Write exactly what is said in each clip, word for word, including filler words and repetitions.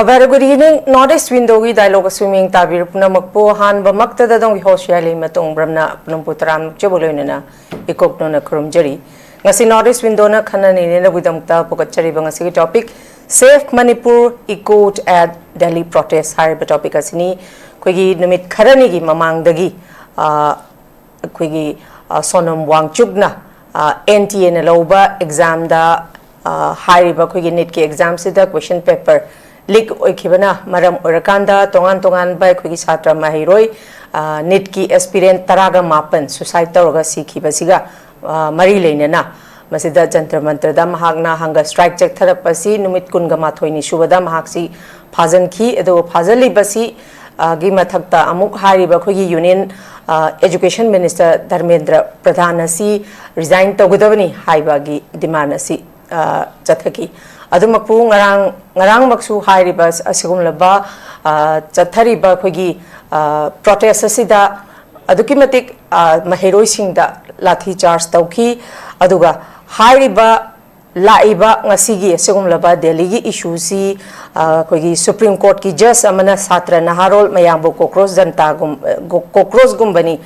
A very good evening, North East Window-ꯒꯤ dialogue ꯑꯁꯨ ꯃꯤꯌꯦꯡ ꯇꯥꯕꯤꯔꯤꯕ ꯄꯨꯝꯅꯃꯛꯄꯨ ꯑꯍꯥꯟꯕꯃꯛꯇꯗ ꯑꯗꯣꯝꯒꯤ host ꯌꯥꯏꯂꯩꯃꯇꯣꯟ ꯕ꯭ꯔꯝꯅ ꯄꯨꯝꯅꯃꯛꯄꯨ ꯇꯔꯥꯝꯅ ꯑꯣꯛꯆꯕ ꯂꯣꯏꯅꯅ ꯏꯀꯣꯛꯅꯣꯅ ꯈꯨꯔꯨꯝꯖꯔꯤ꯫ ꯉꯁꯤ North East Window-ꯅ ꯈꯟꯅ ꯅꯩꯅꯅꯕꯒꯤꯗꯃꯛꯇ ꯄꯨꯈꯠꯆꯔꯤꯕ ꯉꯁꯤꯒꯤ topic, Save Manipur, Echoed at Delhi Protest ꯍꯥꯏꯔꯤꯕ topic ꯑꯁꯤꯅꯤ꯫ ꯑꯩꯈꯣꯏꯒꯤ ꯅꯨꯃꯤꯠ ꯈꯔꯅꯤꯒꯤ ꯃꯃꯥꯡꯗꯒꯤ, ꯑ, ꯑꯩꯈꯣꯏꯒꯤ, ꯑ, ꯁꯣꯅꯝ ꯋꯥꯡꯆꯨꯛꯅ, ꯑ, N T A-ꯅ ꯂꯧꯕ exam-ꯗ, ꯑ, ꯍꯥꯏꯔꯤꯕ ꯑꯩꯈꯣꯏꯒꯤ NEET-ꯀꯤ exam-ꯁꯤꯗ question paper leak ꯑꯣꯏꯈꯤꯕꯅ ꯃꯔꯝ ꯑꯣꯏꯔꯀꯥꯟꯗ ꯇꯣꯉꯥꯟ ꯇꯣꯉꯥꯟꯕ ꯑꯩꯈꯣꯏꯒꯤ ꯁꯥꯇ꯭ꯔ ꯃꯍꯩꯔꯣꯏ, ꯑ, NEET-ꯀꯤ aspirant ꯇꯔꯥꯒ ꯃꯥꯄꯟ suicide ꯇꯧꯔꯒ ꯁꯤꯈꯤꯕꯁꯤꯒ, ꯑ, ꯃꯔꯤ ꯂꯩꯅꯅ ꯃꯁꯤꯗ ꯖꯟꯇꯔ ꯃꯟꯇꯔꯗ ꯃꯍꯥꯛꯅ hunger strike ꯆꯠꯊꯔꯛꯄꯁꯤ ꯅꯨꯃꯤꯠ ꯀꯨꯟꯒ ꯃꯥꯊꯣꯏꯅꯤ ꯁꯨꯕꯗ ꯃꯍꯥꯛꯁꯤ ꯐꯥꯖꯤꯟꯈꯤ꯫ ꯑꯗꯨꯒ ꯐꯥꯖꯤꯜꯂꯤꯕꯁꯤ, ꯑ, ꯒꯤ ꯃꯊꯛꯇ ꯑꯃꯨꯛ ꯍꯥꯏꯔꯤꯕ ꯑꯩꯈꯣꯏꯒꯤ union, ꯑ, education minister ꯙꯔꯃꯦꯟꯗ꯭ꯔ ꯄ꯭ꯔꯙꯥꯟ ꯑꯁꯤ resign ꯇꯧꯒꯗꯕꯅꯤ ꯍꯥꯏꯕꯒꯤ demand ꯑꯁꯤ, ꯑ, ꯆꯠꯊꯈꯤ꯫ ꯑꯗꯨꯃꯛꯄꯨ ꯉꯔꯥꯡ, ꯉꯔꯥꯡꯃꯛꯁꯨ ꯍꯥꯏꯔꯤꯕ ꯑꯁꯤꯒꯨꯝꯂꯕ, ꯑ, ꯆꯠꯊꯔꯤꯕ ꯑꯩꯈꯣꯏꯒꯤ, ꯑ, protest ꯑꯁꯤꯗ ꯑꯗꯨꯛꯀꯤ ꯃꯇꯤꯛ, ꯑ, ꯃꯍꯩꯔꯣꯏꯁꯤꯡꯗ ꯂꯥꯊꯤ charge ꯇꯧꯈꯤ꯫ ꯑꯗꯨꯒ ꯍꯥꯏꯔꯤꯕ ꯂꯥꯛꯏꯕ ꯉꯁꯤꯒꯤ ꯑꯁꯤꯒꯨꯝꯂꯕ ꯗꯦꯜꯂꯤꯒꯤ issue-ꯁꯤ, ꯑ, ꯑꯩꯈꯣꯏꯒꯤ Supreme Court-ꯀꯤ judge ꯑꯃꯅ ꯁꯥꯇ꯭ꯔ ꯅꯍꯥꯔꯣꯜ ꯃꯌꯥꯝꯕꯨ cockroach ꯖꯟꯇꯥꯒꯨꯝ-, ꯑ, ꯒꯣ-, cockroach-ꯒꯨꯝꯕꯅꯤ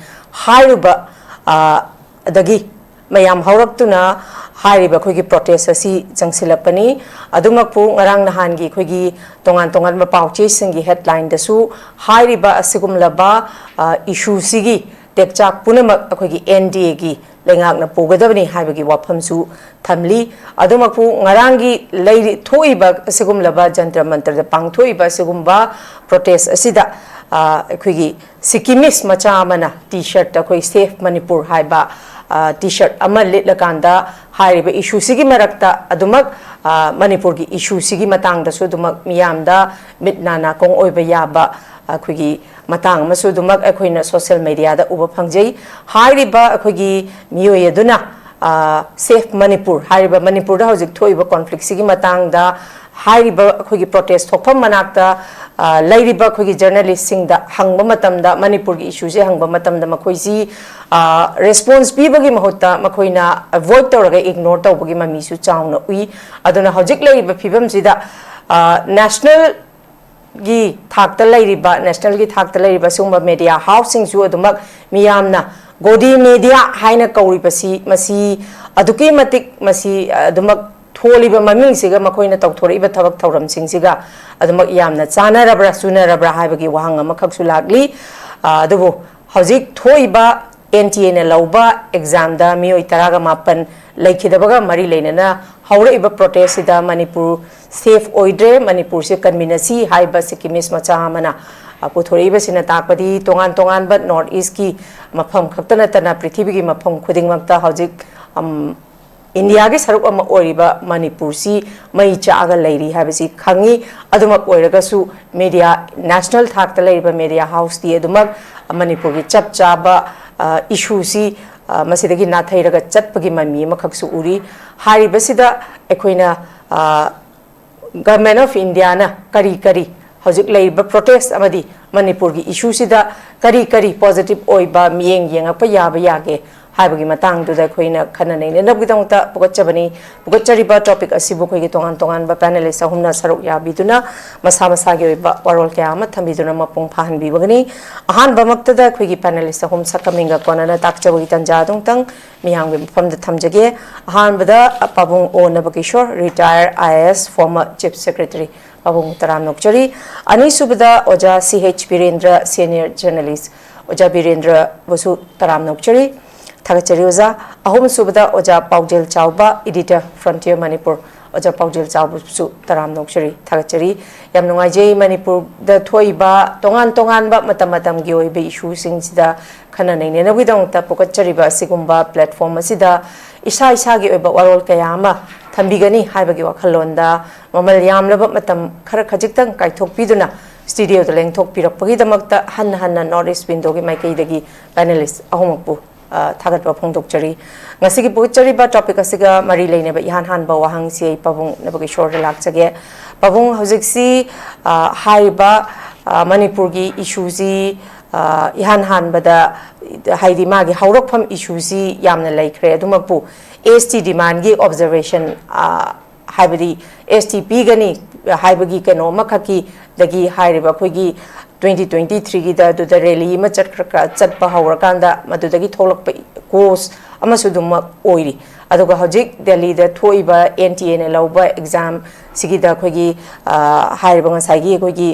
ꯍꯥꯏꯔꯨꯕ, ꯑ, ꯑꯗꯒꯤ ꯃꯌꯥꯝ ꯍꯧꯔꯛꯇꯨꯅ ꯍꯥꯏꯔꯤꯕ ꯑꯩꯈꯣꯏꯒꯤ protest ꯑꯁꯤ ꯆꯪꯁꯤꯜꯂꯛꯄꯅꯤ꯫ ꯑꯗꯨꯃꯛꯄꯨ ꯉꯔꯥꯡ ꯅꯍꯥꯟꯒꯤ ꯑꯩꯈꯣꯏꯒꯤ ꯇꯣꯉꯥꯟ ꯇꯣꯉꯥꯟꯕ ꯄꯥꯎꯆꯦꯁꯤꯡꯒꯤ headline-ꯗꯁꯨ ꯍꯥꯏꯔꯤꯕ ꯑꯁꯤꯒꯨꯝꯂꯕ, ꯑ, issue-ꯁꯤꯒꯤ ꯇꯦꯛꯆꯥꯛ ꯄꯨꯝꯅꯃꯛ ꯑꯩꯈꯣꯏꯒꯤ N D A-ꯒꯤ ꯂꯩꯉꯥꯛꯅ ꯄꯨꯒꯗꯕꯅꯤ ꯍꯥꯏꯕꯒꯤ ꯋꯥꯐꯝꯁꯨ ꯊꯝꯂꯤ꯫ ꯑꯗꯨꯃꯛꯄꯨ ꯉꯔꯥꯡꯒꯤ ꯂꯩꯔꯤ-, ꯊꯣꯛꯏꯕ ꯑꯁꯤꯒꯨꯝꯂꯕ ꯖꯟꯇꯔ ꯃꯟꯇꯔꯗ ꯄꯥꯡꯊꯣꯛꯏꯕ ꯑꯁꯤꯒꯨꯝꯕ protest ꯑꯁꯤꯗ, ꯑ, ꯑꯩꯈꯣꯏꯒꯤ Sikkimese ꯃꯆꯥ ꯑꯃꯅ T-shirt, ꯑꯩꯈꯣꯏ Save Manipur ꯍꯥꯏꯕ, ꯑ, T-shirt ꯑꯃ ꯂꯤꯠꯂꯀꯥꯟꯗ ꯍꯥꯏꯔꯤꯕ issue-ꯁꯤꯒꯤ ꯃꯔꯛꯇ ꯑꯗꯨꯃꯛ, ꯑ, ꯃꯅꯤꯄꯨꯔꯒꯤ issue-ꯁꯤꯒꯤ ꯃꯇꯥꯡꯗꯁꯨ ꯑꯗꯨꯃꯛ ꯃꯤꯌꯥꯝꯗ ꯃꯤꯠ ꯅꯥ ꯅꯥꯀꯣꯡ ꯑꯣꯏꯕ ꯌꯥꯕ ꯑꯩꯈꯣꯏꯒꯤ ꯃꯇꯥꯡ ꯑꯃꯁꯨ ꯑꯗꯨꯃꯛ ꯑꯩꯈꯣꯏꯅ social media-ꯗ ꯎꯕ ꯐꯪꯖꯩ꯫ ꯍꯥꯏꯔꯤꯕ ꯑꯩꯈꯣꯏꯒꯤ ꯃꯤꯑꯣꯏ ꯑꯗꯨꯅ, ꯑ, Save Manipur ꯍꯥꯏꯔꯤꯕ ꯃꯅꯤꯄꯨꯔꯗ ꯍꯧꯖꯤꯛ ꯊꯣꯛꯏꯕ conflict-ꯁꯤꯒꯤ ꯃꯇꯥꯡꯗ ꯍꯥꯏꯔꯤꯕ ꯑꯩꯈꯣꯏꯒꯤ protest ꯊꯣꯛꯐꯝ ꯃꯅꯥꯛꯇ, ꯑ, ꯂꯩꯔꯤꯕ ꯑꯩꯈꯣꯏꯒꯤ journalist-ꯁꯤꯡꯗ ꯍꯪꯕ ꯃꯇꯝꯗ, ꯃꯅꯤꯄꯨꯔꯒꯤ issue-ꯁꯦ ꯍꯪꯕ ꯃꯇꯝꯗ ꯃꯈꯣꯏꯁꯤ, ꯑ, response ꯄꯤꯕꯒꯤ ꯃꯍꯨꯠꯇ ꯃꯈꯣꯏꯅ avoid ꯇꯧꯔꯒ ignore ꯇꯧꯕꯒꯤ ꯃꯃꯤꯁꯨ ꯆꯥꯎꯅ ꯎꯏ꯫ ꯑꯗꯨꯅ ꯍꯧꯖꯤꯛ ꯂꯩꯔꯤꯕ ꯐꯤꯕꯝꯁꯤꯗ, ꯑ, national ꯒꯤ ꯊꯥꯛꯇ ꯂꯩꯔꯤꯕ, ꯅꯦꯁꯅꯦꯜꯒꯤ ꯊꯥꯛꯇ ꯂꯩꯔꯤꯕ ꯁꯤꯒꯨꯝꯕ ꯃꯦꯗꯤꯌꯥ ꯍꯥꯎꯁꯁꯤꯡꯁꯨ ꯑꯗꯨꯃꯛ ꯃꯤꯌꯥꯝꯅ ꯒꯣꯗꯤ ꯃꯦꯗꯤꯌꯥ ꯍꯥꯏꯅ ꯀꯧꯔꯤꯕꯁꯤ, ꯃꯁꯤ ꯑꯗꯨꯛꯀꯤ ꯃꯇꯤꯛ ꯃꯁꯤ ꯑꯗꯨꯃꯛ ꯊꯣꯜꯂꯤꯕ ꯃꯃꯤꯡꯁꯤꯒ ꯃꯈꯣꯏꯅ ꯇꯧꯊꯣꯔꯛꯏꯕ ꯊꯕꯛ ꯊꯧꯔꯝꯁꯤꯡꯁꯤꯒ ꯑꯗꯨꯃꯛ ꯌꯥꯝꯅ ꯆꯥꯟꯅꯔꯕ꯭ꯔꯥ ꯆꯨꯅꯔꯕ꯭ꯔꯥ ꯍꯥꯏꯕꯒꯤ ꯋꯥꯍꯪ ꯑꯃꯈꯛꯁꯨ ꯂꯥꯛꯂꯤ꯫ ꯑ, ꯑꯗꯨꯕꯨ ꯍꯧꯖꯤꯛ ꯊꯣꯛꯏꯕ ꯑꯦꯟ ꯇꯤ ꯑꯦꯅ ꯂꯧꯕ ꯑꯦꯛꯖꯥꯝꯗ ꯃꯤꯑꯣꯏ ꯇꯔꯥꯒ ꯃꯥꯄꯟ ꯂꯩꯈꯤꯗꯕꯒ ꯃꯔꯤ ꯂꯩꯅꯅ ꯍꯧꯔꯛꯏꯕ ꯄ꯭ꯔꯣꯇꯦꯁꯁꯤꯗ ꯃꯅꯤꯄꯨꯔ ꯁꯦꯐ ꯑꯣꯏꯗ꯭ꯔꯦ, ꯃꯅꯤꯄꯨꯔꯁꯦ ꯀꯟꯃꯤꯟꯅꯁꯤ ꯍꯥꯏꯕ ꯁꯤꯛꯀꯤꯃꯤꯁ ꯃꯆꯥ ꯑꯃꯅ, ꯑ, ꯄꯨꯊꯣꯔꯛꯏꯕꯁꯤꯅ ꯇꯥꯛꯄꯗꯤ ꯇꯣꯉꯥꯟ ꯇꯣꯉꯥꯟꯕ ꯅꯣꯔꯠ ꯏꯁꯀꯤ ꯃꯐꯝ ꯈꯛꯇ ꯅꯠꯇꯅ ꯄ꯭ꯔꯤꯊꯤꯕꯤꯒꯤ ꯃꯐꯝ ꯈꯨꯗꯤꯡꯃꯛꯇ ꯍꯧꯖꯤꯛ, ꯑꯝ, ꯏꯟꯗꯤꯌꯥꯒꯤ ꯁꯔꯨꯛ ꯑꯃ ꯑꯣꯏꯔꯤꯕ ꯃꯅꯤꯄꯨꯔꯁꯤ ꯃꯩ ꯆꯥꯛꯑꯒ ꯂꯩꯔꯤ ꯍꯥꯏꯕꯁꯤ ꯈꯪꯉꯤ꯫ ꯑꯗꯨꯃꯛ ꯑꯣꯏꯔꯒꯁꯨ ꯃꯦꯗꯤꯌꯥ, ꯅꯦꯁꯅꯦꯜ ꯊꯥꯛꯇ ꯂꯩꯔꯤꯕ ꯃꯦꯗꯤꯌꯥ ꯍꯥꯎꯁꯇꯤ ꯑꯗꯨꯃꯛ ꯃꯅꯤꯄꯨꯔꯒꯤ ꯆꯞ ꯆꯥꯕ, ꯑ, ꯏꯁꯨꯁꯤ, ꯑ, ꯃꯁꯤꯗꯒꯤ ꯅꯥꯊꯩꯔꯒ ꯆꯠꯄꯒꯤ ꯃꯃꯤ ꯑꯃꯈꯛꯁꯨ ꯎꯔꯤ꯫ ꯍꯥꯏꯔꯤꯕꯁꯤꯗ ꯑꯩꯈꯣꯏꯅ, ꯑ, ꯒꯚꯔꯟꯃꯦꯟ ꯑꯣꯐ ꯏꯟꯗꯤꯌꯥꯅ ꯀꯔꯤ ꯀꯔꯤ ꯍꯧꯖꯤꯛ ꯂꯩꯔꯤꯕ ꯄ꯭ꯔꯣꯇꯦꯁ ꯑꯃꯗꯤ ꯃꯅꯤꯄꯨꯔꯒꯤ ꯏꯁꯨꯁꯤꯗ ꯀꯔꯤ ꯀꯔꯤ ꯄꯣꯖꯤꯇꯤꯚ ꯑꯣꯏꯕ ꯃꯤꯠꯌꯦꯡ ꯌꯦꯡꯉꯛꯄ ꯌꯥꯕ ꯌꯥꯒꯦ ꯍꯥꯏꯕꯒꯤ ꯃꯇꯥꯡꯗꯨꯗ ꯑꯩꯈꯣꯏꯅ ꯈꯟꯅ ꯅꯩꯅꯅꯕꯒꯤꯗꯃꯛꯇ ꯄꯨꯒꯠꯆꯕꯅꯤ꯫ ꯄꯨꯒꯠꯆꯔꯤꯕ ꯇꯣꯄꯤꯛ ꯑꯁꯤꯕꯨ ꯑꯩꯈꯣꯏꯒꯤ ꯇꯣꯉꯥꯟ ꯇꯣꯉꯥꯟꯕ ꯄꯦꯅꯦꯂꯤꯁ ꯑꯍꯨꯝꯅ ꯁꯔꯨꯛ ꯌꯥꯕꯤꯗꯨꯅ ꯃꯁꯥ ꯃꯁꯥꯒꯤ ꯑꯣꯏꯕ ꯋꯥꯔꯣꯜ ꯀꯌꯥ ꯑꯃ ꯊꯝꯕꯤꯗꯨꯅ ꯃꯄꯨꯡ ꯐꯥꯍꯟꯕꯤꯕꯒꯅꯤ꯫ ꯑꯍꯥꯟꯕꯃꯛꯇꯗ ꯑꯩꯈꯣꯏꯒꯤ ꯄꯦꯅꯦꯂꯤꯁ ꯑꯍꯨꯝ ꯁꯛꯈꯪꯃꯤꯒ ꯀꯣꯟꯅꯅ ꯇꯥꯛꯆꯕꯒꯤ ꯇꯥꯟꯖꯥ ꯑꯗꯨꯝꯇꯪ ꯃꯤꯌꯥꯝꯒꯤ ꯃꯐꯝꯗ ꯊꯝꯖꯒꯦ꯫ ꯑꯍꯥꯟꯕꯗ ꯄꯥꯕꯨꯡ O Nabakishore, retired I A S, former chief secretary, ꯄꯥꯕꯨꯡ ꯇꯔꯥꯝꯅ ꯑꯣꯛꯆꯔꯤ꯫ ꯑꯅꯤꯁꯨꯕꯗ ꯑꯣꯖꯥ ꯁꯤ ꯑꯩꯆ ꯕꯤꯔꯦꯟꯗ꯭ꯔ, ꯁꯦꯅꯤꯌꯔ ꯖꯔꯅꯦꯂꯤꯁ, ꯑꯣꯖꯥ ꯕꯤꯔꯦꯟꯗ꯭ꯔꯕꯨꯁꯨ ꯇꯔꯥꯝꯅ ꯑꯣꯛꯆꯔꯤ, ꯊꯥꯒꯠꯆꯔꯤ ꯑꯣꯖꯥ꯫ ꯑꯍꯨꯝꯁꯨꯕꯗ ꯑꯣꯖꯥ ꯄꯥꯎꯖꯦꯜ ꯆꯥꯎꯕ, ꯏꯗꯤꯇꯔ, ꯐ꯭ꯔꯟꯇꯤꯌꯔ ꯃꯅꯤꯄꯨꯔ, ꯑꯣꯖꯥ ꯄꯥꯎꯖꯦꯜ ꯆꯥꯎꯕꯁꯨ ꯇꯔꯥꯝꯅ ꯑꯣꯛꯆꯔꯤ, ꯊꯥꯒꯠꯆꯔꯤ꯫ ꯌꯥꯝ ꯅꯨꯡꯉꯥꯏꯖꯩ, ꯃꯅꯤꯄꯨꯔꯗ ꯊꯣꯛꯏꯕ ꯇꯣꯉꯥꯟ ꯇꯣꯉꯥꯟꯕ ꯃꯇꯝ ꯃꯇꯝꯒꯤ ꯑꯣꯏꯕ ꯏꯁꯨꯁꯤꯡꯁꯤꯗ ꯈꯟꯅ ꯅꯩꯅꯅꯕꯒꯤꯗꯃꯛꯇ ꯄꯨꯈꯠꯆꯔꯤꯕ ꯑꯁꯤꯒꯨꯝꯕ ꯄ꯭ꯂꯦꯠꯐꯣꯝ ꯑꯁꯤꯗ ꯏꯁꯥ ꯏꯁꯥꯒꯤ ꯑꯣꯏꯕ ꯋꯥꯔꯣꯜ ꯀꯌꯥ ꯑꯃ ꯊꯝꯕꯤꯒꯅꯤ ꯍꯥꯏꯕꯒꯤ ꯋꯥꯈꯜꯂꯣꯟꯗ ꯃꯃꯜ ꯌꯥꯝꯂꯕ ꯃꯇꯝ ꯈꯔ ꯈꯖꯤꯛꯇꯪ ꯀꯥꯏꯊꯣꯛꯄꯤꯗꯨꯅ ꯁ꯭ꯇꯨꯗꯤꯑꯣꯗ ꯂꯦꯡꯊꯣꯛꯄꯤꯔꯛꯄꯒꯤꯗꯃꯛꯇ ꯍꯟꯅ ꯍꯟꯅ ꯅꯣꯔꯠ ꯏꯁ ꯋꯤꯟꯗꯣꯒꯤ ꯃꯥꯏꯀꯩꯗꯒꯤ ꯄꯦꯅꯦꯂꯤꯁ ꯑꯍꯨꯝꯃꯛꯄꯨ, ꯑ, ꯊꯥꯒꯠꯄ ꯐꯣꯡꯗꯣꯛꯆꯔꯤ꯫ ꯉꯁꯤꯒꯤ ꯄꯨꯈꯠꯆꯔꯤꯕ ꯇꯣꯄꯤꯛ ꯑꯁꯤꯒ ꯃꯔꯤ ꯂꯩꯅꯕ ꯏꯍꯥꯟ ꯍꯥꯟꯕ ꯋꯥꯍꯪꯁꯤ ꯑꯩ ꯄꯥꯕꯨꯡ ꯅꯕꯀꯤꯁꯣꯔꯗ ꯂꯥꯛꯆꯒꯦ꯫ ꯄꯥꯕꯨꯡ, ꯍꯧꯖꯤꯛꯁꯤ, ꯑ, ꯍꯥꯏꯔꯤꯕ, ꯑ, ꯃꯅꯤꯄꯨꯔꯒꯤ ꯏꯁꯨꯁꯤ, ꯑ, ꯏꯍꯥꯟ ꯍꯥꯟꯕꯗ, ꯍꯥꯏꯗꯤ ꯃꯥꯒꯤ ꯍꯧꯔꯛꯐꯝ ꯏꯁꯨꯁꯤ ꯌꯥꯝꯅ ꯂꯩꯈ꯭ꯔꯦ꯫ ꯑꯗꯨꯃꯛꯄꯨ ꯑꯦꯁ ꯇꯤ ꯗꯤꯃꯥꯟꯒꯤ ꯑꯣꯕꯖꯔꯕꯦꯁꯟ, ꯑ, ꯍꯥꯏꯕꯗꯤ ꯑꯦꯁ ꯇꯤ ꯄꯤꯒꯅꯤ ꯍꯥꯏꯕꯒꯤ ꯀꯩꯅꯣ ꯑꯃꯈꯛꯀꯤ ꯗꯒꯤ ꯍꯥꯏꯔꯤꯕ ꯑꯩꯈꯣꯏꯒꯤ ꯇ꯭ꯋꯦꯟꯇꯤ ꯇ꯭ꯋꯦꯟꯇꯤ ꯊ꯭ꯔꯤꯒꯤꯗ ꯑꯗꯨꯗ ꯔꯦꯂꯤ ꯑꯃ ꯆꯠꯈ꯭ꯔ ꯆꯠꯄ ꯍꯧꯔꯀꯥꯟꯗ ꯃꯗꯨꯗꯒꯤ ꯊꯣꯛꯂꯛꯄ ꯀꯣꯁ ꯑꯃꯁꯨ ꯑꯗꯨꯃꯛ ꯑꯣꯏꯔꯤ꯫ ꯑꯗꯨꯒ ꯍꯧꯖꯤꯛ ꯗꯦꯜꯂꯤꯗ ꯊꯣꯛꯏꯕ ꯑꯦꯟ ꯇꯤ ꯑꯦꯅ ꯂꯧꯕ ꯑꯦꯛꯖꯥꯝꯁꯤꯒꯤꯗ ꯑꯩꯈꯣꯏꯒꯤ ꯍꯥꯏꯔꯤꯕ ꯉꯁꯥꯏꯒꯤ ꯑꯩꯈꯣꯏꯒꯤ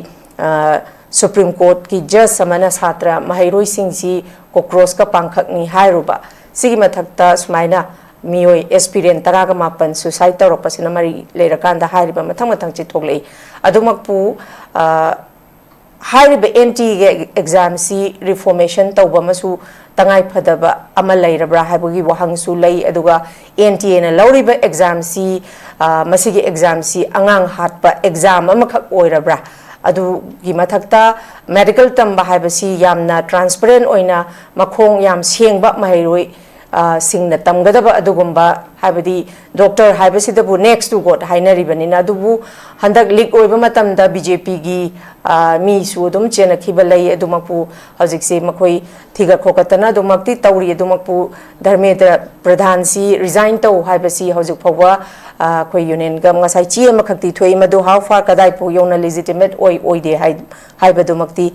ꯁꯨꯄ꯭ꯔꯤꯝ ꯀꯣꯔꯠꯀꯤ ꯖꯁ ꯑꯃꯅ ꯁꯥꯇ꯭ꯔ ꯃꯍꯩꯔꯣꯏꯁꯤꯡꯁꯤ ꯀꯣꯀ꯭ꯔꯣꯁꯀ ꯄꯥꯡꯈꯛꯅꯤ ꯍꯥꯏꯔꯨꯕ꯫ ꯁꯤꯒꯤ ꯃꯊꯛꯇ ꯁꯨꯃꯥꯏꯅ ꯃꯤꯑꯣꯏ ꯑꯦꯁꯄꯤꯔꯦꯟ ꯇꯔꯥꯒ ꯃꯥꯄꯟ ꯁꯨꯁꯥꯏꯠ ꯇꯧꯔꯛꯄꯁꯤꯅ ꯃꯔꯤ ꯂꯩꯔꯀꯥꯟꯗ ꯍꯥꯏꯔꯤꯕ ꯃꯊꯪ ꯃꯊꯪꯁꯤ ꯊꯣꯛꯂꯛꯏ꯫ ꯑꯗꯨꯃꯛꯄꯨ ꯍꯥꯏꯔꯤꯕ ꯑꯦꯟ ꯇꯤꯒꯤ ꯑꯦꯛꯖꯥꯝꯁꯤ ꯔꯤꯐꯣꯔꯃꯦꯁꯟ ꯇꯧꯕ ꯑꯃꯁꯨ ꯇꯉꯥꯏ ꯐꯗꯕ ꯑꯃ ꯂꯩꯔꯕ꯭ꯔꯥ ꯍꯥꯏꯕꯒꯤ ꯋꯥꯍꯪꯁꯨ ꯂꯩ꯫ ꯑꯗꯨꯒ ꯑꯦꯟ ꯇꯤ ꯑꯦꯅ ꯂꯧꯔꯤꯕ ꯑꯦꯛꯖꯥꯝꯁꯤ ꯃꯁꯤꯒꯤ ꯑꯦꯛꯖꯥꯝꯁꯤ ꯑꯉꯥꯡ ꯍꯥꯠꯄ ꯑꯦꯛꯖꯥꯝ ꯑꯃꯈꯛ ꯑꯣꯏꯔꯕ꯭ꯔꯥ? ꯑꯗꯨꯒꯤ ꯃꯊꯛꯇ ꯃꯦꯗꯤꯀꯦꯜ ꯇꯝꯕ ꯍꯥꯏꯕꯁꯤ ꯌꯥꯝꯅ ꯇ꯭ꯔꯥꯟꯁꯄꯔꯦꯟ ꯑꯣꯏꯅ ꯃꯈꯣꯡ ꯌꯥꯝ ꯁꯦꯡꯕ ꯃꯍꯩꯔꯣꯏ ꯁꯤꯡꯅ ꯇꯝꯒꯗꯕ ꯑꯗꯨꯒꯨꯝꯕ, ꯍꯥꯏꯕꯗꯤ ꯗꯣꯛꯇꯔ ꯍꯥꯏꯕꯁꯤꯗꯕꯨ ꯅꯦꯛꯁ ꯇꯨ ꯒꯣꯗ ꯍꯥꯏꯅꯔꯤꯕꯅꯤꯅ꯫ ꯑꯗꯨꯕꯨ ꯍꯟꯗꯛ ꯂꯤꯛ ꯑꯣꯏꯕ ꯃꯇꯝꯗ ꯕꯤ ꯖꯦ ꯄꯤꯒꯤ ꯃꯤꯁꯨ ꯑꯗꯨꯝ ꯆꯦꯟꯅꯈꯤꯕ ꯂꯩ꯫ ꯑꯗꯨꯃꯛꯄꯨ ꯍꯧꯖꯤꯛꯁꯤ ꯃꯈꯣꯏ ꯊꯤꯒꯠ ꯈꯣꯀꯠꯇꯅ ꯑꯗꯨꯃꯛꯇꯤ ꯇꯧꯔꯤ꯫ ꯑꯗꯨꯃꯛꯄꯨ ꯙꯔꯃꯦꯟꯗ꯭ꯔ ꯄ꯭ꯔꯙꯥꯟꯁꯤ ꯔꯤꯖꯥꯏꯟ ꯇꯧ ꯍꯥꯏꯕꯁꯤ ꯍꯧꯖꯤꯛ ꯐꯥꯎꯕ ꯑꯩꯈꯣꯏ ꯌꯨꯅꯤꯌꯟꯒ ꯉꯁꯥꯏ ꯆꯦ ꯑꯃꯈꯛꯇꯤ ꯊꯣꯛꯏ꯫ ꯃꯗꯨ ꯍꯥꯎ ꯐꯥꯔ ꯀꯗꯥꯏ ꯐꯥꯎ ꯌꯧꯅ ꯂꯤꯖꯤꯇꯤꯃꯦꯠ ꯑꯣꯏ ꯑꯣꯏꯗꯦ ꯍꯥꯏ ꯍꯥꯏꯕꯗꯨꯃꯛꯇꯤ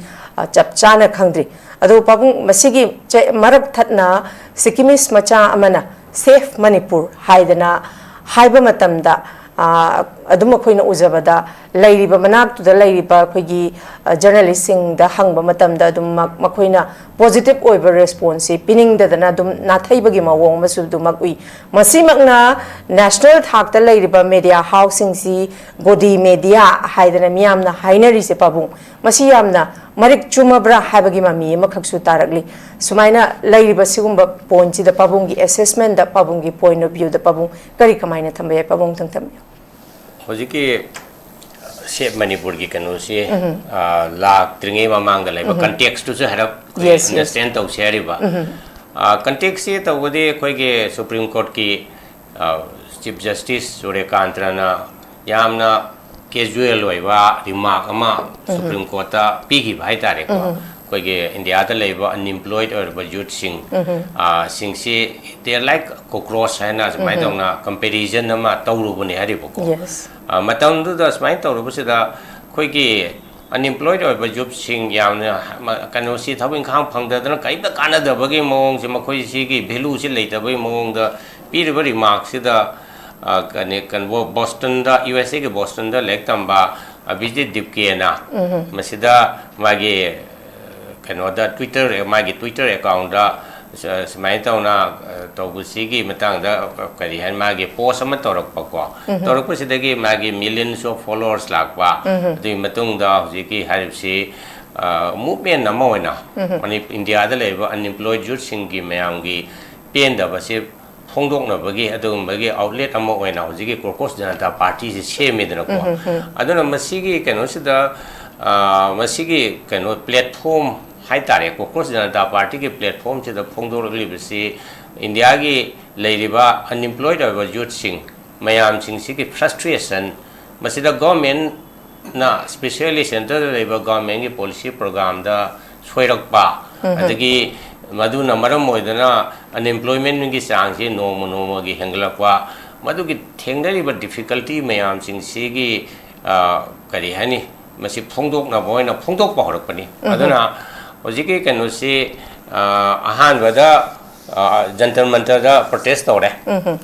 ꯆꯞ ꯆꯥꯅ ꯈꯪꯗ꯭ꯔꯤ꯫ ꯑꯗꯨ ꯄꯥꯕꯨꯡ, ꯃꯁꯤꯒꯤ ꯃꯔꯛ ꯊꯠꯅ ꯁꯤꯛꯀꯤꯃꯤꯁ ꯃꯆꯥ ꯑꯃꯅ ꯁꯦꯐ ꯃꯅꯤꯄꯨꯔ ꯍꯥꯏꯗꯅ ꯍꯥꯏꯕ ꯃꯇꯝꯗ ꯑꯗꯨꯝ ꯑꯩꯈꯣꯏꯅ ꯎꯖꯕꯗ ꯂꯩꯔꯤꯕ ꯃꯅꯥꯛꯇꯨꯗ ꯂꯩꯔꯤꯕ ꯑꯩꯈꯣꯏꯒꯤ ꯖꯔꯅꯦꯂꯤꯁꯁꯤꯡꯗ ꯍꯪꯕ ꯃꯇꯝꯗ ꯑꯗꯨꯝ ꯃꯈꯣꯏꯅ ꯄꯣꯖꯤꯇꯤꯚ ꯑꯣꯏꯕ ꯔꯦꯁꯄꯣꯟꯁꯁꯤ ꯄꯤꯅꯤꯡꯗꯗꯅ ꯑꯗꯨꯝ ꯅꯥꯊꯩꯕꯒꯤ ꯃꯑꯣꯡ ꯑꯃꯁꯨ ꯑꯗꯨꯃꯛ ꯎꯏ꯫ ꯃꯁꯤꯃꯛꯅ ꯅꯦꯁꯅꯦꯜ ꯊꯥꯛꯇ ꯂꯩꯔꯤꯕ ꯃꯦꯗꯤꯌꯥ ꯍꯥꯎꯁꯁꯤꯡꯁꯤ ꯒꯣꯗꯤ ꯃꯦꯗꯤꯌꯥ ꯍꯥꯏꯗꯅ ꯃꯤꯌꯥꯝꯅ ꯍꯥꯏꯅꯔꯤꯁꯦ ꯄꯥꯕꯨꯡ, ꯃꯁꯤ ꯌꯥꯝꯅ ꯃꯔꯤꯛ ꯆꯨꯝꯃꯕ꯭ꯔꯥ ꯍꯥꯏꯕꯒꯤ ꯃꯃꯤ ꯑꯃꯈꯛꯁꯨ ꯇꯥꯔꯛꯂꯤ꯫ ꯁꯨꯃꯥꯏꯅ ꯂꯩꯔꯤꯕ ꯁꯤꯒꯨꯝꯕ ꯄꯣꯏꯟꯠꯁꯤꯗ ꯄꯥꯕꯨꯡꯒꯤ ꯑꯦꯁꯦꯁꯃꯦꯟꯗ, ꯄꯥꯕꯨꯡꯒꯤ ꯄꯣꯏꯟꯠ ꯑꯣꯐ ꯚ꯭ꯌꯨꯗ ꯄꯥꯕꯨꯡ ꯀꯔꯤ ꯀꯃꯥꯏꯅ ꯊꯝꯕ ꯌꯥꯏ? ꯄꯥꯕꯨꯡ ꯑꯝꯇꯪ ꯊꯝꯕꯤꯌꯨ꯫ ꯍꯧꯖꯤꯛꯀꯤ ꯁꯦꯞ ꯃꯅꯤꯄꯨꯔꯒꯤ ꯀꯩꯅꯣꯁꯤ ꯂꯥꯛꯇ꯭ꯔꯤꯉꯩ ꯃꯃꯥꯡꯗ ꯂꯩꯕ ꯀꯟꯇꯦꯛꯁꯇꯨꯁꯨ ꯍꯥꯏꯔꯞ ꯑꯩꯈꯣꯏ ꯑꯟꯗꯔꯁ꯭ꯇꯦꯟ ꯇꯧꯁꯦ ꯍꯥꯏꯔꯤꯕ꯫ ꯀꯟꯇꯦꯛꯁꯁꯤ ꯇꯧꯕꯗꯤ ꯑꯩꯈꯣꯏꯒꯤ ꯁꯨꯄ꯭ꯔꯤꯝ ꯀꯣꯔꯠꯀꯤ ꯆꯤꯐ ꯖꯁꯇꯤꯁ ꯁꯨꯔ꯭ꯌꯀꯥꯟꯇꯅ ꯌꯥꯝꯅ ꯀꯦꯖꯨꯋꯦꯜ ꯑꯣꯏꯕ ꯔꯤꯃꯥꯔꯛ ꯑꯃ ꯁꯨꯄ꯭ꯔꯤꯝ ꯀꯣꯔꯠꯇ ꯄꯤꯈꯤꯕ ꯍꯥꯏꯇꯥꯔꯦꯀꯣ꯫ ꯑꯩꯈꯣꯏꯒꯤ ꯏꯟꯗꯤꯌꯥꯗ ꯂꯩꯕ ꯑꯟꯏꯝꯄ꯭ꯂꯣꯏꯗ ꯑꯣꯏꯔꯕ ꯌꯨꯠꯁꯤꯡ ꯁꯤꯡꯁꯤ they are like cockroach ꯍꯥꯏꯅ ꯁꯨꯃꯥꯏꯅ ꯇꯧꯅ ꯀꯝꯄꯦꯔꯤꯖꯟ ꯑꯃ ꯇꯧꯔꯨꯕꯅꯦ ꯍꯥꯏꯔꯤꯕꯀꯣ꯫ ꯃꯇꯝꯗꯨꯗ ꯁꯨꯃꯥꯏꯅ ꯇꯧꯔꯨꯕꯁꯤꯗ ꯑꯩꯈꯣꯏꯒꯤ unemployed ꯑꯣꯏꯕ youthꯁꯤꯡ ꯌꯥꯝꯅ ꯃ-, ꯀꯩꯅꯣꯁꯤ ꯊꯕꯛ ꯏꯪꯈꯥꯡ ꯐꯪꯗꯗꯅ ꯀꯔꯤꯝꯇ ꯀꯥꯟꯅꯗꯕꯒꯤ ꯃꯑꯣꯡꯁꯦ, ꯃꯈꯣꯏꯁꯤꯒꯤ valueꯁꯤ ꯂꯩꯇꯕꯒꯤ ꯃꯑꯣꯡꯗ ꯄꯤꯔꯤꯕ remarkꯁꯤꯗ, ꯑ, ꯀꯅꯤ-, ꯀꯩꯅꯣ, ꯕꯣꯁꯇꯟꯗ, USAꯒꯤ ꯕꯣꯁꯇꯟꯗ ꯂꯥꯏꯔꯤꯛ ꯇꯝꯕ ꯑꯕꯤꯖꯤꯠ ꯗꯤꯞꯀꯦꯅ ꯃꯁꯤꯗ ꯃꯥꯒꯤ, ꯑ, ꯀꯩꯅꯣꯗ Twitter, ꯃꯥꯒꯤ Twitter accountꯇ ꯁ-, ꯁꯨꯃꯥꯏꯅ ꯇꯧꯅ, ꯑ, ꯇꯧꯕꯁꯤꯒꯤ ꯃꯇꯥꯡꯗ, ꯑ, ꯀꯔꯤ ꯍꯥꯏꯅꯤ, ꯃꯥꯒꯤ post ꯑꯃ ꯇꯧꯔꯛꯄꯀꯣ꯫ ꯇꯧꯔꯛꯄꯁꯤꯗꯒꯤ ꯃꯥꯒꯤ millions of followers ꯂꯥꯛꯄ, ꯑꯗꯨꯒꯤ ꯃꯇꯨꯡꯗ ꯍꯧꯖꯤꯛꯀꯤ ꯍꯥꯏꯔꯤꯕꯁꯤ, ꯑ, movement ꯑꯃ ꯑꯣꯏꯅ ꯃꯅꯤ-, ꯏꯟꯗꯤꯌꯥꯗ ꯂꯩꯔꯤꯕ unemployed youthꯁꯤꯡꯒꯤ ꯃꯌꯥꯝꯒꯤ ꯄꯦꯟꯗꯕꯁꯤ ꯐꯣꯡꯗꯣꯛꯅꯕꯒꯤ ꯑꯗꯨꯒꯨꯝꯕꯒꯤ outlet ꯑꯃ ꯑꯣꯏꯅ ꯍꯧꯖꯤꯛꯀꯤ Crocus Janata Partyꯁꯤ ꯁꯦꯝꯃꯦꯗꯅꯀꯣ꯫ ꯑꯗꯨꯅ ꯃꯁꯤꯒꯤ ꯀꯩꯅꯣꯁꯤꯗ, ꯑ, ꯃꯁꯤꯒꯤ ꯀꯩꯅꯣ platform ꯍꯥꯏꯇꯥꯔꯦ, Crocus Janata Partyꯒꯤ platformꯁꯤꯗ ꯐꯣꯡꯗꯣꯔꯛꯂꯤꯕꯁꯤ ꯏꯟꯗꯤꯌꯥꯒꯤ ꯂꯩꯔꯤꯕ unemployed ꯑꯣꯏꯕ youthꯁꯤꯡ ꯃꯌꯥꯝꯁꯤꯡꯁꯤꯒꯤ frustration, ꯃꯁꯤꯗ government ꯅ specially centreꯗ ꯂꯩꯕ governmentꯀꯤ policy programꯗ ꯁꯣꯏꯔꯛꯄ, ꯑꯗꯒꯤ ꯃꯗꯨꯅ ꯃꯔꯝ ꯑꯣꯏꯗꯨꯅ unemploymentꯀꯤ ꯆꯥꯡꯁꯤ ꯅꯣꯡꯃ ꯅꯣꯡꯃꯒꯤ ꯍꯦꯟꯒꯠꯂꯛꯄ, ꯃꯗꯨꯒꯤ ꯊꯦꯡꯅꯔꯤꯕ difficulty ꯃꯌꯥꯝꯁꯤꯡꯁꯤꯒꯤ, ꯑ, ꯀꯔꯤ ꯍꯥꯏꯅꯤ, ꯃꯁꯤ ꯐꯣꯡꯗꯣꯛꯅꯕ ꯑꯣꯏꯅ ꯐꯣꯡꯗꯣꯛꯄ ꯍꯧꯔꯛꯄꯅꯤ꯫ ꯑꯗꯨꯅ ꯍꯧꯖꯤꯛꯀꯤ ꯀꯩꯅꯣꯁꯤ, ꯑ, ꯑꯍꯥꯟꯕꯗ ꯑ, ꯖꯟꯇꯔ ꯃꯟꯇꯔꯗ protest ꯇꯧꯔꯦ꯫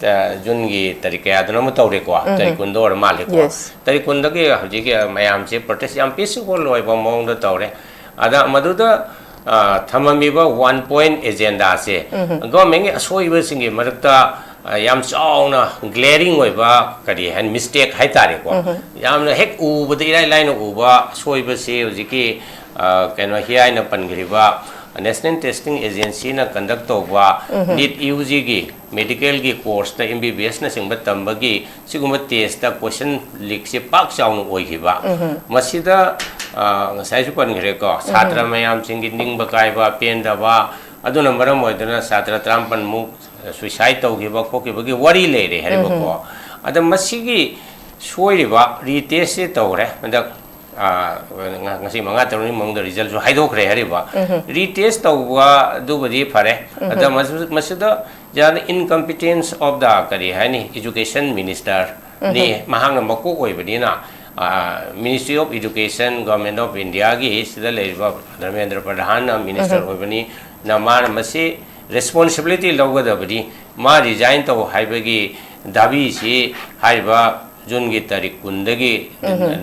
ꯑ, Juneꯒꯤ ꯇꯥꯔꯤꯛ ꯀꯌꯥꯗꯅꯣ ꯑꯃ ꯇꯧꯔꯦꯀꯣ? ꯇꯥꯔꯤꯛ ꯀꯨꯟꯗ ꯑꯣꯏꯔ ꯃꯥꯜꯂꯦꯀꯣ? Yes. ꯇꯥꯔꯤꯛ ꯀꯨꯟꯗꯒꯤ ꯍꯧꯖꯤꯛꯀꯤ ꯃꯌꯥꯝꯁꯦ protest ꯌꯥꯝ peaceful ꯑꯣꯏꯕ ꯃꯑꯣꯡꯗ ꯇꯧꯔꯦ꯫ ꯑꯗ ꯃꯗꯨꯗ, ꯑ, ꯊꯝꯃꯝꯃꯤꯕ one point agendaꯁꯦ governmentꯀꯤ ꯑꯁꯣꯏꯕꯁꯤꯡꯒꯤ ꯃꯔꯛꯇ, ꯑ, ꯌꯥꯝ ꯆꯥꯎꯅ glaring ꯑꯣꯏꯕ, ꯀꯔꯤ ꯍꯥꯏꯅꯤ, mistake ꯍꯥꯏꯇꯥꯔꯦꯀꯣ꯫ ꯌꯥꯝꯅ ꯍꯦꯛ ꯎꯕꯗ ꯏꯔꯥꯏ ꯂꯥꯏꯅ ꯎꯕ ꯑꯁꯣꯏꯕꯁꯤ ꯍꯧꯖꯤꯛꯀꯤ, ꯑ, ꯀꯩꯅꯣ, ꯍꯤꯌꯥꯏꯅ ꯄꯟꯈ꯭ꯔꯤꯕ National Testing Agencyꯅ conduct ꯇꯧꯕ NEET UGꯒꯤ medicalꯒꯤ courseꯇ MBBSꯅꯆꯤꯡꯕ ꯇꯝꯕꯒꯤ ꯁꯤꯒꯨꯝꯕ testꯇ question leakꯁꯦ ꯄꯥꯛ ꯆꯥꯎꯅ ꯑꯣꯏꯈꯤꯕ꯫ ꯃꯁꯤꯗ, ꯑ, ꯉꯁꯥꯏꯁꯨ ꯄꯟꯈ꯭ꯔꯦꯀꯣ, ꯁꯥꯇ꯭ꯔ ꯃꯌꯥꯝꯁꯤꯡꯒꯤ ꯅꯤꯡꯕ ꯀꯥꯏꯕ, ꯄꯦꯟꯗꯕ, ꯑꯗꯨꯅ ꯃꯔꯝ ꯑꯣꯏꯗꯨꯅ ꯁꯥꯇ꯭ꯔ ꯇꯔꯥꯃꯥꯄꯜꯃꯨꯛ suicide ꯇꯧꯈꯤꯕ ꯈꯣꯠꯈꯤꯕꯒꯤ ꯋꯥꯔꯤ ꯂꯩꯔꯦ ꯍꯥꯏꯔꯤꯕꯀꯣ꯫ ꯑꯗ ꯃꯁꯤꯒꯤ ꯁꯣꯏꯔꯤꯕ retestꯁꯦ ꯇꯧꯔꯦ ꯍꯟꯗꯛ, ꯑ, ꯉ-, ꯉꯁꯤ ꯃꯉꯥ ꯇꯔꯨꯛꯅꯤ ꯃꯅꯨꯡꯗ resultꯁꯨ ꯍꯥꯏꯗꯣꯛꯈ꯭ꯔꯦ ꯍꯥꯏꯔꯤꯕ꯫ Retest ꯇꯧꯕ ꯑꯗꯨꯕꯨꯗꯤ ꯐꯔꯦ꯫ ꯑꯗ ꯃꯁꯤ-, ꯃꯁꯤꯗ ꯌꯥꯝꯅ incompetence of the, ꯀꯔꯤ ꯍꯥꯏꯅꯤ, education ministerꯅꯤ, ꯃꯍꯥꯛꯅ ꯃꯀꯣꯛ ꯑꯣꯏꯕꯅꯤꯅ Ministry of Education, Government of Indiaꯒꯤ ꯁꯤꯗ ꯂꯩꯔꯤꯕ ꯙꯔꯃꯦꯟꯗ꯭ꯔ ꯄ꯭ꯔꯙꯥꯟꯅ ꯃꯤꯅꯤꯁꯇꯔ ꯑꯣꯏꯕꯅꯤ꯫ ꯅ ꯃꯥꯅ ꯃꯁꯤ ꯔꯦꯁꯄꯣꯟꯁꯤꯕꯤꯂꯤꯇꯤ ꯂꯧꯒꯗꯕꯅꯤ꯫ ꯃꯥ ꯔꯤꯖꯥꯏꯟ ꯇꯧ ꯍꯥꯏꯕꯒꯤ ꯗꯥꯕꯤꯁꯤ ꯍꯥꯏꯔꯤꯕ ꯖꯨꯟꯒꯤ ꯇꯥꯔꯤꯛ ꯀꯨꯟꯗꯒꯤ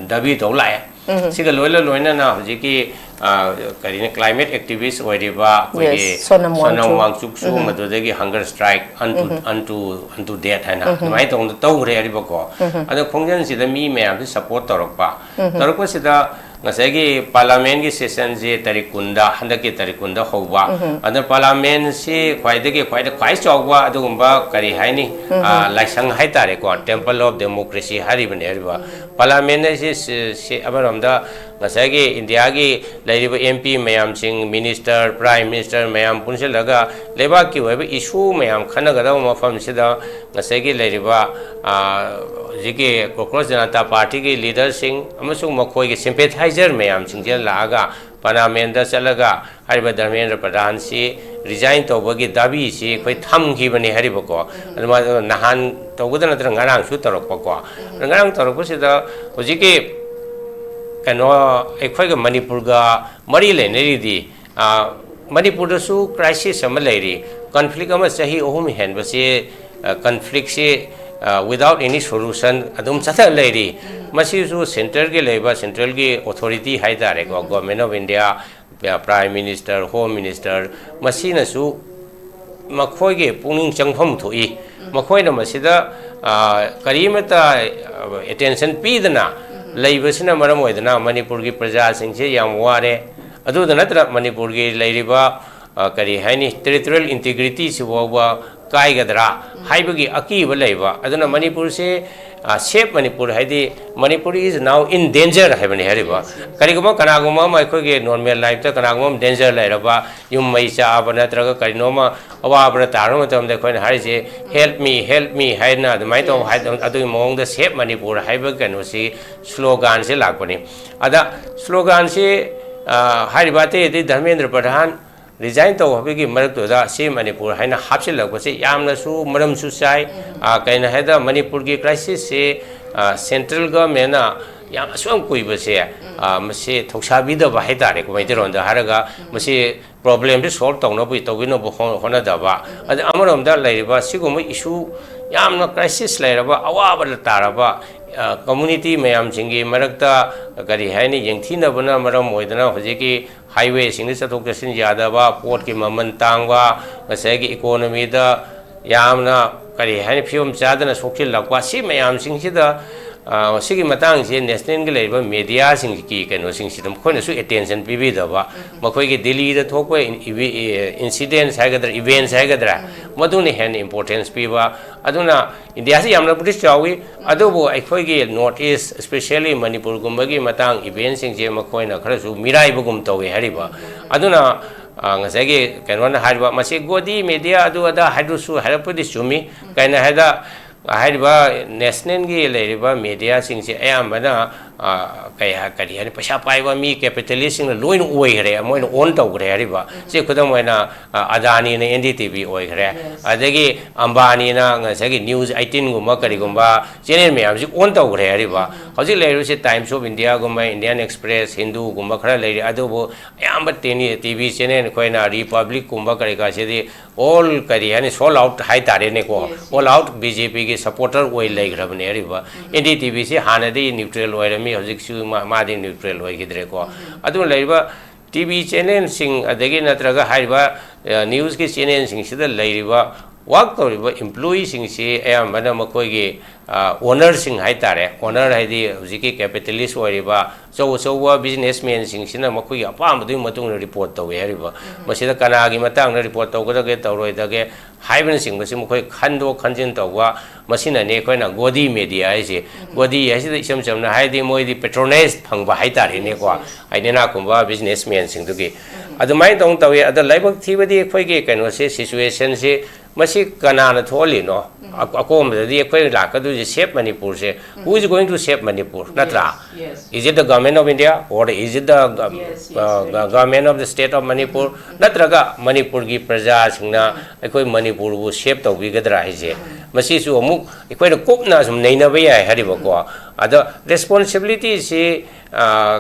ꯗꯥꯕꯤ ꯇꯧ ꯂꯥꯛꯑꯦ꯫ ꯁꯤꯒ ꯂꯣꯏꯅ ꯂꯣꯏꯅꯅ ꯍꯧꯖꯤꯛꯀꯤ, ꯑ, ꯀꯔꯤꯅ, ꯀ꯭ꯂꯥꯏꯃꯦꯠ ꯑꯦꯛꯇꯤꯚꯤꯁ ꯑꯣꯏꯔꯤꯕ ꯑꯩꯈꯣꯏꯒꯤ ꯌꯦꯁ, ꯁꯣꯅꯝ ꯁꯣꯅꯝ ꯋꯥꯡꯆꯨꯛ꯫ ꯋꯥꯡꯆꯨꯛꯁꯨ ꯃꯗꯨꯗꯒꯤ ꯍꯪꯒꯔ ꯁ꯭ꯇ꯭ꯔꯥꯏꯛ ꯑꯟꯇꯨ ꯑꯟꯇꯨ ꯑꯟꯇꯨ ꯗꯦꯠ ꯍꯥꯏꯅ ꯑꯗꯨꯃꯥꯏꯅ ꯇꯧꯗꯅ ꯇꯧꯈ꯭ꯔꯦ ꯍꯥꯏꯔꯤꯕꯀꯣ꯫ ꯑꯗꯣ ꯈꯣꯡꯖꯪꯁꯤꯗ ꯃꯤ ꯃꯌꯥꯝꯁꯤ ꯁꯄꯣꯔꯠ ꯇꯧꯔꯛꯄ꯫ ꯇꯧꯔꯛꯄꯁꯤꯗ ꯉꯁꯥꯏꯒꯤ ꯄꯥꯔꯂꯥꯃꯦꯟꯒꯤ ꯁꯦꯁꯟꯁꯤ ꯇꯥꯔꯤꯛ ꯀꯨꯟꯗ, ꯍꯟꯗꯛꯀꯤ ꯇꯥꯔꯤꯛ ꯀꯨꯟꯗ ꯍꯧꯕ꯫ ꯑꯗꯨꯅ ꯄꯥꯔꯂꯥꯃꯦꯟꯁꯤ ꯈ꯭ꯋꯥꯏꯗꯒꯤ, ꯈ꯭ꯋꯥꯏꯗ ꯈ꯭ꯋꯥꯏ ꯆꯥꯎꯕ ꯑꯗꯨꯒꯨꯝꯕ, ꯀꯔꯤ ꯍꯥꯏꯅꯤ, ꯑ, ꯂꯥꯏꯁꯪ ꯍꯥꯏꯇꯥꯔꯦꯀꯣ, ꯇꯦꯝꯄꯜ ꯑꯣꯐ ꯗꯦꯃꯣꯀ꯭ꯔꯦꯁꯤ ꯍꯥꯏꯔꯤꯕꯅꯦ ꯍꯥꯏꯔꯤꯕ꯫ ꯄꯥꯔꯂꯥꯃꯦꯟ ꯍꯥꯏꯁꯤ ꯁꯤ, ꯁꯤ ꯑꯃꯔꯣꯝꯗ ꯉꯁꯥꯏꯒꯤ ꯏꯟꯗꯤꯌꯥꯒꯤ ꯂꯩꯔꯤꯕ ꯑꯦꯝ ꯄꯤ ꯃꯌꯥꯝꯁꯤꯡ, ꯃꯤꯅꯤꯁꯇꯔ, ꯄ꯭ꯔꯥꯏꯝ ꯃꯤꯅꯤꯁꯇꯔ ꯃꯌꯥꯝ ꯄꯨꯟꯁꯤꯜꯂꯒ ꯂꯩꯕꯥꯛꯀꯤ ꯑꯣꯏꯕ ꯏꯁꯨ ꯃꯌꯥꯝ ꯈꯟꯅꯒꯗꯕ ꯃꯐꯝꯁꯤꯗ ꯉꯁꯥꯏꯒꯤ ꯂꯩꯔꯤꯕ, ꯑ, ꯍꯧꯖꯤꯛꯀꯤ ꯀꯣꯀ꯭ꯔꯣꯁ ꯖꯅꯇꯥ ꯄꯥꯔꯇꯤꯒꯤ ꯂꯤꯗꯔꯁꯤꯡ ꯑꯃꯁꯨꯡ ꯃꯈꯣꯏꯒꯤ ꯁꯤꯝꯄꯦꯊꯥꯏꯖꯔ ꯃꯌꯥꯝꯁꯤꯡꯁꯤꯅ ꯂꯥꯛꯑꯒ ꯄꯥꯔꯂꯥꯃꯦꯟꯗ ꯆꯠꯂꯒ ꯍꯥꯏꯔꯤꯕ ꯙꯔꯃꯦꯟꯗ꯭ꯔ ꯄ꯭ꯔꯙꯥꯟꯁꯤ ꯔꯤꯖꯥꯏꯟ ꯇꯧꯕꯒꯤ ꯗꯥꯕꯤꯁꯤ ꯑꯩꯈꯣꯏ ꯊꯝꯈꯤꯕꯅꯤ ꯍꯥꯏꯔꯤꯕꯀꯣ꯫ ꯑꯗꯨꯃꯥꯏꯅ ꯅꯍꯥꯟ ꯇꯧꯕꯗ ꯅꯠꯇꯅ ꯉꯔꯥꯡꯁꯨ ꯇꯧꯔꯛꯄꯀꯣ꯫ ꯑꯗ ꯉꯔꯥꯡ ꯇꯧꯔꯛꯄꯁꯤꯗ ꯍꯧꯖꯤꯛꯀꯤ ꯀꯩꯅꯣ, ꯑꯩꯈꯣꯏꯒ ꯃꯅꯤꯄꯨꯔꯒ ꯃꯔꯤ ꯂꯩꯅꯔꯤꯗꯤ, ꯑ, ꯃꯅꯤꯄꯨꯔꯗꯁꯨ ꯀ꯭ꯔꯥꯏꯁꯤꯁ ꯑꯃ ꯂꯩꯔꯤ꯫ ꯀꯟꯐ꯭ꯂꯤꯛ ꯑꯃ ꯆꯍꯤ ꯑꯍꯨꯝ ꯍꯦꯟꯕꯁꯤ, ꯑ, ꯀꯟꯐ꯭ꯂꯤꯛꯁꯤ, ꯑ, without any solution ꯑꯗꯨꯝ ꯆꯠꯊ ꯂꯩꯔꯤ꯫ ꯃꯁꯤꯁꯨ ꯁꯦꯟꯇꯔꯒꯤ ꯂꯩꯕ, ꯁꯦꯟꯇ꯭ꯔꯦꯜꯒꯤ ꯑꯣꯊꯣꯔꯤꯇꯤ ꯍꯥꯏ ꯇꯥꯔꯦꯀꯣ, government of India, prime minister, home minister, ꯃꯁꯤꯅꯁꯨ ꯃꯈꯣꯏꯒꯤ ꯄꯨꯛꯅꯤꯡ ꯆꯪꯐꯝ ꯊꯣꯛꯏ꯫ ꯃꯈꯣꯏꯅ ꯃꯁꯤꯗ, ꯑ, ꯀꯔꯤꯃꯠꯇ, ꯑ, ꯑꯦꯇꯦꯟꯁꯟ ꯄꯤꯗꯅ ꯂꯩꯕꯁꯤꯅ ꯃꯔꯝ ꯑꯣꯏꯗꯅ ꯃꯅꯤꯄꯨꯔꯒꯤ ꯄ꯭ꯔꯖꯥꯁꯤꯡꯁꯦ ꯌꯥꯝ ꯋꯥꯔꯦ꯫ ꯑꯗꯨꯗ ꯅꯠꯇꯅ ꯃꯅꯤꯄꯨꯔꯒꯤ ꯂꯩꯔꯤꯕ, ꯑ, ꯀꯔꯤ ꯍꯥꯏꯅꯤ, ꯇꯦꯔꯤꯇꯣꯔꯤꯌꯦꯜ ꯏꯟꯇꯤꯒ꯭ꯔꯤꯇꯤꯁꯤ ꯐꯥꯎꯕ ꯀꯥꯏꯒꯗ꯭ꯔꯥ ꯍꯥꯏꯕꯒꯤ ꯑꯀꯤꯕ ꯂꯩꯕ꯫ ꯑꯗꯨꯅ ꯃꯅꯤꯄꯨꯔꯁꯦ, ꯑ, ꯁꯦꯐ ꯃꯅꯤꯄꯨꯔ ꯍꯥꯏꯗꯤ Manipur is now in danger ꯍꯥꯏꯕꯅꯤ ꯍꯥꯏꯔꯤꯕ꯫ ꯀꯔꯤꯒꯨꯝꯕ ꯀꯅꯥꯒꯨꯝꯕ ꯑꯃ ꯑꯩꯈꯣꯏꯒꯤ ꯅꯣꯔꯃꯦꯜ ꯂꯥꯏꯐꯇ ꯀꯅꯥꯒꯨꯝꯕ ꯑꯃ ꯗꯦꯟꯖꯔ ꯂꯩꯔꯕ, ꯌꯨꯝ ꯃꯩ ꯆꯥꯛꯑꯕ ꯅꯠꯇ꯭ꯔꯒ ꯀꯔꯤꯅꯣꯃ ꯑꯋꯥꯕꯗ ꯇꯥꯔꯕ ꯃꯇꯝꯗ ꯑꯩꯈꯣꯏꯅ ꯍꯥꯏꯔꯤꯁꯦ, "Help me, help me" ꯍꯥꯏꯅ ꯑꯗꯨꯃꯥꯏꯅ ꯇꯧ ꯍꯥꯏ-, ꯑꯗꯨꯒꯤ ꯃꯑꯣꯡꯗ ꯁꯦꯐ ꯃꯅꯤꯄꯨꯔ ꯍꯥꯏꯕ ꯀꯩꯅꯣꯁꯤ ꯁ꯭ꯂꯣꯒꯥꯟꯁꯤ ꯂꯥꯛꯄꯅꯤ꯫ ꯑꯗ ꯁ꯭ꯂꯣꯒꯥꯟꯁꯤ, ꯑ, ꯍꯥꯏꯔꯤꯕ ꯑꯇꯩ ꯑꯇꯩ ꯙꯔꯃꯦꯟꯗ꯭ꯔ ꯄ꯭ꯔꯙꯥꯟ ꯔꯤꯖꯥꯏꯟ ꯇꯧ ꯍꯥꯏꯕꯒꯤ ꯃꯔꯛꯇꯨꯗ ꯁꯤ ꯃꯅꯤꯄꯨꯔ ꯍꯥꯏꯅ ꯍꯥꯞꯆꯤꯜꯂꯛꯄꯁꯤ ꯌꯥꯝꯅꯁꯨ ꯃꯔꯝꯁꯨ ꯆꯥꯏ꯫ ꯑ, ꯀꯩꯅꯣ ꯍꯥꯏꯗ ꯃꯅꯤꯄꯨꯔꯒꯤ ꯀ꯭ꯔꯥꯏꯁꯤꯁꯁꯤ, ꯑ, ꯁꯦꯟꯇ꯭ꯔꯦꯜ ꯒꯚꯔꯟꯃꯦꯟꯅ ꯌꯥꯝ ꯑꯁꯨꯛ ꯌꯥꯝ ꯀꯨꯏꯕꯁꯦ, ꯃꯁꯤ ꯊꯧꯁꯥꯕꯤꯗꯕ ꯍꯥꯏꯇꯥꯔꯦꯀꯣ, ꯃꯩꯇꯩꯂꯣꯟꯗ ꯍꯥꯏꯔꯒ꯫ ꯃꯁꯤ ꯄ꯭ꯔꯣꯕ꯭ꯂꯦꯝꯁꯤ ꯁꯣꯜꯕ ꯇꯧꯅꯕ, ꯇꯧꯕꯤꯅꯕ ꯍꯣꯠꯅꯗꯕ꯫ ꯑꯗ ꯑꯃꯔꯣꯝꯗ ꯂꯩꯔꯤꯕ ꯁꯤꯒꯨꯝꯕ ꯏꯁꯨ, ꯌꯥꯝꯅ ꯀ꯭ꯔꯥꯏꯁꯤꯁ ꯂꯩꯔꯕ, ꯑꯋꯥꯕꯗ ꯇꯥꯔꯕ ꯀꯝꯃꯨꯅꯤꯇꯤ ꯃꯌꯥꯝꯁꯤꯡꯒꯤ ꯃꯔꯛꯇ, ꯀꯔꯤ ꯍꯥꯏꯅꯤ, ꯌꯦꯡꯊꯤꯅꯕꯅ ꯃꯔꯝ ꯑꯣꯏꯗꯅ ꯍꯧꯖꯤꯛꯀꯤ ꯍꯥꯏꯋꯦꯁꯤꯡꯗ ꯆꯠꯊꯣꯛ ꯆꯠꯁꯤꯟ ꯌꯥꯗꯕ, ꯄꯣꯠꯀꯤ ꯃꯃꯜ ꯇꯥꯡꯕ, ꯉꯁꯥꯏꯒꯤ ꯏꯀꯣꯅꯣꯃꯤꯗ ꯌꯥꯝꯅ, ꯀꯔꯤ ꯍꯥꯏꯅꯤ, ꯐꯤꯕꯝ ꯆꯥꯗꯅ ꯁꯣꯛꯆꯤꯜꯂꯛꯄ, ꯁꯤ ꯃꯌꯥꯝꯁꯤꯡꯁꯤꯗ, ꯁꯤꯒꯤ ꯃꯇꯥꯡꯁꯦ ꯅꯦꯁꯅꯦꯜꯒꯤ ꯂꯩꯔꯤꯕ ꯃꯦꯗꯤꯌꯥꯁꯤꯡꯒꯤ ꯀꯩꯅꯣꯁꯤꯡꯁꯤꯗ ꯃꯈꯣꯏꯅꯁꯨ ꯑꯦꯇꯦꯟꯁꯟ ꯄꯤꯕꯤꯗꯕ, ꯃꯈꯣꯏꯒꯤ ꯗꯤꯜꯂꯤꯗ ꯊꯣꯛꯄ ꯏꯟꯁꯤꯗꯦꯟꯁ ꯍꯥꯏꯒꯗ꯭ꯔꯥ, ꯏꯚꯦꯟꯁ ꯍꯥꯏꯒꯗ꯭ꯔꯥ, ꯃꯗꯨꯅ ꯍꯦꯟꯅ ꯏꯝꯄꯣꯔꯇꯦꯟꯁ ꯄꯤꯕ꯫ ꯑꯗꯨꯅ ꯏꯟꯗꯤꯌꯥꯁꯤ ꯌꯥꯝꯅꯕꯨꯗꯤ ꯆꯥꯎꯏ, ꯑꯗꯨꯕꯨ ꯑꯩꯈꯣꯏꯒꯤ ꯅꯣꯔꯠ ꯏꯁ, ꯏꯁꯄꯦꯁꯤꯌꯦꯜꯂꯤ ꯃꯅꯤꯄꯨꯔꯒꯨꯝꯕꯒꯤ ꯃꯇꯥꯡ ꯏꯚꯦꯟꯁꯤꯡꯁꯦ ꯃꯈꯣꯏꯅ ꯈꯔꯁꯨ ꯃꯤꯔꯥꯏꯕꯒꯨꯝ ꯇꯧꯏ ꯍꯥꯏꯔꯤꯕ꯫ ꯑꯗꯨꯅ ꯉꯁꯥꯏꯒꯤ ꯀꯩꯅꯣꯅ ꯍꯥꯏꯔꯤꯕ, ꯃꯁꯤ ꯒꯣꯗꯤ ꯃꯦꯗꯤꯌꯥ ꯑꯗꯨ ꯑꯗꯥ ꯍꯥꯏꯗꯨꯁꯨ ꯍꯥꯏꯔꯛꯄꯗꯤ ꯆꯨꯝꯃꯤ꯫ ꯀꯩꯅꯣ ꯍꯥꯏꯗ, ꯍꯥꯏꯔꯤꯕ ꯅꯦꯁꯅꯦꯜꯒꯤ ꯂꯩꯔꯤꯕ ꯃꯦꯗꯤꯌꯥꯁꯤꯡꯁꯦ ꯑꯌꯥꯝꯕꯅ, ꯀꯩ ꯍꯥꯏ-, ꯀꯔꯤ ꯍꯥꯏꯅꯤ, ꯄꯩꯁꯥ ꯄꯥꯏꯕ ꯃꯤ, ꯀꯦꯄꯤꯇꯦꯂꯤꯁꯁꯤꯡꯅ ꯂꯣꯏꯅ ꯑꯣꯏꯈ꯭ꯔꯦ, ꯃꯣꯏꯅ ꯑꯣꯟ ꯇꯧꯈ꯭ꯔꯦ ꯍꯥꯏꯔꯤꯕ꯫ ꯁꯤ ꯈꯨꯗꯝ ꯑꯣꯏꯅ, ꯑꯗꯥꯅꯤꯅ ꯑꯦꯟ ꯗꯤ ꯇꯤ ꯚꯤ ꯑꯣꯏꯈ꯭ꯔꯦ, ꯑꯗꯒꯤ ꯑꯝꯕꯥꯅꯤꯅ ꯉꯁꯥꯏꯒꯤ ꯅ꯭ꯌꯨꯁ ꯑꯩꯠꯇꯤꯟꯒꯨꯝꯕ ꯀꯔꯤꯒꯨꯝꯕ ꯆꯦꯅꯦꯜ ꯃꯌꯥꯝꯁꯤ ꯑꯣꯟ ꯇꯧꯈ꯭ꯔꯦ ꯍꯥꯏꯔꯤꯕ꯫ ꯍꯧꯖꯤꯛ ꯂꯩꯔꯤꯕꯁꯤ ꯇꯥꯏꯝꯁ ꯑꯣꯐ ꯏꯟꯗꯤꯌꯥꯒꯨꯝꯕ, ꯏꯟꯗꯤꯌꯥꯟ ꯑꯦꯛꯁꯄ꯭ꯔꯦꯁ, ꯍꯤꯟꯗꯨꯒꯨꯝꯕ ꯈꯔ ꯂꯩꯔꯤ, ꯑꯗꯨꯕꯨ ꯑꯌꯥꯝꯕ ꯇꯤ ꯚꯤ ꯆꯦꯅꯦꯜ ꯑꯩꯈꯣꯏꯅ ꯔꯤꯄꯕ꯭ꯂꯤꯛꯀꯨꯝꯕ ꯀꯔꯤ ꯀꯥꯁꯤꯗꯤ ꯑꯣꯜ, ꯀꯔꯤ ꯍꯥꯏꯅꯤ, ꯁꯣꯜ ꯑꯥꯎꯠ ꯍꯥꯏꯇꯥꯔꯦꯅꯦꯀꯣ꯫ ꯑꯣꯜ ꯑꯥꯎꯠ ꯕꯤ ꯖꯦ ꯄꯤꯒꯤ ꯁꯄꯣꯔꯇꯔ ꯑꯣꯏ ꯂꯩꯈ꯭ꯔꯕꯅꯦ ꯍꯥꯏꯔꯤꯕ꯫ ꯑꯦꯟ ꯗꯤ ꯇꯤ ꯚꯤꯁꯤ ꯍꯥꯟꯅꯗꯤ ꯅ꯭ꯌꯨꯇ꯭ꯔꯦꯜ ꯑꯣꯏꯔꯝꯃꯤ, ꯍꯧꯖꯤꯛꯁꯨ ꯃꯥ-, ꯃꯥꯗꯤ ꯅ꯭ꯌꯨꯇ꯭ꯔꯦꯜ ꯑꯣꯏꯈꯤꯗ꯭ꯔꯦꯀꯣ꯫ ꯑꯗꯨꯅ ꯂꯩꯔꯤꯕ ꯇꯤ ꯚꯤ ꯆꯦꯅꯦꯜꯁꯤꯡ, ꯑꯗꯒꯤ ꯅꯠꯇ꯭ꯔꯒ ꯍꯥꯏꯔꯤꯕ, ꯑ, ꯅ꯭ꯌꯨꯁꯀꯤ ꯆꯦꯅꯦꯜꯁꯤꯡꯁꯤꯗ ꯂꯩꯔꯤꯕ, ꯋꯥꯔꯛ ꯇꯧꯔꯤꯕ ꯏꯝꯄ꯭ꯂꯣꯌꯤꯁꯤꯡꯁꯤ ꯑꯌꯥꯝꯕꯅ ꯃꯈꯣꯏꯒꯤ, ꯑ, ꯑꯣꯅꯔꯁꯤꯡ ꯍꯥꯏꯇꯥꯔꯦ, ꯑꯣꯅꯔ ꯍꯥꯏꯗꯤ ꯍꯧꯖꯤꯛꯀꯤ ꯀꯦꯄꯤꯇꯦꯂꯤꯁ ꯑꯣꯏꯔꯤꯕ ꯑꯆꯧ ꯑꯆꯧꯕ ꯕꯤꯖꯤꯅꯦꯁꯃꯦꯟꯁꯤꯡꯁꯤꯅ ꯃꯈꯣꯏꯒꯤ ꯑꯄꯥꯝꯕꯗꯨꯒꯤ ꯃꯇꯨꯡ ꯏꯟꯅ ꯔꯤꯄꯣꯔꯠ ꯇꯧꯋꯤ ꯍꯥꯏꯔꯤꯕ꯫ ꯃꯁꯤꯗ ꯀꯅꯥꯒꯤ ꯃꯇꯥꯡꯗ ꯔꯤꯄꯣꯔꯠ ꯇꯧꯒꯗꯒꯦ, ꯇꯧꯔꯣꯏꯗꯒꯦ ꯍꯥꯏꯕꯅꯆꯤꯡꯕꯁꯤ ꯃꯈꯣꯏ ꯈꯟꯗꯣꯛ ꯈꯟꯖꯤꯟ ꯇꯧꯕ, ꯃꯁꯤꯅꯅꯤ ꯑꯩꯈꯣꯏꯅ ꯒꯣꯗꯤ ꯃꯦꯗꯤꯌꯥ ꯍꯥꯏꯁꯦ꯫ ꯒꯣꯗꯤ ꯍꯥꯏꯁꯤꯗ ꯏꯆꯝ ꯆꯝꯅ ꯍꯥꯏꯔꯗꯤ ꯃꯣꯏꯗꯤ ꯄꯦꯇ꯭ꯔꯣꯅꯥꯏꯖ ꯐꯪꯕ ꯍꯥꯏꯇꯥꯔꯦꯅꯦꯀꯣ, ꯍꯥꯏꯗꯤ ꯏꯅꯥꯛ ꯈꯨꯟꯕ ꯕꯤꯖꯤꯅꯦꯁꯃꯦꯟꯁꯤꯡꯗꯨꯒꯤ꯫ ꯑꯗꯨꯃꯥꯏꯅ ꯇꯧꯅ ꯇꯧꯋꯤ꯫ ꯑꯗ ꯂꯥꯏꯕꯛ ꯊꯤꯕꯗꯤ ꯑꯩꯈꯣꯏꯒꯤ ꯀꯩꯅꯣꯁꯦ, ꯁꯤꯆꯨꯋꯦꯁꯟꯁꯤ, ꯃꯁꯤ ꯀꯅꯥꯅ ꯊꯣꯛꯍꯜꯂꯤꯅꯣ? ꯑ-, ꯑꯀꯣꯟꯕꯗꯗꯤ ꯑꯩꯈꯣꯏ ꯂꯥꯛꯀꯗꯣꯏꯁꯦ, Save Manipur say, who is going to save Manipur? ꯅꯠꯇ꯭ꯔꯥ? Is it the government of India or is it the, uh, government of the state of Manipur? ꯅꯠꯇ꯭ꯔꯒ ꯃꯅꯤꯄꯨꯔꯒꯤ ꯄ꯭ꯔꯖꯥꯁꯤꯡꯅ ꯑꯩꯈꯣꯏ ꯃꯅꯤꯄꯨꯔꯕꯨ ꯁꯦꯞ ꯇꯧꯕꯤꯒꯗ꯭ꯔꯥ ꯍꯥꯏꯁꯦ? ꯃꯁꯤꯁꯨ ꯑꯃꯨꯛ ꯑꯩꯈꯣꯏꯅ ꯀꯨꯞꯅ ꯁꯨꯝ ꯅꯩꯅꯕ ꯌꯥꯏ ꯍꯥꯏꯔꯤꯕꯀꯣ꯫ ꯑꯗꯣ ꯔꯦꯁꯄꯣꯟꯁꯤꯕꯤꯂꯤꯇꯤꯁꯤ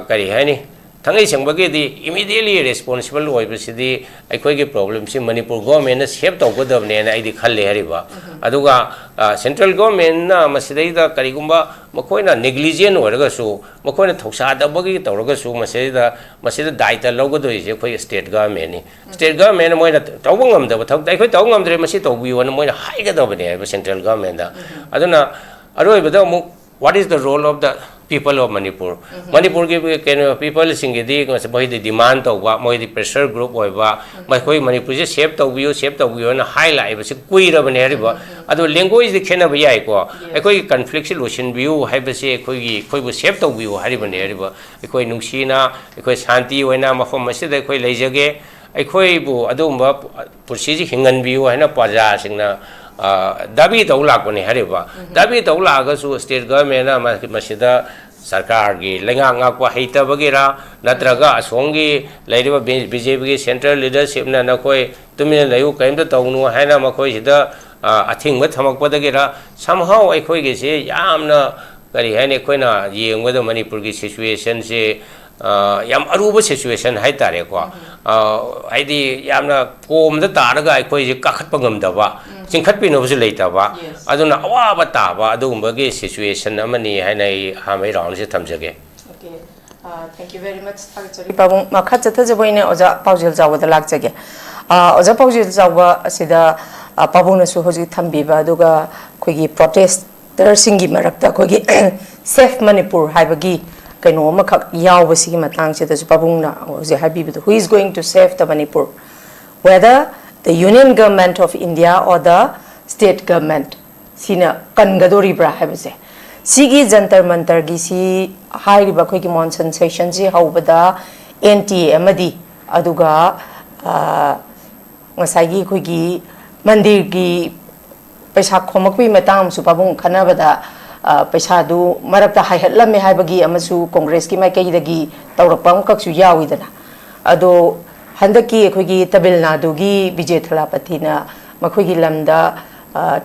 ꯀꯔꯤ ꯍꯥꯏꯅꯤ, ꯊꯥꯡꯉꯩ ꯁꯦꯡꯕꯒꯤꯗꯤ ꯏꯃꯤꯗꯤꯌꯦꯠꯂꯤ ꯔꯦꯁꯄꯣꯟꯁꯤꯕꯜ ꯑꯣꯏꯕꯁꯤꯗꯤ ꯑꯩꯈꯣꯏꯒꯤ ꯄ꯭ꯔꯣꯕ꯭ꯂꯦꯝꯁꯤ ꯃꯅꯤꯄꯨꯔ ꯒꯣꯔꯃꯦꯟꯅ ꯁꯦꯞ ꯇꯧꯒꯗꯕꯅꯦꯅ ꯑꯩꯗꯤ ꯈꯜꯂꯦ ꯍꯥꯏꯔꯤꯕ꯫ ꯑꯗꯨꯒ ꯁꯦꯟꯇ꯭ꯔꯦꯜ ꯒꯣꯔꯃꯦꯟꯅ ꯃꯁꯤꯗꯩꯗ ꯀꯔꯤꯒꯨꯝꯕ ꯃꯈꯣꯏꯅ ꯅꯦꯒ꯭ꯂꯤꯖꯦꯟ ꯑꯣꯏꯔꯒꯁꯨ, ꯃꯈꯣꯏꯅ ꯊꯧꯁꯥꯗꯕꯒꯤ ꯇꯧꯔꯒꯁꯨ, ꯃꯁꯤꯗ ꯃꯁꯤꯗ ꯗꯥꯏꯇ ꯂꯧꯒꯗꯣꯏꯁꯦ ꯑꯩꯈꯣꯏ ꯁ꯭ꯇꯦꯠ ꯒꯣꯔꯃꯦꯟꯅꯤ꯫ ꯁ꯭ꯇꯦꯠ ꯒꯣꯔꯃꯦꯟꯅ ꯃꯣꯏꯅ ꯇꯧꯕ ꯉꯝꯗꯕ ꯊꯕꯛꯇ ꯑꯩꯈꯣꯏ ꯇꯧꯕ ꯉꯝꯗ꯭ꯔꯦ, ꯃꯁꯤ ꯇꯧꯕꯤꯌꯣꯅ ꯃꯣꯏꯅ ꯍꯥꯏꯒꯗꯕꯅꯦ ꯍꯥꯏꯕ ꯁꯦꯟꯇ꯭ꯔꯦꯜ ꯒꯣꯔꯃꯦꯟꯗ꯫ ꯑꯗꯨꯅ ꯑꯔꯣꯏꯕꯗ ꯑꯃꯨꯛ, what is the role of the people of Manipur? ꯃꯅꯤꯄꯨꯔꯒꯤ ꯀꯩꯅꯣ ꯄꯤꯄꯜꯁꯤꯡꯒꯤꯗꯤ ꯃꯣꯏꯗꯤ ꯗꯤꯃꯥꯟ ꯇꯧꯕ, ꯃꯣꯏꯗꯤ ꯄ꯭ꯔꯦꯁꯔ ꯒ꯭ꯔꯨꯞ ꯑꯣꯏꯕ, ꯃꯈꯣꯏ ꯃꯅꯤꯄꯨꯔꯁꯦ ꯁꯦꯞ ꯇꯧꯕꯤꯌꯨ, ꯁꯦꯞ ꯇꯧꯕꯤꯌꯨꯅ ꯍꯥꯏ ꯂꯥꯛꯏꯕꯁꯦ ꯀꯨꯏꯔꯕꯅꯦ ꯍꯥꯏꯔꯤꯕ꯫ ꯑꯗꯣ ꯂꯦꯡꯒ꯭ꯋꯦꯖꯇꯤ ꯈꯦꯠꯅꯕ ꯌꯥꯏꯀꯣ꯫ ꯑꯩꯈꯣꯏꯒꯤ ꯀꯟꯐ꯭ꯂꯤꯛꯁꯤ ꯂꯣꯏꯁꯤꯟꯕꯤꯌꯨ ꯍꯥꯏꯕꯁꯦ ꯑꯩꯈꯣꯏꯒꯤ, ꯑꯩꯈꯣꯏꯕꯨ ꯁꯦꯞ ꯇꯧꯕꯤꯌꯨ ꯍꯥꯏꯔꯤꯕꯅꯦ ꯍꯥꯏꯔꯤꯕ꯫ ꯑꯩꯈꯣꯏ ꯅꯨꯡꯁꯤꯅ, ꯑꯩꯈꯣꯏ ꯁꯥꯟꯇꯤ ꯑꯣꯏꯅ ꯃꯐꯝ ꯑꯁꯤꯗ ꯑꯩꯈꯣꯏ ꯂꯩꯖꯒꯦ, ꯑꯩꯈꯣꯏꯕꯨ ꯑꯗꯨꯒꯨꯝꯕ ꯄꯨꯟꯁꯤꯁꯤ ꯍꯤꯡꯍꯟꯕꯤꯌꯨ ꯍꯥꯏꯅ ꯄ꯭ꯔꯖꯥꯁꯤꯡꯅ, ꯑ, ꯗꯥꯕꯤ ꯇꯧ ꯂꯥꯛꯄꯅꯦ ꯍꯥꯏꯔꯤꯕ꯫ ꯗꯥꯕꯤ ꯇꯧ ꯂꯥꯛꯑꯒꯁꯨ ꯁ꯭ꯇꯦꯠ ꯒꯣꯔꯃꯦꯟꯅ ꯃ-, ꯃꯁꯤꯗ ꯁꯔꯀꯥꯔꯒꯤ ꯂꯩꯉꯥꯛ ꯉꯥꯛꯄ ꯍꯩꯇꯕꯒꯤꯔꯥ, ꯅꯠꯇ꯭ꯔꯒ ꯑꯁꯣꯝꯒꯤ ꯂꯩꯔꯤꯕ ꯕꯤ-, ꯕꯤ ꯖꯦ ꯄꯤꯒꯤ ꯁꯦꯟꯇ꯭ꯔꯦꯜ ꯂꯤꯗꯔꯁꯤꯞꯅ ꯅꯈꯣꯏ ꯇꯨꯃꯤꯟꯅ ꯂꯩꯌꯨ, ꯀꯔꯤꯝꯇ ꯇꯧꯅꯨ ꯍꯥꯏꯅ ꯃꯈꯣꯏꯁꯤꯗ, ꯑ, ꯑꯊꯤꯡꯕ ꯊꯝꯃꯛꯄꯗꯒꯤꯔ, somehow ꯑꯩꯈꯣꯏꯒꯤꯁꯤ ꯌꯥꯝꯅ, ꯀꯔꯤ ꯍꯥꯏꯅꯤ, ꯑꯩꯈꯣꯏꯅ ꯌꯦꯡꯕꯗ ꯃꯅꯤꯄꯨꯔꯒꯤ ꯁꯤꯆꯨꯋꯦꯁꯟꯁꯤ, ꯑ, ꯌꯥꯝ ꯑꯔꯨꯕ ꯁꯤꯆꯨꯋꯦꯁꯟ ꯍꯥꯏꯇꯥꯔꯦꯀꯣ꯫ ꯑ, ꯍꯥꯏꯗꯤ ꯌꯥꯝꯅ ꯀꯣꯝꯗ ꯇꯥꯔꯒ ꯑꯩꯈꯣꯏꯁꯦ ꯀꯥꯈꯠꯄ ꯉꯝꯗꯕ, ꯆꯤꯡꯈꯠꯄꯤꯅꯕꯁꯨ ꯂꯩꯇꯕ, ꯑꯗꯨꯅ ꯑꯋꯥꯕ ꯇꯥꯕ ꯑꯗꯨꯒꯨꯝꯕꯒꯤ ꯁꯤꯆꯨꯋꯦꯁꯟ ꯑꯃꯅꯤ ꯍꯥꯏꯅ ꯑꯩ ꯑꯍꯥꯟꯕꯒꯤ ꯔꯥꯎꯟꯁꯦ ꯊꯝꯖꯒꯦ꯫ Okay. Uh, thank you very much. ꯊꯥꯒꯠꯆꯔꯤ ꯄꯥꯕꯨꯡ꯫ ꯃꯈꯥ ꯆꯠꯊꯖꯕ ꯑꯣꯏꯅ ꯑꯣꯖꯥ ꯄꯥꯎꯖꯦꯜ ꯆꯥꯎꯕꯗ ꯂꯥꯛꯆꯒꯦ꯫ ꯑ, ꯑꯣꯖꯥ ꯄꯥꯎꯖꯦꯜ ꯆꯥꯎꯕ ꯑꯁꯤꯗ, ꯑ, ꯄꯥꯕꯨꯡꯅꯁꯨ ꯍꯧꯖꯤꯛ ꯊꯝꯕꯤꯕ, ꯑꯗꯨꯒ ꯑꯩꯈꯣꯏꯒꯤ ꯄ꯭ꯔꯣꯇꯦꯁꯇꯔꯁꯤꯡꯒꯤ ꯃꯔꯛꯇ ꯑꯩꯈꯣꯏꯒꯤ Save Manipur ꯍꯥꯏꯕꯒꯤ ꯀꯩꯅꯣ ꯑꯃꯈꯛ ꯌꯥꯎꯕꯁꯤꯒꯤ ꯃꯇꯥꯡꯁꯤꯗꯁꯨ ꯄꯥꯕꯨꯡꯅ ꯍꯧꯖꯤꯛ ꯍꯥꯏꯕꯤꯕꯗꯣ, "Who is going to save the Manipur? Whether the Union Government of India or the state government?" ꯁꯤꯅ ꯀꯟꯒꯗꯣꯔꯤꯕ꯭ꯔꯥ ꯍꯥꯏꯕꯁꯦ꯫ ꯁꯤꯒꯤ ꯖꯟꯇꯔ ꯃꯟꯇꯔꯒꯤ ꯁꯤ ꯍꯥꯏꯔꯤꯕ ꯑꯩꯈꯣꯏꯒꯤ ꯃꯣꯟꯁꯟ ꯁꯦꯁꯟꯁꯤ ꯍꯧꯕꯗ ꯑꯦꯟ ꯇꯤ ꯑꯦ ꯑꯃꯗꯤ, ꯑꯗꯨꯒ, ꯑ, ꯉꯁꯥꯏꯒꯤ ꯑꯩꯈꯣꯏꯒꯤ ꯃꯟꯗꯤꯔꯒꯤ ꯄꯩꯁꯥ ꯈꯣꯝꯃꯛꯄꯒꯤ ꯃꯇꯥꯡ ꯑꯃꯁꯨ ꯄꯥꯕꯨꯡ ꯈꯟꯅꯕꯗ, ꯑ, ꯄꯩꯁꯥꯗꯨ ꯃꯔꯛꯇ ꯍꯥꯏꯍꯠꯂꯝꯃꯦ ꯍꯥꯏꯕꯒꯤ ꯑꯃꯁꯨ ꯀꯣꯡꯒ꯭ꯔꯦꯁꯀꯤ ꯃꯥꯏꯀꯩꯗꯒꯤ ꯇꯧꯔꯛꯄ ꯑꯃꯈꯛꯁꯨ ꯌꯥꯎꯏꯗꯅ꯫ ꯑꯗꯣ ꯍꯟꯗꯛꯀꯤ ꯑꯩꯈꯣꯏꯒꯤ ꯇꯥꯃꯤꯜ ꯅꯥꯗꯨꯒꯤ ꯕꯤꯖꯦ ꯊꯂꯥꯄꯊꯤꯅ ꯃꯈꯣꯏꯒꯤ ꯂꯝꯗ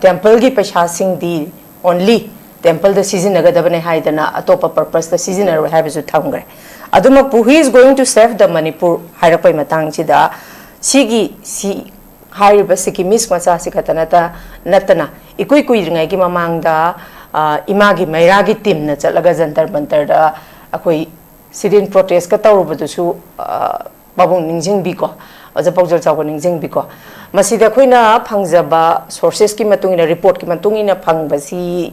ꯇꯦꯝꯄꯜꯒꯤ ꯄꯩꯁꯥꯁꯤꯡꯗꯤ ꯑꯣꯟꯂꯤ ꯇꯦꯝꯄꯜꯗ ꯁꯤꯖꯤꯟꯅꯒꯗꯕꯅꯦ ꯍꯥꯏꯗꯅ ꯑꯇꯣꯞꯄ ꯄꯔꯄꯁꯇ ꯁꯤꯖꯤꯟꯅꯔꯣꯏ ꯍꯥꯏꯕꯁꯨ ꯊꯝꯈ꯭ꯔꯦ꯫ ꯑꯗꯨꯃꯛꯄꯨ "He is going to save the Manipur" ꯍꯥꯏꯔꯛꯄꯩ ꯃꯇꯥꯡꯁꯤꯗ, ꯁꯤꯒꯤ ꯁꯤ ꯍꯥꯏꯔꯤꯕ ꯁꯤꯛꯀꯤꯃꯤꯁ ꯃꯆꯥꯁꯤ ꯈꯛꯇ ꯅꯠꯇ ꯅꯠꯇꯅ ꯏꯀꯨꯏ ꯀꯨꯏꯗ꯭ꯔꯤꯉꯩꯒꯤ ꯃꯃꯥꯡꯗ, ꯑ, ꯏꯃꯥꯒꯤ ꯃꯩꯔꯥꯒꯤ ꯇꯤꯝꯅ ꯆꯠꯂꯒ ꯖꯟꯇꯔ ꯃꯟꯇꯔꯗ ꯑꯩꯈꯣꯏ ꯁꯤꯠ ꯏꯟ ꯄ꯭ꯔꯣꯇꯦꯁꯀ ꯇꯧꯔꯨꯕꯗꯨꯁꯨ, ꯑ, ꯄꯥꯕꯨꯡ ꯅꯤꯡꯁꯤꯡꯕꯤꯀꯣ, ꯑꯣꯖꯥ ꯄꯥꯎꯖꯦꯜ ꯆꯥꯎꯕ ꯅꯤꯡꯁꯤꯡꯕꯤꯀꯣ꯫ ꯃꯁꯤꯗ ꯑꯩꯈꯣꯏꯅ ꯐꯪꯖꯕ ꯁꯣꯔꯁꯦꯁꯀꯤ ꯃꯇꯨꯡ ꯏꯟꯅ, ꯔꯤꯄꯣꯔꯠꯀꯤ ꯃꯇꯨꯡ ꯏꯟꯅ ꯐꯪꯕꯁꯤ,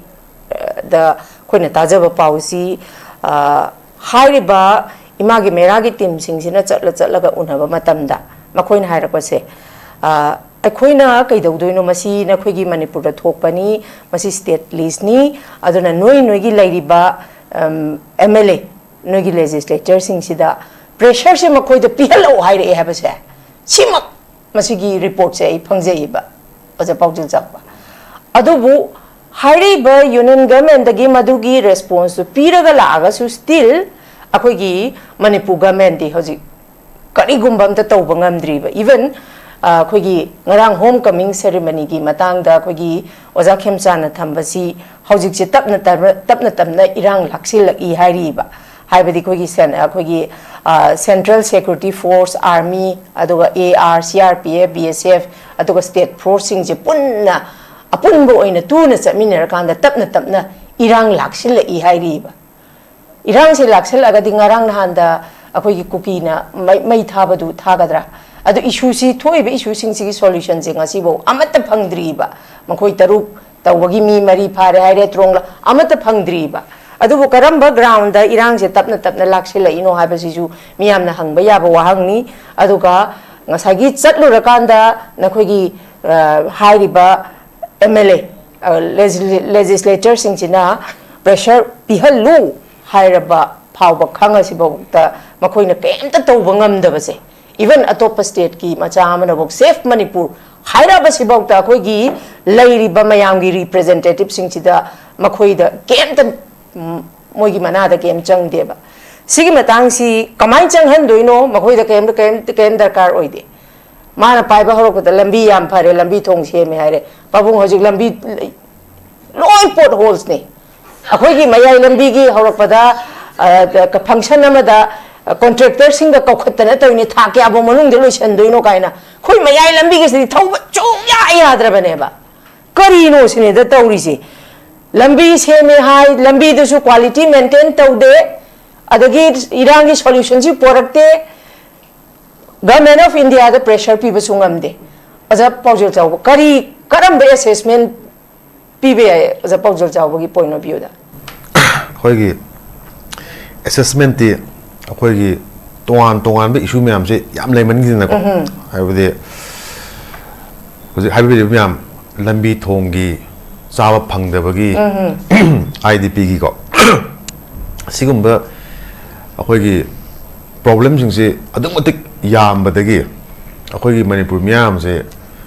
ꯑ, ꯗ ꯑꯩꯈꯣꯏꯅ ꯇꯥꯖꯕ ꯄꯥꯎꯁꯤ, ꯑ, ꯍꯥꯏꯔꯤꯕ ꯏꯃꯥꯒꯤ ꯃꯩꯔꯥꯒꯤ ꯇꯤꯝꯁꯤꯡꯁꯤꯅ ꯆꯠꯂ ꯆꯠꯂꯒ ꯎꯅꯕ ꯃꯇꯝꯗ ꯃꯈꯣꯏꯅ ꯍꯥꯏꯔꯛꯄꯁꯦ, ꯑ, "ꯑꯩꯈꯣꯏꯅ ꯀꯩꯗꯧꯗꯣꯏꯅꯣ? ꯃꯁꯤ ꯅꯈꯣꯏꯒꯤ ꯃꯅꯤꯄꯨꯔꯗ ꯊꯣꯛꯄꯅꯤ, ꯃꯁꯤ ꯁ꯭ꯇꯦꯠ ꯂꯤꯁꯅꯤ, ꯑꯗꯨꯅ ꯅꯣꯏ ꯅꯣꯏꯒꯤ ꯂꯩꯔꯤꯕ, ꯑꯦꯝ ꯑꯦꯜ ꯑꯦ, ꯅꯣꯏꯒꯤ ꯂꯦꯖꯤꯁꯂꯦꯆꯔꯁꯤꯡꯁꯤꯗ ꯄ꯭ꯔꯦꯁꯔꯁꯦ ꯃꯈꯣꯏꯗ ꯄꯤꯍꯜꯂꯛꯑꯣ" ꯍꯥꯏꯔꯛꯑꯦ ꯍꯥꯏꯕꯁꯦ, ꯁꯤꯃꯛ ꯃꯁꯤꯒꯤ ꯔꯤꯄꯣꯔꯠꯁꯦ ꯑꯩ ꯐꯪꯖꯩꯌꯦꯕ, ꯑꯣꯖꯥ ꯄꯥꯎꯖꯦꯜ ꯆꯥꯎꯕ꯫ ꯑꯗꯨꯕꯨ ꯍꯥꯏꯔꯤꯕ ꯌꯨꯅꯤꯌꯟ ꯒꯚꯔꯟꯃꯦꯟꯗꯒꯤ ꯃꯗꯨꯒꯤ ꯔꯦꯁꯄꯣꯟꯁꯇꯨ ꯄꯤꯔꯒ ꯂꯥꯛꯑꯒꯁꯨ, ꯁ꯭ꯇꯤꯜ ꯑꯩꯈꯣꯏꯒꯤ ꯃꯅꯤꯄꯨꯔ ꯒꯚꯔꯟꯃꯦꯟꯗꯤ ꯍꯧꯖꯤꯛ ꯀꯔꯤꯒꯨꯝꯕ ꯑꯝꯇ ꯇꯧꯕ ꯉꯝꯗ꯭ꯔꯤꯕ꯫ ꯏꯚꯟ, ꯑ, ꯑꯩꯈꯣꯏꯒꯤ ꯉꯔꯥꯡ ꯍꯣꯝ ꯀꯃꯤꯡ ꯁꯦꯔꯤꯃꯅꯤꯒꯤ ꯃꯇꯥꯡꯗ ꯑꯩꯈꯣꯏꯒꯤ ꯑꯣꯖꯥ ꯈꯦꯝꯆꯥꯅ ꯊꯝꯕꯁꯤ ꯍꯧꯖꯤꯛꯁꯦ ꯇꯞꯅ ꯇꯞꯅ, ꯇꯞꯅ ꯇꯞꯅ ꯏꯔꯥꯡ ꯂꯥꯛꯁꯤꯜꯂꯛꯏ ꯍꯥꯏꯔꯤꯕ꯫ ꯍꯥꯏꯕꯗꯤ ꯑꯩꯈꯣꯏꯒꯤ ꯁꯦꯟ-, ꯑꯩꯈꯣꯏꯒꯤ, ꯑ, ꯁꯦꯟꯇ꯭ꯔꯦꯜ ꯁꯦꯀ꯭ꯌꯨꯔꯤꯇꯤ ꯐꯣꯔꯁ, ꯑꯥꯔꯃꯤ, ꯑꯗꯨꯒ A R, C R P F, B S F, ꯑꯗꯨꯒ ꯁ꯭ꯇꯦꯠ ꯐꯣꯔꯁꯁꯤꯡꯁꯦ ꯄꯨꯟꯅ, ꯑꯄꯨꯟꯕ ꯑꯣꯏꯅ ꯇꯨꯅ ꯆꯠꯃꯤꯟꯅꯔꯀꯥꯟꯗ ꯇꯞꯅ ꯇꯞꯅ ꯏꯔꯥꯡ ꯂꯥꯛꯁꯤꯜꯂꯛꯏ ꯍꯥꯏꯔꯤꯕ꯫ ꯏꯔꯥꯡꯁꯦ ꯂꯥꯛꯁꯤꯜꯂꯛꯑꯒꯗꯤ ꯉꯔꯥꯡ ꯅꯍꯥꯟꯗ ꯑꯩꯈꯣꯏꯒꯤ ꯀꯨꯀꯤꯅ ꯃꯩ, ꯃꯩ ꯊꯥꯕꯗꯨ ꯊꯥꯒꯗ꯭ꯔꯥ? ꯑꯗꯨ ꯏꯁꯨꯁꯤ, ꯊꯣꯛꯏꯕ ꯏꯁꯨꯁꯤꯡꯁꯤꯒꯤ ꯁꯣꯂꯨꯁꯟꯁꯦ ꯉꯁꯤꯐꯥꯎ ꯑꯃꯠꯇ ꯐꯪꯗ꯭ꯔꯤꯕ꯫ ꯃꯈꯣꯏ ꯇꯔꯨꯛ ꯇꯧꯕꯒꯤ ꯃꯤ ꯃꯔꯤ ꯐꯥꯔꯦ ꯍꯥꯏꯔꯦ, ꯇ꯭ꯔꯣꯡꯂ-, ꯑꯃꯠꯇ ꯐꯪꯗ꯭ꯔꯤꯕ꯫ ꯑꯗꯨꯕꯨ ꯀꯔꯝꯕ ꯒ꯭ꯔꯥꯎꯟꯗ ꯏꯔꯥꯡꯁꯦ ꯇꯞꯅ ꯇꯞꯅ ꯂꯥꯛꯁꯤꯜꯂꯛꯏꯅꯣ ꯍꯥꯏꯕꯁꯤꯁꯨ ꯃꯤꯌꯥꯝꯅ ꯍꯪꯕ ꯌꯥꯕ ꯋꯥꯍꯪꯅꯤ꯫ ꯑꯗꯨꯒ ꯉꯁꯥꯏꯒꯤ ꯆꯠꯂꯨꯔꯀꯥꯟꯗ ꯅꯈꯣꯏꯒꯤ, ꯑ, ꯍꯥꯏꯔꯤꯕ ꯑꯦꯝ ꯑꯦꯜ ꯑꯦ, ꯑ, ꯂꯦꯖꯤ-, ꯂꯦꯖꯤꯁꯂꯦꯆꯔꯁꯤꯡꯁꯤꯅ ꯄ꯭ꯔꯦꯁꯔ ꯄꯤꯍꯜꯂꯨ ꯍꯥꯏꯔꯕ ꯐꯥꯎꯕ ꯈꯪꯉꯁꯤꯐꯥꯎꯗ ꯃꯈꯣꯏꯅ ꯀꯩꯝꯇ ꯇꯧꯕ ꯉꯝꯗꯕꯁꯦ, ꯏꯚꯟ ꯑꯇꯣꯞꯄ ꯁ꯭ꯇꯦꯠꯀꯤ ꯃꯆꯥ ꯑꯃꯅꯐꯥꯎ "ꯁꯦꯐ ꯃꯅꯤꯄꯨꯔ" ꯍꯥꯏꯔꯛꯑꯕꯁꯤꯐꯥꯎꯗ ꯑꯩꯈꯣꯏꯒꯤ ꯂꯩꯔꯤꯕ ꯃꯌꯥꯝꯒꯤ ꯔꯤꯄ꯭ꯔꯖꯦꯟꯇꯦꯇꯤꯚꯁꯤꯡꯁꯤꯗ ꯃꯈꯣꯏꯗ ꯀꯩꯝꯇ, ꯎꯝ, ꯃꯣꯏꯒꯤ ꯃꯅꯥꯗ ꯀꯩꯝ ꯆꯪꯗꯦꯕ꯫ ꯁꯤꯒꯤ ꯃꯇꯥꯡꯁꯤ ꯀꯃꯥꯏꯅ ꯆꯪꯍꯟꯗꯣꯏꯅꯣ? ꯃꯈꯣꯏꯗ ꯀꯩꯝꯇ, ꯀꯩꯝꯇ, ꯀꯩꯝ ꯗꯔꯀꯥꯔ ꯑꯣꯏꯗꯦ꯫ ꯃꯥꯅ ꯄꯥꯏꯕ ꯍꯧꯔꯛꯄꯗ ꯂꯝꯕꯤ ꯌꯥꯝ ꯐꯔꯦ, ꯂꯝꯕꯤ ꯊꯣꯡ ꯁꯦꯝꯃꯦ ꯍꯥꯏꯔꯦ꯫ ꯄꯥꯕꯨꯡ, ꯍꯧꯖꯤꯛ ꯂꯝꯕꯤ ꯂꯣꯏ ꯄꯣꯠ ꯍꯣꯜꯁꯅꯤ꯫ ꯑꯩꯈꯣꯏꯒꯤ ꯃꯌꯥꯏ ꯂꯝꯕꯤꯒꯤ ꯍꯧꯔꯛꯄꯗ, ꯑ, ꯐꯪꯁꯟ ꯑꯃꯗ, ꯑ, ꯀꯣꯟꯇ꯭ꯔꯦꯛꯇꯔꯁꯤꯡꯒ ꯀꯧꯈꯠꯇꯅ ꯇꯧꯔꯤꯅꯤ, "ꯊꯥ ꯀꯌꯥꯐꯥꯎ ꯃꯅꯨꯡꯗ ꯂꯣꯏꯁꯟꯗꯣꯏꯅꯣ?" ꯀꯥꯏꯅ꯫ ꯑꯩꯈꯣꯏ ꯃꯌꯥꯏ ꯂꯝꯕꯤꯒꯤꯁꯤꯗꯤ ꯊꯧꯕ ꯁꯨꯡꯌꯥ ꯌꯥꯗ꯭ꯔꯕꯅꯦꯕ꯫ ꯀꯔꯤꯅꯣ ꯁꯤꯅꯤꯗ ꯇꯧꯔꯤꯁꯦ? ꯂꯝꯕꯤ ꯁꯦꯝꯃꯦ ꯍꯥꯏ, ꯂꯝꯕꯤꯗꯨꯁꯨ ꯀ꯭ꯋꯥꯂꯤꯇꯤ ꯃꯦꯟꯇꯦꯟ ꯇꯧꯗꯦ, ꯑꯗꯒꯤ ꯏꯔꯥꯡꯒꯤ ꯁꯣꯂꯨꯁꯟꯁꯤ ꯄꯣꯔꯛꯇꯦ꯫ ꯒꯚꯔꯟꯃꯦꯟ ꯑꯣꯐ ꯏꯟꯗꯤꯌꯥꯗ ꯄ꯭ꯔꯦꯁꯔ ꯄꯤꯕꯁꯨ ꯉꯝꯗꯦ꯫ ꯑꯣꯖꯥ ꯄꯥꯎꯖꯦꯜ ꯆꯥꯎꯕ, ꯀꯔꯤ, ꯀꯔꯝꯕ ꯑꯦꯁꯦꯁꯃꯦꯟ ꯄꯤꯕ ꯌꯥꯏ, ꯑꯣꯖꯥ ꯄꯥꯎꯖꯦꯜ ꯆꯥꯎꯕꯒꯤ ꯄꯣꯏꯟ ꯑꯣꯐ ꯚ꯭ꯌꯨꯗ? ꯑꯩꯈꯣꯏꯒꯤ ꯑꯦꯁꯦꯁꯃꯦꯟꯠꯇꯤ ꯑꯩꯈꯣꯏꯒꯤ ꯇꯣꯉꯥꯟ ꯇꯣꯉꯥꯟꯕ ꯏꯁꯨ ꯃꯌꯥꯝꯁꯦ ꯌꯥꯝ ꯂꯩꯃꯟꯈꯤꯗꯅꯀꯣ꯫ ꯍꯥꯏꯕꯗꯤ ꯍꯧꯖꯤꯛ ꯍꯥꯏꯕꯤꯔꯤꯕ ꯃꯌꯥꯝ, ꯂꯝꯕꯤ ꯊꯣꯡꯒꯤ, ꯆꯥꯕ ꯐꯪꯗꯕꯒꯤ, ꯑꯥꯏ ꯗꯤ ꯄꯤꯒꯤꯀꯣ, ꯁꯤꯒꯨꯝꯕ ꯑꯩꯈꯣꯏꯒꯤ ꯄ꯭ꯔꯣꯕ꯭ꯂꯦꯝꯁꯤꯡꯁꯤ ꯑꯗꯨꯛ ꯃꯇꯤꯛ ꯌꯥꯝꯕꯗꯒꯤ ꯑꯩꯈꯣꯏꯒꯤ ꯃꯅꯤꯄꯨꯔ ꯃꯤꯌꯥꯝꯁꯦ,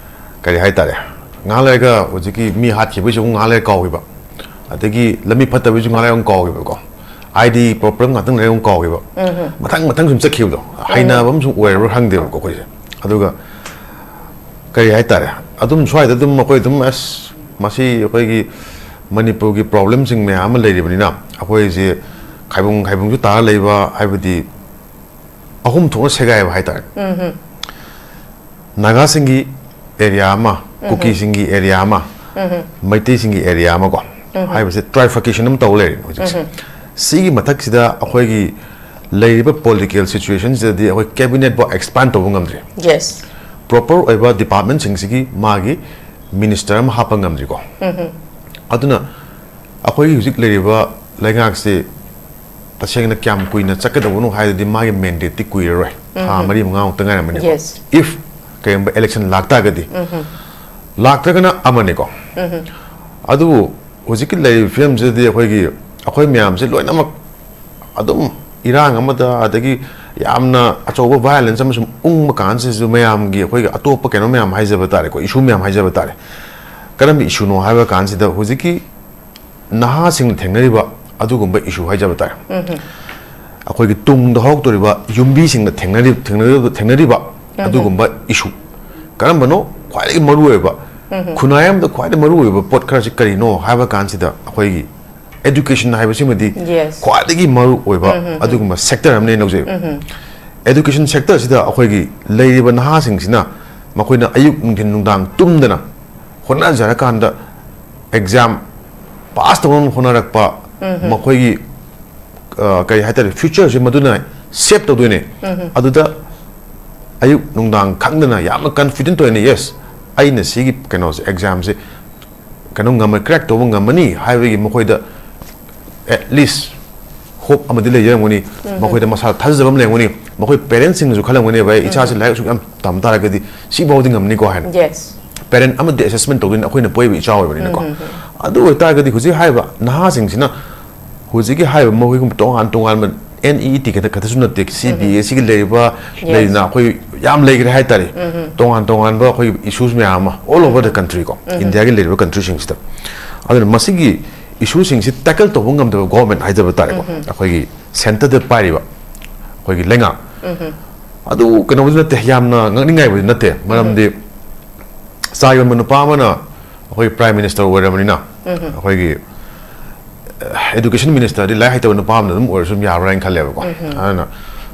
ꯀꯔꯤ ꯍꯥꯏꯇꯥꯔꯦ, ꯉꯥꯏꯍꯥꯛ ꯂꯩꯔꯒ ꯍꯧꯖꯤꯛꯀꯤ ꯃꯤ ꯍꯥꯠꯈꯤꯕꯒꯤꯁꯨ ꯑꯃꯨꯛ ꯉꯥꯏꯍꯥꯛ ꯂꯩꯔꯒ ꯀꯥꯎꯈꯤꯕ, ꯑꯗꯒꯤ ꯂꯝꯕꯤ ꯐꯠꯇꯕꯒꯤꯁꯨ ꯉꯥꯏꯍꯥꯛ ꯂꯩꯔꯒ ꯑꯃꯨꯛ ꯀꯥꯎꯈꯤꯕꯀꯣ, ꯑꯥꯏ ꯗꯤ ꯄ꯭ꯔꯣꯕ꯭ꯂꯦꯝ ꯉꯥꯛꯇꯪ ꯂꯩꯔꯒ ꯑꯃꯨꯛ ꯀꯥꯎꯈꯤꯕ, ꯃꯊꯪ ꯃꯊꯪ ꯁꯨꯝ ꯆꯠꯈꯤꯕꯗꯣ, ꯍꯩꯅꯕ ꯑꯃ ꯁꯨꯝ ꯑꯣꯏꯔꯕ꯭ꯔꯥ ꯈꯪꯗꯦꯕꯀꯣ ꯑꯩꯈꯣꯏꯁꯦ꯫ ꯑꯗꯨꯒ ꯀꯔꯤ ꯍꯥꯏꯇꯥꯔꯦ, ꯑꯗꯨꯝ ꯁ꯭ꯋꯥꯏꯗ ꯑꯗꯨꯝ ꯑꯩꯈꯣꯏ ꯑꯗꯨꯝ, ꯑꯁ, ꯃꯁꯤ ꯑꯩꯈꯣꯏꯒꯤ ꯃꯅꯤꯄꯨꯔꯒꯤ ꯄ꯭ꯔꯣꯕ꯭ꯂꯦꯝꯁꯤꯡ ꯃꯌꯥꯝ ꯑꯃ ꯂꯩꯔꯤꯕꯅꯤꯅ, ꯑꯩꯈꯣꯏꯁꯦ ꯈꯥꯏꯕꯨꯡ ꯈꯥꯏꯕꯨꯡꯁꯨ ꯇꯥꯔ ꯂꯩꯕ, ꯍꯥꯏꯕꯗꯤ ꯑꯍꯨꯝ ꯊꯣꯛꯅ ꯁꯦꯒꯥꯏꯕ ꯍꯥꯏꯇꯥꯔꯦ꯫ ꯅꯥꯒꯥꯁꯤꯡꯒꯤ ꯑꯦꯔꯤꯌꯥ ꯑꯃ, ꯀꯨꯀꯤꯁꯤꯡꯒꯤ ꯑꯦꯔꯤꯌꯥ ꯑꯃ, ꯃꯩꯇꯩꯁꯤꯡꯒꯤ ꯑꯦꯔꯤꯌꯥ ꯑꯃ ꯀꯣ, ꯍꯥꯏꯕꯁꯦ ꯇ꯭ꯔꯥꯏꯐꯔꯀꯦꯁꯟ ꯑꯃ ꯇꯧ ꯂꯩꯔꯦ ꯍꯧꯖꯤꯛꯁꯦ꯫ ꯁꯤꯒꯤ ꯃꯊꯛꯁꯤꯗ ꯑꯩꯈꯣꯏꯒꯤ ꯂꯩꯔꯤꯕ ꯄꯣꯂꯤꯇꯤꯀꯦꯜ ꯁꯤꯆꯨꯋꯦꯁꯟꯁꯤꯗꯗꯤ ꯑꯩꯈꯣꯏ ꯀꯦꯕꯤꯅꯦꯠꯐꯥꯎ ꯑꯦꯛꯁꯄꯥꯟ ꯇꯧꯕ ꯉꯝꯗ꯭ꯔꯤ꯫ ꯌꯦꯁ꯫ ꯄ꯭ꯔꯣꯄꯔ ꯑꯣꯏꯕ ꯗꯤꯄꯥꯔꯠꯃꯦꯟꯁꯤꯡꯁꯤꯒꯤ ꯃꯥꯒꯤ ꯃꯤꯅꯤꯁꯇꯔ ꯑꯃ ꯍꯥꯞꯄ ꯉꯝꯗ꯭ꯔꯤꯀꯣ꯫ ꯑꯗꯨꯅ ꯑꯩꯈꯣꯏꯒꯤ ꯍꯧꯖꯤꯛ ꯂꯩꯔꯤꯕ ꯂꯩꯉꯥꯛꯁꯤ ꯇꯁꯦꯡꯅ ꯀꯌꯥꯝ ꯀꯨꯏꯅ ꯆꯠꯀꯗꯧꯕꯅꯣ ꯍꯥꯏꯔꯗꯤ ꯃꯥꯒꯤ ꯃꯦꯟꯗꯦꯠꯇꯤ ꯀꯨꯏꯔꯔꯣꯏ, ꯊꯥ ꯃꯔꯤ ꯃꯉꯥꯃꯨꯛꯇ ꯉꯥꯏꯔꯝꯃꯅꯤꯀꯣ꯫ ꯌꯦꯁ꯫ ꯏꯐ ꯀꯔꯤꯒꯨꯝꯕ ꯏꯂꯦꯛꯁꯟ ꯂꯥꯛꯇꯥꯔꯒꯗꯤ, ꯂꯥꯛꯇ꯭ꯔꯒꯅ ꯑꯃꯅꯤꯀꯣ꯫ ꯑꯗꯨꯕꯨ ꯍꯧꯖꯤꯛꯀꯤ ꯂꯩꯔꯤꯕ ꯐꯤꯕꯝꯁꯤꯗꯗꯤ ꯑꯩꯈꯣꯏꯒꯤ, ꯑꯩꯈꯣꯏ ꯃꯌꯥꯝꯁꯦ ꯂꯣꯏꯅꯃꯛ ꯑꯗꯨꯝ ꯏꯔꯥꯡ ꯑꯃꯗ, ꯑꯗꯒꯤ ꯌꯥꯝꯅ ꯑꯆꯧꯕ ꯚꯥꯏꯑꯣꯂꯦꯟꯁ ꯑꯃ ꯁꯨꯝ ꯎꯪꯕ ꯀꯥꯟꯁꯤꯗꯁꯨ ꯃꯌꯥꯝꯒꯤ, ꯑꯩꯈꯣꯏꯒꯤ ꯑꯇꯣꯞꯄ ꯀꯩꯅꯣ ꯃꯌꯥꯝ ꯍꯥꯏꯖꯕ ꯇꯥꯔꯦꯀꯣ, ꯏꯁꯨ ꯃꯌꯥꯝ ꯍꯥꯏꯖꯕ ꯇꯥꯔꯦ꯫ ꯀꯔꯝꯕ ꯏꯁꯨꯅꯣ ꯍꯥꯏꯕ ꯀꯥꯟꯁꯤꯗ ꯍꯧꯖꯤꯛꯀꯤ ꯅꯍꯥꯁꯤꯡꯅ ꯊꯦꯡꯅꯔꯤꯕ ꯑꯗꯨꯒꯨꯝꯕ ꯏꯁꯨ ꯍꯥꯏꯖꯕ ꯇꯥꯔꯦ꯫ ꯑꯩꯈꯣꯏꯒꯤ ꯇꯨꯡꯗ ꯍꯧꯔꯛꯇꯣꯔꯤꯕ ꯌꯨꯝꯕꯤꯁꯤꯡꯅ ꯊꯦꯡꯅꯔꯤ-, ꯊꯦꯡꯅꯔꯤꯕ, ꯊꯦꯡꯅꯔꯤꯕ ꯑꯗꯨꯒꯨꯝꯕ ꯏꯁꯨ ꯀꯔꯝꯕꯅꯣ ꯈ꯭ꯋꯥꯏꯗꯒꯤ ꯃꯔꯨꯑꯣꯏꯕ, ꯈꯨꯟꯅꯥꯏ ꯑꯃꯗ ꯈ꯭ꯋꯥꯏꯗꯒꯤ ꯃꯔꯨꯑꯣꯏꯕ ꯄꯣꯠ ꯈꯔꯁꯤ ꯀꯔꯤꯅꯣ ꯍꯥꯏꯕ ꯀꯥꯟꯁꯤꯗ ꯑꯩꯈꯣꯏꯒꯤ education ꯍꯥꯏꯕꯁꯤꯃꯗꯤ Yes. ꯈ꯭ꯋꯥꯏꯗꯒꯤ ꯃꯔꯨ ꯑꯣꯏꯕ ꯑꯗꯨꯒꯨꯝꯕ sector ꯑꯃꯅꯦ ꯂꯧꯖꯩ꯫ Education sector ꯁꯤꯗ ꯑꯩꯈꯣꯏꯒꯤ ꯂꯩꯔꯤꯕ ꯅꯍꯥꯁꯤꯡꯁꯤꯅ ꯃꯈꯣꯏꯅ ꯑꯌꯨꯛ ꯅꯨꯡꯊꯤꯟ ꯅꯨꯡꯗꯥꯡ ꯇꯨꯝꯗꯅ ꯍꯣꯠꯅꯖꯔꯀꯥꯟꯗ exam pass ꯇꯧꯅꯕ ꯍꯣꯠꯅꯔꯛꯄ, ꯃꯈꯣꯏꯒꯤ ꯑ, ꯀꯔꯤ ꯍꯥꯏꯇꯥꯔꯦ, future ꯁꯦ ꯃꯗꯨꯅ shape ꯇꯧꯗꯣꯏꯅꯦ꯫ ꯑꯗꯨꯗ ꯑꯌꯨꯛ ꯅꯨꯡꯗꯥꯡ ꯈꯪꯗꯅ ꯌꯥꯝꯅ confident ꯑꯣꯏꯅ, yes, ꯑꯩꯅ ꯁꯤꯒꯤ ꯀꯩꯅꯣꯁꯦ, exam ꯁꯦ ꯀꯩꯅꯣ ꯉꯝꯃ crack ꯇꯧꯕ ꯉꯝꯃꯅꯤ ꯍꯥꯏꯕꯒꯤ ꯃꯈꯣꯏꯗ at least hope ꯑꯃꯗꯤ ꯂꯩꯖꯔꯝꯒꯅꯤ꯫ ꯃꯈꯣꯏꯗ ꯃꯁꯥ ꯊꯥꯖꯖꯕ ꯑꯃ ꯂꯩꯔꯝꯒꯅꯤ꯫ ꯃꯈꯣꯏ parents ꯁꯤꯡꯅꯁꯨ ꯈꯜꯂꯝꯒꯅꯦꯕ, "ꯑꯩ ꯏꯆꯥꯁꯦ ꯂꯥꯏꯔꯤꯛ ꯑꯁꯨꯛ ꯌꯥꯝ ꯇꯝ ꯇꯥꯔꯒꯗꯤ ꯁꯤꯐꯥꯎꯗꯤ ꯉꯝꯅꯤꯀꯣ" ꯍꯥꯏꯅ꯫ Yes. Parent ꯑꯃꯗꯤ assessment ꯇꯧꯗꯣꯏꯅꯤ, ꯑꯩꯈꯣꯏꯅ ꯄꯣꯛꯏꯕ ꯏꯆꯥ ꯑꯣꯏꯕꯅꯤꯅꯀꯣ꯫ ꯑꯗꯨ ꯑꯣꯏꯇꯥꯔꯒꯗꯤ ꯍꯧꯖꯤꯛ ꯍꯥꯏꯔꯤꯕ ꯅꯍꯥꯁꯤꯡꯁꯤꯅ ꯍꯧꯖꯤꯛꯀꯤ ꯍꯥꯏꯔꯤꯕ ꯃꯈꯣꯏꯒꯨꯝꯕ ꯇꯣꯉꯥꯟ ꯇꯣꯉꯥꯟꯕ N E E T ꯈꯛꯇ, ꯈꯛꯇꯁꯨ ꯅꯠꯇꯦ, C B S E ꯒꯤ ꯂꯩꯔꯤꯕ, Yes. ꯂꯩꯗꯅ ꯑꯩꯈꯣꯏ ꯌꯥꯝ ꯂꯩꯈ꯭ꯔꯦ ꯍꯥꯏꯇꯥꯔꯦ꯫ ꯇꯣꯉꯥꯟ ꯇꯣꯉꯥꯟꯕ ꯑꯩꯈꯣꯏꯒꯤ issues ꯃꯌꯥꯝ ꯑꯃ all over the country ꯀꯣ, India ꯒꯤ ꯂꯩꯔꯤꯕ country ꯁꯤꯡꯁꯤꯗ꯫ ꯑꯗꯨꯅ ꯃꯁꯤꯒꯤ issue ꯁꯤꯡꯁꯤ tackle ꯇꯧꯕ ꯉꯝꯗꯕ government ꯍꯥꯏꯖꯕ ꯇꯥꯔꯦꯀꯣ, ꯑꯩꯈꯣꯏꯒꯤ centre ꯗ ꯄꯥꯏꯔꯤꯕ ꯑꯩꯈꯣꯏꯒꯤ ꯂꯩꯉꯥꯛ꯫ ꯑꯗꯨ ꯀꯩꯅꯣꯕꯨꯗꯤ ꯅꯠꯇꯦ, ꯌꯥꯝꯅ ꯉꯛꯅꯤꯡꯉꯥꯏꯕꯨꯗꯤ ꯅꯠꯇꯦ, ꯃꯔꯝꯗꯤ ꯆꯥ ꯌꯣꯟꯕ ꯅꯨꯄꯥ ꯑꯃꯅ ꯑꯩꯈꯣꯏ Prime Minister ꯑꯣꯏꯔꯕꯅꯤꯅ, ꯑꯩꯈꯣꯏꯒꯤ education minister ꯗꯤ ꯂꯥꯏꯔꯤꯛ ꯍꯩꯇꯕ ꯅꯨꯄꯥ ꯑꯃꯅ ꯑꯗꯨꯝ ꯑꯣꯏꯔꯁꯨ ꯑꯗꯨꯝ ꯌꯥꯕ꯭ꯔꯥ ꯍꯥꯏꯅ ꯈꯜꯂꯦꯕꯀꯣ꯫ ꯑꯗꯨꯅ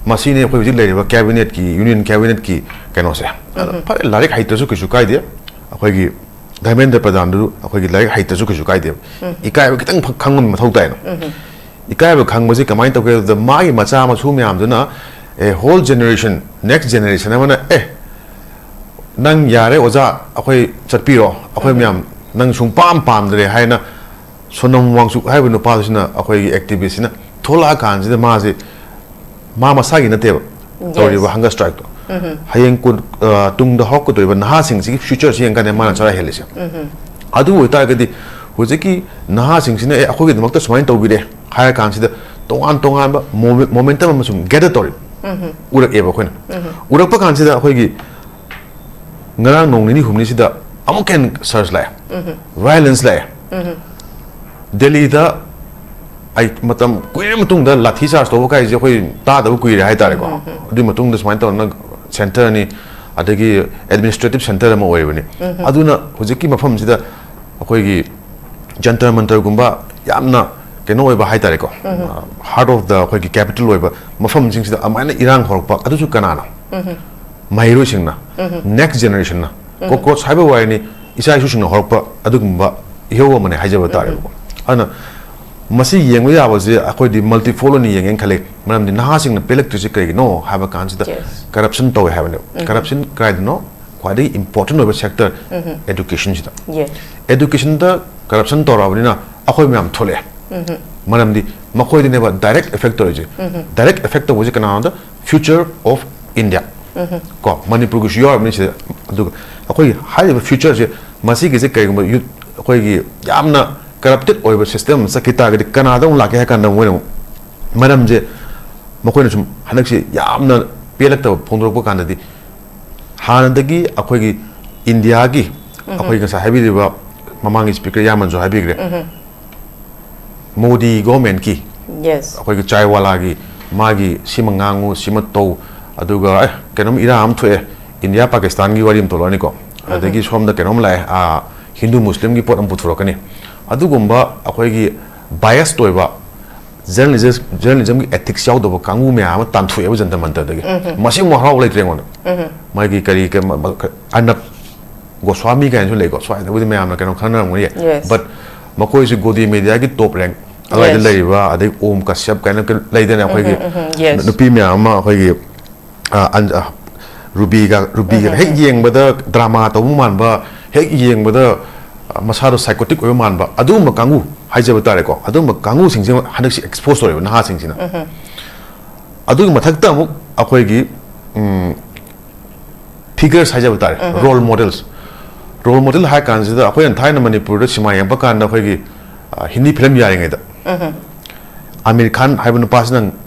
ꯃꯁꯤꯅꯤ ꯑꯩꯈꯣꯏ ꯍꯧꯖꯤꯛ ꯂꯩꯔꯤꯕ cabinet ꯀꯤ, union cabinet ꯀꯤ ꯀꯩꯅꯣꯁꯦ꯫ ꯑꯗꯣ ꯐꯔꯦ, ꯂꯥꯏꯔꯤꯛ ꯍꯩꯇ꯭ꯔꯁꯨ ꯀꯩꯁꯨ ꯀꯥꯏꯗꯦ, ꯑꯩꯈꯣꯏꯒꯤ ꯙꯔꯃꯦꯟꯗ꯭ꯔ ꯄ꯭ꯔꯙꯥꯟꯗꯨ ꯑꯩꯈꯣꯏꯒꯤ ꯂꯥꯏꯔꯤꯛ ꯍꯩꯇ꯭ꯔꯁꯨ ꯀꯩꯁꯨ ꯀꯥꯏꯗꯦꯕ꯫ ꯏꯀꯥꯏꯕ ꯈꯤꯇꯪ ꯐ-, ꯈꯪꯕ ꯃꯊꯧ ꯇꯥꯏꯅ꯫ ꯏꯀꯥꯏꯕ ꯈꯪꯕꯁꯤ ꯀꯃꯥꯏꯅ ꯇꯧꯒꯦ ꯍꯥꯏꯕꯗ, ꯃꯥꯒꯤ ꯃꯆꯥ ꯃꯁꯨ ꯃꯌꯥꯝꯗꯨꯅ, a whole generation, next generation ꯑꯃꯅ, "ꯑꯦ, ꯅꯪ ꯌꯥꯔꯦ ꯑꯣꯖꯥ, ꯑꯩꯈꯣꯏ ꯆꯠꯄꯤꯔꯣ, ꯑꯩꯈꯣꯏ ꯃꯌꯥꯝ ꯅꯪ ꯁꯨꯡ ꯄꯥꯝ ꯄꯥꯝꯗ꯭ꯔꯦ" ꯍꯥꯏꯅ ꯁꯣꯅꯝ ꯋꯥꯡꯆꯨꯛ ꯍꯥꯏꯔꯤꯕ ꯅꯨꯄꯥꯗꯨꯁꯤꯅ, ꯑꯩꯈꯣꯏꯒꯤ activist ꯁꯤꯅ ꯊꯣꯛꯂꯛꯑꯀꯥꯟꯁꯤꯗ ꯃꯥꯁꯦ, ꯃꯥ ꯃꯁꯥꯒꯤ ꯅꯠꯇꯦꯕ Yes. ꯇꯧꯔꯤꯕ hunger strike ꯇꯣ꯫ ꯍꯌꯦꯡ ꯀꯣꯟ-, ꯑ, ꯇꯨꯡꯗ ꯍꯧꯔꯛꯀꯗꯧꯔꯤꯕ ꯅꯍꯥꯁꯤꯡꯁꯤꯒꯤ future ꯁꯤ ꯌꯦꯡꯀꯥꯟꯗ ꯃꯥꯅ ꯆꯔꯥ ꯍꯦꯜꯂꯤꯁꯦ꯫ ꯑꯗꯨ ꯑꯣꯏꯇꯥꯔꯒꯗꯤ ꯍꯧꯖꯤꯛꯀꯤ ꯅꯍꯥꯁꯤꯡꯁꯤꯅ, "ꯑꯦ, ꯑꯩꯈꯣꯏꯒꯤꯗꯃꯛꯇ ꯁꯨꯃꯥꯏꯅ ꯇꯧꯕꯤꯔꯦ" ꯍꯥꯏꯔ ꯀꯥꯟꯁꯤꯗ ꯇꯣꯉꯥꯟ ꯇꯣꯉꯥꯟꯕ ꯃꯣꯃꯦ-, momentum ꯑꯃ ꯁꯨꯝ gather ꯇꯧꯔꯤ, ꯎꯔꯛꯑꯦꯕ ꯑꯩꯈꯣꯏꯅ꯫ ꯎꯔꯛꯄ ꯀꯥꯟꯁꯤꯗ ꯑꯩꯈꯣꯏꯒꯤ ꯉꯔꯥꯡ ꯅꯣꯡ ꯅꯤꯅꯤ ꯍꯨꯝꯅꯤꯁꯤꯗ ꯑꯃꯨꯛꯀ ꯍꯦꯟꯅ surge ꯂꯥꯛꯑꯦ, violence ꯂꯥꯛꯑꯦ꯫ ꯗꯦꯜꯂꯤꯗ ꯑꯩ ꯃꯇꯝ ꯀꯨꯏꯔ ꯃꯇꯨꯡꯗ ꯂꯥꯊꯤ ꯆꯥꯔꯖ ꯇꯧꯕ ꯀꯥꯏꯁꯦ ꯑꯩꯈꯣꯏ ꯇꯥꯗꯕ ꯀꯨꯏꯔꯦ ꯍꯥꯏꯇꯥꯔꯦꯀꯣ꯫ ꯑꯗꯨꯒꯤ ꯃꯇꯨꯡꯗ ꯁꯨꯃꯥꯏꯅ ꯇꯧꯗꯅ ꯁꯦꯟꯇꯔꯅꯤ, ꯑꯗꯒꯤ ꯑꯦꯗꯃꯤꯅꯤꯁꯇ꯭ꯔꯦꯇꯤꯚ ꯁꯦꯟꯇꯔ ꯑꯃ ꯑꯣꯏꯔꯤꯕꯅꯤ꯫ ꯑꯗꯨꯅ ꯍꯧꯖꯤꯛꯀꯤ ꯃꯐꯝꯁꯤꯗ ꯑꯩꯈꯣꯏꯒꯤ ꯖꯟꯇꯔ ꯃꯟꯇꯔꯒꯨꯝꯕ ꯌꯥꯝꯅ ꯀꯩꯅꯣ ꯑꯣꯏꯕ ꯍꯥꯏꯇꯥꯔꯦꯀꯣ, heart of the ꯑꯩꯈꯣꯏꯒꯤ capital ꯑꯣꯏꯕ ꯃꯐꯝꯁꯤꯡꯁꯤꯗ ꯑꯗꯨꯃꯥꯏꯅ ꯏꯔꯥꯡ ꯍꯧꯔꯛꯄ ꯑꯗꯨꯁꯨ ꯀꯅꯥꯅꯣ? ꯃꯍꯩꯔꯣꯏꯁꯤꯡꯅ, next generationꯅ, cockroach ꯍꯥꯏꯕ ꯋꯥꯔꯤꯅꯤ, ꯏꯆꯥ ꯏꯁꯨꯁꯤꯡꯅ ꯍꯧꯔꯛꯄ ꯑꯗꯨꯒꯨꯝꯕ ꯏꯍꯧ ꯑꯃꯅꯦ ꯍꯥꯏꯖꯕ ꯇꯥꯔꯦꯕꯀꯣ꯫ ꯑꯗꯨꯅ ꯃꯁꯤ ꯌꯦꯡꯕ ꯌꯥꯕꯁꯦ ꯑꯩꯈꯣꯏꯗꯤ multifold ꯑꯣꯏꯅ ꯌꯦꯡꯒꯦꯅ ꯈꯜꯂꯤ꯫ ꯃꯔꯝꯗꯤ ꯅꯍꯥꯁꯤꯡꯅ ꯄꯦꯜꯂꯛꯇ꯭ꯔꯤꯁꯤ ꯀꯔꯤꯒꯤꯅꯣ ꯍꯥꯏꯕ ꯀꯥꯟꯁꯤꯗ, Yes. corruption ꯇꯧꯋꯦ ꯍꯥꯏꯕꯅꯦꯕ꯫ Corruption ꯀꯗꯥꯏꯗꯅꯣ? ꯈ꯭ꯋꯥꯏꯗꯒꯤ important ꯑꯣꯏꯕ sector educationꯁꯤꯗ꯫ Yes. Educationꯗ corruption ꯇꯧꯔꯛꯑꯕꯅꯤꯅ ꯑꯩꯈꯣꯏ ꯃꯌꯥꯝ ꯊꯣꯛꯂꯛꯑꯦ꯫ ꯃꯔꯝꯗꯤ ꯃꯈꯣꯏꯗꯅꯦꯕ direct effect ꯇꯧꯔꯤꯁꯦ꯫ Direct effect ꯇꯧꯕꯁꯦ ꯀꯅꯥꯅꯣꯗ? Future of India꯫ ꯀꯣ, ꯃꯅꯤꯄꯨꯔꯒꯤꯁꯨ ꯌꯥꯎꯔꯕꯅꯤ ꯁꯤꯗ꯫ ꯑꯗꯨꯒ ꯑꯩꯈꯣꯏꯒꯤ ꯍꯥꯏꯔꯤꯕ futureꯁꯦ, ꯃꯁꯤꯒꯤꯁꯦ ꯀꯔꯤꯒꯨꯝꯕ youth ꯑꯩꯈꯣꯏꯒꯤ ꯌꯥꯝꯅ corrupted ꯑꯣꯏꯕ system ꯑꯃ ꯆꯠꯈꯤ ꯇꯥꯔꯒꯗꯤ ꯀꯅꯥꯗ ꯑꯃꯨꯛ ꯂꯥꯛꯀꯦ ꯍꯥꯏ ꯀꯥꯟꯗ ꯃꯣꯏꯅ ꯑꯃꯨꯛ, ꯃꯔꯝꯁꯦ ꯃꯈꯣꯏꯅ ꯁꯨꯝ ꯍꯟꯗꯛꯁꯤ ꯌꯥꯝꯅ ꯄꯦꯜꯂꯛꯇꯕ ꯐꯣꯡꯗꯣꯔꯛꯄ ꯀꯥꯟꯗꯗꯤ, ꯍꯥꯟꯅꯗꯒꯤ ꯑꯩꯈꯣꯏꯒꯤ ꯏꯟꯗꯤꯌꯥꯒꯤ, ꯑꯩꯈꯣꯏ ꯉꯁꯥꯏ ꯍꯥꯏꯕꯤꯔꯤꯕ ꯃꯃꯥꯡꯒꯤ speaker ꯏꯌꯥꯝꯕꯅꯁꯨ ꯍꯥꯏꯕꯤꯈ꯭ꯔꯦ, ꯃꯣꯗꯤ governmentꯀꯤ Yes. ꯑꯩꯈꯣꯏꯒꯤ ꯆꯥꯏꯋꯥꯂꯥꯒꯤ ꯃꯥꯒꯤ ꯁꯤꯃ ꯉꯥꯡꯉꯨ, ꯁꯤꯃ ꯇꯧ, ꯑꯗꯨꯒ ꯑꯦ, ꯀꯩꯅꯣꯝ ꯏꯔꯥꯡ ꯑꯃ ꯊꯣꯛꯑꯦ, ꯏꯟꯗꯤꯌꯥ ꯄꯥꯀꯤꯁꯇꯥꯟꯒꯤ ꯋꯥꯔꯤ ꯑꯃ ꯊꯣꯛꯂꯛꯑꯅꯤꯀꯣ꯫ ꯑꯗꯒꯤ ꯁꯣꯝꯗ ꯀꯩꯅꯣꯝ ꯂꯥꯛꯑꯦ, ꯑꯥ, ꯍꯤꯟꯗꯨ ꯃꯨꯁꯂꯤꯝꯒꯤ ꯄꯣꯠ ꯑꯃ ꯄꯨꯊꯣꯔꯛꯀꯅꯤ꯫ ꯑꯗꯨꯒꯨꯝꯕ ꯑꯩꯈꯣꯏꯒꯤ biased ꯑꯣꯏꯕ journalism, journalismꯒꯤ ethics ꯌꯥꯎꯗꯕ ꯀꯥꯡꯕꯨ ꯃꯌꯥꯝ ꯑꯃ ꯇꯥꯟꯊꯣꯛꯑꯦꯕ ꯖꯟꯇꯔ ꯃꯟꯇꯔꯗꯒꯤ꯫ ꯃꯁꯤ ꯑꯃꯨꯛ ꯍꯔꯥꯎꯕ ꯂꯩꯇ꯭ꯔꯦ ꯑꯩꯉꯣꯟꯗ꯫ ꯃꯥꯒꯤ ꯀꯔꯤ, ꯀꯔꯤ, ꯃ-, ꯃ-, ꯑꯔꯅꯕ ꯒꯣꯁ꯭ꯋꯥꯃꯤ ꯀꯥꯏꯅꯁꯨ ꯂꯩꯀꯣ, ꯁ꯭ꯋꯥꯏꯗꯕꯨꯗꯤ ꯃꯌꯥꯝꯅ ꯀꯩꯅꯣ ꯈꯪꯅꯔꯝꯒꯅꯤ꯫ Yes. But ꯃꯈꯣꯏꯁꯤ ꯒꯣꯗꯤ ꯃꯦꯗꯤꯌꯥꯒꯤ top rank ꯑꯗꯨꯋꯥꯏꯗ Yes. ꯂꯩꯔꯤꯕ, ꯑꯗꯩ ꯑꯣꯝ ꯀꯁ꯭ꯌꯞ ꯀꯥꯏꯅ ꯀꯩꯅꯣ ꯂꯩꯗꯅ, ꯑꯩꯈꯣꯏꯒꯤ ꯎꯝ, ꯎꯝ, yes. ꯅꯨꯄꯤ ꯃꯌꯥꯝ ꯑꯃ ꯑꯩꯈꯣꯏꯒꯤ, ꯑ, ꯑꯟ-, ꯑ, ꯔꯨꯕꯤꯒ, ꯔꯨꯕꯤꯒ ꯍꯦꯛ ꯌꯦꯡꯕꯗ ꯗ꯭ꯔꯃꯥ ꯇꯧꯕ ꯃꯥꯟꯕ, ꯍꯦꯛ ꯌꯦꯡꯕꯗ, ꯑ, ꯃꯁꯥꯗꯣ psychotic ꯑꯣꯏꯕ ꯃꯥꯟꯕ, ꯑꯗꯨꯒꯨꯝꯕ ꯀꯥꯡꯕꯨ ꯍꯥꯏꯖꯕ ꯇꯥꯔꯦꯀꯣ, ꯑꯗꯨꯒꯨꯝꯕ ꯀꯥꯡꯕꯨꯁꯤꯡꯁꯦ ꯍꯟꯗꯛꯁꯤ expose ꯇꯧꯔꯦꯕ ꯅꯍꯥꯁꯤꯡꯁꯤꯅ꯫ ꯑꯗꯨꯒꯤ ꯃꯊꯛꯇ ꯑꯃꯨꯛ ꯑꯩꯈꯣꯏꯒꯤ, ꯎꯝ, figures ꯍꯥꯏꯖꯕ ꯇꯥꯔꯦ, role models꯫ Role model ꯍꯥꯏ ꯀꯥꯟꯁꯤꯗ ꯑꯩꯈꯣꯏꯅ ꯊꯥꯏꯅ ꯃꯅꯤꯄꯨꯔꯗ ꯁꯤꯃꯥ ꯌꯦꯡꯕ ꯀꯥꯟꯗ ꯑꯩꯈꯣꯏꯒꯤ, ꯑ, ꯍꯤꯟꯗꯤ film ꯌꯥꯔꯤꯉꯩꯗ ꯑꯃꯤꯔ ꯈꯥꯟ ꯍꯥꯏꯕ ꯅꯨꯄꯥꯁꯤꯅ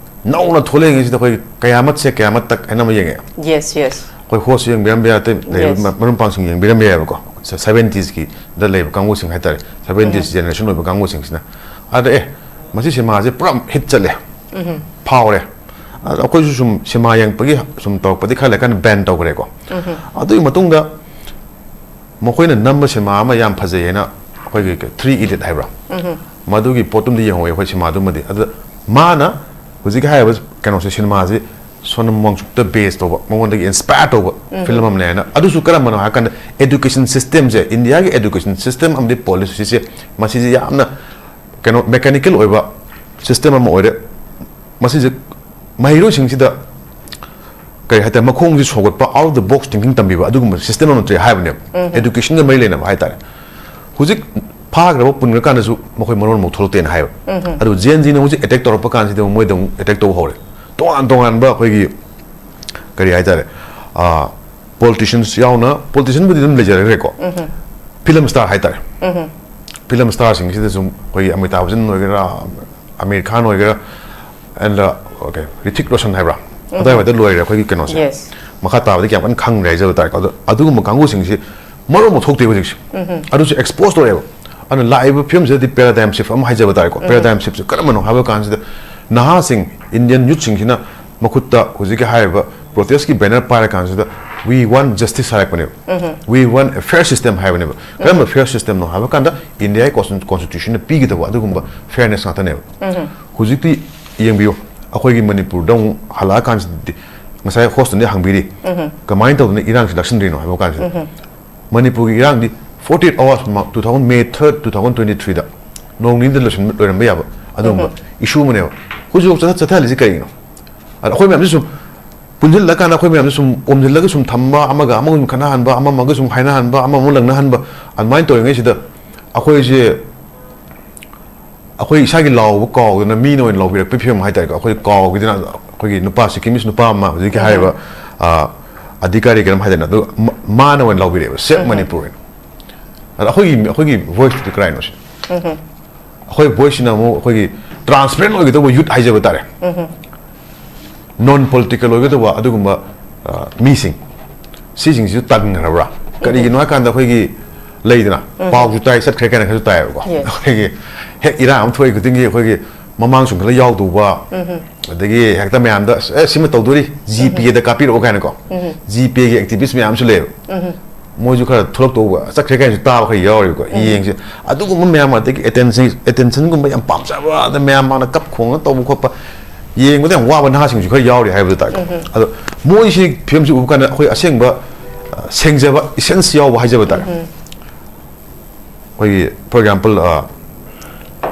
ꯅꯧꯅ ꯊꯣꯛꯂꯛꯏꯉꯩꯁꯤꯗ ꯑꯩꯈꯣꯏꯒꯤ ꯀꯌꯥꯃꯠ ꯁꯦ ꯀꯌꯥꯃꯠ ꯇꯛ ꯍꯥꯏꯅ ꯑꯃ ꯌꯦꯡꯉꯦ꯫ Yes, yes. ꯑꯩꯈꯣꯏ host ꯁꯨ ꯌꯦꯡꯕꯤꯔꯝꯕ ꯌꯥꯏ, ꯑꯇꯩ ꯂꯩꯔꯤꯕ Yes. ꯃ-, ꯃꯔꯨꯞ ꯃꯄꯥꯡꯁꯤꯡ ꯌꯦꯡꯕꯤꯔꯝꯕ ꯌꯥꯏꯕꯀꯣ꯫ ꯁ-, seventiesꯀꯤꯗ ꯂꯩꯕ ꯀꯥꯡꯕꯨꯁꯤꯡ ꯍꯥꯏꯇꯥꯔꯦ, seventies generation ꯑꯣꯏꯕ ꯀꯥꯡꯕꯨꯁꯤꯡꯁꯤꯅ꯫ ꯑꯗ ꯑꯦ, ꯃꯁꯤ ꯁꯤꯃꯥꯁꯦ ꯄꯨꯔꯥ hit ꯆꯠꯂꯦ, ꯐꯥꯎꯔꯦ꯫ ꯑꯗ ꯑꯩꯈꯣꯏꯁꯨ ꯁꯨꯝ ꯁꯤꯃꯥ ꯌꯦꯡꯉꯛꯄꯒꯤ ꯁꯨꯝ ꯇꯧꯔꯛꯄꯗꯤ ꯈꯔ ꯂꯩꯔꯀꯥꯟꯗ ꯕꯦꯟ ꯇꯧꯈ꯭ꯔꯦꯀꯣ꯫ ꯑꯗꯨꯒꯤ ꯃꯇꯨꯡꯗ ꯃꯈꯣꯏꯅ ꯅꯝꯕ ꯁꯤꯃꯥ ꯑꯃ ꯌꯥꯝ ꯐꯖꯩ ꯍꯥꯏꯅ, ꯑꯩꯈꯣꯏꯒꯤ ꯊ꯭ꯔꯤ ꯏꯗꯤꯌꯠ ꯍꯥꯏꯕ꯭ꯔꯥ, ꯃꯗꯨꯒꯤ ꯄꯣꯠꯇꯨꯝꯗꯤ ꯌꯦꯡꯍꯧꯋꯦ ꯑꯩꯈꯣꯏ ꯁꯤꯃꯥꯗꯨꯃꯗꯤ꯫ ꯑꯗꯨꯗ ꯃꯥꯅ ꯍꯧꯖꯤꯛꯀꯤ ꯍꯥꯏꯔꯤꯕ ꯀꯩꯅꯣꯁꯦ, ꯁꯤꯅꯦꯃꯥꯁꯤ ꯁꯣꯅꯝ ꯋꯥꯡꯆꯨꯞꯇ ꯕꯦꯁ ꯇꯧꯕ, ꯃꯉꯣꯟꯗꯒꯤ ꯏꯟꯁꯄꯥꯌꯔ ꯇꯧꯕ ꯐꯤꯂꯝ ꯑꯃꯅꯦ ꯍꯥꯏꯅ꯫ ꯑꯗꯨꯁꯨ ꯀꯔꯝꯕꯅꯣ ꯍꯥꯏꯔꯀꯥꯟꯗ, ꯑꯦꯗꯨꯀꯦꯁꯟ ꯁꯤꯁꯇꯦꯝꯁꯦ, ꯏꯟꯗꯤꯌꯥꯒꯤ ꯑꯦꯗꯨꯀꯦꯁꯟ ꯁꯤꯁꯇꯦꯝ ꯑꯃꯗꯤ ꯄꯣꯂꯤꯁꯤꯁꯦ, ꯃꯁꯤꯁꯦ ꯌꯥꯝꯅ ꯀꯩꯅꯣ, ꯃꯦꯀꯥꯅꯤꯀꯦꯜ ꯑꯣꯏꯕ ꯁꯤꯁꯇꯦꯝ ꯑꯃ ꯑꯣꯏꯔꯦ꯫ ꯃꯁꯤꯁꯦ ꯃꯍꯩꯔꯣꯏꯁꯤꯡꯁꯤꯗ ꯀꯔꯤ ꯍꯥꯏꯇꯥꯔꯦ, ꯃꯈꯣꯡꯁꯤ ꯁꯣꯛꯒꯠꯄ, out of the box thinking ꯇꯝꯕꯤꯕ, ꯑꯗꯨꯒꯨꯝꯕ ꯁꯤꯁꯇꯦꯝ ꯑꯃ ꯅꯠꯇ꯭ꯔꯦ ꯍꯥꯏꯕꯅꯦꯕ꯫ ꯎꯝ꯫ ꯑꯦꯗꯨꯀꯦꯁꯟꯒ ꯃꯔꯤ ꯂꯩꯅꯕ ꯍꯥꯏꯇꯥꯔꯦ꯫ ꯍꯧꯖꯤꯛ ꯐꯥꯈ꯭ꯔꯕ ꯄꯨꯟꯈ꯭ꯔꯀꯥꯟꯗꯁꯨ ꯃꯈꯣꯏ ꯃꯔꯣꯟ ꯑꯃꯨꯛ ꯊꯣꯛꯂꯛꯇꯦꯅ ꯍꯥꯏꯕ꯫ ꯎꯝ꯫ ꯑꯗꯨ ꯖꯦꯟ ꯖꯤꯅ ꯍꯧꯖꯤꯛ ꯑꯦꯇꯦꯛ ꯇꯧꯔꯛꯄ ꯀꯥꯟꯁꯤꯗ ꯃꯣꯏꯗ ꯑꯃꯨꯛ ꯑꯦꯇꯦꯛ ꯇꯧꯕ ꯍꯧꯔꯦ꯫ ꯇꯣꯉꯥꯟ ꯇꯣꯉꯥꯟꯕ ꯑꯩꯈꯣꯏꯒꯤ ꯀꯔꯤ ꯍꯥꯏꯇꯥꯔꯦ, ꯄꯣꯂꯤꯇꯤꯁꯤꯌꯟꯁ ꯌꯥꯎꯅ, ꯄꯣꯂꯤꯇꯤꯁꯤꯌꯟꯕꯨꯗꯤ ꯑꯗꯨꯝ ꯂꯩꯖꯔꯈ꯭ꯔꯦꯀꯣ꯫ ꯎꯝ꯫ ꯐꯤꯂꯝ ꯁ꯭ꯇꯥꯔ ꯍꯥꯏꯇꯥꯔꯦ꯫ ꯎꯝ꯫ ꯐꯤꯂꯝ ꯁ꯭ꯇꯥꯔꯁꯤꯡꯁꯤꯗ ꯁꯨꯝ ꯑꯩꯈꯣꯏꯒꯤ ꯑꯃꯤꯇꯥꯕ ꯕꯆꯟ ꯑꯣꯏꯒꯦꯔꯥ, ꯑꯃꯤꯔ ꯈꯥꯟ ꯑꯣꯏꯒꯦꯔꯥ, ꯑꯦꯟ, ꯑꯣꯀꯦ, ꯔꯤꯇꯤꯛ ꯔꯣꯁꯟ ꯍꯥꯏꯕ꯭ꯔꯥ? ꯎꯝ꯫ ꯑꯗꯨꯋꯥꯏꯗ ꯂꯣꯏꯔꯦ ꯑꯩꯈꯣꯏꯒꯤ ꯀꯩꯅꯣꯁꯦ꯫ Yes꯫ ꯃꯈꯥ ꯇꯥꯕꯗꯤ ꯀꯌꯥꯝ ꯀꯟꯅ ꯈꯪꯗ꯭ꯔꯦ ꯍꯥꯏꯖꯕ ꯇꯥꯔꯦꯀꯣ꯫ ꯑꯗꯣ ꯑꯗꯨꯒꯨꯝꯕ ꯀꯥꯡꯕꯨꯁꯤꯡꯁꯤ ꯃꯔꯣꯟ ꯑꯃ ꯊꯣꯛꯇꯦ ꯍꯧꯖꯤꯛꯁꯦ꯫ ꯎꯝ꯫ ꯑꯗꯨꯁꯨ ꯑꯦꯛꯁꯄꯣꯖ ꯇꯧꯔꯛꯑꯦꯕ꯫ ꯑꯗꯨꯅ ꯂꯥꯛꯏꯕ ꯐꯤꯂꯝꯁꯤꯗꯗꯤ ꯄꯦꯔꯥꯗꯥꯏꯝ ꯁꯤꯐ ꯑꯃ ꯍꯥꯏꯖꯕ ꯇꯥꯔꯦꯀꯣ꯫ ꯎꯝ꯫ ꯄꯦꯔꯥꯗꯥꯏꯝ ꯁꯤꯐꯁꯦ ꯀꯔꯝꯕꯅꯣ ꯍꯥꯏꯕ ꯀꯥꯟꯁꯤꯗ, ꯅꯍꯥꯁꯤꯡ, ꯏꯟꯗꯤꯌꯟ ꯌꯨꯠꯁꯤꯡꯁꯤꯅ ꯃꯈꯨꯠꯇ ꯍꯧꯖꯤꯛꯀꯤ ꯍꯥꯏꯔꯤꯕ ꯄ꯭ꯔꯣꯇꯦꯁꯀꯤ ꯕꯦꯅꯔ ꯄꯥꯏꯔ ꯀꯥꯟꯁꯤꯗ "We want justice" ꯍꯥꯏꯔꯛꯄꯅꯦꯕ꯫ Um. "We want a fair system" ꯍꯥꯏꯕꯅꯦꯕ꯫ ꯀꯔꯝꯕ ꯐꯦꯌꯔ ꯁꯤꯁꯇꯦꯝꯅꯣ ꯍꯥꯏꯕ ꯀꯥꯟꯗ, ꯏꯟꯗꯤꯌꯥꯒꯤ ꯀꯣꯟꯁꯇꯤꯇ꯭ꯌꯨꯁꯟꯅ ꯄꯤꯒꯗꯕ ꯑꯗꯨꯒꯨꯝꯕ ꯐꯦꯌꯔꯅꯦꯁ ꯉꯥꯛꯇꯅꯦꯕ꯫ ꯎꯝ꯫ ꯍꯧꯖꯤꯛꯇꯤ ꯌꯦꯡꯕꯤꯌꯨ, ꯑꯩꯈꯣꯏꯒꯤ ꯃꯅꯤꯄꯨꯔꯗ ꯑꯃꯨꯛ ꯍꯜꯂꯛꯑꯀꯥꯟꯁꯤꯗꯗꯤ, ꯉꯁꯥꯏ ꯍꯣꯁꯇꯅꯤ ꯍꯪꯕꯤꯔꯤ, ꯎꯝ꯫ ꯀꯃꯥꯏꯅ ꯇꯧꯗꯅ ꯏꯔꯥꯡꯁꯤ ꯂꯥꯛꯁꯤꯟꯗ꯭ꯔꯤꯅꯣ ꯍꯥꯏꯕ ꯀꯥꯟꯁꯤꯗ, ꯎꯝ꯫ ꯃꯅꯤꯄꯨꯔꯒꯤ ꯏꯔꯥꯡꯗꯤ forty eight hours ꯃꯃꯥꯡ, two thousand, May third, two thousand twenty three ꯗ ꯅꯣꯡ ꯅꯤꯅꯤꯗ ꯂꯣꯏꯁꯤꯟꯕ, ꯂꯣꯏꯔꯝꯕ ꯌꯥꯕ ꯑꯗꯨꯒꯨꯝꯕ ꯎꯝ꯫ ꯏꯁꯨ ꯑꯃꯅꯦꯕ꯫ ꯍꯧꯖꯤꯛꯐꯥꯎ ꯆꯠꯊ-, ꯆꯠꯊꯍꯜꯂꯤꯁꯤ ꯀꯔꯤꯒꯤꯅꯣ? ꯑꯗ ꯑꯩꯈꯣꯏ ꯃꯌꯥꯝꯁꯤ ꯁꯨꯝ ꯄꯨꯟꯁꯤꯜꯂꯀꯥꯟꯗ, ꯑꯩꯈꯣꯏ ꯃꯌꯥꯝꯁꯤ ꯁꯨꯝ ꯑꯣꯝꯁꯤꯜꯂꯒ ꯁꯨꯝ ꯊꯝꯕ, ꯑꯃꯒ ꯑꯃꯒ ꯁꯨꯝ ꯈꯠꯅꯍꯟꯕ, ꯑꯃ ꯑꯃꯒ ꯁꯨꯝ ꯍꯥꯏꯅꯍꯟꯕ, ꯑꯃ ꯑꯃꯨꯛ ꯂꯪꯅꯍꯟꯕ, ꯑꯗꯨꯃꯥꯏꯅ ꯇꯧꯔꯤꯉꯩꯁꯤꯗ ꯑꯩꯈꯣꯏꯁꯦ, ꯑꯩꯈꯣꯏ ꯏꯁꯥꯒꯤ ꯂꯥꯎꯕ ꯀꯥꯎꯗꯅ ꯃꯤꯅ ꯑꯣꯏꯅ ꯂꯥꯎꯕꯤꯔꯛꯄꯒꯤ ꯐꯤꯕꯝ ꯍꯥꯏꯇꯥꯔꯦꯀꯣ꯫ ꯑꯩꯈꯣꯏ ꯀꯥꯎꯈꯤꯗꯅ, ꯑꯩꯈꯣꯏꯒꯤ ꯅꯨꯄꯥ, ꯁꯤꯛꯀꯤꯃꯤꯁ ꯅꯨꯄꯥ ꯑꯃ, ꯍꯧꯖꯤꯛꯀꯤ ꯎꯝ꯫ ꯍꯥꯏꯔꯤꯕ, ꯑ, ꯑꯙꯤꯀꯥꯔꯤ ꯀꯩꯅꯣꯝ ꯍꯥꯏꯗꯅ, ꯑꯗꯨ ꯃ-, ꯃꯥꯅ ꯑꯣꯏꯅ ꯂꯥꯎꯕꯤꯔꯛꯑꯦꯕ, "Save ꯎꯝ꯫ Manipur" ꯍꯥꯏꯅ꯫ ꯑꯗ ꯑꯩꯈꯣꯏꯒꯤ, ꯑꯩꯈꯣꯏꯒꯤ ꯚꯣꯏꯁꯇꯨꯗꯤ ꯀꯔꯥꯏꯅꯣ ꯁꯤ? ꯎꯝ꯫ ꯑꯩꯈꯣꯏ ꯚꯣꯏꯁꯁꯤꯅ ꯑꯃꯨꯛ ꯑꯩꯈꯣꯏꯒꯤ ꯇ꯭ꯔꯥꯟꯁꯄꯦꯔꯦꯟ ꯑꯣꯏꯒꯗꯧꯕ ꯌꯨꯠ ꯍꯥꯏꯖꯕ ꯇꯥꯔꯦ꯫ ꯎꯝ꯫ ꯅꯣꯟ ꯄꯣꯂꯤꯇꯤꯀꯦꯜ ꯑꯣꯏꯒꯗꯧꯕ ꯑꯗꯨꯒꯨꯝꯕ, ꯑ, ꯃꯤꯁꯤꯡ, ꯁꯤꯁꯤꯡꯁꯤꯁꯨ ꯇꯟꯈ꯭ꯔꯕ꯭ꯔꯥ? ꯀꯔꯤꯒꯤꯅꯣ ꯍꯥꯏꯀꯥꯟꯗ, ꯑꯩꯈꯣꯏꯒꯤ ꯂꯩꯗꯅ, ꯎꯝ꯫ ꯄꯥꯎꯁꯨ ꯇꯥꯏ, ꯆꯠꯈ꯭ꯔꯦ ꯀꯥꯏꯅ ꯈꯔꯁꯨ ꯇꯥꯏꯌꯦꯕꯀꯣ꯫ Yes꯫ ꯑꯩꯈꯣꯏꯒꯤ ꯍꯦꯛ ꯏꯔꯥꯡ ꯑꯃ ꯊꯣꯛꯏ ꯈꯨꯗꯤꯡꯒꯤ ꯑꯩꯈꯣꯏꯒꯤ ꯃꯃꯥꯡ ꯁꯨꯝ ꯈꯔ ꯌꯥꯎꯗꯧꯕ, ꯑꯗꯒꯤ ꯍꯦꯛꯇ ꯃꯌꯥꯝꯗ, "ꯑꯦ, ꯁꯤꯃ ꯇꯧꯗꯣꯔꯤ, ꯖꯤ ꯄꯦꯗ ꯀꯥꯞꯄꯤꯔꯛꯑꯣ" ꯀꯥꯏꯅꯀꯣ, ꯖꯤ ꯄꯦꯒꯤ ꯑꯦꯛꯇꯤꯚꯤꯁ ꯃꯌꯥꯝꯁꯨ ꯂꯩꯌꯦꯕ꯫ ꯃꯣꯏꯁꯨ ꯈꯔ ꯊꯣꯛꯂꯛꯇꯧꯕ, ꯆꯠꯈ꯭ꯔꯦ ꯀꯥꯏꯅꯁꯨ ꯇꯥꯕ ꯈꯔ ꯌꯥꯎꯔꯤꯕꯀꯣ꯫ ꯌꯦꯡꯁꯦ꯫ ꯑꯗꯨꯒꯨꯝꯕ ꯃꯌꯥꯝ, ꯑꯗꯒꯤ ꯑꯦꯇꯦꯟꯁꯟ, ꯑꯦꯇꯦꯟꯁꯟꯒꯨꯝꯕ ꯌꯥꯝ ꯄꯥꯝꯖꯕ, ꯑꯗ ꯃꯌꯥꯝ ꯃꯥꯅ ꯀꯞ ꯈꯣꯡꯅ ꯇꯧꯕ ꯈꯣꯠꯄ, ꯌꯦꯡꯕꯗ ꯌꯥꯝ ꯋꯥꯕ ꯅꯍꯥꯁꯤꯡꯁꯨ ꯈꯔ ꯌꯥꯎꯔꯤ ꯍꯥꯏꯕꯗꯨ ꯇꯥꯏꯀꯣ꯫ ꯑꯗꯣ ꯃꯣꯏꯁꯤ ꯐꯤꯂꯝꯁꯤ ꯎꯕ ꯀꯥꯟꯗ ꯑꯩꯈꯣꯏ ꯑꯁꯦꯡꯕ, ꯑ, ꯁꯦꯡꯖꯕ, ꯏꯁꯦꯟꯁ ꯌꯥꯎꯕ ꯍꯥꯏꯖꯕ ꯇꯥꯔꯦ꯫ ꯑꯩꯈꯣꯏꯒꯤ, for example, ꯑ,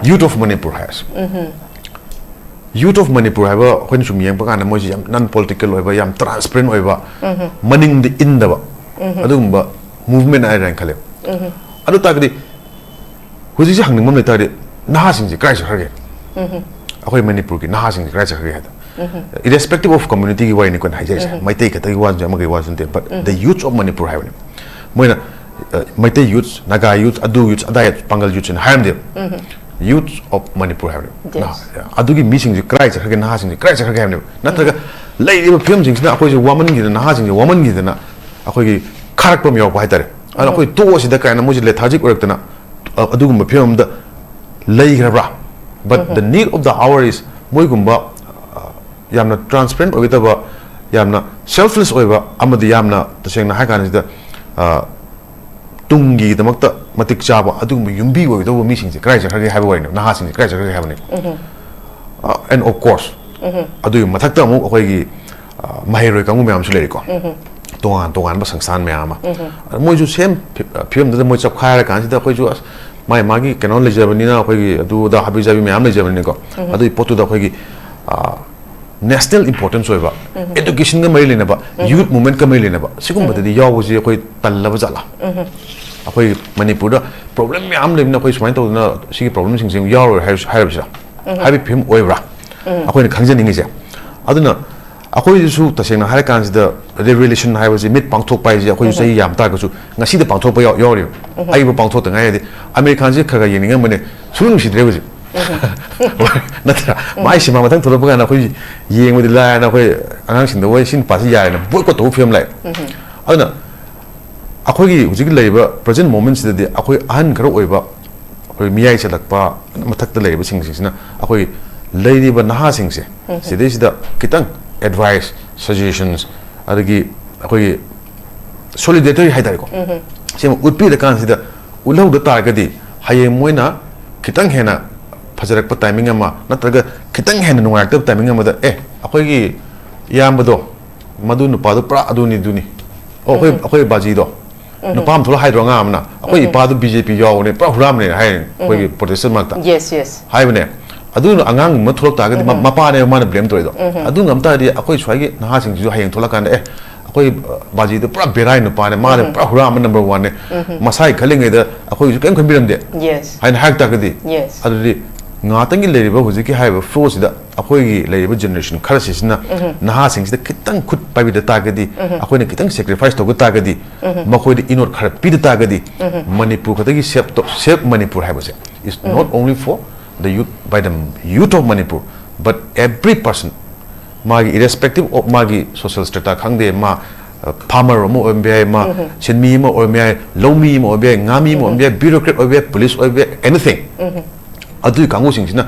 Youth of Manipur ꯍꯥꯏꯔꯁꯤ꯫ Youth of Manipur ꯍꯥꯏꯕ ꯑꯩꯈꯣꯏꯅ ꯁꯨꯝ ꯌꯦꯡꯕ ꯀꯥꯟꯗ ꯃꯣꯏꯁꯤ ꯌꯥꯝ ꯅꯟ ꯄꯣꯂꯤꯇꯤꯀꯦꯜ ꯑꯣꯏꯕ, ꯌꯥꯝ ꯇ꯭ꯔꯥꯟꯁꯄꯦꯔꯦꯟ ꯑꯣꯏꯕ, ꯃꯅꯤꯡꯗ ꯏꯟꯗꯕ ꯑꯗꯨꯒꯨꯝꯕ ꯃꯨꯚꯃꯦꯟ ꯍꯥꯏꯔꯦꯅ ꯈꯜꯂꯦ꯫ ꯑꯗꯨ ꯇꯥꯔꯒꯗꯤ ꯍꯧꯖꯤꯛꯁꯦ ꯍꯪꯅꯤꯡꯕ ꯑꯃ ꯂꯩ ꯇꯥꯔꯗꯤ, ꯅꯍꯥꯁꯤꯡꯁꯦ ꯀꯗꯥꯏ ꯆꯠꯈ꯭ꯔꯒꯦ? ꯑꯩꯈꯣꯏ ꯃꯅꯤꯄꯨꯔꯒꯤ ꯅꯍꯥꯁꯤꯡꯁꯦ ꯀꯗꯥꯏ ꯆꯠꯈ꯭ꯔꯒꯦ ꯍꯥꯏꯗ꯫ Irrespective of communityꯒꯤ ꯋꯥꯔꯤꯅꯤ ꯑꯩꯈꯣꯏꯅ ꯍꯥꯏꯖꯔꯤꯁꯦ꯫ ꯃꯩꯇꯩ ꯈꯛꯇꯒꯤ ꯋꯥꯁꯨ, ꯑꯃꯒꯤ ꯋꯥꯁꯨ ꯅꯠꯇꯦ, but the youths of Manipur ꯍꯥꯏꯕꯅꯤ꯫ ꯃꯣꯏꯅ, ꯑ, ꯃꯩꯇꯩ youths, Naga youths, ꯑꯗꯨ youths, ꯑꯗꯥ youths, ꯄꯥꯡꯒꯜ youthsꯅ ꯍꯥꯏꯔꯝꯗꯦꯕ꯫ Youths of Manipur ꯍꯥꯏꯕꯅꯤ꯫ Yes. ꯅꯍꯥ-, ꯑꯗꯨꯒꯤ ꯃꯤꯁꯤꯡꯁꯦ ꯀꯗꯥꯏ ꯆꯠꯈ꯭ꯔꯒꯦ, ꯅꯍꯥꯁꯤꯡꯁꯦ ꯀꯗꯥꯏ ꯆꯠꯈ꯭ꯔꯒꯦ ꯍꯥꯏꯕꯅꯦꯕ꯫ ꯅꯠꯇ꯭ꯔꯒ ꯂꯩꯔꯤꯕ ꯐꯤꯕꯝꯁꯤꯡꯁꯤꯅ ꯑꯩꯈꯣꯏꯁꯦ ꯋꯥꯃꯟꯈꯤꯗꯅ, ꯅꯍꯥꯁꯤꯡꯁꯦ ꯋꯥꯃꯟꯈꯤꯗꯅ ꯑꯩꯈꯣꯏꯒꯤ ꯈꯥꯔꯛꯄ ꯑꯃ ꯌꯥꯎꯔꯛꯄ ꯍꯥꯏꯇꯥꯔꯦ꯫ ꯑꯗꯨꯅ ꯑꯩꯈꯣꯏ ꯇꯣꯛꯑꯁꯤꯗ ꯀꯥꯏꯅ ꯃꯣꯏꯁꯦ lethargic ꯑꯣꯏꯔꯛꯇꯅ, ꯑ, ꯑꯗꯨꯒꯨꯝꯕ ꯐꯤꯕꯝ ꯑꯃꯗ ꯂꯩꯈ꯭ꯔꯕ꯭ꯔꯥ? But the need of the hour is ꯃꯣꯏꯒꯨꯝꯕ, ꯑ, ꯌꯥꯝꯅ ꯇ꯭ꯔꯥꯟꯁꯄꯦꯔꯦꯟ ꯑꯣꯏꯒꯗꯕ, ꯌꯥꯝꯅ ꯁꯦꯜꯐꯂꯦꯁ ꯑꯣꯏꯕ, ꯑꯃꯗꯤ ꯌꯥꯝꯅ ꯇꯁꯦꯡꯅ ꯍꯥꯏ ꯀꯥꯟꯁꯤꯗ, ꯑ, ꯇꯨꯡꯒꯤꯗꯃꯛꯇ ꯃꯇꯤꯛ ꯆꯥꯕ ꯑꯗꯨꯒꯨꯝꯕ ꯌꯨꯝꯕꯤ ꯑꯣꯏꯒꯗꯧꯕ ꯃꯤꯁꯤꯡꯁꯦ ꯀꯗꯥꯏ ꯆꯠꯈ꯭ꯔꯒꯦ ꯍꯥꯏꯕ ꯋꯥꯔꯤꯅꯦ, ꯅꯍꯥꯁꯤꯡꯁꯦ ꯀꯗꯥꯏ ꯆꯠꯈ꯭ꯔꯒꯦ ꯍꯥꯏꯕꯅꯤ꯫ ꯑ, and of course, ꯑꯗꯨꯒꯤ ꯃꯊꯛꯇ ꯑꯃꯨꯛ ꯑꯩꯈꯣꯏꯒꯤ, ꯑ, ꯃꯍꯩꯔꯣꯏ ꯀꯥꯡꯕꯨ ꯃꯌꯥꯝꯁꯨ ꯂꯩꯔꯤꯀꯣ꯫ ꯇꯣꯉꯥꯟ ꯇꯣꯉꯥꯟꯕ ꯁꯪꯁꯊꯥꯟ ꯃꯌꯥꯝ ꯑꯃ꯫ ꯑꯗ ꯃꯣꯏꯁꯨ ꯁꯦꯝ ꯐꯤ-, ꯐꯤꯕꯝꯗꯨꯗ ꯃꯣꯏ ꯆꯞꯈꯥꯏꯔ ꯀꯥꯟꯁꯤꯗ ꯑꯩꯈꯣꯏꯁꯨ, ꯑꯁ, ꯃꯥꯏ ꯃꯥꯒꯤ ꯀꯩꯅꯣ ꯂꯩꯖꯕꯅꯤꯅ, ꯑꯩꯈꯣꯏꯒꯤ ꯑꯗꯨ ꯑꯗꯥ ꯍꯥꯕꯤ ꯖꯥꯕꯤ ꯃꯌꯥꯝ ꯂꯩꯖꯕꯅꯤꯅꯀꯣ꯫ ꯑꯗꯨꯒꯤ ꯄꯣꯠꯇꯨꯗ ꯑꯩꯈꯣꯏꯒꯤ, ꯑ, ꯅꯦꯁꯅꯦꯜ ꯏꯝꯄꯣꯔꯇꯦꯟꯁ ꯑꯣꯏꯕ, ꯑꯦꯗꯨꯀꯦꯁꯟꯒ ꯃꯔꯤ ꯂꯩꯅꯕ, ꯌꯨꯠ ꯃꯨꯚꯃꯦꯟꯠꯀ ꯃꯔꯤ ꯂꯩꯅꯕ, ꯁꯤꯒꯨꯝꯕꯗꯗꯤ ꯌꯥꯎꯕꯁꯤ ꯑꯩꯈꯣꯏ ꯇꯜꯂꯕ ꯖꯥꯠꯂꯥ? ꯑꯩꯈꯣꯏ ꯃꯅꯤꯄꯨꯔꯗ ꯄ꯭ꯔꯣꯕ꯭ꯂꯦꯝ ꯃꯌꯥꯝ ꯂꯩꯕꯅꯤꯅ ꯑꯩꯈꯣꯏ ꯁꯨꯃꯥꯏꯅ ꯇꯧꯗꯅ ꯁꯤꯒꯤ ꯄ꯭ꯔꯣꯕ꯭ꯂꯦꯝꯁꯤꯡꯁꯦ ꯌꯥꯎꯔꯣꯏ ꯍꯥꯏꯔ-, ꯍꯥꯏꯔꯕꯁꯤꯗ, ꯍꯥꯏꯕꯒꯤ ꯐꯤꯕꯝ ꯑꯣꯏꯕ꯭ꯔꯥ? ꯑꯩꯈꯣꯏꯅ ꯈꯪꯖꯅꯤꯡꯉꯤꯁꯦ꯫ ꯑꯗꯨꯅ ꯑꯩꯈꯣꯏꯗꯁꯨ ꯇꯁꯦꯡꯅ ꯍꯥꯏꯔꯀꯥꯟꯁꯤꯗ, ꯔꯦꯚꯣꯂꯨꯁꯟ ꯍꯥꯏꯕꯁꯤ, ꯃꯤꯠ ꯄꯥꯡꯊꯣꯛꯄ ꯍꯥꯏꯁꯦ ꯑꯩꯈꯣꯏꯁꯨ ꯆꯍꯤ ꯌꯥꯝ ꯇꯥꯔꯒꯁꯨ ꯉꯁꯤꯗ ꯄꯥꯡꯊꯣꯛꯄ ꯌꯥꯎ-, ꯌꯥꯎꯔꯤꯕ꯫ ꯑꯩꯕꯨ ꯄꯥꯡꯊꯣꯛꯇ ꯉꯥꯏꯔꯗꯤ꯫ ꯑꯃꯦꯔꯤꯀꯥꯟꯁꯤ ꯈꯔ ꯈꯔ ꯌꯦꯡꯅꯤꯡꯉꯝꯕꯅꯦ, ꯁꯨꯡꯅꯨꯡ ꯅꯨꯡꯁꯤꯗ꯭ꯔꯦ ꯍꯧꯖꯤꯛ꯫ ꯅꯠꯇ꯭ꯔꯥ? ꯃꯥꯏ ꯁꯤꯃꯥ ꯃꯊꯪ ꯊꯣꯛꯂꯛꯄ ꯀꯥꯟꯗ ꯑꯩꯈꯣꯏ ꯌꯦꯡꯕꯗꯤ ꯂꯥꯏꯔꯅ ꯑꯩꯈꯣꯏ ꯑꯉꯥꯡꯁꯤꯡꯗ, "ꯍꯣꯏ, ꯁꯤ ꯅꯨꯄꯥꯁꯤ ꯌꯥꯔꯦꯅ" ꯕꯣꯏꯀꯣꯠ ꯇꯧꯕ ꯐꯤꯕꯝ ꯂꯥꯛꯑꯦ꯫ ꯑꯗꯨꯅ ꯑꯩꯈꯣꯏꯒꯤ ꯍꯧꯖꯤꯛ ꯂꯩꯔꯤꯕ ꯄ꯭ꯔꯖꯦꯟ ꯃꯣꯃꯦꯟꯁꯤꯗꯗꯤ ꯑꯩꯈꯣꯏ ꯑꯍꯟ ꯈꯔ ꯑꯣꯏꯕ, ꯑꯩꯈꯣꯏ ꯃꯤꯌꯥꯏ ꯆꯜꯂꯛꯄ ꯃꯊꯛꯇ ꯂꯩꯔꯤꯕꯁꯤꯡꯁꯤꯡꯁꯤꯅ ꯑꯩꯈꯣꯏ ꯂꯩꯔꯤꯕ ꯅꯍꯥꯁꯤꯡꯁꯦ ꯁꯤꯗꯩꯁꯤꯗ ꯈꯤꯇꯪ advice, suggestions, ꯑꯗꯒꯤ ꯑꯩꯈꯣꯏꯒꯤ solidarity ꯍꯥꯏꯇꯥꯔꯦꯀꯣ, ꯁꯤꯃ ꯎꯠꯄꯤꯔꯀꯥꯟꯁꯤꯗ ꯎꯠꯍꯧꯗ ꯇꯥꯔꯒꯗꯤ ꯍꯌꯦꯡ ꯃꯣꯏꯅ ꯈꯤꯇꯪ ꯍꯦꯟꯅ ꯐꯖꯔꯛꯄ timing ꯑꯃ ꯅꯠꯇ꯭ꯔꯒ ꯈꯤꯇꯪ ꯍꯦꯟꯅ ꯅꯨꯡꯉꯥꯏꯔꯛꯇꯕ timing ꯑꯃꯗ, "ꯑꯦ, ꯑꯩꯈꯣꯏꯒꯤ ꯏꯌꯥꯝꯕꯗꯣ, ꯃꯗꯨ ꯅꯨꯄꯥꯗꯣ ꯄꯨꯔꯥ ꯑꯗꯨꯅꯤ, ꯑꯗꯨꯅꯤ, ꯑꯣ, ꯑꯩꯈꯣꯏ ꯑꯩꯈꯣꯏ ꯕꯥꯖꯤꯗꯣ, ꯅꯨꯄꯥ ꯑꯃ ꯊꯣꯛꯂꯛ ꯍꯥꯏꯗ꯭ꯔꯣ, ꯑꯉꯥꯡ ꯑꯃꯅ, ꯑꯩꯈꯣꯏ ꯏꯄꯥꯗꯣ ꯕꯤ ꯖꯦ ꯄꯤ ꯌꯥꯎꯕꯅꯦ, ꯄꯨꯔꯥ ꯍꯨꯔꯥꯟꯕꯅꯦ" ꯍꯥꯏ, ꯑꯩꯈꯣꯏꯒꯤ protester ꯃꯔꯛꯇ ꯌꯦꯁ ꯌꯦꯁ ꯍꯥꯏꯕꯅꯦ꯫ ꯑꯗꯨꯅ ꯑꯉꯥꯡꯒꯨꯝꯕ ꯊꯣꯛꯂꯛ ꯇꯥꯔꯒꯗꯤ ꯃ- ꯃꯄꯥꯅꯦꯕ ꯃꯥꯅ blame ꯇꯧꯔꯤꯗꯣ꯫ ꯑꯗꯨ ꯉꯝ ꯇꯥꯔꯗꯤ ꯑꯩꯈꯣꯏ ꯁ꯭ꯋꯥꯏꯒꯤ ꯅꯍꯥꯁꯤꯡꯁꯤꯁꯨ ꯍꯌꯦꯡ ꯊꯣꯛꯂꯛꯀꯥꯟꯗ, "ꯑꯦ, ꯑꯩꯈꯣꯏ, ꯑ, ꯕꯥꯖꯤꯗꯣ ꯄꯨꯔꯥ ꯕꯦꯔꯥꯏ ꯅꯨꯄꯥꯅꯦ, ꯃꯥꯅ ꯄꯨꯔꯥ ꯍꯨꯔꯥꯟꯕ number one ꯅꯦ, ꯃꯁꯥꯒꯤ ꯈꯜꯂꯤꯉꯩꯗ ꯑꯩꯈꯣꯏꯒꯤꯁꯨ ꯀꯔꯤꯝ ꯈꯟꯕꯤꯔꯝꯗꯦ" ꯌꯦꯁ ꯍꯥꯏꯅ ꯍꯥꯏꯔꯛ ꯇꯥꯔꯒꯗꯤ, ꯌꯦꯁ ꯑꯗꯨꯗꯤ ꯉꯥꯏꯍꯥꯛꯇꯪꯒꯤ ꯂꯩꯔꯤꯕ ꯍꯧꯖꯤꯛꯀꯤ ꯍꯥꯏꯔꯤꯕ flow ꯁꯤꯗ ꯑꯩꯈꯣꯏꯒꯤ ꯂꯩꯔꯤꯕ generation ꯈꯔꯁꯤꯁꯤꯅ ꯅꯍꯥꯁꯤꯡꯁꯤꯗ ꯈꯤꯇꯪ ꯈꯨꯠ ꯄꯥꯏꯕꯤꯗ ꯇꯥꯔꯒꯗꯤ, ꯑꯩꯈꯣꯏꯅ ꯈꯤꯇꯪ sacrifice ꯇꯧꯕ ꯇꯥꯔꯒꯗꯤ, ꯃꯈꯣꯏꯗ ꯏꯅꯣꯠ ꯈꯔ ꯄꯤꯗ ꯇꯥꯔꯒꯗꯤ, ꯃꯅꯤꯄꯨꯔ ꯈꯛꯇꯒꯤ save ꯇꯧ-, save ꯃꯅꯤꯄꯨꯔ ꯍꯥꯏꯕꯁꯦ is not only for the youth, by the youth of Manipur, but every person, ꯃꯥꯒꯤ irrespective of ꯃꯥꯒꯤ social strata ꯈꯪꯗꯦ, ꯃꯥ, ꯑ, farmer ꯑꯃ ꯑꯣꯏꯔꯝꯕ ꯌꯥꯏ, ꯃꯥ ꯁꯤꯟꯃꯤ ꯑꯃ ꯑꯣꯏꯔꯝꯕ ꯌꯥꯏ, ꯂꯧꯃꯤ ꯑꯃ ꯑꯣꯏꯕ ꯌꯥꯏ, ꯉꯥꯃꯤ ꯑꯃ ꯑꯣꯏꯔꯝꯕ ꯌꯥꯏ, bureaucrat ꯑꯣꯏꯕ ꯌꯥꯏ, police ꯑꯣꯏꯕ ꯌꯥꯏ, anything꯫ ꯑꯗꯨꯒꯤ ꯀꯥꯡꯕꯨꯁꯤꯡꯁꯤꯅ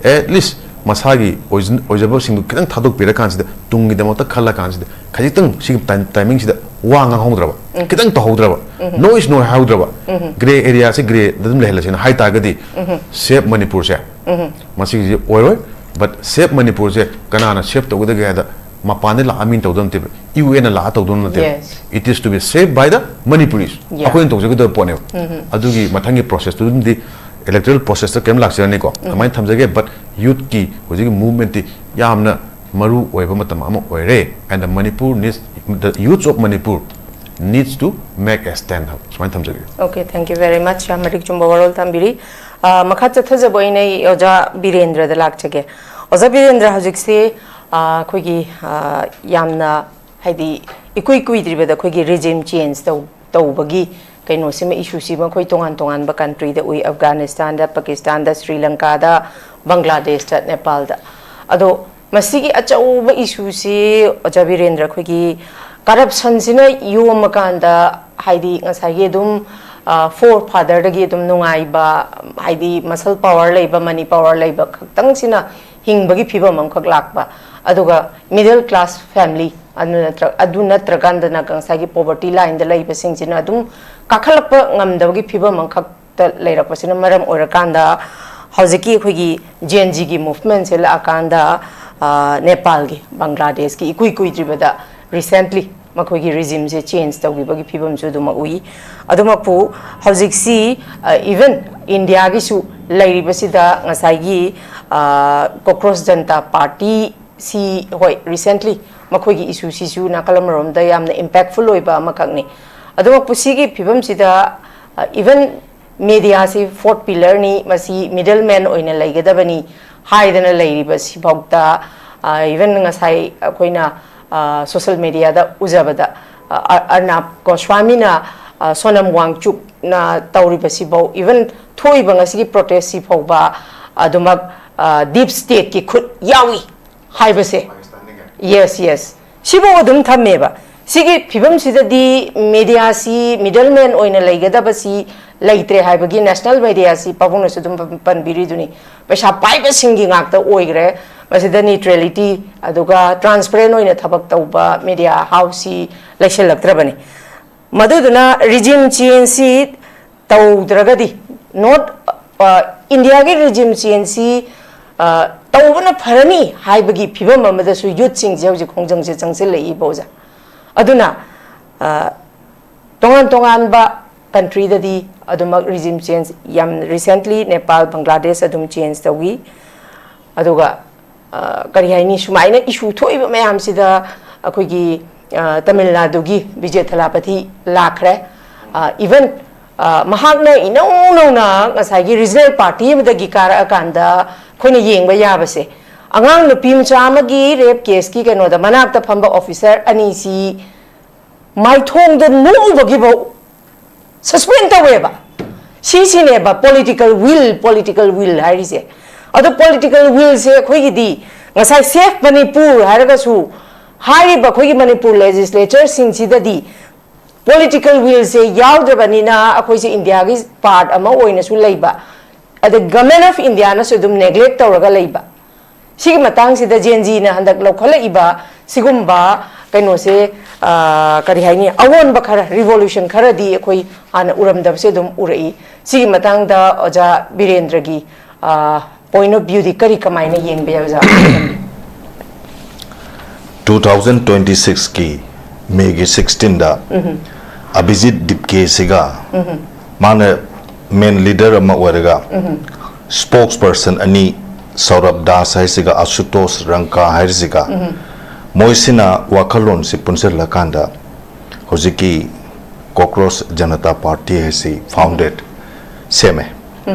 at least ꯃꯁꯥꯒꯤ ꯑꯣꯏꯖ-, ꯑꯣꯏꯖꯕꯁꯤꯡꯗꯨ ꯈꯤꯇꯪ ꯊꯥꯗꯣꯛꯄꯤꯔꯀꯥꯟꯁꯤꯗ, ꯇꯨꯡꯒꯤꯗꯃꯛꯇ ꯈꯜꯂꯀꯥꯟꯁꯤꯗ, ꯈꯖꯤꯛꯇꯪ ꯁꯤꯒꯤ time-, timing ꯁꯤꯗ ꯋꯥ ꯉꯥꯡꯍꯧꯗ꯭ꯔꯕ, ꯈꯤꯇꯪ ꯇꯧꯍꯧꯗ꯭ꯔꯕ, noise ꯅꯣꯏ ꯍꯥꯏꯍꯧꯗ꯭ꯔꯕ, grey area ꯁꯦ grey ꯗ ꯑꯗꯨꯝ ꯂꯩꯍꯜꯂꯁꯦꯅ ꯍꯥꯏ ꯇꯥꯔꯒꯗꯤ, save ꯃꯅꯤꯄꯨꯔꯁꯦ ꯃꯁꯤꯒꯤꯁꯤ ꯑꯣꯏꯔꯣꯏ꯫ But save ꯃꯅꯤꯄꯨꯔꯁꯦ ꯀꯅꯥꯅ save ꯇꯧꯒꯗꯒꯦ ꯍꯥꯏꯗ, ꯃꯄꯥꯟꯗꯩ ꯂꯥꯛꯑ ꯃꯤꯅ ꯇꯧꯗꯧ ꯅꯠꯇꯦꯕ, ꯌꯨ ꯑꯦꯟ ꯅ ꯂꯥꯛꯑ ꯇꯧꯗꯧ ꯅꯠꯇꯦꯕ꯫ Yes. It is to be saved by the Manipuris. Yeah. ꯑꯩꯈꯣꯏꯅ ꯇꯧꯖꯒꯗꯕ ꯄꯣꯠꯅꯦꯕ꯫ ꯑꯗꯨꯒꯤ ꯃꯊꯪꯒꯤ process ꯇꯨꯗꯤ electoral process ꯇ ꯀꯩꯝ ꯂꯥꯛꯆꯔꯅꯤꯀꯣ, ꯀꯃꯥꯏꯅ ꯊꯝꯖꯒꯦ? But youth ꯀꯤ ꯍꯧꯖꯤꯛꯀꯤ movement ꯇꯤ ꯌꯥꯝꯅ ꯃꯔꯨ ꯑꯣꯏꯕ ꯃꯇꯝ ꯑꯃ ꯑꯣꯏꯔꯦ, and the Manipur needs, the youths of Manipur needs to make a stand ꯍꯥꯏꯕ ꯁꯨꯃꯥꯏꯅ ꯊꯝꯖꯒꯦ꯫ Okay, thank you very much, ꯌꯥꯝ ꯃꯔꯤꯛ ꯆꯨꯝꯕ ꯋꯥꯔꯣꯜ ꯊꯝꯕꯤꯔꯤ꯫ ꯑ, ꯃꯈꯥ ꯆꯠꯊꯖꯕ ꯑꯣꯏꯅ ꯑꯩ ꯑꯣꯖꯥ ꯕꯤꯔꯦꯟꯗ꯭ꯔꯗ ꯂꯥꯛꯆꯒꯦ꯫ ꯑꯣꯖꯥ ꯕꯤꯔꯦꯟꯗ꯭ꯔ, ꯍꯧꯖꯤꯛꯁꯤ, ꯑ, ꯑꯩꯈꯣꯏꯒꯤ, ꯑ, ꯌꯥꯝꯅ, ꯍꯥꯏꯗꯤ, ꯏꯀꯨꯏ ꯀꯨꯏꯗ꯭ꯔꯤꯕꯗ ꯑꯩꯈꯣꯏꯒꯤ regime change ꯇꯧ-, ꯇꯧꯕꯒꯤ ꯀꯩꯅꯣꯁꯤꯃ, issue ꯁꯤꯃ ꯑꯩꯈꯣꯏ ꯇꯣꯉꯥꯟ ꯇꯣꯉꯥꯟꯕ country ꯗ ꯎꯏ, ꯑꯐꯒꯥꯅꯤꯁꯇꯥꯟꯗ, ꯄꯥꯀꯤꯁꯇꯥꯟꯗ, ꯁ꯭ꯔꯤ ꯂꯪꯀꯥꯗ, ꯕꯪꯒ꯭ꯂꯥꯗꯦꯁꯇ, ꯅꯦꯄꯥꯜꯗ꯫ ꯑꯗꯣ ꯃꯁꯤꯒꯤ ꯑꯆꯧꯕ issue ꯁꯤ, ꯑꯣꯖꯥ ꯕꯤꯔꯦꯟꯗ꯭ꯔ, ꯑꯩꯈꯣꯏꯒꯤ corruption ꯁꯤꯅ ꯌꯣꯝꯃꯀꯥꯟꯗ, ꯍꯥꯏꯗꯤ, ꯉꯁꯥꯏꯒꯤ ꯑꯗꯨꯝ ꯐꯣꯔ ꯐꯥꯗꯔꯗꯒꯤ ꯑꯗꯨꯝ ꯅꯨꯡꯉꯥꯏꯕ, ꯍꯥꯏꯗꯤ ꯃꯁꯜ ꯄꯋꯥꯔ ꯂꯩꯕ, ꯃꯅꯤ ꯄꯋꯥꯔ ꯂꯩꯕ ꯈꯛꯇꯪꯁꯤꯅ ꯍꯤꯡꯕꯒꯤ ꯐꯤꯕꯝ ꯑꯃꯈꯛ ꯂꯥꯛꯄ, ꯑꯗꯨꯒ ꯃꯤꯗꯜ ꯀ꯭ꯂꯥꯁ ꯐꯦꯃꯤꯂꯤ, ꯑꯗꯨ ꯅꯠꯇ꯭ꯔ-, ꯑꯗꯨ ꯅꯠꯇ꯭ꯔꯀꯥꯟꯗꯅ ꯉꯁꯥꯏꯒꯤ ꯄꯣꯕꯔꯇꯤ ꯂꯥꯏꯟꯗ ꯂꯩꯕꯁꯤꯡꯁꯤꯅ ꯑꯗꯨꯝ ꯀꯥꯈꯠꯂꯛꯄ ꯉꯝꯗꯕꯒꯤ ꯐꯤꯕꯝ ꯑꯃꯈꯛꯇ ꯂꯩꯔꯛꯄꯁꯤꯅ ꯃꯔꯝ ꯑꯣꯏꯔꯀꯥꯟꯗ, ꯍꯧꯖꯤꯛꯀꯤ ꯑꯩꯈꯣꯏꯒꯤ ꯖꯦꯟ ꯖꯤꯒꯤ ꯃꯨꯚꯃꯦꯟꯁꯦ ꯂꯥꯛꯑꯀꯥꯟꯗ, ꯑ, ꯅꯦꯄꯥꯜꯒꯤ, ꯕꯪꯒ꯭ꯂꯥꯗꯦꯁꯀꯤ ꯏꯀꯨꯏ ꯀꯨꯏꯗ꯭ꯔꯤꯕꯗ ꯔꯤꯁꯦꯟꯠꯂꯤ ꯃꯈꯣꯏꯒꯤ ꯔꯤꯖꯤꯝꯁꯦ ꯆꯦꯟꯖ ꯇꯧꯈꯤꯕꯒꯤ ꯐꯤꯕꯝꯁꯨ ꯑꯗꯨꯃꯛ ꯎꯏ꯫ ꯑꯗꯨꯃꯛꯄꯨ ꯍꯧꯖꯤꯛꯁꯤ, ꯑ, ꯏꯚꯟ ꯏꯟꯗꯤꯌꯥꯒꯤꯁꯨ ꯂꯩꯔꯤꯕꯁꯤꯗ ꯉꯁꯥꯏꯒꯤ, ꯑ, ꯀꯣꯀ꯭ꯔꯣꯁ ꯖꯟꯇꯥ ꯄꯥꯔꯇꯤ ꯁꯤ, ꯍꯣꯏ, ꯔꯤꯁꯦꯟꯠꯂꯤ ꯃꯈꯣꯏꯒꯤ ꯏꯁꯨꯁꯤꯁꯨ ꯅꯥꯀꯜ ꯑꯃꯔꯣꯝꯗ ꯌꯥꯝꯅ ꯏꯝꯄꯦꯛꯐꯨꯜ ꯑꯣꯏꯕ ꯑꯃꯈꯛꯅꯤ꯫ ꯑꯗꯨꯃꯛꯄꯨ ꯁꯤꯒꯤ ꯐꯤꯕꯝꯁꯤꯗ, ꯑ, ꯏꯚꯟ ꯃꯦꯗꯤꯌꯥꯁꯤ ꯐꯣꯔꯠ ꯄꯤꯂꯔꯅꯤ, ꯃꯁꯤ ꯃꯤꯗꯜ ꯃꯦꯟ ꯑꯣꯏꯅ ꯂꯩꯒꯗꯕꯅꯤ ꯍꯥꯏꯗꯅ ꯂꯩꯔꯤꯕ ꯁꯤꯐꯥꯎꯗ, ꯑ, ꯏꯚꯟ ꯉꯁꯥꯏ ꯑꯩꯈꯣꯏꯅ, ꯑ, ꯁꯣꯁꯦꯜ ꯃꯦꯗꯤꯌꯥꯗ ꯎꯖꯕꯗ, ꯑ, ꯑ-, ꯑꯔꯅꯥꯕ ꯒꯣꯁ꯭ꯋꯥꯃꯤꯅ, ꯑ, ꯁꯣꯅꯝ ꯋꯥꯡꯆꯨꯛꯅ ꯇꯧꯔꯤꯕꯁꯤꯐꯥꯎ, ꯏꯚꯟ ꯊꯣꯛꯏꯕ ꯉꯁꯤꯒꯤ ꯄ꯭ꯔꯣꯇꯦꯁꯁꯤ ꯐꯥꯎꯕ ꯑꯗꯨꯃꯛ, ꯑ, ꯗꯤꯞ ꯁ꯭ꯇꯦꯠꯀꯤ ꯈꯨꯠ ꯌꯥꯎꯏ ꯍꯥꯏꯕꯁꯦ꯫ ꯄꯥꯀꯤꯁꯇꯥꯟꯗꯒꯤ? Yes, yes. ꯁꯤꯐꯥꯎ ꯑꯗꯨꯝ ꯊꯝꯃꯦꯕ꯫ ꯁꯤꯒꯤ ꯐꯤꯕꯝꯁꯤꯗꯗꯤ ꯃꯦꯗꯤꯌꯥꯁꯤ ꯃꯤꯗꯜ ꯃꯦꯟ ꯑꯣꯏꯅ ꯂꯩꯒꯗꯕꯁꯤ ꯂꯩꯇ꯭ꯔꯦ ꯍꯥꯏꯕꯒꯤ ꯅꯦꯁꯅꯦꯜ ꯃꯦꯗꯤꯌꯥꯁꯤ ꯄꯥꯕꯨꯡꯅꯁꯨ ꯑꯗꯨꯝ ꯄꯟꯕꯤꯔꯤꯗꯨꯅꯤ꯫ ꯄꯩꯁꯥ ꯄꯥꯏꯕꯁꯤꯡꯒꯤ ꯉꯥꯛꯇ ꯑꯣꯏꯈ꯭ꯔꯦ꯫ ꯃꯁꯤꯗ ꯅ꯭ꯌꯨꯇ꯭ꯔꯦꯂꯤꯇꯤ ꯑꯗꯨꯒ ꯇ꯭ꯔꯥꯟꯁꯄꯔꯦꯟ ꯑꯣꯏꯅ ꯊꯕꯛ ꯇꯧꯕ ꯃꯦꯗꯤꯌꯥ ꯍꯥꯎꯁꯁꯤ ꯂꯩꯁꯤꯜꯂꯛꯇ꯭ꯔꯕꯅꯤ꯫ ꯃꯗꯨꯗꯨꯅ ꯔꯤꯖꯤꯝ ꯆꯦꯟꯖꯁꯤ ꯇꯧꯗ꯭ꯔꯒꯗꯤ, ꯅꯣꯠ, ꯑ, ꯏꯟꯗꯤꯌꯥꯒꯤ ꯔꯤꯖꯤꯝ ꯆꯦꯟꯖꯁꯤ, ꯑ, ꯇꯧꯕꯅ ꯐꯔꯅꯤ ꯍꯥꯏꯕꯒꯤ ꯐꯤꯕꯝ ꯑꯃꯗꯁꯨ ꯌꯨꯠꯁꯤꯡꯁꯦ ꯍꯧꯖꯤꯛ ꯈꯣꯡꯖꯪꯁꯦ ꯆꯪꯁꯤꯜꯂꯛꯏꯕ, ꯑꯣꯖꯥ꯫ ꯑꯗꯨꯅ, ꯑ, ꯇꯣꯉꯥꯟ ꯇꯣꯉꯥꯟꯕ ꯀꯟꯇ꯭ꯔꯤꯗꯗꯤ ꯑꯗꯨꯃꯛ ꯔꯤꯖꯤꯝ ꯆꯦꯟꯖ ꯌꯥꯝ ꯔꯤꯁꯦꯟꯠꯂꯤ ꯅꯦꯄꯥꯜ, ꯕꯪꯒ꯭ꯂꯥꯗꯦꯁ ꯑꯗꯨꯝ ꯆꯦꯟꯖ ꯇꯧꯏ꯫ ꯑꯗꯨꯒ, ꯑ, ꯀꯔꯤ ꯍꯥꯏꯅꯤ, ꯁꯨꯃꯥꯏꯅ ꯏꯁꯨ ꯊꯣꯛꯏꯕ ꯃꯌꯥꯝꯁꯤꯗ ꯑꯩꯈꯣꯏꯒꯤ, ꯑ, ꯇꯥꯃꯤꯜ ꯅꯥꯗꯨꯒꯤ ꯕꯤꯖꯦ ꯊꯂꯥꯄꯊꯤ ꯂꯥꯛꯈ꯭ꯔꯦ꯫ ꯑ, ꯏꯚꯟ, ꯑ, ꯃꯍꯥꯛꯅ ꯏꯅꯧ ꯅꯧꯅ ꯉꯁꯥꯏꯒꯤ ꯔꯤꯖꯅꯦꯜ ꯄꯥꯔꯇꯤ ꯑꯃꯗꯒꯤ ꯀꯥꯔꯛꯑꯀꯥꯟꯗ ꯑꯩꯈꯣꯏꯅ ꯌꯦꯡꯕ ꯌꯥꯕꯁꯦ, ꯑꯉꯥꯡ ꯅꯨꯄꯤ ꯃꯆꯥ ꯑꯃꯒꯤ ꯔꯦꯞ ꯀꯦꯁꯀꯤ ꯀꯩꯅꯣꯗ ꯃꯅꯥꯛꯇ ꯐꯝꯕ ꯑꯣꯐꯤꯁꯔ ꯑꯅꯤꯁꯤ ꯃꯥꯏꯊꯣꯡꯗ ꯅꯣꯛꯎꯕꯒꯤꯐꯥꯎ ꯁꯁꯄꯦꯟ ꯇꯧꯋꯦꯕ꯫ ꯁꯤꯁꯤꯅꯦꯕ ꯄꯣꯂꯤꯇꯤꯀꯦꯜ ꯋꯤꯜ, ꯄꯣꯂꯤꯇꯤꯀꯦꯜ ꯋꯤꯜ ꯍꯥꯏꯔꯤꯁꯦ꯫ ꯑꯗꯣ ꯄꯣꯂꯤꯇꯤꯀꯦꯜ ꯋꯤꯜꯁꯦ ꯑꯩꯈꯣꯏꯒꯤꯗꯤ ꯉꯁꯥꯏ ꯁꯦꯐ ꯃꯅꯤꯄꯨꯔ ꯍꯥꯏꯔꯒꯁꯨ, ꯍꯥꯏꯔꯤꯕ ꯑꯩꯈꯣꯏꯒꯤ ꯃꯅꯤꯄꯨꯔ ꯂꯦꯖꯤꯁꯂꯦꯆꯔꯁꯤꯡꯁꯤꯗꯗꯤ ꯄꯣꯂꯤꯇꯤꯀꯦꯜ ꯋꯤꯜꯁꯦ ꯌꯥꯎꯗ꯭ꯔꯕꯅꯤꯅ ꯑꯩꯈꯣꯏꯁꯦ ꯏꯟꯗꯤꯌꯥꯒꯤ ꯄꯥꯔꯠ ꯑꯃ ꯑꯣꯏꯅꯁꯨ ꯂꯩꯕ, ꯑꯗ ꯒꯃꯦꯟ ꯑꯣꯐ ꯏꯟꯗꯤꯌꯥꯅꯁꯨ ꯑꯗꯨꯝ ꯅꯦꯒ꯭ꯂꯦꯛ ꯇꯧꯔꯒ ꯂꯩꯕ꯫ ꯁꯤꯒꯤ ꯃꯇꯥꯡꯁꯤꯗ ꯖꯦꯟ ꯖꯤꯅ ꯍꯟꯗꯛ ꯂꯧꯈꯠꯂꯛꯏꯕ ꯁꯤꯒꯨꯝꯕ ꯀꯩꯅꯣꯁꯦ, ꯑ, ꯀꯔꯤ ꯍꯥꯏꯅꯤ, ꯑꯑꯣꯟꯕ ꯈꯔ, ꯔꯤꯚꯣꯂꯨꯁꯟ ꯈꯔꯗꯤ ꯑꯩꯈꯣꯏ ꯍꯥꯟꯅ ꯎꯔꯝꯗꯕꯁꯦ ꯑꯗꯨꯝ ꯎꯔꯛꯏ꯫ ꯁꯤꯒꯤ ꯃꯇꯥꯡꯗ ꯑꯣꯖꯥ ꯕꯤꯔꯦꯟꯗ꯭ꯔꯒꯤ, ꯑ, ꯄꯣꯏꯟ ꯑꯣꯐ ꯚ꯭ꯌꯨꯗꯤ ꯀꯔꯤ, ꯀꯃꯥꯏꯅ ꯌꯦꯡꯕ ꯌꯥꯏ ꯑꯣꯖꯥ? ꯇꯨ ꯊꯥꯎꯖꯟ ꯇ꯭ꯋꯦꯟꯇꯤ ꯁꯤꯛꯁꯀꯤ ꯃꯦꯒꯤ ꯁꯤꯛꯁꯇꯤꯟꯗ ꯑꯚꯤꯖꯤꯠ ꯗꯤꯞꯀꯦꯁꯤꯒ, ꯃꯥꯅ ꯃꯦꯟ ꯂꯤꯗꯔ ꯑꯃ ꯑꯣꯏꯔꯒ, ꯁ꯭ꯄꯣꯛꯁ ꯄꯔꯁꯟ ꯑꯅꯤ, ꯁꯧꯔꯚ ꯗꯥꯁ ꯍꯥꯏꯁꯤꯒ ꯑꯁꯨꯇꯣꯁ ꯔꯪꯀꯥ ꯍꯥꯏꯔꯤꯁꯤꯒ, ꯃꯣꯏꯁꯤꯅ ꯋꯥꯈꯜꯂꯣꯟꯁꯤ ꯄꯨꯟꯁꯤꯜꯂꯀꯥꯟꯗ ꯍꯧꯖꯤꯛꯀꯤ ꯀꯣꯀ꯭ꯔꯣꯁ ꯖꯅꯇꯥ ꯄꯥꯔꯇꯤ ꯍꯥꯏꯁꯤ ꯐꯥꯎꯟꯗꯦꯠ ꯁꯦꯝꯃꯦ꯫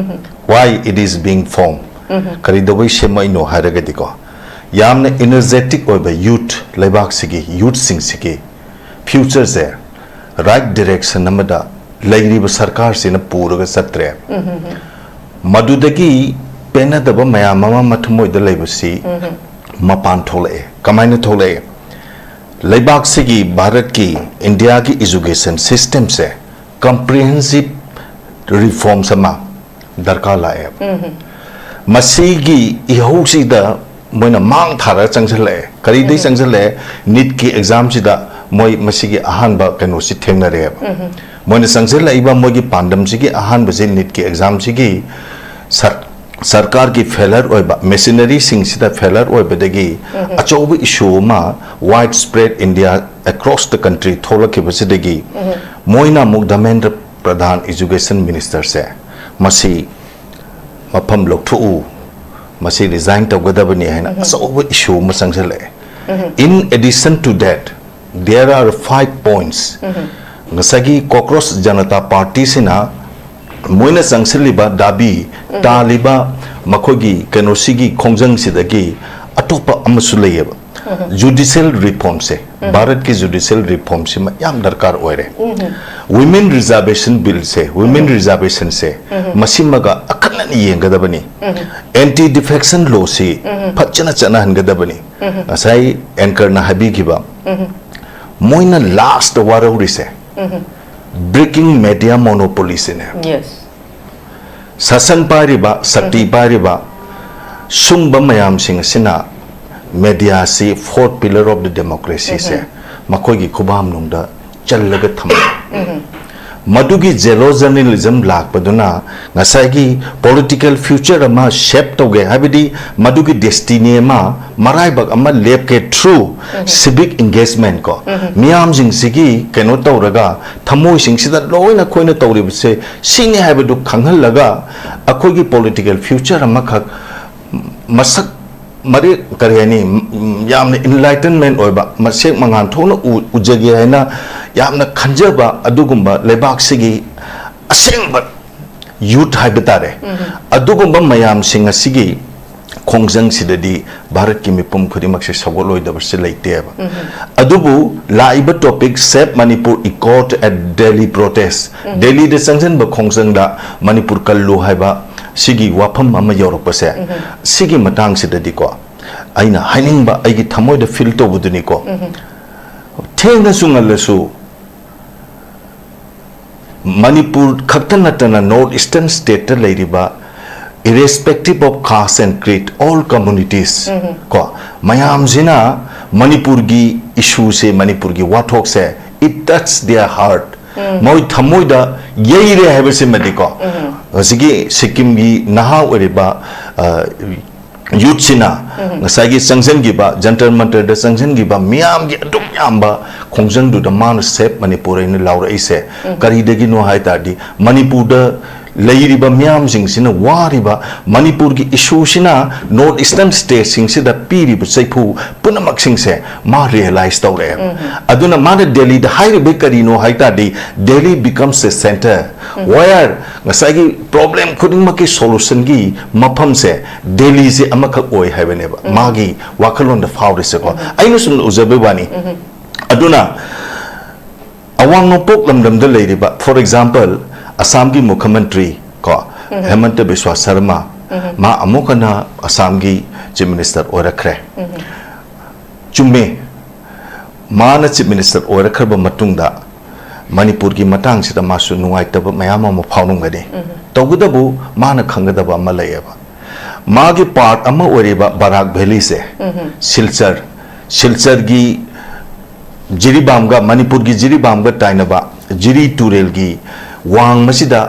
Why it is being formed? ꯀꯔꯤꯗꯧꯕꯩ ꯁꯦꯝꯃꯛꯏꯅꯣ ꯍꯥꯏꯔꯒꯗꯤꯀꯣ, ꯌꯥꯝꯅ ꯏꯅꯔꯖꯦꯇꯤꯛ ꯑꯣꯏꯕ ꯌꯨꯠ, ꯂꯩꯕꯥꯛꯁꯤꯒꯤ ꯌꯨꯠꯁꯤꯡꯁꯤꯒꯤ ꯐ꯭ꯌꯨꯆꯔꯁꯦ ꯔꯥꯏꯠ ꯗꯤꯔꯦꯛꯁꯟ ꯑꯃꯗ ꯂꯩꯔꯤꯕ ꯁꯔꯀꯥꯔꯁꯤꯅ ꯄꯨꯔꯒ ꯆꯠꯇ꯭ꯔꯦ꯫ ꯃꯗꯨꯗꯒꯤ ꯄꯦꯟꯅꯗꯕ ꯃꯌꯥꯝ ꯑꯃ ꯃꯊꯃꯣꯏꯗ ꯂꯩꯕꯁꯤ ꯃꯄꯥꯟ ꯊꯣꯛꯂꯛꯑꯦ꯫ ꯀꯃꯥꯏꯅ ꯊꯣꯛꯂꯛꯑꯦ? ꯂꯩꯕꯥꯛꯁꯤꯒꯤ, ꯚꯥꯔꯠꯀꯤ, ꯏꯟꯗꯤꯌꯥꯒꯤ ꯏꯖꯨꯀꯦꯁꯟ ꯁꯤꯁꯇꯦꯝꯁꯦ ꯀꯝꯄ꯭ꯔꯤꯍꯦꯟꯁꯤꯞ ꯔꯤꯐꯣꯔꯝꯁ ꯑꯃ ꯗꯔꯀꯥꯔ ꯂꯥꯛꯑꯦꯕ꯫ ꯃꯁꯤꯒꯤ ꯏꯍꯧꯁꯤꯗ ꯃꯣꯏꯅ ꯃꯥꯡ ꯊꯥꯔꯒ ꯆꯪꯁꯤꯜꯂꯛꯑꯦ꯫ ꯀꯔꯤꯗꯩ ꯆꯪꯁꯤꯜꯂꯛꯑꯦ? ꯅꯤꯠꯀꯤ ꯑꯦꯛꯖꯥꯝꯁꯤꯗ ꯃꯣꯏ ꯃꯁꯤꯒꯤ ꯑꯍꯥꯟꯕ ꯀꯩꯅꯣꯁꯤ ꯊꯦꯡꯅꯔꯦꯕ꯫ ꯃꯣꯏꯅ ꯆꯪꯁꯤꯜꯂꯛꯏꯕ ꯃꯣꯏꯒꯤ ꯄꯥꯟꯗꯝꯁꯤꯒꯤ ꯑꯍꯥꯟꯕꯁꯤ ꯅꯤꯠꯀꯤ ꯑꯦꯛꯖꯥꯝꯁꯤꯒꯤ ꯁꯔ-, ꯁꯔꯀꯥꯔꯒꯤ ꯐꯦꯂꯔ ꯑꯣꯏꯕ, ꯃꯦꯁꯤꯅꯔꯤꯁꯤꯡꯁꯤꯗ ꯐꯦꯂꯔ ꯑꯣꯏꯕꯗꯒꯤ ꯑꯆꯧꯕ ꯏꯁꯨ ꯑꯃ ꯋꯥꯏꯗ spread India, across the country ꯊꯣꯛꯂꯛꯈꯤꯕꯁꯤꯗꯒꯤ ꯃꯣꯏꯅ ꯑꯃꯨꯛ ꯙꯔꯃꯦꯟꯗ꯭ꯔ ꯄ꯭ꯔꯙꯥꯟ ꯏꯖꯨꯀꯦꯁꯟ ꯃꯤꯅꯤꯁꯇꯔꯁꯦ ꯃꯁꯤ ꯃꯐꯝ ꯂꯧꯊꯣꯛꯎ, ꯃꯁꯤ ꯔꯤꯖꯥꯏꯟ ꯇꯧꯒꯗꯕꯅꯤ ꯍꯥꯏꯅ ꯑꯆꯧꯕ ꯏꯁꯨ ꯑꯃ ꯆꯪꯁꯤꯜꯂꯛꯑꯦ꯫ In addition to that, there are five points. ꯉꯁꯥꯏꯒꯤ ꯀꯣꯀ꯭ꯔꯣꯁ ꯖꯅꯇꯥ ꯄꯥꯔꯇꯤꯁꯤꯅ ꯃꯣꯏꯅ ꯆꯪꯁꯤꯜꯂꯤꯕ ꯗꯥꯕꯤ, ꯇꯥꯜꯂꯤꯕ ꯃꯈꯣꯏꯒꯤ ꯀꯩꯅꯣꯁꯤꯒꯤ ꯈꯣꯡꯖꯪꯁꯤꯗꯒꯤ ꯑꯇꯣꯞꯄ ꯑꯃꯁꯨ ꯂꯩꯌꯦꯕ꯫ ꯖꯨꯗꯤꯁꯤꯌꯦꯜ ꯔꯤꯐꯣꯔꯝꯁꯦ, ꯚꯥꯔꯠꯀꯤ ꯖꯨꯗꯤꯁꯤꯌꯦꯜ ꯔꯤꯐꯣꯔꯝꯁꯤꯃ ꯌꯥꯝ ꯗꯔꯀꯥꯔ ꯑꯣꯏꯔꯦ꯫ ꯋꯤꯃꯦꯟ ꯔꯤꯖꯥꯔꯕꯦꯁꯟ ꯕꯤꯜꯁꯦ, ꯋꯤꯃꯦꯟ ꯔꯤꯖꯥꯔꯕꯦꯁꯟꯁꯦ, ꯃꯁꯤꯃꯒ ꯑꯈꯟꯅꯅ ꯌꯦꯡꯒꯗꯕꯅꯤ꯫ ꯑꯦꯟꯇꯤ ꯗꯤꯐꯦꯛꯁꯟ ꯂꯣꯁꯤ ꯐꯖꯅ ꯆꯠꯅꯍꯟꯒꯗꯕꯅꯤ꯫ ꯉꯁꯥꯏ ꯑꯦꯡꯀꯔꯅ ꯍꯥꯏꯕꯤꯈꯤꯕ, ꯃꯣꯏꯅ ꯂꯥꯁꯇ ꯋꯥꯔꯧꯔꯤꯁꯦ Breaking media monopoly ꯁꯤꯅꯦ꯫ Yes. ꯁꯥꯁꯟ ꯄꯥꯏꯔꯤꯕ, ꯁꯛꯇꯤ ꯄꯥꯏꯔꯤꯕ ꯁꯨꯝꯕ ꯃꯌꯥꯝꯁꯤꯡ ꯑꯁꯤꯅ mediaꯁꯤ fourth pillar of the democracyꯁꯦ ꯃꯈꯣꯏꯒꯤ ꯈꯨꯕꯥꯝꯅꯨꯡꯗ ꯆꯜꯂꯒ ꯊꯝꯃꯤ꯫ ꯃꯗꯨꯒꯤ yellow journalism ꯂꯥꯛꯄꯗꯨꯅ ꯉꯁꯥꯏꯒꯤ political future ꯑꯃ shape ꯇꯧꯒꯦ, ꯍꯥꯏꯕꯗꯤ ꯃꯗꯨꯒꯤ destiny ꯑꯃ, ꯃꯔꯥꯏꯕꯛ ꯑꯃ ꯂꯦꯞꯀꯦ through civic engagement ꯀꯣ, ꯃꯤꯌꯥꯝꯁꯤꯡꯁꯤꯒꯤ ꯀꯩꯅꯣ ꯇꯧꯔꯒ ꯊꯃꯣꯏꯁꯤꯡꯁꯤꯗ ꯂꯣꯏꯅ ꯑꯩꯈꯣꯏꯅ ꯇꯧꯔꯤꯕꯁꯦ ꯁꯤꯅꯤ ꯍꯥꯏꯕꯗꯨ ꯈꯪꯍꯜꯂꯒ ꯑꯩꯈꯣꯏꯒꯤ political future ꯑꯃꯈꯛ ꯃꯁꯛ ꯃꯔꯤ ꯀꯔꯤ ꯍꯥꯏꯅꯤ, ꯌꯥꯝꯅ enlightenment ꯑꯣꯏꯕ, ꯃꯁꯦꯛ ꯃꯉꯥꯜ ꯊꯣꯛꯅ ꯎ- ꯎꯖꯒꯦ ꯍꯥꯏꯅ ꯌꯥꯝꯅ ꯈꯟꯖꯕ ꯑꯗꯨꯒꯨꯝꯕ ꯂꯩꯕꯥꯛꯁꯤꯒꯤ ꯑꯁꯦꯡꯕ youth ꯍꯥꯏꯕ ꯇꯥꯔꯦ, ꯑꯗꯨꯒꯨꯝꯕ ꯃꯌꯥꯝꯁꯤꯡ ꯑꯁꯤꯒꯤ ꯈꯣꯡꯖꯪꯁꯤꯗꯗꯤ ꯚꯥꯔꯠꯀꯤ ꯃꯤꯄꯨꯝ ꯈꯨꯗꯤꯡꯃꯛꯁꯦ ꯁꯧꯒꯠꯂꯣꯏꯗꯕꯁꯦ ꯂꯩꯇꯦꯕ꯫ ꯑꯗꯨꯕꯨ ꯂꯥꯛꯏꯕ topic Save Manipur Accord at Delhi protest, ꯗꯦꯜꯂꯤꯗ ꯆꯪꯁꯤꯟꯕ ꯈꯣꯡꯖꯪꯗ ꯃꯅꯤꯄꯨꯔ ꯀꯜꯂꯨ ꯍꯥꯏꯕ ꯁꯤꯒꯤ ꯋꯥꯐꯝ ꯑꯃ ꯌꯧꯔꯛꯄꯁꯦ, ꯁꯤꯒꯤ ꯃꯇꯥꯡꯁꯤꯗꯗꯤꯀꯣ ꯑꯩꯅ ꯍꯥꯏꯅꯤꯡꯕ, ꯑꯩꯒꯤ ꯊꯃꯣꯏꯗ feel ꯇꯧꯕꯗꯨꯅꯤꯀꯣ꯫ ꯊꯦꯡꯅꯁꯨ ꯉꯜꯂꯁꯨ ꯃꯅꯤꯄꯨꯔ ꯈꯛꯇ ꯅꯠꯇꯅ North Eastern stateꯇ ꯂꯩꯔꯤꯕ irrespective of caste and creed, all communities ꯀꯣ, ꯃꯌꯥꯝꯁꯤꯅ ꯃꯅꯤꯄꯨꯔꯒꯤ issueꯁꯦ, ꯃꯅꯤꯄꯨꯔꯒꯤ ꯋꯥꯊꯣꯛꯁꯦ, it touch their heart, ꯃꯣꯏ ꯊꯃꯣꯏꯗ ꯌꯩꯔꯦ ꯍꯥꯏꯕꯁꯤꯃꯗꯤꯀꯣ꯫ ꯍꯧꯖꯤꯛꯀꯤ ꯁꯤꯛꯀꯤꯝꯒꯤ ꯅꯍꯥ ꯑꯣꯏꯔꯤꯕ ꯑ, youthꯁꯤꯅ ꯉꯁꯥꯏꯒꯤ ꯆꯪꯁꯤꯟꯈꯤꯕ, ꯖꯟꯇꯔ ꯃꯟꯇꯔꯗ ꯆꯪꯁꯤꯟꯈꯤꯕ ꯃꯤꯌꯥꯝꯒꯤ ꯑꯗꯨꯛ ꯌꯥꯝꯕ ꯈꯣꯡꯖꯪꯗꯨꯗ ꯃꯥꯅ Save Manipur ꯍꯥꯏꯅ ꯂꯥꯎꯔꯛꯏꯁꯦ ꯀꯔꯤꯗꯒꯤꯅꯣ ꯍꯥꯏ ꯇꯥꯔꯗꯤ, ꯃꯅꯤꯄꯨꯔꯗ ꯂꯩꯔꯤꯕ ꯃꯤꯌꯥꯝꯁꯤꯡꯁꯤꯅ ꯋꯥꯔꯤꯕ ꯃꯅꯤꯄꯨꯔꯒꯤ issueꯁꯤꯅ North Eastern stateꯁꯤꯡꯁꯤꯗ ꯄꯤꯔꯤꯕ ꯆꯩꯐꯨ ꯄꯨꯝꯅꯃꯛꯁꯤꯡꯁꯦ ꯃꯥ realize ꯇꯧꯔꯛꯑꯦ꯫ ꯑꯗꯨꯅ ꯃꯥꯅ ꯗꯦꯜꯂꯤꯗ ꯍꯥꯏꯔꯤꯕ ꯀꯔꯤꯅꯣ ꯍꯥꯏ ꯇꯥꯔꯗꯤ, Delhi becomes a center where ꯉꯁꯥꯏꯒꯤ problem ꯈꯨꯗꯤꯡꯃꯛꯀꯤ solutionꯒꯤ ꯃꯐꯝꯁꯦ ꯗꯦꯜꯂꯤꯁꯦ ꯑꯃꯈꯛ ꯑꯣꯏ ꯍꯥꯏꯕꯅꯦꯕ ꯃꯥꯒꯤ ꯋꯥꯈꯜꯂꯣꯟꯗ ꯐꯥꯎꯔꯤꯁꯦꯀꯣ꯫ ꯑꯩꯅ ꯁꯨꯝ ꯎꯖꯕꯩ ꯋꯥꯅꯤ꯫ ꯑꯗꯨꯅ ꯑꯋꯥꯡ ꯅꯣꯡꯄꯣꯛ ꯂꯝꯗꯝꯗ ꯂꯩꯔꯤꯕ, for example, ꯑꯁꯥꯝꯒꯤ ꯃꯨꯈ꯭ꯌ ꯃꯟꯇ꯭ꯔꯤ ꯀꯣ, ꯍꯦꯃꯟꯇ ꯕꯤꯁ꯭ꯋꯥ ꯁꯔꯃ, ꯃꯥ ꯑꯃꯨꯛ ꯍꯟꯅ ꯑꯁꯥꯝꯒꯤ Chief Minister ꯑꯣꯏꯔꯛꯈ꯭ꯔꯦ꯫ ꯆꯨꯝꯃꯦ, ꯃꯥꯅ Chief Minister ꯑꯣꯏꯔꯛꯈ꯭ꯔꯕ ꯃꯇꯨꯡꯗ ꯃꯅꯤꯄꯨꯔꯒꯤ ꯃꯇꯥꯡꯁꯤꯗ ꯃꯥꯁꯨ ꯅꯨꯡꯉꯥꯏꯇꯕ ꯃꯌꯥꯝ ꯑꯃ ꯐꯥꯎꯔꯝꯒꯅꯤ꯫ ꯇꯧꯕꯇꯕꯨ ꯃꯥꯅ ꯈꯪꯒꯗꯕ ꯑꯃ ꯂꯩꯌꯦꯕ, ꯃꯥꯒꯤ ꯄꯥꯔꯠ ꯑꯃ ꯑꯣꯏꯔꯤꯕ ꯕꯔꯥꯛ ꯚꯦꯂꯤꯁꯦ, ꯁꯤꯜꯆꯔ, ꯁꯤꯜꯆꯔꯒꯤ ꯖꯤꯔꯤꯕꯥꯝꯒ, ꯃꯅꯤꯄꯨꯔꯒꯤ ꯖꯤꯔꯤꯕꯥꯝꯒ ꯇꯥꯏꯅꯕ ꯖꯤꯔꯤ ꯇꯨꯔꯦꯜꯒꯤ ꯋꯥꯡꯃꯁꯤꯗ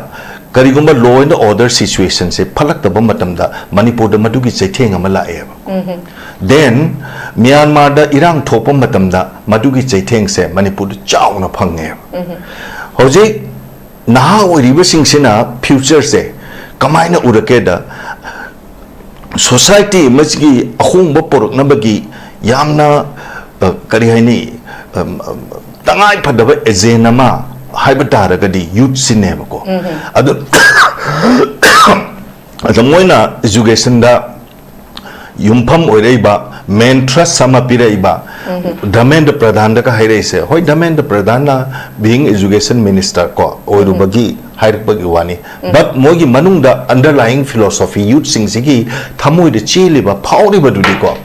ꯀꯔꯤꯒꯨꯝꯕ law and order situationꯁꯦ ꯐꯠꯂꯛꯇꯕ ꯃꯇꯝꯗ ꯃꯅꯤꯄꯨꯔꯗ ꯃꯗꯨꯒꯤ ꯆꯩꯊꯦꯡ ꯑꯃ ꯂꯥꯛꯑꯦꯕ꯫ Then ꯃ꯭ꯌꯥꯟꯃꯥꯔꯗ ꯏꯔꯥꯡ ꯊꯣꯛꯄ ꯃꯇꯝꯗ ꯃꯗꯨꯒꯤ ꯆꯩꯊꯦꯡꯁꯦ ꯃꯅꯤꯄꯨꯔꯗ ꯆꯥꯎꯅ ꯐꯪꯉꯦꯕ꯫ ꯍꯧꯖꯤꯛ ꯅꯍꯥ ꯑꯣꯏꯔꯤꯕꯁꯤꯡꯁꯤꯅ futureꯁꯦ ꯀꯃꯥꯏꯅ ꯎꯔꯛꯀꯦꯗ, society ꯑꯃꯁꯤꯒꯤ ꯑꯍꯣꯡꯕ ꯄꯨꯔꯛꯅꯕꯒꯤ ꯌꯥꯝꯅ, ꯑ, ꯀꯔꯤ ꯍꯥꯏꯅꯤ, ꯑꯝ, ꯑꯝ, ꯇꯉꯥꯏ ꯐꯗꯕ agent ꯑꯃ ꯍꯥꯏꯕ ꯇꯥꯔꯒꯗꯤ youthꯁꯤꯅꯦꯕꯀꯣ꯫ ꯑꯗꯨ, ꯑꯗ ꯃꯣꯏꯅ educationꯗ ꯌꯨꯝꯐꯝ ꯑꯣꯏꯔꯛꯏꯕ, main thrust ꯑꯃ ꯄꯤꯔꯛꯏꯕ ꯙꯔꯃꯦꯟꯗ꯭ꯔ ꯄ꯭ꯔꯙꯥꯟꯗꯒ ꯍꯥꯏꯔꯛꯏꯁꯦ, ꯍꯣꯏ, ꯙꯔꯃꯦꯟꯗ꯭ꯔ ꯄ꯭ꯔꯙꯥꯟꯅ being education minister ꯀꯣ ꯑꯣꯏꯔꯨꯕꯒꯤ ꯍꯥꯏꯔꯛꯄꯒꯤ ꯋꯥꯅꯤ, but ꯃꯣꯏꯒꯤ ꯃꯅꯨꯡꯗ underlying philosophy, youthꯁꯤꯡꯁꯤꯒꯤ ꯊꯃꯣꯏꯗ ꯆꯦꯜꯂꯤꯕ, ꯐꯥꯎꯔꯤꯕꯗꯨꯗꯤꯀꯣ,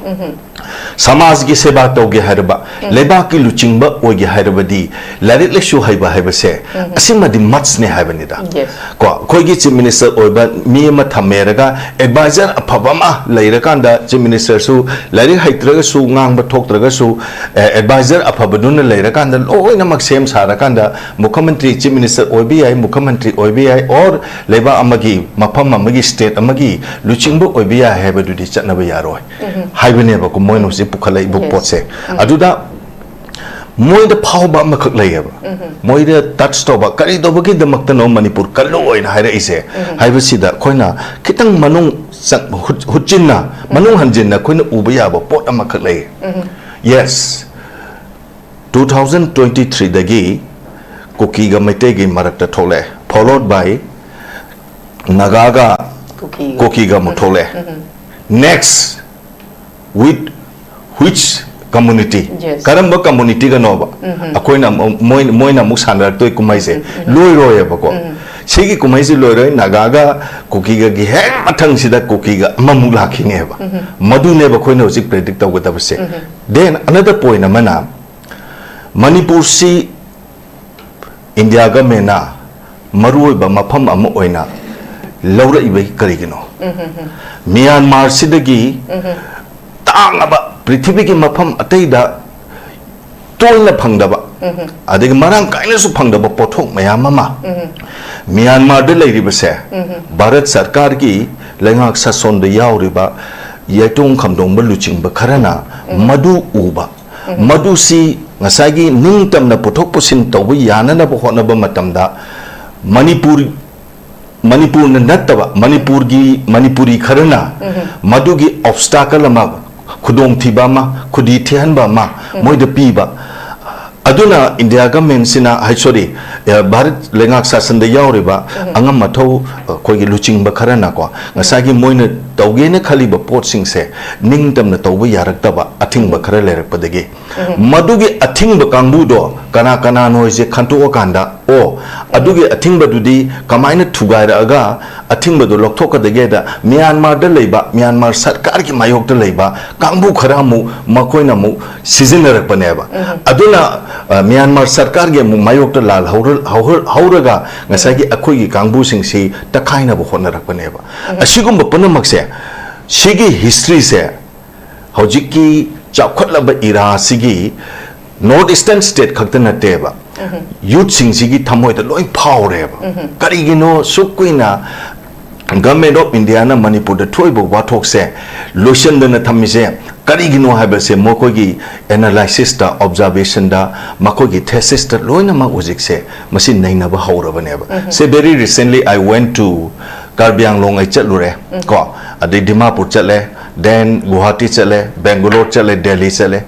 ꯁꯃꯥꯖꯒꯤ ꯁꯦꯕꯥ ꯇꯧꯒꯦ ꯍꯥꯏꯔꯕ, ꯂꯩꯕꯥꯛꯀꯤ ꯂꯨꯆꯤꯡꯕ ꯑꯣꯏꯒꯦ ꯍꯥꯏꯔꯕꯗꯤ ꯂꯥꯏꯔꯤꯛ ꯂꯥꯏꯁꯨ ꯍꯩꯕ ꯍꯥꯏꯕꯁꯦ ꯑꯁꯤꯃꯗꯤ mustꯅꯦ ꯍꯥꯏꯕꯅꯤꯗ꯫ Yes. ꯀꯣ, ꯑꯩꯈꯣꯏꯒꯤ chief minister ꯑꯣꯏꯕ ꯃꯤ ꯑꯃ ꯊꯝꯃꯦꯔꯒ advisor ꯑꯐꯕ ꯑꯃ ꯂꯩꯔꯀꯥꯟꯗ, chief ministerꯁꯨ ꯂꯥꯏꯔꯤꯛ ꯍꯩꯇ꯭ꯔꯒꯁꯨ, ꯉꯥꯡꯕ ꯊꯣꯛꯇ꯭ꯔꯒꯁꯨ, ꯑꯦ, advisor ꯑꯐꯕꯗꯨꯅ ꯂꯩꯔꯀꯥꯟꯗ ꯂꯣꯏꯅꯃꯛ ꯁꯦꯝ ꯁꯥꯔꯀꯥꯟꯗ ꯃꯨꯈ꯭ꯌꯃꯟꯇ꯭ꯔꯤ, chief minister ꯑꯣꯏꯕ ꯌꯥꯏ, ꯃꯨꯈ꯭ꯌꯃꯟꯇ꯭ꯔꯤ ꯑꯣꯏꯕ ꯌꯥꯏ, or ꯂꯩꯕꯥꯛ ꯑꯃꯒꯤ, ꯃꯐꯝ ꯑꯃꯒꯤ, state ꯑꯃꯒꯤ ꯂꯨꯆꯤꯡꯕ ꯑꯣꯏꯕ ꯌꯥꯏ ꯍꯥꯏꯕꯗꯨꯗꯤ ꯆꯠꯅꯕ ꯌꯥꯔꯣꯏ ꯍꯥꯏꯕꯅꯦꯕꯀꯣ ꯃꯣꯏꯅ ꯍꯧꯖꯤꯛ ꯄꯨꯈꯠꯂꯛꯏꯕ Yes. ꯄꯣꯠꯁꯦ꯫ ꯑꯗꯨꯗ ꯃꯣꯏꯗ ꯐꯥꯎꯕ ꯑꯃꯈꯛ ꯂꯩꯌꯦꯕ꯫ ꯃꯣꯏꯗ touch ꯇꯧꯕ, ꯀꯔꯤ ꯇꯧꯕꯒꯤꯗꯃꯛꯇꯅꯣ ꯃꯅꯤꯄꯨꯔ ꯀꯜꯂꯣ ꯍꯥꯏꯅ ꯍꯥꯏꯔꯛꯏꯁꯦ ꯍꯥꯏꯕꯁꯤꯗ ꯑꯩꯈꯣꯏꯅ ꯈꯤꯇꯪ ꯃꯅꯨꯡ ꯆꯪ-, ꯍꯨꯠ-, ꯍꯨꯠꯆꯤꯟꯅ, ꯃꯅꯨꯡ ꯍꯟꯖꯤꯟꯅ ꯑꯩꯈꯣꯏꯅ ꯎꯕ ꯌꯥꯕ ꯄꯣꯠ ꯑꯃꯈꯛ ꯂꯩ꯫ Yes, two thousand twenty threeꯗꯒꯤ ꯀꯨꯀꯤꯒ ꯃꯩꯇꯩꯒꯤ ꯃꯔꯛꯇ ꯊꯣꯛꯂꯛꯑꯦ, followed by ꯅꯥꯒꯥꯒ ꯀꯨꯀꯤꯒ꯫ ꯀꯨꯀꯤꯒ ꯑꯃꯨꯛ ꯊꯣꯛꯂꯛꯑꯦ꯫ Next, with which community? Yes. ꯀꯔꯝꯕ communityꯒꯅꯣꯕ? ꯑꯩꯈꯣꯏꯅ ꯑꯃꯨꯛ, ꯃꯣꯏ-, ꯃꯣꯏꯅ ꯑꯃꯨꯛ ꯁꯥꯟꯅꯔꯛꯇꯣꯏ ꯀꯨꯝꯍꯩꯁꯦ ꯂꯣꯏꯔꯣꯏꯌꯦꯕꯀꯣ꯫ ꯁꯤꯒꯤ ꯀꯨꯝꯍꯩꯁꯤ ꯂꯣꯏꯔꯣꯏ, ꯅꯥꯒꯥꯒ ꯀꯨꯀꯤꯒꯒꯤ ꯍꯦꯛ ꯃꯊꯪꯁꯤꯗ ꯀꯨꯀꯤꯒ ꯑꯃꯃꯨꯛ ꯂꯥꯛꯈꯤꯅꯦꯕ꯫ ꯃꯗꯨꯅꯦꯕ ꯑꯩꯈꯣꯏꯅ ꯍꯧꯖꯤꯛ predict ꯇꯧꯒꯗꯕꯁꯦ꯫ Then another point ꯑꯃꯅ, ꯃꯅꯤꯄꯨꯔꯁꯤ ꯏꯟꯗꯤꯌꯥ ꯒꯃꯦꯟꯅ ꯃꯔꯨꯑꯣꯏꯕ ꯃꯐꯝ ꯑꯃ ꯑꯣꯏꯅ ꯂꯧꯔꯛꯏꯕ ꯀꯔꯤꯒꯤꯅꯣ? ꯃ꯭ꯌꯥꯟꯃꯥꯔꯁꯤꯗꯒꯤ ꯇꯥꯡꯉꯕ, ꯄ꯭ꯔꯤꯊꯤꯕꯤꯒꯤ ꯃꯐꯝ ꯑꯇꯩꯗ ꯇꯣꯏꯅ ꯐꯪꯗꯕ, ꯑꯗꯒꯤ ꯃꯔꯥꯡ ꯀꯥꯏꯅꯁꯨ ꯐꯪꯗꯕ ꯄꯣꯠꯊꯣꯛ ꯃꯌꯥꯝ ꯑꯃ ꯃ꯭ꯌꯥꯟꯃꯥꯔꯗ ꯂꯩꯔꯤꯕꯁꯦ ꯚꯥꯔꯠ ꯁꯔꯀꯥꯔꯒꯤ ꯂꯩꯉꯥꯛ ꯁꯥꯁꯣꯟꯗ ꯌꯥꯎꯔꯤꯕ ꯌꯥꯏꯇꯣꯡ ꯈꯝꯗꯣꯡꯕ ꯂꯨꯆꯤꯡꯕ ꯈꯔꯅ ꯃꯗꯨ ꯎꯕ, ꯃꯗꯨꯁꯤ ꯉꯁꯥꯏꯒꯤ ꯅꯤꯡꯇꯝꯅ ꯄꯨꯊꯣꯛ ꯄꯨꯁꯤꯟ ꯇꯧꯕ ꯌꯥꯅꯅꯕ ꯍꯣꯠꯅꯕ ꯃꯇꯝꯗ ꯃꯅꯤꯄꯨꯔ, ꯃꯅꯤꯄꯨꯔꯅ ꯅꯠꯇꯕ ꯃꯅꯤꯄꯨꯔꯒꯤ, ꯃꯅꯤꯄꯨꯔꯤ ꯈꯔꯅ ꯃꯗꯨꯒꯤ ꯑꯣꯕꯁꯇꯥꯀꯜ ꯑꯃ, ꯈꯨꯗꯣꯡꯊꯤꯕ ꯑꯃ, ꯈꯨꯗꯤ ꯊꯤꯍꯟꯕ ꯑꯃ ꯃꯣꯏꯗ ꯄꯤꯕ꯫ ꯑꯗꯨꯅ ꯏꯟꯗꯤꯌꯥ ꯒꯃꯦꯟꯁꯤꯅ, ꯍꯥꯏ, ꯁꯣꯔꯤ, ꯑ, ꯚꯥꯔꯠ ꯂꯩꯉꯥꯛ ꯁꯥꯁꯟꯗ ꯌꯥꯎꯔꯤꯕ ꯑꯉꯝ ꯑꯊꯧ, ꯑ, ꯑꯩꯈꯣꯏꯒꯤ ꯂꯨꯆꯤꯡꯕ ꯈꯔꯅꯀꯣ, ꯉꯁꯥꯏꯒꯤ ꯃꯣꯏꯅ ꯇꯧꯒꯦꯅ ꯈꯜꯂꯤꯕ ꯄꯣꯠꯁꯤꯡꯁꯦ ꯅꯤꯡꯇꯝꯅ ꯇꯧꯕ ꯌꯥꯔꯛꯇꯕ ꯑꯊꯤꯡꯕ ꯈꯔ ꯂꯩꯔꯛꯄꯗꯒꯤ, ꯃꯗꯨꯒꯤ ꯑꯊꯤꯡꯕ ꯀꯥꯡꯕꯨꯗꯣ ꯀꯅꯥ ꯀꯅꯥꯅꯣ ꯍꯥꯏꯁꯦ ꯈꯟꯇꯣꯛꯑꯀꯥꯟꯗ, ꯑꯣ, ꯑꯗꯨꯒꯤ ꯑꯊꯤꯡꯕꯗꯨꯗꯤ ꯀꯃꯥꯏꯅ ꯊꯨꯒꯥꯏꯔꯛꯑꯒ ꯑꯊꯤꯡꯕꯗꯣ ꯂꯧꯊꯣꯛꯀꯗꯒꯦꯗ ꯃ꯭ꯌꯥꯟꯃꯥꯔꯗ ꯂꯩꯕ, ꯃ꯭ꯌꯥꯟꯃꯥꯔ ꯁꯔꯀꯥꯔꯒꯤ ꯃꯥꯌꯣꯛꯇ ꯂꯩꯕ ꯀꯥꯡꯕꯨ ꯈꯔ ꯑꯃꯨꯛ, ꯃꯈꯣꯏꯅ ꯑꯃꯨꯛ ꯁꯤꯖꯤꯟꯅꯔꯛꯄꯅꯦꯕ꯫ ꯑꯗꯨꯅ, ꯑ, ꯃ꯭ꯌꯥꯟꯃꯥꯔ ꯁꯔꯀꯥꯔꯒꯤ ꯑꯃꯨꯛ ꯃꯥꯌꯣꯛꯇ ꯂꯥꯜ ꯍꯧꯔ-, ꯍꯧꯔ-, ꯍꯧꯔꯒ ꯉꯁꯥꯏꯒꯤ ꯑꯩꯈꯣꯏꯒꯤ ꯀꯥꯡꯕꯨꯁꯤꯡꯁꯤ ꯇꯛꯈꯥꯏꯅꯕ ꯍꯣꯠꯅꯔꯛꯄꯅꯦꯕ꯫ ꯑꯁꯤꯒꯨꯝꯕ ꯄꯨꯝꯅꯃꯛꯁꯦ, ꯁꯤꯒꯤ ꯍꯤꯁꯇ꯭ꯔꯤꯁꯦ ꯍꯧꯖꯤꯛꯀꯤ ꯆꯥꯎꯈꯠꯂꯕ ꯏꯔꯥ ꯑꯁꯤꯒꯤ ꯅꯣꯔꯠ ꯏꯁꯇꯔꯟ ꯁ꯭ꯇꯦꯠ ꯈꯛꯇ ꯅꯠꯇꯦꯕ, ꯌꯨꯠꯁꯤꯡꯁꯤꯒꯤ ꯊꯃꯣꯏꯗ ꯂꯣꯏ ꯐꯥꯎꯔꯦꯕ꯫ ꯀꯔꯤꯒꯤꯅꯣ ꯁꯨꯛ ꯀꯨꯏꯅ ꯒꯚꯔꯟꯃꯦꯟꯠ ꯑꯣꯐ ꯏꯟꯗꯤꯌꯥꯅ ꯃꯅꯤꯄꯨꯔꯗ ꯊꯣꯛꯏꯕ ꯋꯥꯊꯣꯛꯁꯦ ꯂꯣꯏꯁꯤꯟꯗꯅ ꯊꯝꯃꯤꯁꯦ ꯀꯔꯤꯒꯤꯅꯣ ꯍꯥꯏꯕꯁꯦ ꯃꯈꯣꯏꯒꯤ ꯑꯦꯅꯥꯂꯥꯏꯁꯤꯁꯇ, ꯑꯣꯕꯖꯥꯔꯕꯦꯁꯟꯗ, ꯃꯈꯣꯏꯒꯤ ꯊꯦꯁꯤꯁꯇ ꯂꯣꯏꯅꯃꯛ ꯍꯧꯖꯤꯛꯁꯦ ꯃꯁꯤ ꯅꯩꯅꯕ ꯍꯧꯔꯕꯅꯦꯕ꯫ Say, very recently I went to Karbi Anglong ꯑꯩ ꯆꯠꯂꯨꯔꯦ, ꯀꯣ, ꯑꯗꯩ ꯗꯤꯃꯥꯄꯨꯔ ꯆꯠꯂꯦ, then ꯒꯨꯋꯥꯍꯥꯇꯤ ꯆꯠꯂꯦ, ꯕꯦꯡꯒꯂꯣꯔ ꯆꯠꯂꯦ, ꯗꯦꯜꯂꯤ ꯆꯠꯂꯦ꯫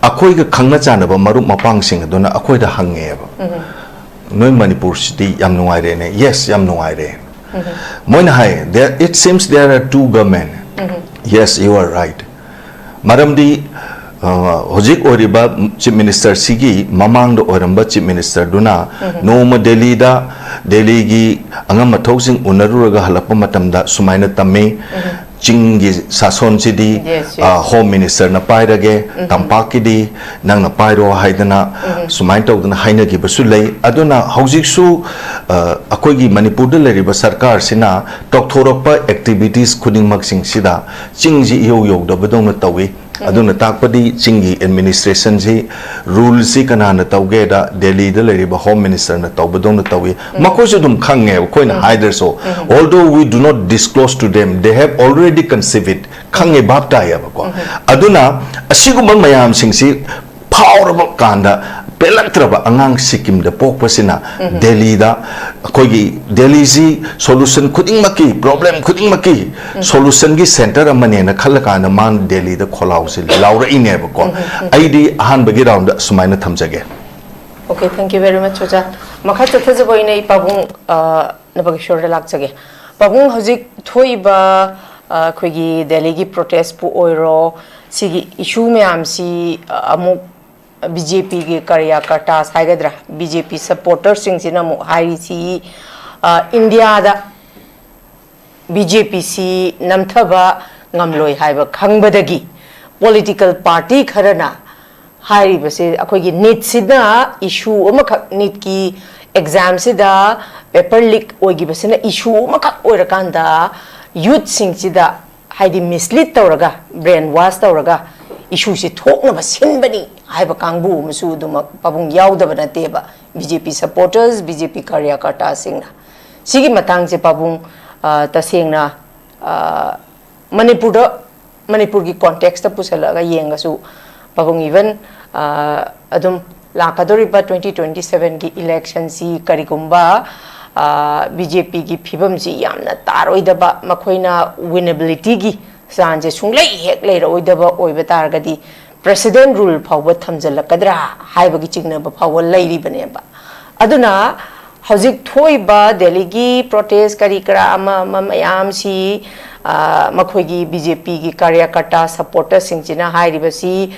ꯑꯩꯈꯣꯏꯒ ꯈꯪꯅ ꯆꯥꯟꯅꯕ ꯃꯔꯨꯞ ꯃꯄꯥꯡꯁꯤꯡ ꯑꯗꯨꯅ ꯑꯩꯈꯣꯏꯗ ꯍꯪꯉꯦꯕ, "ꯅꯣꯏ ꯃꯅꯤꯄꯨꯔꯁꯤꯗꯤ ꯌꯥꯝ ꯅꯨꯡꯉꯥꯏꯔꯦꯅꯦ?" "Yes, ꯌꯥꯝ ꯅꯨꯡꯉꯥꯏꯔꯦ"꯫ ꯃꯣꯏꯅ ꯍꯥꯏ, "There, it seems there are two government." "Yes, you are right." ꯃꯔꯝꯗꯤ, ꯑ, ꯍꯧꯖꯤꯛ ꯑꯣꯏꯔꯤꯕ ꯆꯤꯐ ꯃꯤꯅꯤꯁꯇꯔꯁꯤꯒꯤ ꯃꯃꯥꯡꯗ ꯑꯣꯏꯔꯝꯕ ꯆꯤꯐ ꯃꯤꯅꯤꯁꯇꯔꯗꯨꯅ ꯅꯣꯡꯃ ꯗꯦꯜꯂꯤꯗ, ꯗꯦꯜꯂꯤꯒꯤ ꯑꯉꯝ ꯑꯊꯧꯁꯤꯡ ꯎꯅꯔꯨꯔꯒ ꯍꯜꯂꯛꯄ ꯃꯇꯝꯗ ꯁꯨꯃꯥꯏꯅ ꯇꯝꯃꯤ, ꯆꯤꯡꯒꯤ ꯁꯥꯁꯣꯟꯁꯤꯗꯤ Yes, yes. ꯑ, ꯍꯣꯝ ꯃꯤꯅꯤꯁꯇꯔꯅ ꯄꯥꯏꯔꯒꯦ, ꯇꯝꯄꯥꯛꯀꯤꯗꯤ ꯅꯪꯅ ꯄꯥꯏꯔꯣ ꯍꯥꯏꯗꯅ ꯁꯨꯃꯥꯏꯅ ꯇꯧꯗꯅ ꯍꯥꯏꯅꯈꯤꯕꯁꯨ ꯂꯩ꯫ ꯑꯗꯨꯅ ꯍꯧꯖꯤꯛꯁꯨ ꯑ, ꯑꯩꯈꯣꯏꯒꯤ ꯃꯅꯤꯄꯨꯔꯗ ꯂꯩꯔꯤꯕ ꯁꯔꯀꯥꯔꯁꯤꯅ ꯇꯧꯊꯣꯔꯛꯄ ꯑꯦꯛꯇꯤꯚꯤꯇꯤꯁ ꯈꯨꯗꯤꯡꯃꯛꯁꯤꯡꯁꯤꯗ ꯆꯤꯡꯁꯤ ꯏꯌꯧ ꯌꯧꯗꯕꯗꯧꯅ ꯇꯧꯏ꯫ ꯑꯗꯨꯅ ꯇꯥꯛꯄꯗꯤ ꯆꯤꯡꯒꯤ ꯑꯦꯗꯃꯤꯅꯤꯁꯇ꯭ꯔꯦꯁꯟꯁꯤ, ꯔꯨꯜꯁꯤ ꯀꯅꯥꯅ ꯇꯧꯒꯦꯗ ꯗꯦꯜꯂꯤꯗ ꯂꯩꯔꯤꯕ ꯍꯣꯝ ꯃꯤꯅꯤꯁꯇꯔꯅ ꯇꯧꯕꯗꯧꯅ ꯇꯧꯏ꯫ ꯃꯈꯣꯏꯁꯨ ꯑꯗꯨꯝ ꯈꯪꯉꯦ, ꯑꯩꯈꯣꯏꯅ ꯍꯥꯏꯗ꯭ꯔꯁꯨ꯫ Although we do not disclose to them, they have already conceived it. ꯈꯪꯉꯦ, ꯚꯥꯞ ꯇꯥꯏꯌꯦꯕꯀꯣ꯫ ꯑꯗꯨꯅ ꯑꯁꯤꯒꯨꯝꯕ ꯃꯌꯥꯝꯁꯤꯡꯁꯤ ꯐꯥꯎꯔꯕ ꯀꯥꯟꯗ ꯄꯦꯜꯂꯛꯇ꯭ꯔꯕ ꯑꯉꯥꯡ ꯁꯤꯛꯀꯤꯝꯗ ꯄꯣꯛꯄꯁꯤꯅ ꯗꯦꯜꯂꯤꯗ ꯑꯩꯈꯣꯏꯒꯤ ꯗꯦꯜꯂꯤꯁꯤ ꯁꯣꯂꯨꯁꯟ ꯈꯨꯗꯤꯡꯃꯛꯀꯤ, ꯄ꯭ꯔꯣꯕ꯭ꯂꯦꯝ ꯈꯨꯗꯤꯡꯃꯛꯀꯤ ꯁꯣꯂꯨꯁꯟꯒꯤ ꯁꯦꯟꯇꯔ ꯑꯃꯅꯦꯅ ꯈꯜꯂꯀꯥꯟꯗ ꯃꯥꯅ ꯗꯦꯜꯂꯤꯗ ꯈꯣꯜꯂꯥꯎꯁꯤ ꯂꯥꯎꯔꯛꯏꯅꯦꯕꯀꯣ꯫ ꯑꯩꯗꯤ ꯑꯍꯥꯟꯕꯒꯤ ꯔꯥꯎꯟꯗ ꯁꯨꯃꯥꯏꯅ ꯊꯝꯖꯒꯦ꯫ Okay, thank you very much, ꯑꯣꯖꯥ꯫ ꯃꯈꯥ ꯆꯠꯊꯖꯕ ꯑꯣꯏꯅ ꯑꯩ ꯄꯥꯕꯨꯡ, ꯑ, ꯅꯕꯒꯦꯁꯣꯔꯗ ꯂꯥꯛꯆꯒꯦ꯫ ꯄꯥꯕꯨꯡ, ꯍꯧꯖꯤꯛ ꯊꯣꯛꯏꯕ, ꯑ, ꯑꯩꯈꯣꯏꯒꯤ ꯗꯦꯜꯂꯤꯒꯤ ꯄ꯭ꯔꯣꯇꯦꯁꯄꯨ ꯑꯣꯏꯔꯣ, ꯁꯤꯒꯤ ꯏꯁꯨ ꯃꯌꯥꯝꯁꯤ, ꯑ, ꯑꯃꯨꯛ ꯕꯤ ꯖꯦ ꯄꯤꯒꯤ ꯀꯥꯔꯌꯥꯀꯔꯇꯥꯁ ꯍꯥꯏꯒꯗ꯭ꯔꯥ, ꯕꯤ ꯖꯦ ꯄꯤ ꯁꯄꯣꯔꯇꯔꯁꯤꯡꯁꯤꯅ ꯑꯃꯨꯛ ꯍꯥꯏꯔꯤꯁꯤ, ꯑ, ꯏꯟꯗꯤꯌꯥꯗ ꯕꯤ ꯖꯦ ꯄꯤꯁꯤ ꯅꯝꯊꯕ ꯉꯝꯂꯣꯏ ꯍꯥꯏꯕ ꯈꯪꯕꯗꯒꯤ ꯄꯣꯂꯤꯇꯤꯀꯦꯜ ꯄꯥꯔꯇꯤ ꯈꯔꯅ ꯍꯥꯏꯔꯤꯕꯁꯦ, ꯑꯩꯈꯣꯏꯒꯤ ꯅꯤꯠꯁꯤꯅ ꯏꯁꯨ ꯑꯃꯈꯛ, ꯅꯤꯠꯀꯤ ꯑꯦꯛꯖꯥꯝꯁꯤꯗ ꯄꯦꯄꯔ ꯂꯤꯛ ꯑꯣꯏꯈꯤꯕꯁꯤꯅ ꯏꯁꯨ ꯑꯃꯈꯛ ꯑꯣꯏꯔꯀꯥꯟꯗ ꯌꯨꯠꯁꯤꯡꯁꯤꯗ, ꯍꯥꯏꯗꯤ, ꯃꯤꯁꯂꯤꯠ ꯇꯧꯔꯒ, ꯕ꯭ꯔꯦꯟ ꯋꯥꯁ ꯇꯧꯔꯒ ꯏꯁꯨꯁꯤ ꯊꯣꯛꯅꯕ ꯁꯤꯟꯕꯅꯤ ꯍꯥꯏꯕ ꯀꯥꯡꯕꯨ ꯑꯃꯁꯨ ꯑꯗꯨꯃꯛ ꯄꯥꯕꯨꯡ ꯌꯥꯎꯗꯕ ꯅꯠꯇꯦꯕ꯫ ꯕꯤ ꯖꯦ ꯄꯤ ꯁꯄꯣꯔꯇꯔꯁ, ꯕꯤ ꯖꯦ ꯄꯤ ꯀꯥꯔꯌꯥꯀꯔꯇꯥꯁꯤꯡꯅ꯫ ꯁꯤꯒꯤ ꯃꯇꯥꯡꯁꯦ ꯄꯥꯕꯨꯡ, ꯑ, ꯇꯁꯦꯡꯅ, ꯑ, ꯃꯅꯤꯄꯨꯔꯗ, ꯃꯅꯤꯄꯨꯔꯒꯤ ꯀꯣꯟꯇꯦꯛꯁꯇ ꯄꯨꯁꯜꯂꯛꯑꯒ ꯌꯦꯡꯉꯁꯨ, ꯄꯥꯕꯨꯡ, ꯏꯚꯟ, ꯑ, ꯑꯗꯨꯝ ꯂꯥꯛꯀꯗꯧꯔꯤꯕ ꯇ꯭ꯋꯦꯟꯇꯤ ꯇ꯭ꯋꯦꯟꯇꯤ ꯁꯚꯦꯟꯒꯤ ꯏꯂꯦꯛꯁꯟꯁꯤ ꯀꯔꯤꯒꯨꯝꯕ, ꯑ, ꯕꯤ ꯖꯦ ꯄꯤꯒꯤ ꯐꯤꯕꯝꯁꯤ ꯌꯥꯝꯅ ꯇꯥꯔꯣꯏꯗꯕ, ꯃꯈꯣꯏꯅ ꯋꯤꯅꯦꯕꯤꯂꯤꯇꯤꯒꯤ ꯆꯥꯟꯁꯁꯦ ꯁꯨꯡꯂꯩ ꯍꯦꯛ ꯂꯩꯔꯛꯑꯣꯏꯗꯕ ꯑꯣꯏꯕ ꯇꯥꯔꯒꯗꯤ, ꯄ꯭ꯔꯦꯁꯤꯗꯦꯟ ꯔꯨꯜ ꯐꯥꯎꯕ ꯊꯝꯖꯤꯜꯂꯛꯀꯗ꯭ꯔꯥ ꯍꯥꯏꯕꯒꯤ ꯆꯤꯡꯅꯕ ꯐꯥꯎꯕ ꯂꯩꯔꯤꯕꯅꯦꯕ꯫ ꯑꯗꯨꯅ ꯍꯧꯖꯤꯛ ꯊꯣꯛꯏꯕ ꯗꯦꯜꯂꯤꯒꯤ ꯄ꯭ꯔꯣꯇꯦꯁ ꯀꯔꯤ ꯀꯔꯥ ꯑꯃ ꯑꯃ ꯃꯌꯥꯝꯁꯤ, ꯑ, ꯃꯈꯣꯏꯒꯤ ꯕꯤ ꯖꯦ ꯄꯤꯒꯤ ꯀꯥꯔꯌꯥꯀꯔꯇꯥ ꯁꯄꯣꯔꯇꯔꯁꯤꯡꯁꯤꯅ ꯍꯥꯏꯔꯤꯕꯁꯤ,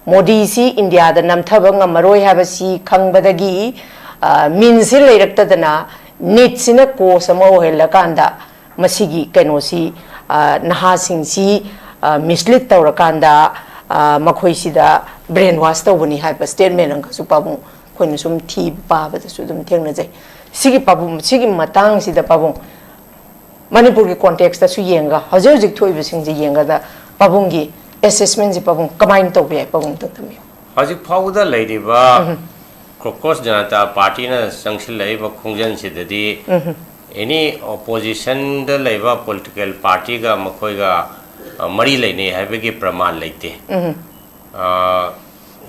ꯃꯣꯗꯤꯁꯤ ꯏꯟꯗꯤꯌꯥꯗ ꯅꯝꯊꯕ ꯉꯝꯃꯔꯣꯏ ꯍꯥꯏꯕꯁꯤ ꯈꯪꯕꯗꯒꯤ, ꯑ, ꯃꯤꯟꯁꯤ ꯂꯩꯔꯛꯇꯗꯅ ꯅꯤꯠꯁꯤꯅ ꯀꯣꯁ ꯑꯃ ꯑꯣꯏꯍꯜꯂꯀꯥꯟꯗ ꯃꯁꯤꯒꯤ ꯀꯩꯅꯣꯁꯤ, ꯑ, ꯅꯍꯥꯁꯤꯡꯁꯤ, ꯑ, ꯃꯤꯁꯂꯤꯗ ꯇꯧꯔꯀꯥꯟꯗ, ꯑ, ꯃꯈꯣꯏꯁꯤꯗ ꯕ꯭ꯔꯦꯟ ꯋꯥꯁ ꯇꯧꯕꯅꯤ ꯍꯥꯏꯕ ꯁ꯭ꯇꯦꯠꯃꯦꯟ ꯑꯃꯈꯛꯁꯨ ꯄꯥꯕꯨꯡ ꯑꯩꯈꯣꯏꯅ ꯁꯨꯝ ꯊꯤꯕ ꯄꯥꯕꯗꯁꯨ ꯑꯗꯨꯝ ꯊꯦꯡꯅꯖꯩ꯫ ꯁꯤꯒꯤ ꯄꯥꯕꯨꯡ, ꯁꯤꯒꯤ ꯃꯇꯥꯡꯁꯤꯗ ꯄꯥꯕꯨꯡ ꯃꯅꯤꯄꯨꯔꯒꯤ ꯀꯣꯟꯇꯦꯛꯁꯇꯁꯨ ꯌꯦꯡꯉꯒ, ꯍꯧꯖꯤꯛ ꯍꯧꯖꯤꯛ ꯊꯣꯛꯏꯕꯁꯤꯡꯁꯦ ꯌꯦꯡꯒꯗ ꯄꯥꯕꯨꯡꯒꯤ ꯑꯦꯁꯦꯁꯃꯦꯟꯁꯦ ꯄꯥꯕꯨꯡ ꯀꯃꯥꯏꯅ ꯇꯧꯕ ꯌꯥꯏ? ꯄꯥꯕꯨꯡ ꯑꯝꯇꯪ ꯊꯝꯕꯤꯌꯨ꯫ ꯍꯧꯖꯤꯛ ꯐꯥꯎꯕꯗ ꯂꯩꯔꯤꯕ ꯀ꯭ꯔꯣꯀꯣꯁ ꯖꯅꯇꯥ ꯄꯥꯔꯇꯤꯅ ꯆꯪꯁꯤꯜꯂꯛꯏꯕ ꯈꯣꯡꯖꯪꯁꯤꯗꯗꯤ ꯑꯦꯅꯤ ꯑꯣꯄꯣꯖꯤꯁꯟꯗ ꯂꯩꯕ ꯄꯣꯂꯤꯇꯤꯀꯦꯜ ꯄꯥꯔꯇꯤꯒ ꯃꯈꯣꯏꯒ, ꯑ, ꯃꯔꯤ ꯂꯩꯅꯩ ꯍꯥꯏꯕꯒꯤ ꯄ꯭ꯔꯃꯥꯟ ꯂꯩꯇꯦ꯫ ꯑ,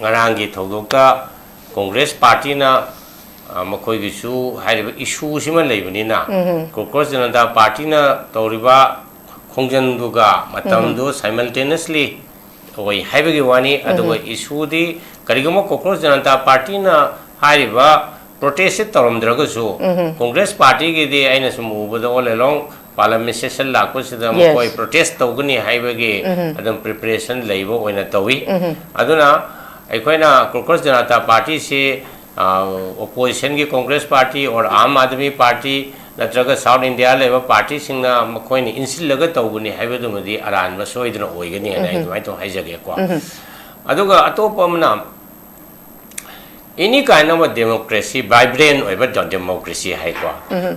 ꯉꯔꯥꯡꯒꯤ ꯊꯧꯗꯣꯛꯇ ꯀꯣꯡꯒ꯭ꯔꯦꯁ ꯄꯥꯔꯇꯤꯅ, ꯑ, ꯃꯈꯣꯏꯒꯤꯁꯨ ꯍꯥꯏꯔꯤꯕ ꯏꯁꯨꯁꯤꯃ ꯂꯩꯕꯅꯤꯅ, ꯀ꯭ꯔꯣꯀꯣꯁ ꯖꯅꯇꯥ ꯄꯥꯔꯇꯤꯅ ꯇꯧꯔꯤꯕ ꯈꯣꯡꯖꯪꯗꯨꯒ ꯃꯇꯝꯗꯨ ꯁꯥꯏꯃꯜꯇꯦꯅꯁꯂꯤ ꯑꯣꯏ ꯍꯥꯏꯕꯒꯤ ꯋꯥꯅꯤ꯫ ꯑꯗꯨꯒ ꯏꯁꯨꯗꯤ ꯀꯔꯤꯒꯨꯝꯕ ꯀꯣꯀ꯭ꯔꯣꯁ ꯖꯅꯇꯥ ꯄꯥꯔꯇꯤꯅ ꯍꯥꯏꯔꯤꯕ ꯄ꯭ꯔꯣꯇꯦꯁꯁꯦ ꯇꯧꯔꯝꯗ꯭ꯔꯒꯁꯨ, ꯀꯣꯡꯒ꯭ꯔꯦꯁ ꯄꯥꯔꯇꯤꯒꯤꯗꯤ ꯑꯩꯅ ꯁꯨꯝ ꯎꯕꯗ all along ꯄꯥꯔꯂꯤꯌꯥꯃꯦꯟ ꯁꯦꯁꯟ ꯂꯥꯛꯄꯁꯤꯗ ꯃꯈꯣꯏ ꯄ꯭ꯔꯣꯇꯦꯁ ꯇꯧꯒꯅꯤ ꯍꯥꯏꯕꯒꯤ ꯑꯗꯨꯝ ꯄ꯭ꯔꯤꯄꯦꯔꯦꯁꯟ ꯂꯩꯕ ꯑꯣꯏꯅ ꯇꯧꯏ꯫ ꯑꯗꯨꯅ ꯑꯩꯈꯣꯏꯅ ꯀꯣꯀ꯭ꯔꯣꯁ ꯖꯅꯇꯥ ꯄꯥꯔꯇꯤꯁꯤ, ꯑ, ꯑꯣꯄꯣꯖꯤꯁꯟꯒꯤ Congress party or Aam Aadmi party ꯅꯠꯇ꯭ꯔꯒ ꯁꯥꯎꯠ ꯏꯟꯗꯤꯌꯥ ꯂꯩꯕ ꯄꯥꯔꯇꯤꯁꯤꯡꯅ ꯃꯈꯣꯏꯅ ꯏꯟꯁꯤꯜꯂꯒ ꯇꯧꯕꯅꯤ ꯍꯥꯏꯕꯗꯨꯃꯗꯤ ꯑꯔꯥꯟꯕ ꯁꯣꯏꯗꯅ ꯑꯣꯏꯒꯅꯤ ꯍꯥꯏꯅ ꯑꯩ ꯑꯗꯨꯃꯥꯏꯅ ꯇꯧ ꯍꯥꯏꯖꯒꯦꯀꯣ꯫ ꯑꯗꯨꯒ ꯑꯇꯣꯞꯄ ꯑꯃꯅ, any kind of a democracy, vibrant ꯑꯣꯏꯕ ꯗ-, democracy ꯍꯥꯏꯀꯣ꯫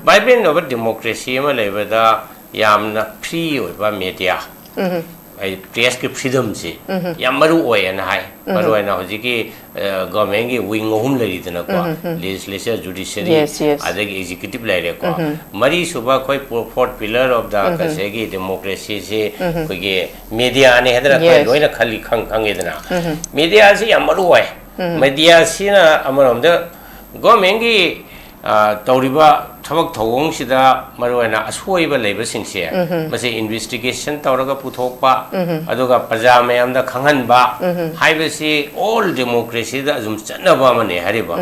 Vibrant ꯑꯣꯏꯕ democracy ꯑꯃ ꯂꯩꯕꯗ ꯌꯥꯝꯅ ꯐ꯭ꯔꯤ ꯑꯣꯏꯕ ꯃꯦꯗꯤꯌꯥ, ꯑꯩ ꯄ꯭ꯔꯦꯁꯀꯤ ꯐ꯭ꯔꯤꯗꯝꯁꯤ ꯌꯥꯝ ꯃꯔꯨ ꯑꯣꯏꯌꯦꯅ ꯍꯥꯏ꯫ ꯃꯔꯨ ꯑꯣꯏꯅ ꯍꯧꯖꯤꯛꯀꯤ, ꯑ, ꯒꯣꯔꯃꯦꯟꯒꯤ ꯋꯤꯡ ꯑꯍꯨꯝ ꯂꯩꯔꯤꯗꯅꯀꯣ, ꯂꯦꯖꯤꯁꯂꯦꯆꯔ, ꯖꯨꯗꯤꯁꯔꯤ, Yes, yes. ꯑꯗꯒꯤ ꯑꯦꯛꯖꯤꯀ꯭ꯌꯨꯇꯤꯚ ꯂꯩꯔꯦꯀꯣ꯫ ꯃꯔꯤꯁꯨꯕ ꯑꯩꯈꯣꯏ ꯐꯣꯔꯠ ꯄꯤꯂꯔ ꯑꯣꯐ ꯗ ꯉꯁꯥꯏꯒꯤ ꯗꯦꯃꯣꯀ꯭ꯔꯦꯁꯤꯁꯤ ꯑꯩꯈꯣꯏꯒꯤ ꯃꯦꯗꯤꯌꯥꯅꯤ ꯍꯥꯏꯗꯅ ꯑꯩꯈꯣꯏ Yes. ꯂꯣꯏꯅ ꯈꯜꯂꯤ, ꯈꯪ-, ꯈꯪꯉꯤꯗꯅ꯫ ꯃꯦꯗꯤꯌꯥꯁꯤ ꯌꯥꯝ ꯃꯔꯨ ꯑꯣꯏ꯫ ꯃꯦꯗꯤꯌꯥꯁꯤꯅ ꯑꯃꯔꯣꯝꯗ ꯒꯣꯔꯃꯦꯟꯒꯤ, ꯑ, ꯇꯧꯔꯤꯕ ꯊꯕꯛ ꯊꯧꯑꯣꯡꯁꯤꯗ ꯃꯔꯨꯑꯣꯏꯅ ꯑꯁꯣꯏꯕ ꯂꯩꯕꯁꯤꯡꯁꯦ, ꯃꯁꯤ ꯏꯟꯚꯦꯁꯇꯤꯒꯦꯁꯟ ꯇꯧꯔꯒ ꯄꯨꯊꯣꯛꯄ, ꯑꯗꯨꯒ ꯄ꯭ꯔꯖꯥ ꯃꯌꯥꯝꯗ ꯈꯪꯍꯟꯕ ꯍꯥꯏꯕꯁꯤ ꯑꯣꯜ ꯗꯦꯃꯣꯀ꯭ꯔꯦꯁꯤꯗ ꯑꯗꯨꯝ ꯆꯠꯅꯕ ꯑꯃꯅꯤ ꯍꯥꯏꯔꯤꯕ꯫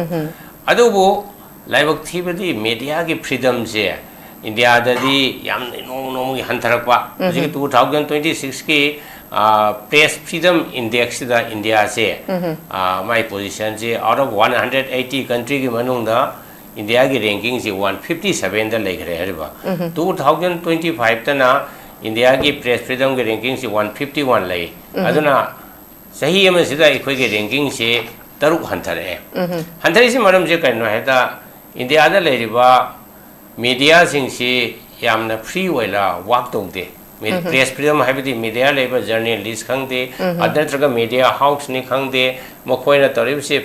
ꯑꯗꯨꯕꯨ ꯂꯥꯏꯕꯛ ꯊꯤꯕꯗꯤ ꯃꯦꯗꯤꯌꯥꯒꯤ ꯐ꯭ꯔꯤꯗꯝꯁꯦ ꯏꯟꯗꯤꯌꯥꯗꯗꯤ ꯌꯥꯝꯅ ꯅꯣꯡꯃ ꯅꯣꯡꯃꯒꯤ ꯍꯟꯊꯔꯛꯄ꯫ ꯍꯧꯖꯤꯛꯀꯤ ꯇꯨ ꯊꯥꯎꯖꯟ ꯇ꯭ꯋꯦꯟꯇꯤ ꯁꯤꯛꯁꯀꯤ, ꯑ, ꯄ꯭ꯔꯦꯁ ꯐ꯭ꯔꯤꯗꯝ ꯏꯟꯗꯦꯛꯁꯁꯤꯗ ꯏꯟꯗꯤꯌꯥꯁꯦ, ꯑ, ꯃꯥꯏ ꯄꯣꯖꯤꯁꯟꯁꯦ out of one hundred eighty countryꯒꯤ ꯃꯅꯨꯡꯗ ꯏꯟꯗꯤꯌꯥꯒꯤ ꯔꯦꯡꯀꯤꯡꯁꯤ ꯋꯥꯟ ꯐꯤꯐꯇꯤ ꯁꯚꯦꯟꯗ ꯂꯩꯈ꯭ꯔꯦ ꯍꯥꯏꯔꯤꯕ꯫ ꯇꯨ ꯊꯥꯎꯖꯟ ꯇ꯭ꯋꯦꯟꯇꯤ ꯐꯥꯏꯚꯇꯅ ꯏꯟꯗꯤꯌꯥꯒꯤ ꯄ꯭ꯔꯦꯁ ꯐ꯭ꯔꯤꯗꯝꯒꯤ ꯔꯦꯡꯀꯤꯡꯁꯤ ꯋꯥꯟ ꯐꯤꯐꯇꯤ ꯋꯥꯟ ꯂꯩ꯫ ꯑꯗꯨꯅ ꯆꯍꯤ ꯑꯃꯁꯤꯗ ꯑꯩꯈꯣꯏꯒꯤ ꯔꯦꯡꯀꯤꯡꯁꯤ ꯇꯔꯨꯛ ꯍꯟꯊꯔꯛꯑꯦ꯫ ꯍꯟꯊꯔꯤꯁꯤ ꯃꯔꯝꯁꯤ ꯀꯩꯅꯣ ꯍꯥꯏꯗ, ꯏꯟꯗꯤꯌꯥꯗ ꯂꯩꯔꯤꯕ ꯃꯦꯗꯤꯌꯥꯁꯤꯡꯁꯤ ꯌꯥꯝꯅ ꯐ꯭ꯔꯤ ꯑꯣꯏꯅ ꯋꯥꯛ ꯇꯧꯗꯦ꯫ ꯄ꯭ꯔꯦꯁ ꯐ꯭ꯔꯤꯗꯝ ꯍꯥꯏꯕꯗꯤ ꯃꯦꯗꯤꯌꯥ ꯂꯩꯕ ꯖꯔꯅꯦꯂꯤꯁ ꯈꯪꯗꯦ, ꯑꯗꯨ ꯅꯠꯇ꯭ꯔꯒ ꯃꯦꯗꯤꯌꯥ ꯍꯥꯎꯁꯅꯤ ꯈꯪꯗꯦ, ꯃꯈꯣꯏꯅ ꯇꯧꯔꯤꯕꯁꯤ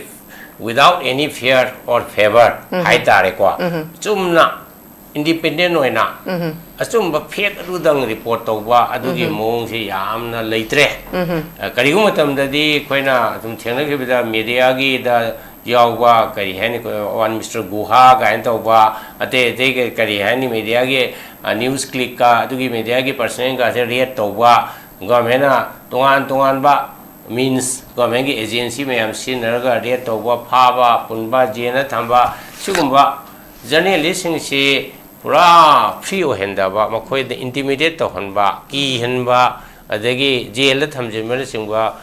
without any fear or favor ꯍꯥꯏꯇꯥꯔꯦꯀꯣ꯫ ꯆꯨꯝꯅ ꯏꯟꯗꯤꯄꯦꯟꯗꯦꯟ ꯑꯣꯏꯅ ꯑꯆꯨꯝꯕ ꯐꯦꯛ ꯑꯗꯨꯗꯪ ꯔꯤꯄꯣꯔꯠ ꯇꯧꯕ ꯑꯗꯨꯒꯤ ꯃꯑꯣꯡꯁꯤ ꯌꯥꯝꯅ ꯂꯩꯇ꯭ꯔꯦ꯫ ꯑ, ꯀꯔꯤꯒꯨꯝꯕ ꯃꯇꯝꯗꯗꯤ ꯑꯩꯈꯣꯏꯅ ꯑꯗꯨꯝ ꯊꯦꯡꯅꯈꯤꯕꯗ ꯃꯦꯗꯤꯌꯥꯒꯤꯗ ꯌꯥꯎꯕ ꯀꯔꯤ ꯍꯥꯏꯅꯤ, ꯋꯥꯟ ꯃꯤꯁꯇꯔ ꯒꯨꯍꯥ ꯀꯥꯏꯅ ꯇꯧꯕ, ꯑꯇꯩ ꯑꯇꯩ ꯀ-, ꯀꯔꯤ ꯍꯥꯏꯅꯤ, ꯃꯦꯗꯤꯌꯥꯒꯤ, ꯑ, ꯅ꯭ꯌꯨꯁ ꯀ꯭ꯂꯤꯛꯀ ꯑꯗꯨꯒꯤ ꯃꯦꯗꯤꯌꯥꯒꯤ ꯄꯔꯁꯅꯦꯜꯒꯁꯦ ꯔꯦꯠ ꯇꯧꯕ, ꯒꯣꯔꯃꯦꯟꯅ ꯇꯣꯉꯥꯟ ꯇꯣꯉꯥꯟꯕ ꯃꯤꯟꯁ, ꯒꯣꯔꯃꯦꯟꯒꯤ ꯑꯦꯖꯦꯟꯁꯤ ꯃꯌꯥꯝ ꯁꯤꯖꯤꯟꯅꯔꯒ ꯔꯦꯠ ꯇꯧꯕ, ꯐꯥꯕ, ꯄꯨꯟꯕ, ꯖꯦꯜꯗ ꯊꯝꯕ, ꯁꯤꯒꯨꯝꯕ ꯖꯔꯅꯦꯂꯤꯁꯁꯤꯡꯁꯤ ꯄꯨꯔꯥ ꯐ꯭ꯔꯤ ꯑꯣꯏꯍꯟꯗꯕ, ꯃꯈꯣꯏꯗ ꯏꯟꯇꯤꯃꯤꯗꯦꯠ ꯇꯧꯍꯟꯕ, ꯀꯤꯍꯟꯕ, ꯑꯗꯒꯤ ꯖꯦꯜꯗ ꯊꯝꯖꯤꯟꯕꯅꯆꯤꯡꯕ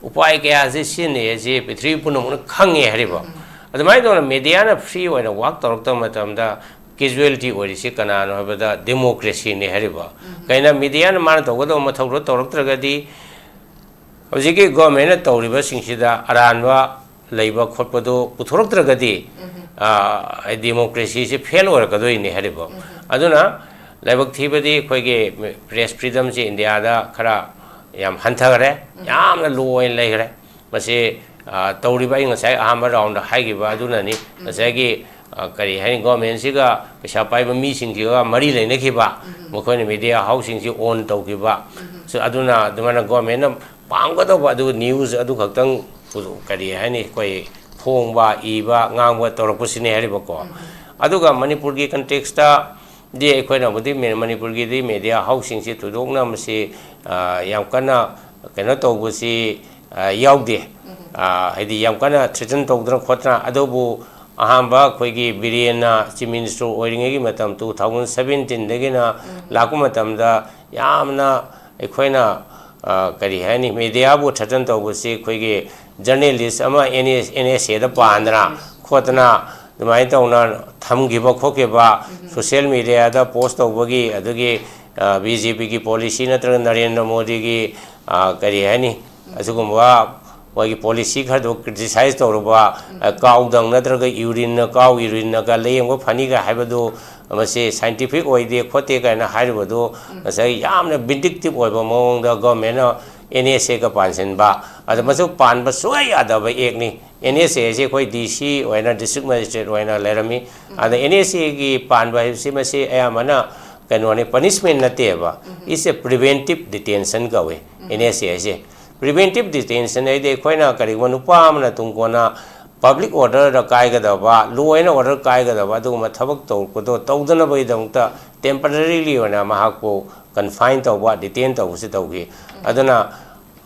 ꯎꯄꯥꯏ ꯀꯌꯥꯁꯤ ꯁꯤꯖꯤꯟꯅꯩ ꯑꯁꯤ ꯄ꯭ꯔꯤꯊꯤꯕꯤ ꯄꯨꯝꯅꯃꯛꯅ ꯈꯪꯉꯦ ꯍꯥꯏꯔꯤꯕ꯫ ꯑꯗꯨꯃꯥꯏꯅ ꯇꯧꯅ ꯃꯦꯗꯤꯌꯥꯅ ꯐ꯭ꯔꯤ ꯑꯣꯏꯅ ꯋꯥꯛ ꯇꯧꯔꯛꯇꯕ ꯃꯇꯝꯗ ꯀꯦꯖꯨꯋꯦꯂꯤꯇꯤ ꯑꯣꯏꯔꯤꯁꯤ ꯀꯅꯥꯅꯣ ꯍꯥꯏꯕꯗ ꯗꯦꯃꯣꯀ꯭ꯔꯦꯁꯤꯅꯤ ꯍꯥꯏꯔꯤꯕ꯫ ꯀꯩꯅꯣ, ꯃꯦꯗꯤꯌꯥꯅ ꯃꯥꯅ ꯇꯧꯒꯗꯧꯕ ꯃꯊꯧꯗꯣ ꯇꯧꯔꯛꯇ꯭ꯔꯒꯗꯤ ꯍꯧꯖꯤꯛꯀꯤ ꯒꯣꯔꯃꯦꯟꯅ ꯇꯧꯔꯤꯕꯁꯤꯡꯁꯤꯗ ꯑꯔꯥꯟꯕ ꯂꯩꯕ ꯈꯣꯠꯄꯗꯨ ꯄꯨꯊꯣꯔꯛꯇ꯭ꯔꯒꯗꯤ, ꯑ, ꯗꯦꯃꯣꯀ꯭ꯔꯦꯁꯤꯁꯤ ꯐꯦꯜ ꯑꯣꯏꯔꯛꯀꯗꯣꯏꯅꯤ ꯍꯥꯏꯔꯤꯕ꯫ ꯑꯗꯨꯅ ꯂꯥꯏꯕꯛ ꯊꯤꯕꯗꯤ ꯑꯩꯈꯣꯏꯒꯤ ꯄ꯭ꯔꯦꯁ ꯐ꯭ꯔꯤꯗꯝꯁꯤ ꯏꯟꯗꯤꯌꯥꯗ ꯈꯔ ꯌꯥꯝ ꯍꯟꯊꯈꯔꯦ, ꯌꯥꯝꯅ ꯂꯣ ꯑꯣꯏꯅ ꯂꯩꯈꯔꯦ꯫ ꯃꯁꯤ, ꯑ, ꯇꯧꯔꯤꯕ ꯑꯩ ꯉꯁꯥꯏ ꯑꯍꯥꯟꯕ ꯔꯥꯎꯟꯗ ꯍꯥꯏꯈꯤꯕ ꯑꯗꯨꯅꯅꯤ꯫ ꯉꯁꯥꯏꯒꯤ, ꯑ, ꯀꯔꯤ ꯍꯥꯏꯅꯤ, ꯒꯣꯔꯃꯦꯟꯁꯤꯒ ꯄꯩꯁꯥ ꯄꯥꯏꯕ ꯃꯤꯁꯤꯡꯁꯤꯒ ꯃꯔꯤ ꯂꯩꯅꯈꯤꯕ, ꯃꯈꯣꯏꯅ ꯃꯦꯗꯤꯌꯥ ꯍꯥꯎꯁꯁꯤꯡꯁꯤ ꯑꯣꯟ ꯇꯧꯈꯤꯕ꯫ So, ꯑꯗꯨꯅ ꯑꯗꯨꯃꯥꯏꯅ ꯒꯣꯔꯃꯦꯟꯅ ꯄꯥꯝꯒꯗꯧꯕ ꯑꯗꯨ ꯅ꯭ꯌꯨꯁ ꯑꯗꯨ ꯈꯛꯇꯪ ꯄꯨ-, ꯀꯔꯤ ꯍꯥꯏꯅꯤ, ꯑꯩꯈꯣꯏ ꯐꯣꯡꯕ, ꯏꯕ, ꯉꯥꯡꯕ ꯇꯧꯔꯛꯄꯁꯤꯅꯦ ꯍꯥꯏꯔꯤꯕꯀꯣ꯫ ꯑꯗꯨꯒ ꯃꯅꯤꯄꯨꯔꯒꯤ ꯀꯟꯇꯦꯛꯁꯇꯗꯤ ꯑꯩꯈꯣꯏꯅꯕꯨꯗꯤ ꯃꯦ-, ꯃꯅꯤꯄꯨꯔꯒꯤꯗꯤ ꯃꯦꯗꯤꯌꯥ ꯍꯥꯎꯁꯁꯤꯡꯁꯤ ꯊꯣꯏꯗꯣꯛꯅ ꯃꯁꯤ, ꯑ, ꯌꯥꯝ ꯀꯟꯅ ꯀꯩꯅꯣ ꯇꯧꯕꯁꯤ, ꯑ, ꯌꯥꯎꯗꯦ꯫ ꯑ, ꯍꯥꯏꯗꯤ ꯌꯥꯝ ꯀꯟꯅ ꯊ꯭ꯔꯦꯇꯟ ꯇꯧꯗꯅ ꯈꯣꯠꯇꯅ, ꯑꯗꯨꯕꯨ ꯑꯍꯥꯟꯕ ꯑꯩꯈꯣꯏꯒꯤ ꯕꯤꯔꯦꯟꯅ ꯆꯤꯐ ꯃꯤꯅꯤꯁꯇꯔ ꯑꯣꯏꯔꯤꯉꯩꯒꯤ ꯃꯇꯝ, ꯇꯨ ꯊꯥꯎꯖꯟ ꯁꯕꯦꯟꯇꯤꯟꯗꯒꯤꯅ ꯂꯥꯛꯄ ꯃꯇꯝꯗ ꯌꯥꯝꯅ ꯑꯩꯈꯣꯏꯅ, ꯑ, ꯀꯔꯤ ꯍꯥꯏꯅꯤ, ꯃꯦꯗꯤꯌꯥꯕꯨ ꯊ꯭ꯔꯦꯇꯟ ꯇꯧꯕꯁꯤ ꯑꯩꯈꯣꯏꯒꯤ ꯖꯔꯅꯦꯂꯤꯁ ꯑꯃ ꯑꯦꯟ ꯑꯦꯁ, ꯑꯦꯟ ꯑꯦꯁ ꯑꯦꯗ ꯄꯥꯟꯗꯅ ꯈꯣꯠꯇꯅ ꯑꯗꯨꯃꯥꯏꯅ ꯇꯧꯅ ꯊꯝꯈꯤꯕ ꯈꯣꯠꯈꯤꯕ, ꯁꯣꯁꯤꯌꯦꯜ ꯃꯦꯗꯤꯌꯥꯗ ꯄꯣꯁ ꯇꯧꯕꯒꯤ, ꯑꯗꯨꯒꯤ ꯕꯤ ꯖꯦ ꯄꯤꯒꯤ ꯄꯣꯂꯤꯁꯤ ꯅꯠꯇ꯭ꯔꯒ ꯅꯔꯦꯟꯗ꯭ꯔ ꯃꯣꯗꯤꯒꯤ, ꯑ, ꯀꯔꯤ ꯍꯥꯏꯅꯤ, ꯑꯁꯤꯒꯨꯝꯕ ꯃꯣꯏꯒꯤ ꯄꯣꯂꯤꯁꯤ ꯈꯔꯗꯣ ꯀ꯭ꯔꯤꯇꯤꯁꯥꯏꯖ ꯇꯧꯔꯨꯕ, ꯑ, ꯀꯥꯎꯗꯪ ꯅꯠꯇ꯭ꯔꯒ ꯌꯨꯔꯤꯟꯅ ꯀꯥꯎ, ꯌꯨꯔꯤꯟꯅꯒ ꯂꯥꯌꯦꯡꯕ ꯐꯅꯤꯒ ꯍꯥꯏꯕꯗꯨ, ꯃꯁꯤ ꯁꯥꯏꯟꯇꯤꯐꯤꯛ ꯑꯣꯏꯗꯦ ꯈꯣꯠꯇꯦ ꯀꯥꯏꯅ ꯍꯥꯏꯔꯤꯕꯗꯨ, ꯉꯁꯥꯏ ꯌꯥꯝꯅ ꯕꯤꯟꯗꯤꯛꯇꯤꯞ ꯑꯣꯏꯕ ꯃꯑꯣꯡꯗ ꯒꯣꯔꯃꯦꯟꯅ ꯑꯦꯟ ꯑꯦꯁ ꯑꯦꯒ ꯄꯥꯟꯁꯤꯟꯕ, ꯑꯗ ꯃꯁꯤ ꯄꯥꯟꯕ ꯁꯨꯡꯌꯥ ꯌꯥꯗꯕ ꯑꯦꯛꯅꯤ꯫ ꯑꯦꯟ ꯑꯦꯁ ꯑꯦ ꯍꯥꯏꯁꯦ ꯑꯩꯈꯣꯏ ꯗꯤ ꯁꯤ ꯑꯣꯏꯅ, ꯗꯤꯁꯇ꯭ꯔꯤꯛ ꯃꯦꯖꯤꯁꯇ꯭ꯔꯦꯠ ꯑꯣꯏꯅ ꯂꯩꯔꯝꯃꯤ꯫ ꯑꯗ ꯑꯦꯟ ꯑꯦꯁ ꯑꯦꯒꯤ ꯄꯥꯟꯕ ꯍꯥꯏꯕꯁꯤ ꯃꯁꯤ ꯑꯌꯥꯝꯕꯅ ꯀꯩꯅꯣꯅꯤ, ꯄꯅꯤꯁꯃꯦꯟ ꯅꯠꯇꯦꯕ꯫ It's a preventive detention ꯀꯧꯏ ꯑꯦꯟ ꯑꯦꯁ ꯑꯦ ꯍꯥꯏꯁꯦ꯫ ꯄ꯭ꯔꯤꯚꯦꯟꯇꯤꯞ ꯗꯤꯇꯦꯟꯁꯟ ꯍꯥꯏꯗꯤ ꯑꯩꯈꯣꯏꯅ ꯀꯔꯤꯒꯨꯝꯕ ꯅꯨꯄꯥ ꯑꯃꯅ ꯇꯨꯡ ꯀꯣꯟꯅ ꯄꯕ꯭ꯂꯤꯛ ꯑꯣꯔꯗꯔꯗ ꯀꯥꯏꯒꯗꯕ, ꯂꯣ ꯑꯦꯟ ꯑꯣꯔꯗꯔ ꯀꯥꯏꯒꯗꯕ ꯑꯗꯨꯒꯨꯝꯕ ꯊꯕꯛ ꯇꯧꯔꯛꯄꯗꯣ ꯇꯧꯗꯅꯕꯒꯤꯗꯃꯛꯇ ꯇꯦꯝꯄꯔꯔꯤꯂꯤ ꯑꯣꯏꯅ ꯃꯍꯥꯛꯄꯨ ꯀꯟꯐꯥꯏꯟ ꯇꯧꯕ, ꯗꯤꯇꯦꯟ ꯇꯧꯕꯁꯤ ꯇꯧꯈꯤ꯫ ꯑꯗꯨꯅ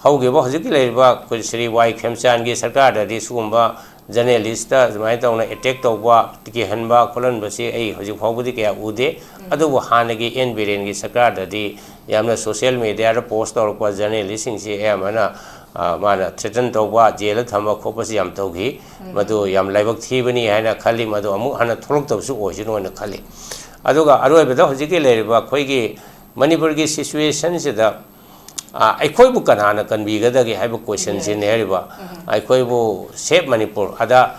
ꯍꯧꯈꯤꯕ ꯍꯧꯖꯤꯛꯀꯤ ꯂꯩꯔꯤꯕ ꯑꯩꯈꯣꯏ ꯁ꯭ꯔꯤ ꯋꯥꯏ ꯈꯦꯝꯆꯥꯟꯒꯤ ꯁꯔꯀꯥꯔꯗꯗꯤ ꯁꯤꯒꯨꯝꯕ ꯖꯔꯅꯦꯂꯤꯁꯇ ꯁꯨꯃꯥꯏꯅ ꯇꯧꯅ ꯑꯦꯇꯦꯛ ꯇꯧꯕ, ꯀꯤꯍꯟꯕ ꯈꯣꯠꯍꯟꯕꯁꯤ ꯑꯩ ꯍꯧꯖꯤꯛ ꯐꯥꯎꯕꯗꯤ ꯀꯌꯥ ꯎꯗꯦ꯫ ꯑꯗꯨꯕꯨ ꯍꯥꯟꯅꯒꯤ ꯑꯦꯟ ꯕꯤꯔꯦꯟꯒꯤ ꯁꯔꯀꯥꯔꯗꯗꯤ ꯌꯥꯝꯅ ꯁꯣꯁꯤꯌꯦꯜ ꯃꯦꯗꯤꯌꯥꯗ ꯄꯣꯁ ꯇꯧꯔꯛꯄ ꯖꯔꯅꯦꯂꯤꯁꯁꯤꯡꯁꯤ ꯑꯌꯥꯝꯕꯅ, ꯑ, ꯃꯥꯅ ꯊ꯭ꯔꯦꯇꯟ ꯇꯧꯕ, ꯖꯦꯜꯗ ꯊꯝꯕ ꯈꯣꯠꯄꯁꯤ ꯌꯥꯝ ꯇꯧꯈꯤ꯫ ꯃꯗꯨ ꯌꯥꯝ ꯂꯥꯏꯕꯛ ꯊꯤꯕꯅꯤ ꯍꯥꯏꯅ ꯈꯜꯂꯤ꯫ ꯃꯗꯨ ꯑꯃꯨꯛ ꯍꯟꯅ ꯊꯣꯛꯂꯛꯇꯕꯁꯨ ꯑꯣꯏꯁꯅꯨ ꯍꯥꯏꯅ ꯈꯜꯂꯤ꯫ ꯑꯗꯨꯒ ꯑꯔꯣꯏꯕꯗ ꯍꯧꯖꯤꯛꯀꯤ ꯂꯩꯔꯤꯕ ꯑꯩꯈꯣꯏꯒꯤ ꯃꯅꯤꯄꯨꯔꯒꯤ ꯁꯤꯆꯨꯋꯦꯁꯟꯁꯤꯗ, ꯑ, ꯑꯩꯈꯣꯏꯕꯨ ꯀꯅꯥꯅ ꯀꯟꯕꯤꯒꯗꯒꯦ ꯍꯥꯏꯕ ꯀꯣꯏꯁꯟꯁꯤꯅꯤ ꯍꯥꯏꯔꯤꯕ꯫ ꯑꯩꯈꯣꯏꯕꯨ ꯁꯦꯞ ꯃꯅꯤꯄꯨꯔ ꯑꯗ,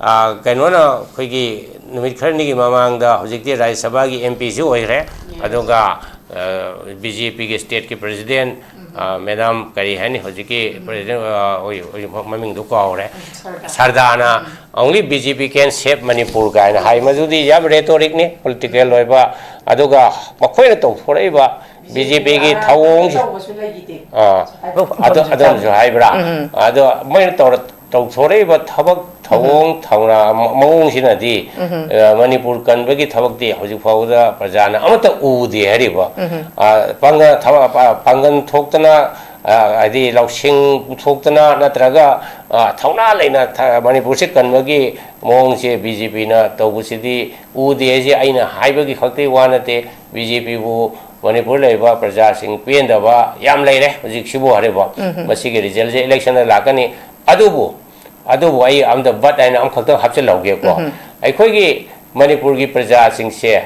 ꯑ, ꯀꯩꯅꯣꯅ ꯑꯩꯈꯣꯏꯒꯤ ꯅꯨꯃꯤꯠ ꯈꯔꯅꯤꯒꯤ ꯃꯃꯥꯡꯗ ꯍꯧꯖꯤꯛꯇꯤ ꯔꯥꯖ꯭ꯌ ꯁꯚꯥꯒꯤ ꯑꯦꯝ ꯄꯤꯁꯨ ꯑꯣꯏꯈ꯭ꯔꯦ꯫ ꯑꯗꯨꯒ, ꯑ, ꯕꯤ ꯖꯦ ꯄꯤꯒꯤ ꯁ꯭ꯇꯦꯠꯀꯤ ꯄ꯭ꯔꯦꯁꯤꯗꯦꯟ, ꯑ, ꯃꯦꯗꯥꯝ ꯀꯔꯤ ꯍꯥꯏꯅꯤ, ꯍꯧꯖꯤꯛꯀꯤ ꯄ꯭ꯔꯦꯁꯤꯗꯦꯟ, ꯑ, ꯍꯣꯏ, ꯍꯧꯖꯤꯛ ꯃꯃꯤꯡꯗꯨ ꯀꯥꯎꯔꯦ꯫ ꯁꯔꯗꯥꯅ "Only B J P can save Manipur" ꯀꯥꯏꯅ ꯍꯥꯏ꯫ ꯃꯗꯨꯗꯤ ꯌꯥꯝ ꯔꯦꯇꯣꯔꯤꯛꯅꯤ, ꯄꯣꯂꯤꯇꯤꯀꯦꯜ ꯑꯣꯏꯕ꯫ ꯑꯗꯨꯒ ꯃꯈꯣꯏꯅ ꯇꯧꯊꯣꯔꯛꯏꯕ ꯕꯤ ꯖꯦ ꯄꯤꯒꯤ ꯊꯧꯑꯣꯡꯁꯤ, ꯇꯧꯕꯁꯨ ꯂꯩꯈꯤꯗꯦ꯫ ꯑꯥ, ꯑꯗꯨ, ꯑꯗꯨꯝꯁꯨ ꯍꯥꯏꯕ꯭ꯔꯥ? ꯑꯗꯣ ꯃꯣꯏꯅ ꯇꯧꯔ-, ꯇꯧꯊꯣꯔꯛꯏꯕ ꯊꯕꯛ ꯊꯧꯑꯣꯡ ꯊꯧꯔꯥ ꯃ-, ꯃꯑꯣꯡꯁꯤꯅꯗꯤ, ꯑ, ꯃꯅꯤꯄꯨꯔ ꯀꯟꯕꯒꯤ ꯊꯕꯛꯇꯤ ꯍꯧꯖꯤꯛ ꯐꯥꯎꯕꯗ ꯄ꯭ꯔꯖꯥꯅ ꯑꯃꯠꯇ ꯎꯗꯦ ꯍꯥꯏꯔꯤꯕ꯫ ꯑ, ꯄꯥꯡꯒ-, ꯊꯕꯛ-, ꯑ, ꯄꯥꯡꯒꯜ ꯊꯣꯛꯇꯅ, ꯑ, ꯍꯥꯏꯗꯤ ꯂꯧꯁꯤꯡ ꯄꯨꯊꯣꯛꯇꯅ ꯅꯠꯇ꯭ꯔꯒ, ꯑ, ꯊꯧꯅꯥ ꯂꯩꯅ ꯊ-, ꯃꯅꯤꯄꯨꯔꯁꯤ ꯀꯟꯕꯒꯤ ꯃꯑꯣꯡꯁꯦ ꯕꯤ ꯖꯦ ꯄꯤꯅ ꯇꯧꯕꯁꯤꯗꯤ ꯎꯗꯦ ꯍꯥꯏꯁꯦ ꯑꯩꯅ ꯍꯥꯏꯕꯒꯤ ꯈꯛꯇꯒꯤ ꯋꯥ ꯅꯠꯇꯦ꯫ ꯕꯤ ꯖꯦ ꯄꯤꯕꯨ ꯃꯅꯤꯄꯨꯔ ꯂꯩꯔꯤꯕ ꯄ꯭ꯔꯖꯥꯁꯤꯡ ꯄꯦꯟꯗꯕ ꯌꯥꯝ ꯂꯩꯔꯦ ꯍꯧꯖꯤꯛꯁꯤꯕꯨ ꯍꯥꯏꯔꯤꯕ꯫ ꯃꯁꯤꯒꯤ ꯔꯤꯖꯜꯁꯦ ꯏꯂꯦꯛꯁꯟꯗ ꯂꯥꯛꯀꯅꯤ꯫ ꯑꯗꯨꯕꯨ, ꯑꯗꯨꯕꯨ ꯑꯩ ꯑꯝꯇ ꯕꯠ ꯍꯥꯏꯅ ꯑꯃꯈꯛꯇꯪ ꯍꯥꯞꯆꯤꯜꯍꯧꯒꯦꯀꯣ꯫ ꯑꯩꯈꯣꯏꯒꯤ ꯃꯅꯤꯄꯨꯔꯒꯤ ꯄ꯭ꯔꯖꯥꯁꯤꯡꯁꯦ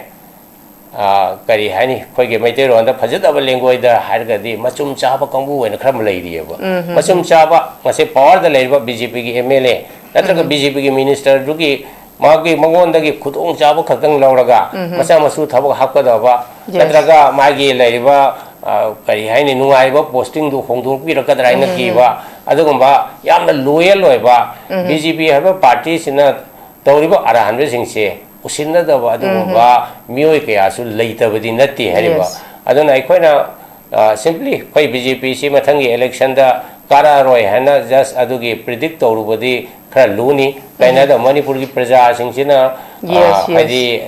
ꯑ, ꯀꯔꯤ ꯍꯥꯏꯅꯤ, ꯑꯩꯈꯣꯏꯒꯤ ꯃꯩꯇꯩꯂꯣꯟꯗ ꯐꯖꯗꯕ ꯂꯦꯡꯒꯣꯏꯗ ꯍꯥꯏꯔꯒꯗꯤ ꯃꯆꯨꯝ ꯆꯥꯕ ꯀꯥꯡꯕꯨ ꯑꯣꯏꯅ ꯈꯔ ꯑꯃ ꯂꯩꯔꯤꯑꯕ꯫ ꯎꯝ, ꯎꯝ, ꯃꯆꯨꯝ ꯎꯝ꯫ ꯆꯥꯕ, ꯉꯁꯤ ꯄꯋꯥꯔꯗ ꯂꯩꯔꯤꯕ ꯕꯤ ꯖꯦ ꯄꯤꯒꯤ ꯑꯦꯝ ꯑꯦꯜ ꯑꯦ ꯅꯠꯇ꯭ꯔꯒ ꯎꯝ, ꯎꯝ꯫ ꯕꯤ ꯖꯦ ꯄꯤꯒꯤ ꯃꯤꯅꯤꯁꯇꯔꯗꯨꯒꯤ ꯃꯥꯒꯤ ꯃꯉꯣꯟꯗꯒꯤ ꯈꯨꯗꯣꯡꯆꯥꯕ ꯈꯛꯇꯪ ꯂꯧꯔꯒ ꯎꯝ, ꯎꯝ꯫ ꯃꯆꯥ ꯃꯁꯨ ꯊꯕꯛ ꯍꯥꯞꯀꯗꯕ, ꯌꯦꯁ꯫ ꯅꯠꯇ꯭ꯔꯒ ꯃꯥꯒꯤ ꯂꯩꯔꯤꯕ, ꯑ, ꯀꯔꯤ ꯍꯥꯏꯅꯤ, ꯅꯨꯡꯉꯥꯏꯕ ꯄꯣꯁꯇꯤꯡꯗꯨ ꯍꯣꯡꯗꯣꯛꯄꯤꯔꯛꯀꯗ꯭ꯔꯥ ꯍꯥꯏꯅ ꯎꯝ, ꯎꯝ, ꯎꯝ꯫ ꯀꯤꯕ, ꯑꯗꯨꯒꯨꯝꯕ ꯌꯥꯝꯅ ꯂꯣꯌꯦꯜ ꯑꯣꯏꯕ ꯎꯝ, ꯎꯝ꯫ ꯕꯤ ꯖꯦ ꯄꯤ ꯍꯥꯏꯕ ꯄꯥꯔꯇꯤꯁꯤꯅ ꯇꯧꯔꯤꯕ ꯑꯔꯥꯟꯕꯁꯤꯡꯁꯦ ꯎꯁꯤꯟꯅꯗꯕ ꯎꯝ, ꯎꯝ꯫ ꯑꯗꯨꯒꯨꯝꯕ ꯃꯤꯑꯣꯏ ꯀꯌꯥꯁꯨ ꯂꯩꯇꯕꯗꯤ ꯅꯠꯇꯦ ꯍꯥꯏꯔꯤꯕ꯫ ꯌꯦꯁ꯫ ꯑꯗꯨꯅ ꯑꯩꯈꯣꯏꯅ, ꯑ, ꯁꯤꯝꯄ꯭ꯂꯤ ꯑꯩꯈꯣꯏ ꯕꯤ ꯖꯦ ꯄꯤꯁꯤ ꯃꯊꯪꯒꯤ ꯏꯂꯦꯛꯁꯟꯗ ꯀꯥꯔꯛꯑꯔꯣꯏ ꯍꯥꯏꯅ ꯖꯁ ꯑꯗꯨꯒꯤ ꯄ꯭ꯔꯤꯗꯤꯛ ꯇꯧꯔꯨꯕꯗꯤ ꯈꯔ ꯂꯨꯅꯤ꯫ ꯎꯝ꯫ ꯀꯩꯅꯣ ꯍꯥꯏꯗ ꯃꯅꯤꯄꯨꯔꯒꯤ ꯄ꯭ꯔꯖꯥꯁꯤꯡꯁꯤꯅ, ꯑ, ꯌꯦꯁ, ꯌꯦꯁ꯫ ꯍꯥꯏꯗꯤ,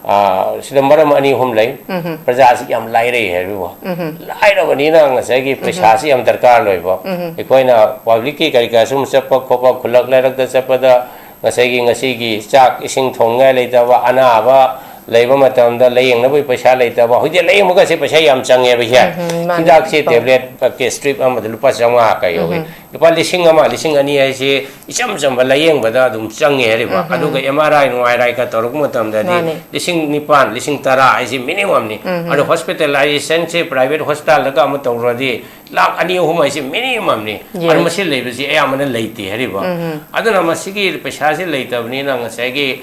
ꯑ, ꯁꯤꯗ ꯃꯔꯝ ꯑꯅꯤ ꯑꯍꯨꯝ ꯂꯩ꯫ ꯎꯝ꯫ ꯄ꯭ꯔꯖꯥꯁꯤ ꯌꯥꯝ ꯂꯥꯏꯔꯩ ꯍꯥꯏꯕꯕꯨ꯫ ꯎꯝ꯫ ꯂꯥꯏꯔꯕꯅꯤꯅ ꯉꯁꯥꯏꯒꯤ ꯎꯝ꯫ ꯄꯩꯁꯥꯁꯤ ꯌꯥꯝ ꯗꯔꯀꯥꯔ ꯂꯩꯕ꯫ ꯎꯝ꯫ ꯑꯩꯈꯣꯏꯅ ꯄꯕ꯭ꯂꯤꯛꯀꯤ ꯀꯔꯤ ꯀꯔꯥ ꯁꯨꯝ ꯆꯠꯄ ꯈꯣꯠꯄ, ꯈꯨꯜꯂꯛ ꯂꯩꯔꯛꯇ ꯆꯠꯄꯗ ꯉꯁꯥꯏꯒꯤ ꯉꯁꯤꯒꯤ ꯆꯥꯛ ꯏꯁꯤꯡ ꯊꯣꯡꯅꯤꯡꯉꯥꯏ ꯂꯩꯇꯕ, ꯑꯅꯥꯕ ꯂꯩꯕ ꯃꯇꯝꯗ ꯂꯥꯏꯌꯦꯡꯅꯕꯒꯤ ꯄꯩꯁꯥ ꯂꯩꯇꯕ, ꯍꯧꯖꯤꯛꯇꯤ ꯂꯥꯏꯌꯦꯡꯕꯒꯁꯦ ꯄꯩꯁꯥ ꯌꯥꯝ ꯆꯪꯉꯦꯕ ꯏꯁꯦ꯫ ꯎꯝ, ꯎꯝ, ꯃꯥꯅꯦ꯫ ꯍꯤꯗꯥꯛꯁꯦ ꯄꯥꯎ꯫ ꯇꯦꯕ꯭ꯂꯦꯠ ꯄꯦꯀꯦꯠ ꯁ꯭ꯇ꯭ꯔꯤꯞ ꯑꯃꯗ ꯂꯨꯄꯥ ꯆꯥꯝꯃꯉꯥ ꯀꯩ ꯌꯧꯏ꯫ ꯎꯝ, ꯎꯝ꯫ ꯂꯨꯄꯥ ꯂꯤꯁꯤꯡ ꯑꯃ, ꯂꯤꯁꯤꯡ ꯑꯅꯤ ꯍꯥꯏꯁꯤ ꯏꯆꯝ ꯆꯝꯕ ꯂꯥꯏꯌꯦꯡꯕꯗ ꯑꯗꯨꯝ ꯆꯪꯉꯦ ꯍꯥꯏꯔꯤꯕ꯫ ꯎꯝ, ꯎꯝ꯫ ꯑꯗꯨꯒ ꯑꯦꯝ ꯑꯥꯔ ꯑꯥꯏ ꯅꯨꯡ ꯑꯥꯏ ꯀ ꯇꯧꯔꯛꯄ ꯃꯇꯝꯗꯗꯤ ꯃꯥꯅꯦ꯫ ꯂꯤꯁꯤꯡ ꯅꯤꯄꯥꯟ, ꯂꯤꯁꯤꯡ ꯇꯔꯥ ꯍꯥꯏꯁꯤ ꯃꯤꯅꯤꯃꯝꯅꯤ꯫ ꯎꯝ, ꯎꯝ꯫ ꯑꯗꯣ ꯍꯣꯁꯄꯤꯇꯥꯂꯥꯏꯖꯦꯁꯟꯁꯦ ꯄ꯭ꯔꯥꯏꯚꯦꯠ ꯍꯣꯁꯄꯤꯇꯥꯜꯗꯒ ꯑꯃ ꯇꯧꯔꯨꯔꯗꯤ ꯂꯥꯛ ꯑꯅꯤ ꯑꯍꯨꯝ ꯍꯥꯏꯁꯤ ꯃꯤꯅꯤꯃꯝꯅꯤ꯫ ꯑꯗꯨ ꯌꯦꯁ꯫ ꯃꯁꯤ ꯂꯩꯕꯁꯤ ꯑꯌꯥꯝꯕꯅ ꯂꯩꯇꯦ ꯍꯥꯏꯔꯤꯕ꯫ ꯎꯝ, ꯎꯝ꯫ ꯑꯗꯨꯅ ꯃꯁꯤꯒꯤ ꯄꯩꯁꯥꯁꯤ ꯂꯩꯇꯕꯅꯤꯅ ꯉꯁꯥꯏꯒꯤ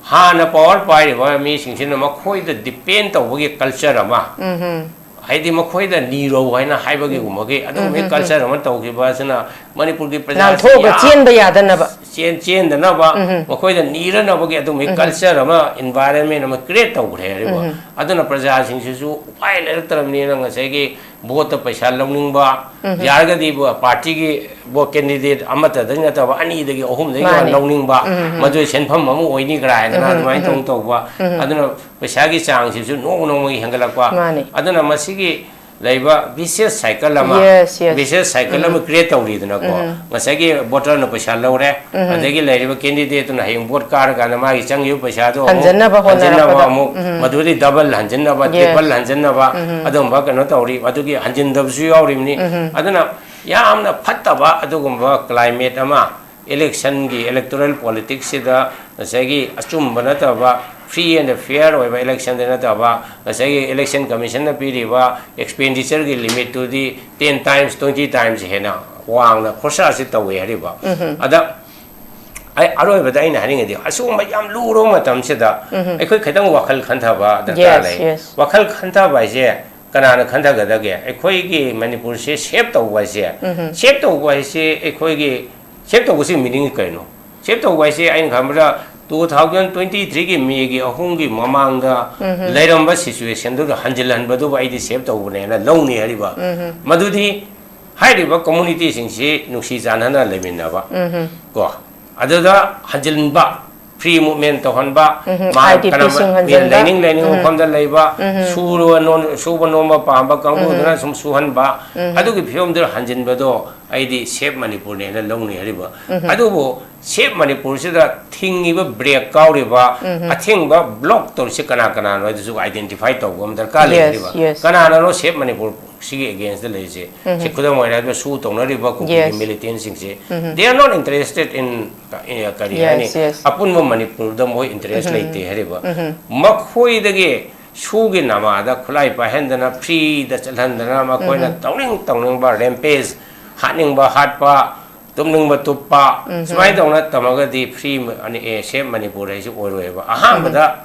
ꯍꯥꯟꯅ ꯄꯋꯥꯔ ꯄꯥꯏꯔꯤꯕ ꯃꯤꯁꯤꯡꯁꯤꯅ ꯃꯈꯣꯏꯗ ꯗꯤꯄꯦꯟ ꯇꯧꯕꯒꯤ ꯀꯜꯆꯔ ꯑꯃ, ꯎꯝ, ꯎꯝ꯫ ꯍꯥꯏꯗꯤ ꯃꯈꯣꯏꯗ ꯅꯤꯔꯧ ꯍꯥꯏꯅ ꯍꯥꯏꯕꯒꯤꯒꯨꯝꯕꯒꯤ ꯑꯗꯨꯒꯨꯝꯕꯒꯤ ꯎꯝ, ꯎꯝ, ꯎꯝ꯫ ꯀꯜꯆꯔ ꯑꯃ ꯇꯧꯈꯤꯕ ꯑꯁꯤꯅ ꯃꯅꯤꯄꯨꯔꯒꯤ ꯄ꯭ꯔꯖꯥꯁꯤ ꯅꯥꯟꯊꯣꯛꯑꯒ ꯌꯥꯝ ꯆꯦꯟꯕ ꯌꯥꯗꯅꯕ꯫ ꯆꯦꯟ-, ꯆꯦꯟꯗꯅꯕ, ꯎꯝ, ꯎꯝ꯫ ꯃꯈꯣꯏꯗ ꯅꯤꯔꯅꯕꯒꯤ ꯑꯗꯨꯒꯨꯝꯕꯒꯤ ꯎꯝ, ꯎꯝ꯫ ꯀꯜꯆꯔ ꯑꯃ, ꯏꯟꯚꯥꯏꯔꯟꯃꯦꯟ ꯑꯃ ꯀ꯭ꯔꯤꯌꯦꯠ ꯇꯧꯈ꯭ꯔꯦ ꯍꯥꯏꯔꯤꯕ꯫ ꯎꯝ, ꯎꯝ꯫ ꯑꯗꯨꯅ ꯄ꯭ꯔꯖꯥꯁꯤꯡꯁꯤꯁꯨ ꯎꯄꯥꯏ ꯂꯩꯔꯛꯇ꯭ꯔꯕꯅꯤꯅ ꯉꯁꯥꯏꯒꯤ ꯚꯣꯠꯇ ꯄꯩꯁꯥ ꯂꯧꯅꯤꯡꯕ, ꯎꯝ, ꯎꯝ꯫ ꯌꯥꯔꯒꯗꯤ ꯕꯣ-, ꯄꯥꯔꯇꯤꯒꯤ ꯕꯣ-, ꯀꯦꯟꯗꯤꯗꯦꯠ ꯑꯃꯠꯇꯗꯒꯤ ꯅꯠꯇꯕ ꯑꯅꯤꯗꯒꯤ ꯑꯍꯨꯝꯗꯒꯤ ꯃꯥꯅꯤ꯫ ꯂꯧꯅꯤꯡꯕ, ꯎꯝ, ꯎꯝ, ꯎꯝ꯫ ꯃꯗꯨ ꯁꯦꯟꯐꯝ ꯑꯃ ꯑꯣꯏꯅꯤ ꯀꯥꯏꯗꯅ ꯎꯝ, ꯎꯝ, ꯑꯗꯨꯃꯥꯏꯅ ꯎꯝ, ꯇꯧ-, ꯎꯝ꯫ ꯇꯧꯕ꯫ ꯎꯝ, ꯎꯝ꯫ ꯑꯗꯨꯅ ꯄꯩꯁꯥꯒꯤ ꯆꯥꯡꯁꯤꯁꯨ ꯅꯣꯡꯃ ꯅꯣꯡꯃꯒꯤ ꯍꯦꯟꯒꯠꯂꯛꯄ꯫ ꯃꯥꯅꯤ꯫ ꯑꯗꯨꯅ ꯃꯁꯤꯒꯤ ꯂꯩꯕ vicious cycle ꯑꯃ, ꯌꯦꯁ, ꯌꯦꯁ꯫ Vicious cycle ꯎꯝ꯫ ꯑꯃ ꯀ꯭ꯔꯤꯌꯦꯠ ꯇꯧꯔꯤꯗꯅꯀꯣ꯫ ꯎꯝ꯫ ꯉꯁꯥꯏꯒꯤ ꯚꯣꯇꯔꯅ ꯄꯩꯁꯥ ꯂꯧꯔꯦ, ꯎꯝ꯫ ꯑꯗꯒꯤ ꯂꯩꯔꯤꯕ ꯀꯦꯟꯗꯤꯗꯦꯠꯇꯨꯅ ꯍꯌꯦꯡ ꯚꯣꯠ ꯀꯥꯔꯀꯥꯟꯗ ꯃꯥꯒꯤ ꯆꯪꯈꯤꯕ ꯄꯩꯁꯥꯗꯣ ꯑꯃꯨꯛ ꯍꯟꯖꯟꯅꯕ ꯍꯟꯖꯟꯅꯕ ꯍꯣꯠꯅꯔꯛꯄꯗ꯫ ꯑꯃꯨꯛ, ꯎꯝ꯫ ꯃꯗꯨꯗꯤ ꯗꯕꯜ ꯍꯟꯖꯟꯅꯕ, ꯌꯦꯁ꯫ ꯇ꯭ꯔꯤꯄꯜ ꯍꯟꯖꯟꯅꯕ, ꯎꯝ꯫ ꯑꯗꯨꯝꯕ ꯀꯩꯅꯣ ꯇꯧꯔꯤ꯫ ꯑꯗꯨꯒꯤ ꯍꯟꯖꯤꯟꯗꯕꯁꯨ ꯌꯥꯎꯔꯤꯕꯅꯤ꯫ ꯎꯝ꯫ ꯑꯗꯨꯅ ꯌꯥꯝꯅ ꯐꯠꯇꯕ ꯑꯗꯨꯒꯨꯝꯕ climate ꯑꯃ, ꯏꯂꯦꯛꯁꯟꯒꯤ, electoral politicsꯁꯤꯗ ꯉꯁꯥꯏꯒꯤ ꯑꯆꯨꯝꯕ ꯅꯠꯇꯕ free and fair ꯑꯣꯏꯕ election ꯗ ꯅꯠꯇꯕ, ꯉꯁꯥꯏꯒꯤ election commission ꯅ ꯄꯤꯔꯤꯕ expenditure ꯒꯤ limit ꯇꯨꯗꯤ ten times, twenty times ꯍꯦꯟꯅ ꯋꯥꯡꯅ ꯈꯣꯔꯁꯥꯁꯤ ꯇꯧꯋꯦ ꯍꯥꯏꯔꯤꯕ꯫ ꯑꯗ ꯑꯩ ꯑꯔꯣꯏꯕꯗ ꯑꯩꯅ ꯍꯥꯏꯅꯤꯡꯉꯤꯗꯤ, ꯑꯁꯤꯒꯨꯝꯕ ꯌꯥꯝ ꯂꯨꯔꯕ ꯃꯇꯝꯁꯤꯗ ꯑꯩꯈꯣꯏ ꯈꯤꯇꯪ ꯋꯥꯈꯜ ꯈꯟꯊꯕ ꯗꯔꯀꯥꯔ ꯂꯩ꯫ Yes, yes. ꯋꯥꯈꯜ ꯈꯟꯊꯕ ꯍꯥꯏꯁꯦ ꯀꯅꯥꯅ ꯈꯟꯊꯒꯗꯒꯦ? ꯑꯩꯈꯣꯏꯒꯤ ꯃꯅꯤꯄꯨꯔꯁꯦ save ꯇꯧꯕ ꯍꯥꯏꯁꯦ, save ꯇꯧꯕ ꯍꯥꯏꯁꯦ ꯑꯩꯈꯣꯏꯒꯤ save ꯇꯧꯕꯁꯤ meaning ꯀꯩꯅꯣ? Save ꯇꯧꯕ ꯍꯥꯏꯁꯦ ꯑꯩꯅ ꯈꯟꯕꯗ two thousand twenty three ꯒꯤ May ꯒꯤ ꯑꯍꯨꯝꯒꯤ ꯃꯃꯥꯡꯗ ꯂꯩꯔꯝꯕ situation ꯗꯨꯗ ꯍꯟꯖꯤꯜꯍꯟꯕꯗꯨꯕꯨ ꯑꯩꯗꯤ save ꯇꯧꯕꯅꯦꯅ ꯂꯧꯅꯤ ꯍꯥꯏꯔꯤꯕ꯫ ꯃꯗꯨꯗꯤ ꯍꯥꯏꯔꯤꯕ community ꯁꯤꯡꯁꯤ ꯅꯨꯡꯁꯤ ꯆꯥꯟꯅꯅ ꯂꯩꯃꯤꯟꯅꯕ, ꯀꯣ, ꯑꯗꯨꯗ ꯍꯟꯖꯤꯟꯕ, free movement ꯇꯧꯍꯟꯕ, ꯃꯥ I D P ꯀꯔꯝꯕ ꯁꯤꯡ ꯃꯤ ꯍꯟꯖꯤꯟꯕ꯫ ꯂꯩꯅꯤꯡ ꯂꯩꯅꯤꯡ ꯃꯐꯝꯗ ꯂꯩꯕ, ꯁꯨꯔꯨꯕ ꯅꯣꯝ-, ꯁꯨꯕ ꯅꯣꯝꯕ ꯄꯥꯝꯕ ꯀꯥꯡꯕꯨꯗꯨꯅ ꯁꯨꯝ ꯁꯨꯍꯟꯕ, ꯑꯗꯨꯒꯤ ꯐꯤꯕꯝꯗꯨꯗ ꯍꯟꯖꯤꯟꯕꯗꯣ ꯑꯩꯗꯤ save ꯃꯅꯤꯄꯨꯔꯅꯦꯅ ꯂꯧꯅꯤ ꯍꯥꯏꯔꯤꯕ꯫ ꯑꯗꯨꯕꯨ save ꯃꯅꯤꯄꯨꯔꯁꯤꯗ ꯊꯤꯡꯉꯤꯕ, brake ꯀꯥꯎꯔꯤꯕ, ꯑꯊꯤꯡꯕ, block ꯇꯧꯔꯤꯁꯦ ꯀꯅꯥ ꯀꯅꯥꯅꯣ ꯍꯥꯏꯗꯨꯁꯨ identify ꯇꯧꯕ ꯑꯃ ꯗꯔꯀꯥꯔ ꯂꯩ꯫ Yes, ꯍꯥꯏꯔꯤꯕ, yes. ꯀꯅꯥꯅꯅꯣ save ꯃꯅꯤꯄꯨꯔ ꯁꯤꯒꯤ against ꯗ ꯂꯩꯔꯤꯁꯦ? ꯁꯤ ꯈꯨꯗꯝ ꯑꯣꯏꯅ ꯍꯥꯏꯔꯕꯗ, ꯁꯨ ꯇꯧꯅꯔꯤꯕ ꯀꯨꯀꯤꯒꯤ Yes. militant ꯁꯤꯡꯁꯦ, they are not interested in, uh, ꯀꯔꯤ ꯍꯥꯏꯅꯤ, Yes, yes. ꯑꯄꯨꯟꯕ ꯃꯅꯤꯄꯨꯔꯗ ꯃꯣꯏ interest ꯂꯩꯇꯦ ꯍꯥꯏꯔꯤꯕ꯫ ꯃꯈꯣꯏꯗꯒꯤ ꯁꯨꯒꯤ ꯅꯃꯥꯗ ꯈꯨꯠꯂꯥꯏ ꯄꯥꯏꯍꯟꯗꯅ, free ꯗ ꯆꯠꯍꯟꯗꯅ, ꯃꯈꯣꯏꯅ ꯇꯧꯅꯤꯡ ꯇꯧꯅꯤꯡꯕ rampage, ꯍꯥꯠꯅꯤꯡꯕ ꯍꯥꯠꯄ, ꯇꯨꯝꯅꯤꯡꯕ ꯇꯨꯞꯄ, ꯁꯨꯃꯥꯏꯅ ꯇꯧꯅ ꯇꯝꯃꯒꯗꯤ free ꯃ-, ꯑꯅꯤ-, ꯑꯦ, save ꯃꯅꯤꯄꯨꯔ ꯍꯥꯏꯁꯤ ꯑꯣꯏꯔꯣꯏꯕ꯫ ꯑꯍꯥꯟꯕꯗ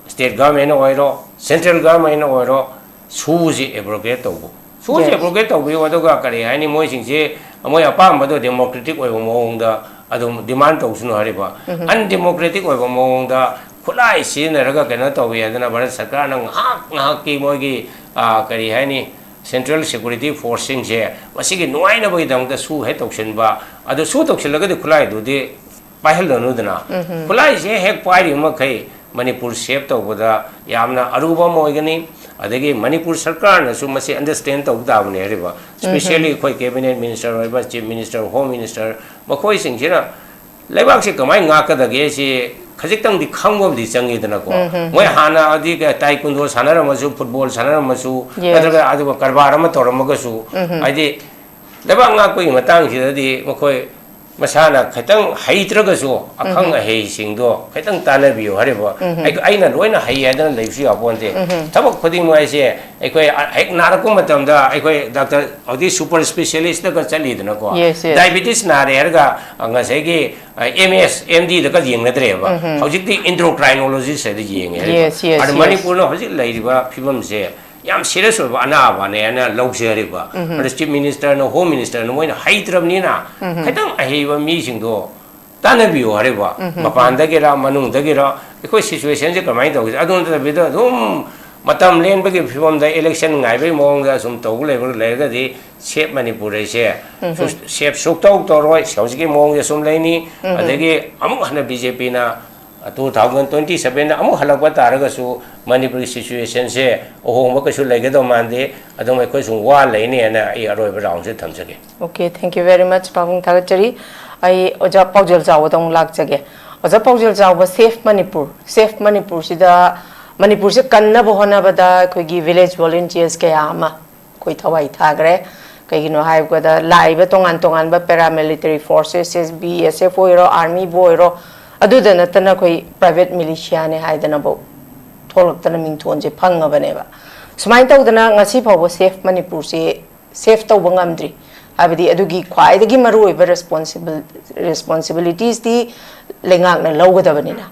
state government ꯅ ꯑꯣꯏꯔꯣ, central government ꯅ ꯑꯣꯏꯔꯣ, ꯁꯨꯁꯤ abrogate ꯇꯧꯕ꯫ Sushi Yes. abrogate ꯇꯧꯕꯤꯌꯨ, ꯑꯗꯨꯒ ꯀꯔꯤ ꯍꯥꯏꯅꯤ, ꯃꯣꯏꯁꯤꯡꯁꯦ ꯃꯣꯏ ꯑꯄꯥꯝꯕꯗꯣ democratic ꯑꯣꯏꯕ ꯃꯑꯣꯡꯗ ꯑꯗꯨꯝ demand ꯇꯧꯁꯅꯨ ꯍꯥꯏꯔꯤꯕ꯫ Undemocratic ꯑꯣꯏꯕ ꯃꯑꯣꯡꯗ ꯈꯨꯠꯂꯥꯏ ꯁꯤꯖꯤꯟꯅꯔꯒ ꯀꯩꯅꯣ ꯇꯧꯏ ꯍꯥꯏꯗꯅ ꯚꯥꯔꯠ ꯁꯔꯀꯥꯔꯅ ꯉꯥꯏꯍꯥꯛ ꯉꯥꯏꯍꯥꯛꯀꯤ ꯃꯣꯏꯒꯤ, ꯑꯥ, ꯀꯔꯤ ꯍꯥꯏꯅꯤ, central security force ꯁꯤꯡꯁꯦ ꯃꯁꯤꯒꯤ ꯅꯨꯡꯉꯥꯏꯅꯕꯒꯤꯗꯃꯛꯇ ꯁꯨ ꯍꯦꯛ ꯇꯧꯁꯤꯟꯕ꯫ ꯑꯗꯨ ꯁꯨ ꯇꯧꯁꯤꯜꯂꯒꯗꯤ ꯈꯨꯠꯂꯥꯏꯗꯨꯗꯤ ꯄꯥꯏꯍꯜꯂꯅꯨꯗꯅ꯫ ꯈꯨꯠꯂꯥꯏꯁꯦ ꯍꯦꯛ ꯄꯥꯏꯔꯤꯕ ꯃꯈꯩ ꯃꯅꯤꯄꯨꯔ save ꯇꯧꯕꯗ ꯌꯥꯝꯅ ꯑꯔꯨꯕ ꯑꯃ ꯑꯣꯏꯒꯅꯤ꯫ ꯑꯗꯒꯤ ꯃꯅꯤꯄꯨꯔ ꯁꯔꯀꯥꯔꯅꯁꯨ ꯃꯁꯤ understand ꯇꯧꯕ ꯇꯥꯕꯅꯤ ꯍꯥꯏꯔꯤꯕ, especially ꯑꯩꯈꯣꯏ cabinet minister ꯑꯣꯏꯕ, chief minister, home minister, ꯃꯈꯣꯏꯁꯤꯡꯁꯤꯅ ꯂꯩꯕꯥꯛꯁꯤ ꯀꯃꯥꯏꯅ ꯉꯥꯛꯀꯗꯒꯦ ꯁꯤ ꯈꯖꯤꯛꯇꯪꯗꯤ ꯈꯪꯕ ꯑꯃꯗꯤ ꯆꯪꯉꯤꯗꯅꯀꯣ꯫ ꯃꯣꯏ ꯍꯥꯟꯅ ꯑꯗꯤ taekwondo ꯁꯥꯟꯅꯔꯝꯃꯁꯨ, football ꯁꯥꯟꯅꯔꯝꯃꯁꯨ, Yes. ꯅꯠꯇ꯭ꯔꯒ ꯑꯗꯨꯒ ꯀꯔꯕꯥꯔ ꯑꯃ ꯇꯧꯔꯝꯃꯒꯁꯨ, ꯍꯥꯏꯗꯤ ꯂꯩꯕꯥꯛ ꯉꯥꯛꯄꯒꯤ ꯃꯇꯥꯡꯁꯤꯗꯗꯤ ꯃꯈꯣꯏ ꯃꯁꯥꯅ ꯈꯤꯇꯪ ꯍꯩꯇ꯭ꯔꯒꯁꯨ ꯑꯈꯪ ꯑꯍꯩꯁꯤꯡꯗꯣ ꯈꯤꯇꯪ ꯇꯥꯟꯅꯕꯤꯌꯨ ꯍꯥꯏꯔꯤꯕ꯫ ꯑꯩ-, ꯑꯩꯅ ꯂꯣꯏꯅ ꯍꯩ ꯍꯥꯏꯗꯅ ꯂꯩꯕꯁꯨ ꯌꯥꯄꯣꯟꯇꯦ꯫ ꯊꯕꯛ ꯈꯨꯗꯤꯡꯃꯛ ꯍꯥꯏꯁꯦ ꯑꯩꯈꯣꯏ ꯑ-, ꯍꯦꯛ ꯅꯥꯔꯛꯄ ꯃꯇꯝꯗ ꯑꯩꯈꯣꯏ ꯗꯥꯛꯇꯔ ꯍꯧꯖꯤꯛ ꯁꯨꯄꯔ ꯏꯁꯄꯦꯁꯤꯌꯦꯂꯤꯁꯇꯒ ꯆꯠꯂꯤꯗꯅꯀꯣ꯫ Yes, yes. ꯗꯥꯏꯕꯤꯇꯤꯁ ꯅꯥꯔꯦ ꯍꯥꯏꯔꯒ ꯉꯁꯥꯏꯒꯤ ꯑꯦꯝ ꯑꯦꯁ ꯑꯦꯝ ꯗꯤꯗꯒ ꯌꯦꯡꯅꯗ꯭ꯔꯦꯕ꯫ ꯍꯧꯖꯤꯛꯇꯤ ꯏꯟꯗ꯭ꯔꯣꯀ꯭ꯔꯥꯏꯅꯣꯂꯣꯖꯤꯁ ꯍꯥꯏꯗ ꯌꯦꯡꯉꯦ ꯍꯥꯏꯔꯤꯕ꯫ Yes, yes, ꯑꯗꯨ yes. ꯃꯅꯤꯄꯨꯔꯅ ꯍꯧꯖꯤꯛ ꯂꯩꯔꯤꯕ ꯐꯤꯕꯝꯁꯦ ꯌꯥꯝ ꯁꯤꯔꯤꯌꯁ ꯑꯣꯏꯕ ꯑꯅꯥꯕꯅꯦꯅ ꯂꯧꯖꯔꯤꯕ꯫ ꯑꯗ ꯆꯤꯐ ꯃꯤꯅꯤꯁꯇꯔꯅ, ꯍꯣꯝ ꯃꯤꯅꯤꯁꯇꯔꯅ ꯃꯣꯏꯅ ꯍꯩꯇ꯭ꯔꯕꯅꯤꯅ ꯈꯤꯇꯪ ꯑꯍꯩꯕ ꯃꯤꯁꯤꯡꯗꯣ ꯇꯥꯟꯅꯕꯤꯌꯨ ꯍꯥꯏꯔꯤꯕ꯫ ꯃꯄꯥꯟꯗꯒꯤꯔ ꯃꯅꯨꯡꯗꯒꯤꯔ ꯑꯩꯈꯣꯏ ꯁꯤꯆꯨꯋꯦꯁꯟꯁꯦ ꯀꯃꯥꯏꯅ ꯇꯧꯒꯦ? ꯑꯗꯨ ꯅꯠꯇꯕꯤꯗ ꯑꯗꯨꯝ ꯃꯇꯝ ꯂꯦꯟꯕꯒꯤ ꯐꯤꯕꯝꯗ ꯏꯂꯦꯛꯁꯟ ꯉꯥꯏꯕꯒꯤ ꯃꯑꯣꯡꯗ ꯁꯨꯝ ꯇꯧꯕ ꯂꯩꯕ ꯂꯩꯔꯒꯗꯤ ꯁꯦꯞ ꯃꯅꯤꯄꯨꯔ ꯍꯥꯏꯁꯦ ꯁꯦꯞ ꯁꯨꯛꯇꯧ ꯇꯧꯔꯣꯏ꯫ ꯍꯧꯖꯤꯛꯀꯤ ꯃꯑꯣꯡꯁꯦ ꯁꯨꯝ ꯂꯩꯅꯤ꯫ ꯑꯗꯒꯤ ꯑꯃꯨꯛ ꯍꯟꯅ ꯕꯤ ꯖꯦ ꯄꯤꯅ ꯇꯨ ꯊꯥꯎꯖꯟ ꯇ꯭ꯋꯦꯟꯇꯤ ꯁꯕꯦꯟꯗ ꯑꯃꯨꯛ ꯍꯜꯂꯛꯄ ꯇꯥꯔꯒꯁꯨ ꯃꯅꯤꯄꯨꯔꯒꯤ ꯁꯤꯆꯨꯋꯦꯁꯟꯁꯦ ꯑꯍꯣꯡꯕ ꯀꯩꯁꯨ ꯂꯩꯒꯗꯧ ꯃꯥꯟꯗꯦ꯫ ꯑꯗꯨꯝ ꯑꯩꯈꯣꯏ ꯁꯨꯝ ꯋꯥ ꯂꯩꯅꯦꯅ ꯑꯩ ꯑꯔꯣꯏꯕ ꯔꯥꯎꯟꯁꯦ ꯊꯝꯖꯒꯦ꯫ Okay, thank you very much, ꯄꯥꯕꯨꯡ ꯊꯥꯒꯠꯆꯔꯤ꯫ ꯑꯩ ꯑꯣꯖꯥ ꯄꯥꯎꯖꯦꯜ ꯆꯥꯎꯕꯗ ꯑꯃꯨꯛ ꯂꯥꯛꯆꯒꯦ꯫ ꯑꯣꯖꯥ ꯄꯥꯎꯖꯦꯜ ꯆꯥꯎꯕ, ꯁꯦꯐ ꯃꯅꯤꯄꯨꯔ, ꯁꯦꯐ ꯃꯅꯤꯄꯨꯔꯁꯤꯗ, ꯃꯅꯤꯄꯨꯔꯁꯦ ꯀꯟꯅꯕ ꯍꯣꯠꯅꯕꯗ ꯑꯩꯈꯣꯏꯒꯤ ꯚꯤꯂꯦꯖ ꯚꯣꯂꯨꯟꯇꯤꯌꯔꯁ ꯀꯌꯥ ꯑꯃ ꯑꯩꯈꯣꯏ ꯊꯋꯥꯏ ꯊꯥꯈ꯭ꯔꯦ꯫ ꯀꯩꯒꯤꯅꯣ ꯍꯥꯏꯕꯗ ꯂꯥꯛꯏꯕ ꯇꯣꯉꯥꯟ ꯇꯣꯉꯥꯟꯕ ꯄꯦꯔꯥꯃꯤꯂꯤꯇꯔꯤ ꯐꯣꯔꯁꯦꯁ, ꯕꯤ ꯑꯦꯁ ꯑꯦꯐ ꯑꯣꯏꯔꯣ, ꯑꯥꯔꯃꯤꯕꯨ ꯑꯣꯏꯔꯣ, ꯑꯗꯨꯗ ꯅꯠꯇꯅ ꯑꯩꯈꯣꯏ ꯄ꯭ꯔꯥꯏꯚꯦꯠ ꯃꯤꯂꯤꯁꯤꯌꯥꯅꯦ ꯍꯥꯏꯗꯅꯐꯥꯎ ꯊꯣꯛꯂꯛꯇꯅ ꯃꯤꯡꯊꯣꯟꯁꯦ ꯐꯪꯉꯕꯅꯦꯕ꯫ ꯁꯨꯃꯥꯏꯅ ꯇꯧꯗꯅ ꯉꯁꯤ ꯐꯥꯎꯕ ꯁꯦꯐ ꯃꯅꯤꯄꯨꯔꯁꯦ ꯁꯦꯐ ꯇꯧꯕ ꯉꯝꯗ꯭ꯔꯤ꯫ ꯍꯥꯏꯕꯗꯤ ꯑꯗꯨꯒꯤ ꯈ꯭ꯋꯥꯏꯗꯒꯤ ꯃꯔꯨꯑꯣꯏꯕ ꯔꯦꯁꯄꯣꯟꯁꯤꯕꯜ ꯔꯦꯁꯄꯣꯟꯁꯤꯕꯤꯂꯤꯇꯤꯁꯇꯤ ꯂꯩꯉꯥꯛꯅ ꯂꯧꯒꯗꯕꯅꯤꯅ꯫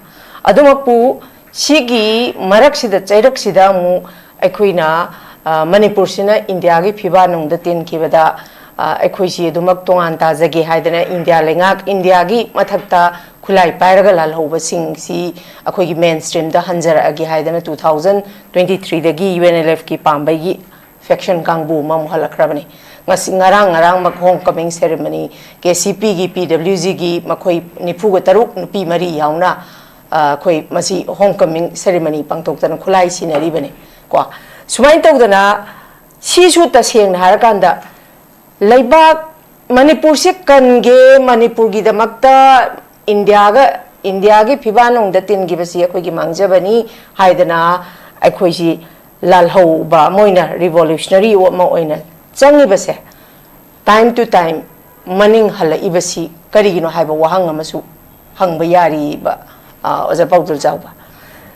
ꯑꯗꯨꯃꯛꯄꯨ ꯁꯤꯒꯤ ꯃꯔꯛꯁꯤꯗ, ꯆꯩꯔꯛꯁꯤꯗ ꯑꯃꯨꯛ ꯑꯩꯈꯣꯏꯅ, ꯑ, ꯃꯅꯤꯄꯨꯔꯁꯤꯅ ꯏꯟꯗꯤꯌꯥꯒꯤ ꯐꯤꯕꯥꯟꯅꯨꯡꯗ ꯇꯤꯟꯈꯤꯕꯗ, ꯑ, ꯑꯩꯈꯣꯏꯁꯤ ꯑꯗꯨꯃꯛ ꯇꯣꯉꯥꯟ ꯇꯥꯖꯒꯦ ꯍꯥꯏꯗꯅ ꯏꯟꯗꯤꯌꯥ ꯂꯩꯉꯥꯛ, ꯏꯟꯗꯤꯌꯥꯒꯤ ꯃꯊꯛꯇ ꯈꯨꯠꯂꯥꯏ ꯄꯥꯏꯔꯒ ꯂꯥꯜꯍꯧꯕꯁꯤꯡꯁꯤ ꯑꯩꯈꯣꯏꯒꯤ ꯃꯦꯟ ꯁ꯭ꯇ꯭ꯔꯤꯝꯗ ꯍꯟꯖꯔꯛꯑꯒꯦ ꯍꯥꯏꯗꯅ ꯇꯨ ꯊꯥꯎꯖꯟ ꯇ꯭ꯋꯦꯟꯇꯤ ꯊ꯭ꯔꯤꯗꯒꯤ ꯌꯨ ꯑꯦꯟ ꯑꯦꯜ ꯑꯦꯐꯀꯤ ꯄꯥꯝꯕꯩꯒꯤ ꯐꯦꯛꯁꯟ ꯀꯥꯡꯕꯨ ꯑꯃꯃꯨꯛ ꯍꯜꯂꯛꯈ꯭ꯔꯕꯅꯤ꯫ ꯉꯁꯤ, ꯉꯔꯥꯡ, ꯉꯔꯥꯡꯃꯛ ꯍꯣꯝ ꯀꯃꯤꯡ ꯁꯦꯔꯦꯃꯅꯤ, ꯀꯦ ꯁꯤ ꯄꯤꯒꯤ, ꯄꯤ ꯗꯕ꯭ꯂꯤꯎ ꯖꯤꯒꯤ ꯃꯈꯣꯏ ꯅꯤꯐꯨꯒ ꯇꯔꯨꯛ, ꯅꯨꯄꯤ ꯃꯔꯤ ꯌꯥꯎꯅ, ꯑ, ꯑꯩꯈꯣꯏ ꯃꯁꯤ ꯍꯣꯝ ꯀꯃꯤꯡ ꯁꯦꯔꯦꯃꯅꯤ ꯄꯥꯡꯊꯣꯛꯇꯅ ꯈꯨꯠꯂꯥꯏ ꯁꯤꯟꯅꯔꯤꯕꯅꯤ ꯀꯣ꯫ ꯁꯨꯃꯥꯏꯅ ꯇꯧꯗꯅ ꯁꯤꯁꯨ ꯇꯁꯦꯡꯅ ꯍꯥꯏꯔꯀꯥꯟꯗ ꯂꯩꯕꯥꯛ ꯃꯅꯤꯄꯨꯔꯁꯤ ꯀꯟꯒꯦ, ꯃꯅꯤꯄꯨꯔꯒꯤꯗꯃꯛꯇ ꯏꯟꯗꯤꯌꯥꯒ, ꯏꯟꯗꯤꯌꯥꯒꯤ ꯐꯤꯕꯥꯟꯅꯨꯡꯗ ꯇꯤꯟꯈꯤꯕꯁꯤ ꯑꯩꯈꯣꯏꯒꯤ ꯃꯥꯡꯖꯕꯅꯤ ꯍꯥꯏꯗꯅ ꯑꯩꯈꯣꯏꯁꯤ ꯂꯥꯜꯍꯧꯕ ꯑꯃ ꯑꯣꯏꯅ, ꯔꯤꯚꯣꯂꯨꯁꯅꯔꯤ ꯑꯃ ꯑꯣꯏꯅ ꯆꯪꯉꯤꯕꯁꯦ, time to time ꯃꯅꯤꯡ ꯍꯜꯂꯛꯏꯕꯁꯤ ꯀꯔꯤꯒꯤꯅꯣ ꯍꯥꯏꯕ ꯋꯥꯍꯪ ꯑꯃꯁꯨ ꯍꯪꯕ ꯌꯥꯔꯤꯕ, ꯑ, ꯑꯣꯖꯥ ꯄꯥꯎꯖꯦꯜ ꯆꯥꯎꯕ꯫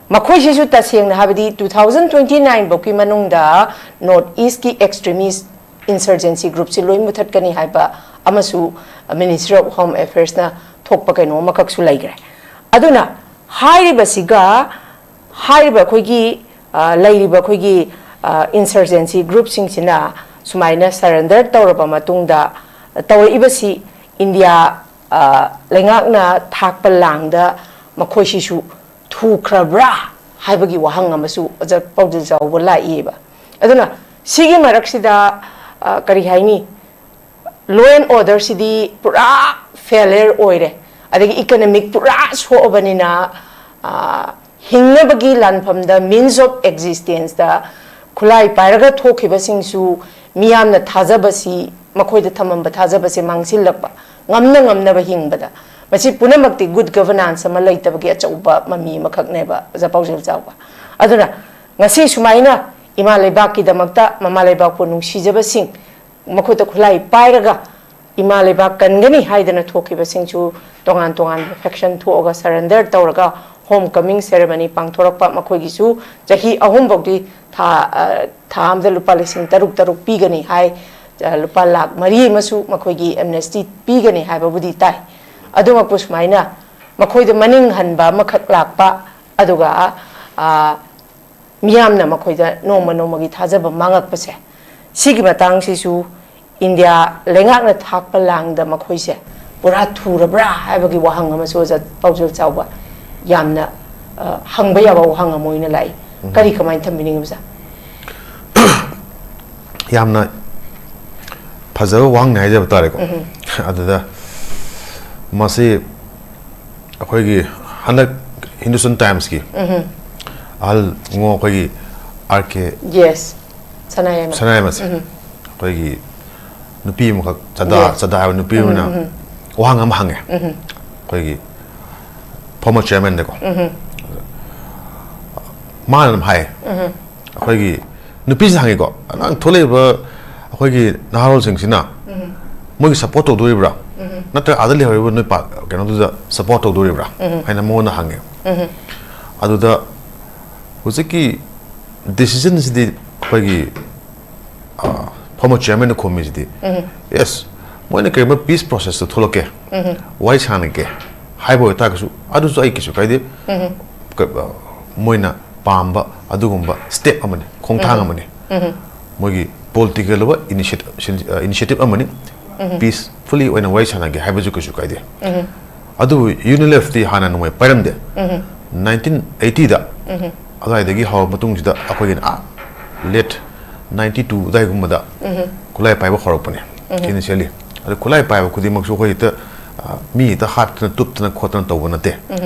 ꯃꯈꯣꯏꯁꯤꯁꯨ ꯇꯁꯦꯡꯅ ꯍꯥꯏꯕꯗꯤ two thousand twenty nine ꯐꯥꯎꯒꯤ ꯃꯅꯨꯡꯗ North East ꯀꯤ extremist insurgency group ꯁꯤ ꯂꯣꯏ ꯃꯨꯊꯠꯀꯅꯤ ꯍꯥꯏꯕ ꯑꯃꯁꯨ Ministry of Home Affairs ꯅ ꯊꯣꯛꯄ ꯀꯩꯅꯣ ꯑꯃꯈꯛꯁꯨ ꯂꯩꯈ꯭ꯔꯦ꯫ ꯑꯗꯨꯅ ꯍꯥꯏꯔꯤꯕꯁꯤꯒ ꯍꯥꯏꯔꯤꯕ ꯑꯩꯈꯣꯏꯒꯤ, ꯑ, ꯂꯩꯔꯤꯕ ꯑꯩꯈꯣꯏꯒꯤ, ꯑ, insurgency group ꯁꯤꯡꯁꯤꯅ ꯁꯨꯃꯥꯏꯅ surrender ꯇꯧꯔꯕ ꯃꯇꯨꯡꯗ ꯇꯧꯔꯛꯏꯕꯁꯤ ꯏꯟꯗꯤꯌꯥ, ꯑ, ꯂꯩꯉꯥꯛꯅ ꯊꯥꯛꯄ ꯂꯥꯡꯗ ꯃꯈꯣꯏꯁꯤꯁꯨ ꯊꯨꯈ꯭ꯔꯕ꯭ꯔꯥ ꯍꯥꯏꯕꯒꯤ ꯋꯥꯍꯪ ꯑꯃꯁꯨ ꯑꯣꯖꯥ ꯄꯥꯎꯖꯦꯜ ꯆꯥꯎꯕ ꯂꯥꯛꯏꯕ꯫ ꯑꯗꯨꯅ ꯁꯤꯒꯤ ꯃꯔꯛꯁꯤꯗ, ꯑ, ꯀꯔꯤ ꯍꯥꯏꯅꯤ, law and order ꯁꯤꯗꯤ ꯄꯨꯔꯥ failure ꯑꯣꯏꯔꯦ, ꯑꯗꯒꯤ economic ꯄꯨꯔꯥ ꯁꯣꯛꯑꯕꯅꯤꯅ, ꯑ, ꯍꯤꯡꯅꯕꯒꯤ ꯂꯥꯟꯐꯝꯗ, means of existence ꯇ ꯈꯨꯠꯂꯥꯏ ꯄꯥꯏꯔꯒ ꯊꯣꯛꯈꯤꯕꯁꯤꯡꯁꯨ ꯃꯤꯌꯥꯝꯅ ꯊꯥꯖꯕꯁꯤ, ꯃꯈꯣꯏꯗ ꯊꯝꯃꯝꯕ ꯊꯥꯖꯕꯁꯦ ꯃꯥꯡꯁꯤꯜꯂꯛꯄ, ꯉꯝꯅ ꯉꯝꯅꯕ ꯍꯤꯡꯕꯗ꯫ ꯃꯁꯤ ꯄꯨꯝꯅꯃꯛꯇꯤ good governance ꯑꯃ ꯂꯩꯇꯕꯒꯤ ꯑꯆꯧꯕ ꯃꯃꯤ ꯑꯃꯈꯛꯅꯦꯕ, ꯑꯣꯖꯥ ꯄꯥꯎꯖꯦꯜ ꯆꯥꯎꯕ꯫ ꯑꯗꯨꯅ ꯉꯁꯤ ꯁꯨꯃꯥꯏꯅ ꯏꯃꯥ ꯂꯩꯕꯥꯛꯀꯤꯗꯃꯛꯇ, ꯃꯃꯥ ꯂꯩꯕꯥꯛꯄꯨ ꯅꯨꯡꯁꯤꯖꯕꯁꯤꯡ, ꯃꯈꯨꯠꯇ ꯈꯨꯠꯂꯥꯏ ꯄꯥꯏꯔꯒ ꯏꯃꯥ ꯂꯩꯕꯥꯛ ꯀꯟꯒꯅꯤ ꯍꯥꯏꯗꯅ ꯊꯣꯛꯈꯤꯕꯁꯤꯡꯁꯨ ꯇꯣꯉꯥꯟ ꯇꯣꯉꯥꯟꯕ faction ꯊꯣꯛꯑꯒ surrender ꯇꯧꯔꯒ home coming ceremony ꯄꯥꯡꯊꯣꯔꯛꯄ, ꯃꯈꯣꯏꯒꯤꯁꯨ ꯆꯍꯤ ꯑꯍꯨꯝ ꯐꯥꯎꯗꯤ ꯊꯥ, ꯑ, ꯊꯥ ꯑꯃꯗ ꯂꯨꯄꯥ ꯂꯤꯁꯤꯡ ꯇꯔꯨꯛ ꯇꯔꯨꯛ ꯄꯤꯒꯅꯤ ꯍꯥꯏ, ꯑ, ꯂꯨꯄꯥ ꯂꯥꯈ ꯃꯔꯤ ꯑꯃꯁꯨ ꯃꯈꯣꯏꯒꯤ amnesty ꯄꯤꯒꯅꯤ ꯍꯥꯏꯕꯕꯨꯗꯤ ꯇꯥꯏ꯫ ꯑꯗꯨꯃꯛꯄꯨ ꯁꯨꯃꯥꯏꯅ ꯃꯈꯣꯏꯗ ꯃꯅꯤꯡ ꯍꯟꯕ ꯑꯃꯈꯛ ꯂꯥꯛꯄ, ꯑꯗꯨꯒ, ꯑ, ꯃꯤꯌꯥꯝꯅ ꯃꯈꯣꯏꯗ ꯅꯣꯡꯃ ꯅꯣꯡꯃꯒꯤ ꯊꯥꯖꯕ ꯃꯥꯡꯉꯛꯄꯁꯦ, ꯁꯤꯒꯤ ꯃꯇꯥꯡꯁꯤꯁꯨ ꯏꯟꯗꯤꯌꯥ ꯂꯩꯉꯥꯛꯅ ꯊꯥꯛꯄ ꯂꯥꯡꯗ ꯃꯈꯣꯏꯁꯦ ꯄꯨꯔꯥ ꯊꯨꯔꯕ꯭ꯔꯥ ꯍꯥꯏꯕꯒꯤ ꯋꯥꯍꯪ ꯑꯃꯁꯨ ꯑꯣꯖꯥ ꯄꯥꯎꯖꯦꯜ ꯆꯥꯎꯕ ꯌꯥꯝꯅ, ꯑ, ꯍꯪꯕ ꯌꯥꯕ ꯋꯥꯍꯪ ꯑꯃ ꯑꯣꯏꯅ ꯂꯥꯛꯏ꯫ ꯎꯝ꯫ ꯀꯔꯤ, ꯀꯃꯥꯏꯅ ꯊꯝꯕꯤꯅꯤꯡꯉꯤ, ꯑꯣꯖꯥ? ꯌꯥꯝꯅ ꯐꯖꯕ ꯋꯥꯍꯪꯅꯤ ꯍꯥꯏꯖꯕ ꯇꯥꯔꯦꯀꯣ꯫ ꯎꯝ꯫ ꯑꯗꯨꯗ ꯃꯁꯤ ꯑꯩꯈꯣꯏꯒꯤ ꯍꯟꯗꯛ ꯍꯤꯟꯗꯨꯁꯇꯥꯟ ꯇꯥꯏꯝꯁꯀꯤ ꯎꯝ꯫ ꯑꯍꯜ ꯉꯣ ꯑꯩꯈꯣꯏꯒꯤ ꯑꯥꯔ ꯀꯦ Yes. ꯁꯅꯥꯌꯥꯏꯃ꯫ ꯁꯅꯥꯌꯥꯏꯃꯁꯦ ꯎꯝ꯫ ꯑꯩꯈꯣꯏꯒꯤ ꯅꯨꯄꯤ ꯑꯃꯈꯛ ꯆꯗꯥ Yes. ꯆꯗꯥ ꯍꯥꯏꯕ ꯅꯨꯄꯤ ꯎꯝ, ꯑꯃꯅ ꯎꯝ꯫ ꯋꯥꯍꯪ ꯑꯃ ꯍꯪꯉꯦ꯫ ꯎꯝ꯫ ꯑꯩꯈꯣꯏꯒꯤ former chairman ꯗꯀꯣ꯫ ꯎꯝ꯫ ꯃꯥꯅ ꯑꯗꯨꯝ ꯍꯥꯏ꯫ ꯎꯝ꯫ ꯑꯩꯈꯣꯏꯒꯤ ꯅꯨꯄꯤꯁꯤꯅ ꯍꯪꯉꯤꯀꯣ, "ꯑꯉꯥꯡ ꯊꯣꯛꯂꯛꯏꯕ ꯑꯩꯈꯣꯏꯒꯤ ꯅꯍꯥꯔꯣꯜꯁꯤꯡꯁꯤꯅ ꯎꯝ꯫ ꯃꯣꯏꯒꯤ ꯁꯞꯄꯣꯔꯠ ꯇꯧꯗꯣꯔꯤꯕ꯭ꯔꯥ, ꯅꯠꯇ꯭ꯔꯒ ꯑꯥꯗ ꯂꯩꯍꯧꯔꯤꯕ ꯅꯣꯏ ꯄꯥ-, ꯀꯩꯅꯣꯗꯨꯗ ꯁꯞꯄꯣꯔꯠ ꯇꯧꯗꯣꯔꯤꯕ꯭ꯔꯥ ꯍꯥꯏꯅ ꯃꯉꯣꯟꯗ ꯍꯪꯉꯦ꯫ ꯑꯗꯨꯗ ꯍꯧꯖꯤꯛꯀꯤ ꯗꯤꯁꯤꯖꯟꯁꯤꯗꯤ ꯑꯩꯈꯣꯏꯒꯤ, ꯑ, former chairman ꯅ ꯈꯨꯝꯃꯤꯁꯤꯗꯤ, "Yes, ꯃꯣꯏꯅ ꯀꯔꯤꯒꯨꯝꯕ ꯄꯤꯁ ꯄ꯭ꯔꯣꯁꯦꯁꯇ ꯊꯣꯛꯂꯛꯀꯦ, ꯋꯥꯔꯤ ꯁꯥꯟꯅꯒꯦ ꯍꯥꯏꯕ ꯑꯣꯏꯇꯥꯔꯒꯁꯨ, ꯑꯗꯨꯁꯨ ꯑꯩ ꯀꯩꯁꯨ ꯀꯥꯏꯗꯦ꯫ ꯀ-, ꯑ, ꯃꯣꯏꯅ ꯄꯥꯝꯕ ꯑꯗꯨꯒꯨꯝꯕ ꯁ꯭ꯇꯦꯞ ꯑꯃꯅꯤ, ꯈꯣꯡꯊꯥꯡ ꯑꯃꯅꯤ꯫ ꯃꯣꯏꯒꯤ ꯄꯣꯂꯤꯇꯤꯀꯦꯜ ꯑꯣꯏꯕ ꯏꯅꯤꯁꯤꯌꯦ-, ꯏꯅꯤꯁꯤꯌꯦꯇꯤꯚ ꯑꯃꯅꯤ꯫ ꯄꯤꯁꯐꯨꯜꯂꯤ ꯑꯣꯏꯅ ꯋꯥꯔꯤ ꯁꯥꯟꯅꯒꯦ ꯍꯥꯏꯕꯁꯨ ꯀꯩꯁꯨ ꯀꯥꯏꯗꯦ꯫" ꯑꯗꯨꯕꯨ ꯌꯨꯅꯤꯂꯦꯐꯇꯤ ꯍꯥꯟꯅ ꯅꯣꯡꯃꯩ ꯄꯥꯏꯔꯝꯗꯦ꯫ ꯅꯥꯏꯟꯇꯤꯟ ꯑꯩꯠꯇꯤꯗ ꯑꯗꯨꯋꯥꯏꯗꯒꯤ ꯍꯧꯔ ꯃꯇꯨꯡꯁꯤꯗ ꯑꯩꯈꯣꯏꯒꯤꯅ, ꯑꯥ, ꯂꯦꯠ ꯅꯥꯏꯟꯇꯤ ꯇꯨ ꯑꯗꯨꯋꯥꯏꯒꯨꯝꯕꯗ ꯈꯨꯠꯂꯥꯏ ꯄꯥꯏꯕ ꯍꯧꯔꯛꯄꯅꯦ, ꯏꯅꯤꯁꯤꯌꯦꯜꯂꯤ꯫ ꯑꯗꯨ ꯈꯨꯠꯂꯥꯏ ꯄꯥꯏꯕ ꯈꯨꯗꯤꯡꯃꯛꯁꯨ ꯑꯩꯈꯣꯏ ꯍꯦꯛꯇ, ꯑ, ꯃꯤ ꯍꯦꯛꯇ ꯍꯥꯠꯇꯅ ꯇꯨꯞꯇꯅ ꯈꯣꯠꯇꯅ ꯇꯧꯕ ꯅꯠꯇꯦ꯫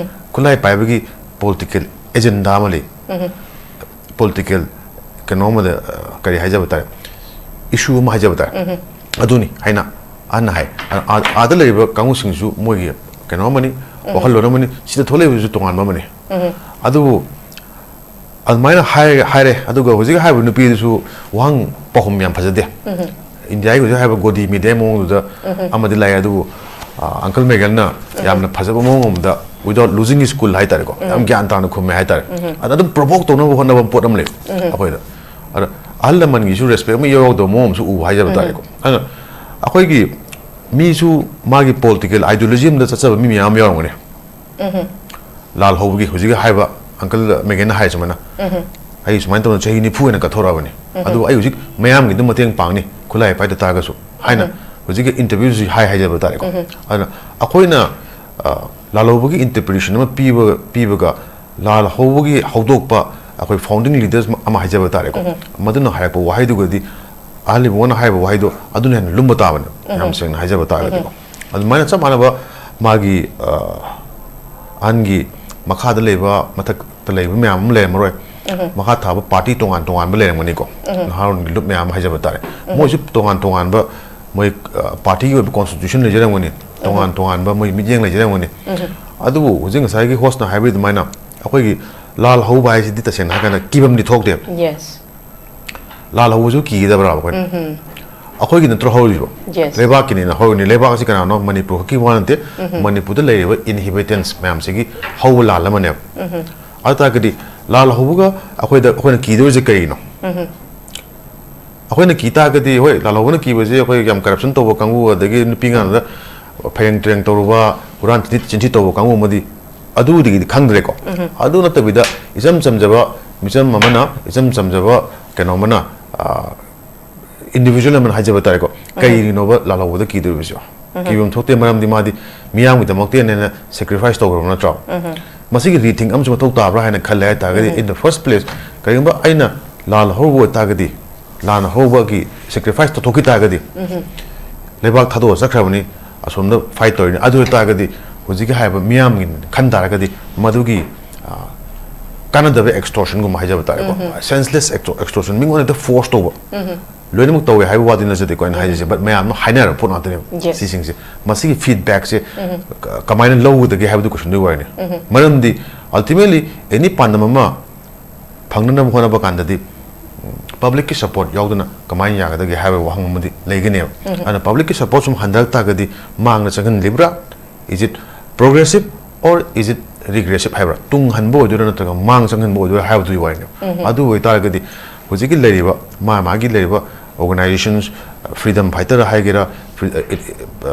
ꯈꯨꯠꯂꯥꯏ ꯄꯥꯏꯕꯒꯤ ꯄꯣꯂꯤꯇꯤꯀꯦꯜ ꯑꯦꯖꯦꯟꯗꯥ ꯑꯃ ꯂꯩ꯫ ꯄꯣꯂꯤꯇꯤꯀꯦꯜ ꯀꯩꯅꯣ ꯑꯃꯗ, ꯑ, ꯀꯔꯤ ꯍꯥꯏꯖꯕ ꯇꯥꯔꯦ, ꯏꯁꯨ ꯑꯃ ꯍꯥꯏꯖꯕ ꯇꯥꯔꯦ꯫ ꯑꯗꯨꯅꯤ ꯍꯥꯏꯅ ꯑꯍꯟꯅ ꯍꯥꯏ꯫ ꯑ-, ꯑꯥ-, ꯑꯥꯗ ꯂꯩꯔꯤꯕ ꯀꯥꯡꯕꯨꯁꯤꯡꯁꯨ ꯃꯣꯏꯒꯤ ꯀꯩꯅꯣ ꯑꯃꯅꯤ, ꯋꯥꯈꯜꯂꯣꯟ ꯑꯃꯅꯤ, ꯁꯤꯗ ꯊꯣꯛꯂꯛꯏꯕꯁꯨ ꯇꯣꯉꯥꯟꯕ ꯑꯃꯅꯤ꯫ ꯑꯗꯨꯕꯨ ꯑꯗꯨꯃꯥꯏꯅ ꯍꯥꯏꯔꯦ, ꯍꯥꯏꯔꯦ꯫ ꯑꯗꯨꯒ ꯍꯧꯖꯤꯛ ꯍꯥꯏꯔꯤꯕ ꯅꯨꯄꯤꯗꯨꯁꯨ ꯋꯥꯍꯪ ꯄꯥꯎꯈꯨꯝ ꯌꯥꯝ ꯐꯖꯗꯦ꯫ ꯏꯟꯗꯤꯌꯥꯒꯤ ꯍꯧꯖꯤꯛ ꯍꯥꯏꯔꯤꯕ ꯒꯣꯗꯤ ꯃꯦꯗꯤꯌꯥꯒꯤ ꯃꯑꯣꯡꯗꯨꯗ ꯑꯃꯗꯤ ꯂꯥꯛꯑꯦ, ꯑꯗꯨꯕꯨ, ꯑ, ꯑꯪꯀꯜ ꯃꯦꯒꯟꯅ ꯌꯥꯝꯅ ꯐꯖꯕ ꯃꯑꯣꯡ ꯑꯃꯗ, without losing his cool ꯍꯥꯏꯇꯥꯔꯦꯀꯣ, ꯌꯥꯝ ꯒ꯭ꯌꯥꯟ ꯇꯥꯅ ꯈꯨꯝꯃꯦ ꯍꯥꯏꯇꯥꯔꯦ꯫ ꯑꯗ ꯑꯗꯨꯝ ꯄ꯭ꯔꯣꯚꯣꯛ ꯇꯧꯅꯕ ꯍꯣꯠꯅꯕ ꯄꯣꯠ ꯑꯃ ꯂꯩ ꯑꯩꯈꯣꯏꯗ꯫ ꯑꯗ ꯑꯍꯜ ꯂꯃꯟꯒꯤꯁꯨ ꯔꯦꯁꯄꯦꯛ ꯑꯃ ꯏꯌꯥꯎ ꯌꯥꯎꯗꯕ ꯃꯑꯣꯡ ꯑꯃꯁꯨ ꯎꯕ ꯍꯥꯏꯖꯕ ꯇꯥꯔꯦꯀꯣ꯫ ꯑꯗꯨꯅ ꯑꯩꯈꯣꯏꯒꯤ ꯃꯤꯁꯨ ꯃꯥꯒꯤ ꯄꯣꯂꯤꯇꯤꯀꯦꯜ ꯑꯥꯏꯗꯤꯌꯣꯂꯣꯖꯤ ꯑꯃꯗ ꯆꯠꯆꯕ ꯃꯤ ꯃꯌꯥꯝ ꯑꯃ ꯌꯥꯎꯔꯝꯒꯅꯤ꯫ ꯂꯥꯜ ꯍꯧꯕꯒꯤ ꯍꯧꯖꯤꯛꯀꯤ ꯍꯥꯏꯕ ꯑꯪꯀꯜ ꯃꯦꯒꯟꯅ ꯍꯥꯏ ꯁꯨꯃꯥꯏꯅ, "ꯑꯩ ꯁꯨꯃꯥꯏꯅ ꯇꯧꯗꯅ ꯆꯍꯤ ꯅꯤꯐꯨ ꯍꯦꯟꯅ ꯀꯠꯊꯣꯔꯛꯑꯕꯅꯤ, ꯑꯗꯨꯕꯨ ꯑꯩ ꯍꯧꯖꯤꯛ ꯃꯌꯥꯝꯒꯤ ꯑꯗꯨꯝ ꯃꯇꯦꯡ ꯄꯥꯡꯅꯤ, ꯈꯨꯠꯂꯥꯏ ꯄꯥꯏꯗ ꯇꯥꯔꯒꯁꯨ" ꯍꯥꯏꯅ ꯍꯧꯖꯤꯛꯀꯤ ꯏꯟꯇꯔꯚ꯭ꯌꯨꯁꯤ ꯍꯥꯏ ꯍꯥꯏꯖꯕ ꯇꯥꯔꯦꯀꯣ꯫ ꯑꯗꯨꯅ ꯑꯩꯈꯣꯏꯅ, ꯑ, ꯂꯥꯜꯍꯧꯕꯒꯤ ꯏꯟꯇꯔꯄ꯭ꯔꯤꯇꯦꯁꯟ ꯑꯃ ꯄꯤꯕ, ꯄꯤꯕꯒ ꯂꯥꯜꯍꯧꯕꯒꯤ ꯍꯧꯗꯣꯛꯄ ꯑꯩꯈꯣꯏ ꯐꯥꯎꯟꯗꯤꯡ ꯂꯤꯗꯔꯁ ꯑꯃ ꯍꯥꯏꯖꯕ ꯇꯥꯔꯦꯀꯣ, ꯃꯗꯨꯅ ꯍꯥꯏꯔꯛꯄ ꯋꯥꯍꯩꯗꯨꯒꯗꯤ ꯑꯍꯜ ꯏꯕꯨꯡꯉꯣꯅ ꯍꯥꯏꯔꯤꯕ ꯋꯥꯍꯩꯗꯣ ꯑꯗꯨꯅ ꯍꯦꯟꯅ ꯂꯨꯝꯕ ꯇꯥꯕꯅꯤ, ꯌꯥꯝ ꯁꯦꯡꯅ ꯍꯥꯏꯖꯕ ꯇꯥꯔꯒꯗꯤꯀꯣ꯫ ꯑꯗꯨꯃꯥꯏꯅ ꯆꯞ ꯃꯥꯟꯅꯕ ꯃꯥꯒꯤ, ꯑ, ꯑꯍꯟꯒꯤ ꯃꯈꯥꯗ ꯂꯩꯕ, ꯃꯊꯛꯇ ꯂꯩꯕ ꯃꯌꯥꯝ ꯑꯃ ꯂꯩꯔꯝꯃꯔꯣꯏ꯫ ꯃꯈꯥ ꯊꯥꯕ ꯄꯥꯔꯇꯤ ꯇꯣꯉꯥꯟ ꯇꯣꯉꯥꯟꯕ ꯂꯩꯔꯝꯒꯅꯤꯀꯣ꯫ ꯅꯍꯥꯔꯣꯜꯒꯤ ꯂꯨꯞ ꯃꯌꯥꯝ ꯑꯃ ꯍꯥꯏꯖꯕ ꯇꯥꯔꯦ꯫ ꯃꯣꯏꯁꯨ ꯇꯣꯉꯥꯟ ꯇꯣꯉꯥꯟꯕ ꯃꯣꯏ, ꯑ, ꯄꯥꯔꯇꯤꯒꯤ ꯑꯣꯏꯕ ꯀꯣꯟꯁꯇꯤꯇ꯭ꯌꯨꯁꯟ ꯂꯩꯖꯔꯝꯒꯅꯤ, ꯇꯣꯉꯥꯟ ꯇꯣꯉꯥꯟꯕ ꯃꯣꯏ ꯃꯤꯠꯌꯦꯡ ꯂꯩꯖꯔꯝꯒꯅꯤ꯫ ꯑꯗꯨꯕꯨ ꯍꯧꯖꯤꯛ ꯉꯁꯥꯏꯒꯤ ꯍꯣꯁꯅ ꯍꯥꯏꯕ ꯑꯗꯨꯃꯥꯏꯅ ꯑꯩꯈꯣꯏꯒꯤ ꯂꯥꯜ ꯍꯧꯕ ꯍꯥꯏꯁꯤꯗꯤ ꯇꯁꯦꯡꯅ ꯍꯥꯏꯔꯀꯥꯟꯗ ꯀꯤꯐꯝꯗꯤ ꯊꯣꯛꯇꯦꯕ꯫ ꯌꯦꯁ꯫ ꯂꯥꯜ ꯍꯧꯕꯁꯨ ꯀꯤꯒꯗꯕ꯭ꯔꯥ ꯑꯩꯈꯣꯏꯅ? ꯑꯩꯈꯣꯏꯒꯤ ꯅꯠꯇ꯭ꯔꯣ ꯍꯧꯔꯤꯕ? Yes. ꯂꯩꯕꯥꯛꯀꯤꯅꯤꯅ ꯍꯧꯔꯤꯅꯤ꯫ ꯂꯩꯕꯥꯛ ꯑꯁꯤ ꯀꯅꯥꯅꯣ? ꯃꯅꯤꯄꯨꯔ ꯈꯛꯀꯤ ꯋꯥ ꯅꯠꯇꯦ꯫ ꯃꯅꯤꯄꯨꯔꯗ ꯂꯩꯔꯤꯕ inhabitants ꯃꯌꯥꯝꯁꯤꯒꯤ ꯍꯧꯕ ꯂꯥꯜ ꯑꯃꯅꯦꯕ꯫ ꯑꯗꯨ ꯇꯥꯔꯒꯗꯤ ꯂꯥꯜ ꯍꯧꯕꯒ ꯑꯩꯈꯣꯏꯗ, ꯑꯩꯈꯣꯏꯅ ꯀꯤꯗꯣꯏꯁꯦ ꯀꯔꯤꯅꯣ? ꯑꯩꯈꯣꯏꯅ ꯀꯤ ꯇꯥꯔꯒꯗꯤ, ꯍꯣꯏ, ꯂꯥꯜ ꯍꯧꯕꯅ ꯀꯤꯕꯁꯦ ꯑꯩꯈꯣꯏ ꯌꯥꯝ corruption ꯇꯧꯕ ꯀꯥꯡꯕꯨ, ꯑꯗꯒꯤ ꯅꯨꯄꯤ ꯑꯉꯥꯡꯗ ꯐꯩꯔꯦꯡ ꯇꯨꯔꯦꯡ ꯇꯧꯔꯨꯕ, ꯍꯨꯔꯥꯟ ꯆꯤꯟꯊꯤ, ꯆꯤꯟꯊꯤ ꯇꯧꯕ ꯀꯥꯡꯕꯨ ꯑꯃꯗꯤ ꯑꯗꯨꯗꯒꯤꯗꯤ ꯈꯪꯗ꯭ꯔꯦꯀꯣ꯫ ꯑꯗꯨ ꯅꯠꯇꯕꯤꯗ ꯏꯆꯝ ꯆꯝꯖꯕ ꯃꯤꯆꯝ ꯑꯃꯅ, ꯏꯆꯝ ꯆꯝꯖꯕ ꯀꯩꯅꯣ ꯑꯃꯅ, ꯑ, individual ꯑꯃꯅ ꯍꯥꯏꯖꯕ ꯇꯥꯔꯦꯀꯣ, ꯀꯔꯤꯒꯤꯅꯣꯕ ꯂꯥꯜꯍꯧꯕꯗ ꯀꯤꯗꯣꯔꯤꯕꯁꯤꯕꯣ? ꯀꯤꯐꯝ ꯊꯣꯛꯇꯦ, ꯃꯔꯝꯗꯤ ꯃꯥꯗꯤ ꯃꯤꯌꯥꯝꯒꯤꯗꯃꯛꯇꯅꯦꯅ sacrifice ꯇꯧꯈ꯭ꯔꯕ ꯅꯠꯇ꯭ꯔꯣ? ꯃꯁꯤꯒꯤ rethink ꯑꯃꯁꯨ ꯃꯊꯧ ꯇꯥꯕ꯭ꯔꯥ ꯍꯥꯏꯅ ꯈꯜꯂꯦ ꯍꯥꯏꯇꯥꯔꯒꯗꯤ, in the first place, ꯀꯔꯤꯒꯨꯝꯕ ꯑꯩꯅ ꯂꯥꯜ ꯍꯧꯔꯨꯕ ꯑꯣꯏꯇꯥꯔꯒꯗꯤ, ꯂꯥꯟ ꯍꯧꯔꯨꯕꯒꯤ sacrifice ꯇꯧꯊꯣꯛꯈꯤ ꯇꯥꯔꯒꯗꯤ, ꯂꯩꯕꯥꯛ ꯊꯥꯗꯣꯛꯑ ꯆꯠꯈ꯭ꯔꯕꯅꯤ, ꯑꯁꯣꯝꯗ fight ꯇꯧꯔꯤꯅꯤ꯫ ꯑꯗꯨ ꯑꯣꯏꯇꯥꯔꯒꯗꯤ ꯍꯧꯖꯤꯛꯀꯤ ꯍꯥꯏꯔꯤꯕ ꯃꯤꯌꯥꯝꯒꯤ ꯈꯟ ꯇꯥꯔꯒꯗꯤ ꯃꯗꯨꯒꯤ, ꯑ, ꯀꯥꯟꯅꯗꯕ extortionꯒꯨꯝꯕ ꯍꯥꯏꯖꯕ ꯇꯥꯔꯦꯀꯣ, senseless extor-, extortion, ꯃꯤꯉꯣꯟꯗ force ꯇꯧꯕ, ꯂꯣꯏꯅꯃꯛ ꯇꯧꯋꯦ ꯍꯥꯏꯕ ꯋꯥꯗꯤ ꯅꯠꯆꯗꯦꯀꯣ ꯑꯩꯅ ꯍꯥꯏꯖꯔꯤꯁꯦ, but ꯃꯌꯥꯝꯅ ꯍꯥꯏꯅꯔꯕ ꯄꯣꯠ ꯉꯥꯛꯇꯅꯦꯕ꯫ Yes. ꯁꯤꯁꯤꯡꯁꯦ, ꯃꯁꯤꯒꯤ feedbackꯁꯦ ꯀ-, ꯀꯃꯥꯏꯅ ꯂꯧꯒꯗꯒꯦ ꯍꯥꯏꯕꯗꯨ questionꯗꯨꯒꯤ ꯋꯥꯔꯤꯅꯤ꯫ ꯃꯔꯝꯗꯤ ultimately any ꯄꯥꯟꯗꯝ ꯑꯃ ꯐꯪꯅꯅꯕ ꯍꯣꯠꯅꯕ ꯀꯥꯟꯗꯗꯤ, ꯎꯝ, publicꯀꯤ support ꯌꯥꯎꯗꯅ ꯀꯃꯥꯏꯅ ꯌꯥꯒꯗꯒꯦ ꯍꯥꯏꯕ ꯋꯥꯍꯪ ꯑꯃꯗꯤ ꯂꯩꯒꯅꯦꯕ꯫ ꯑꯗꯨꯅ publicꯀꯤ support ꯁꯨꯝ ꯍꯟꯊꯔꯛ ꯇꯥꯔꯒꯗꯤ ꯃꯥꯡꯗ ꯆꯪꯍꯟꯂꯤꯕ꯭ꯔꯥ? Is it progressive or is it regressive ꯍꯥꯏꯕ꯭ꯔꯥ? ꯇꯨꯡ ꯍꯟꯕ ꯑꯣꯏꯗꯣꯏꯔꯥ ꯅꯠꯇ꯭ꯔꯒ ꯃꯥꯡ ꯆꯪꯍꯟꯕ ꯑꯣꯏꯗꯣꯏꯔꯥ ꯍꯥꯏꯕꯗꯨꯒꯤ ꯋꯥꯔꯤꯅꯦꯕ꯫ ꯑꯗꯨ ꯑꯣꯏꯇꯥꯔꯒꯗꯤ ꯍꯧꯖꯤꯛꯀꯤ ꯂꯩꯔꯤꯕ, ꯃꯥ ꯃꯥꯒꯤ ꯂꯩꯔꯤꯕ organisations, freedom fighter ꯍꯥꯏꯒꯦꯔꯥ, free-, ꯑ,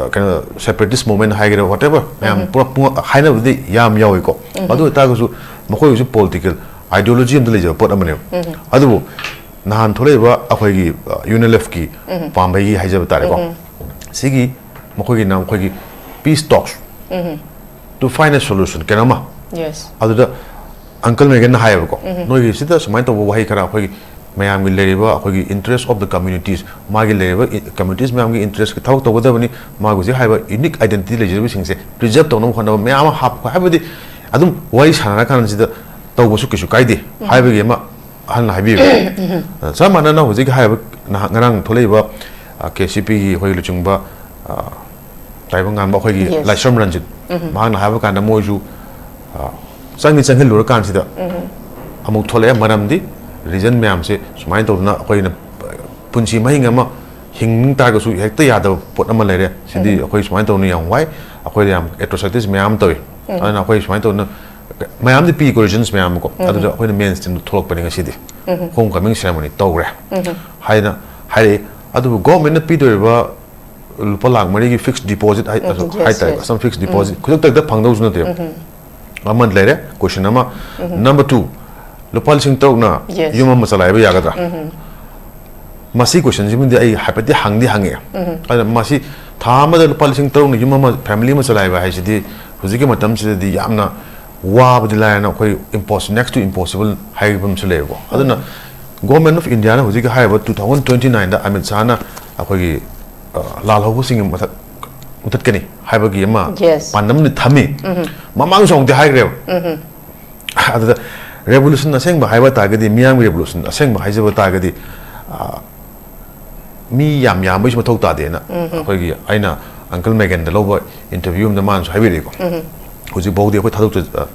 ꯑ, ꯀꯩꯅꯣ, separatist movement ꯍꯥꯏꯒꯦꯔꯥ, whatever, ꯃꯌꯥꯝ ꯄꯨꯂꯞ ꯄꯨꯡ-, ꯍꯥꯏꯅꯕꯗꯤ ꯌꯥꯝ ꯌꯥꯎꯏꯀꯣ꯫ ꯑꯗꯨ ꯑꯣꯏꯇꯥꯔꯒꯁꯨ ꯃꯈꯣꯏꯒꯤꯁꯨ political ideology ꯑꯃꯗ ꯂꯩꯖꯕ ꯄꯣꯠ ꯑꯃꯅꯦꯕ꯫ ꯑꯗꯨꯕꯨ ꯅꯍꯥꯟ ꯊꯣꯛꯂꯛꯏꯕ ꯑꯩꯈꯣꯏꯒꯤ, ꯑ, UNLFꯀꯤ ꯄꯥꯝꯕꯩꯒꯤ ꯍꯥꯏꯖꯕ ꯇꯥꯔꯦꯀꯣ꯫ ꯁꯤꯒꯤ ꯃꯈꯣꯏꯒꯤꯅ ꯑꯩꯈꯣꯏꯒꯤ peace talks to find a solution, ꯀꯩꯅꯣꯝꯃ꯫ Yes. ꯑꯗꯨꯗ uncle Meganꯅ ꯍꯥꯏꯌꯦꯕꯀꯣ, ꯅꯣꯏꯒꯤ ꯁꯤꯗ ꯁꯨꯃꯥꯏꯅ ꯇꯧꯕ ꯋꯥꯍꯩ ꯈꯔ, ꯑꯩꯈꯣꯏꯒꯤ ꯃꯌꯥꯝꯒꯤ ꯂꯩꯔꯤꯕ, ꯑꯩꯈꯣꯏꯒꯤ interest of the communities, ꯃꯥꯒꯤ ꯂꯩꯔꯤꯕ i-, communities ꯃꯌꯥꯝꯒꯤ interestꯀꯤ ꯊꯕꯛ ꯇꯧꯒꯗꯕꯅꯤ, ꯃꯥꯒꯤ ꯍꯧꯖꯤꯛ ꯍꯥꯏꯕ unique identity ꯂꯩꯖꯔꯤꯕꯁꯤꯡꯁꯦ preserve ꯇꯧꯅꯕ ꯍꯣꯠꯅꯕ ꯃꯌꯥꯝ ꯑꯃ ꯍꯥꯞꯄ, ꯍꯥꯏꯕꯗꯤ ꯑꯗꯨꯝ ꯋꯥꯔꯤ ꯁꯥꯟꯅꯔꯀꯥꯟꯁꯤꯗ ꯇꯧꯕꯁꯨ ꯀꯩꯁꯨ ꯀꯥꯏꯗꯦ ꯍꯥꯏꯕꯒꯤ ꯑꯃ ꯑꯍꯜꯅ ꯍꯥꯏꯕꯤꯌꯨ꯫ ꯑ, ꯆꯞ ꯃꯥꯟꯅꯅ ꯍꯧꯖꯤꯛ ꯍꯥꯏꯔꯤꯕ ꯅꯍꯥꯛ ꯉꯔꯥꯡ ꯊꯣꯛꯂꯛꯏꯕ, ꯑ, KCPꯒꯤ ꯑꯩꯈꯣꯏꯒꯤ ꯂꯨꯆꯤꯡꯕ, ꯑ, ꯇꯥꯏꯕꯪ ꯉꯥꯟꯕ ꯑꯩꯈꯣꯏꯒꯤ Yes. ꯂꯥꯏꯁ꯭ꯔꯝ ꯔꯟꯖꯤꯠ, ꯃꯍꯥꯛꯅ ꯍꯥꯏꯕ ꯀꯥꯟꯗ ꯃꯣꯏꯁꯨ, ꯑ, ꯆꯪꯗꯤ ꯆꯪꯍꯜꯂꯨꯔꯀꯥꯟꯁꯤꯗ ꯑꯃꯨꯛ ꯊꯣꯛꯂꯛꯑꯦ꯫ ꯃꯔꯝꯗꯤ reason ꯃꯌꯥꯝꯁꯦ ꯁꯨꯃꯥꯏꯅ ꯇꯧꯗꯅ ꯑꯩꯈꯣꯏꯅ ꯄꯨꯟꯁꯤ ꯃꯍꯤꯡ ꯑꯃ ꯍꯤꯡꯅꯤꯡ ꯇꯥꯔꯒꯁꯨ ꯍꯦꯛꯇ ꯌꯥꯗꯕ ꯄꯣꯠ ꯑꯃ ꯂꯩꯔꯦ꯫ ꯁꯤꯗꯤ ꯑꯩꯈꯣꯏ ꯁꯨꯃꯥꯏꯅ ꯇꯧꯅ ꯌꯥꯝ ꯋꯥꯏ, ꯑꯩꯈꯣꯏꯗ ꯌꯥꯝ atrocities ꯃꯌꯥꯝ ꯑꯃ ꯇꯧꯏ꯫ ꯑꯗꯨꯅ ꯑꯩꯈꯣꯏ ꯁꯨꯃꯥꯏꯅ ꯇꯧꯅ ꯃꯌꯥꯝꯗꯤ ꯄꯤ reasons ꯃꯌꯥꯝ ꯑꯃꯀꯣ, ꯑꯗꯨꯗ ꯑꯩꯈꯣꯏꯅ main streamꯗ ꯊꯣꯛꯂꯛꯄꯅꯤ ꯉꯁꯤꯗꯤ꯫ Home coming ceremony ꯇꯧꯈ꯭ꯔꯦ ꯍꯥꯏꯅ ꯍꯥꯏꯔꯛꯏ꯫ ꯑꯗꯨꯕꯨ governmentꯅ ꯄꯤꯗꯣꯔꯤꯕ ꯂꯨꯄꯥ ꯂꯥꯛ ꯃꯔꯤꯒꯤ fixed deposit ꯍꯥꯏ-, ꯎꯝ, yes, ꯍꯥꯏꯇꯥꯔꯦꯀꯣ, yes. Some fixed deposit ꯈꯨꯗꯛꯇ ꯍꯦꯛꯇ ꯐꯪꯗꯧꯁꯨ ꯅꯠꯇꯦꯕ꯫ ꯑꯃ ꯂꯩꯔꯦ, question ꯑꯃ꯫ Number two, ꯂꯨꯄꯥ ꯂꯤꯁꯤꯡ ꯇꯔꯨꯛꯅ Yes. ꯌꯨꯝ ꯑꯃ ꯆꯂꯥꯏꯕ ꯌꯥꯒꯗ꯭ꯔꯥ? ꯃꯁꯤ questionꯁꯤꯃꯗꯤ ꯑꯩ ꯍꯥꯏꯐꯦꯠꯇꯤ ꯍꯪꯗꯤ ꯍꯪꯉꯛꯑꯦ꯫ ꯑꯗꯨꯅ ꯃꯁꯤ ꯊꯥ ꯑꯃꯗ ꯂꯨꯄꯥ ꯂꯤꯁꯤꯡ ꯇꯔꯨꯛꯅ ꯌꯨꯝ ꯑꯃ, family ꯑꯃ ꯆꯂꯥꯏꯕ ꯍꯥꯏꯁꯤꯗꯤ ꯍꯧꯖꯤꯛꯀꯤ ꯃꯇꯝꯁꯤꯗꯗꯤ ꯌꯥꯝꯅ ꯋꯥꯕꯗꯤ ꯂꯥꯏꯔꯅ ꯑꯩꯈꯣꯏ impos-, next to impossible ꯍꯥꯏꯕ ꯑꯃꯁꯨ ꯂꯩꯌꯦꯕꯀꯣ꯫ ꯑꯗꯨꯅ Government of Indiaꯅ ꯍꯧꯖꯤꯛꯀꯤ ꯍꯥꯏꯔꯤꯕ two thousand twenty nineꯗ ꯑꯃꯤꯠ ꯁꯥꯍꯅ ꯑꯩꯈꯣꯏꯒꯤ, ꯑ, ꯂꯥꯜꯍꯧꯕꯁꯤꯡꯒꯤ ꯃꯊꯛ ꯃꯨꯊꯠꯀꯅꯤ ꯍꯥꯏꯕꯒꯤ ꯑꯃ Yes. ꯄꯥꯟꯗꯝꯗꯤ ꯊꯝꯃꯤ꯫ ꯃꯃꯥꯡꯁꯨ ꯑꯃꯨꯛꯇꯤ ꯍꯥꯏꯈ꯭ꯔꯦꯕ꯫ ꯑꯗꯨꯗ revolution ꯑꯁꯦꯡꯕ ꯍꯥꯏꯕ ꯇꯥꯔꯒꯗꯤ, ꯃꯤꯌꯥꯝꯒꯤ revolution ꯑꯁꯦꯡꯕ ꯍꯥꯏꯖꯕ ꯇꯥꯔꯒꯗꯤ, ꯑ, ꯃꯤ ꯌꯥꯝ ꯌꯥꯝꯕꯒꯤꯁꯨ ꯃꯊꯧ ꯇꯥꯗꯦꯅ ꯑꯩꯈꯣꯏꯒꯤ, ꯑꯩꯅ uncle ꯃꯦꯒꯟꯗ ꯂꯧꯕ interview ꯑꯃꯗ ꯃꯥꯅꯁꯨ ꯍꯥꯏꯕꯤꯔꯛꯏꯀꯣ꯫ ꯍꯧꯖꯤꯛ ꯐꯥꯎꯗꯤ ꯑꯩꯈꯣꯏ ꯊꯥꯗꯣꯛꯆ-, ꯑ,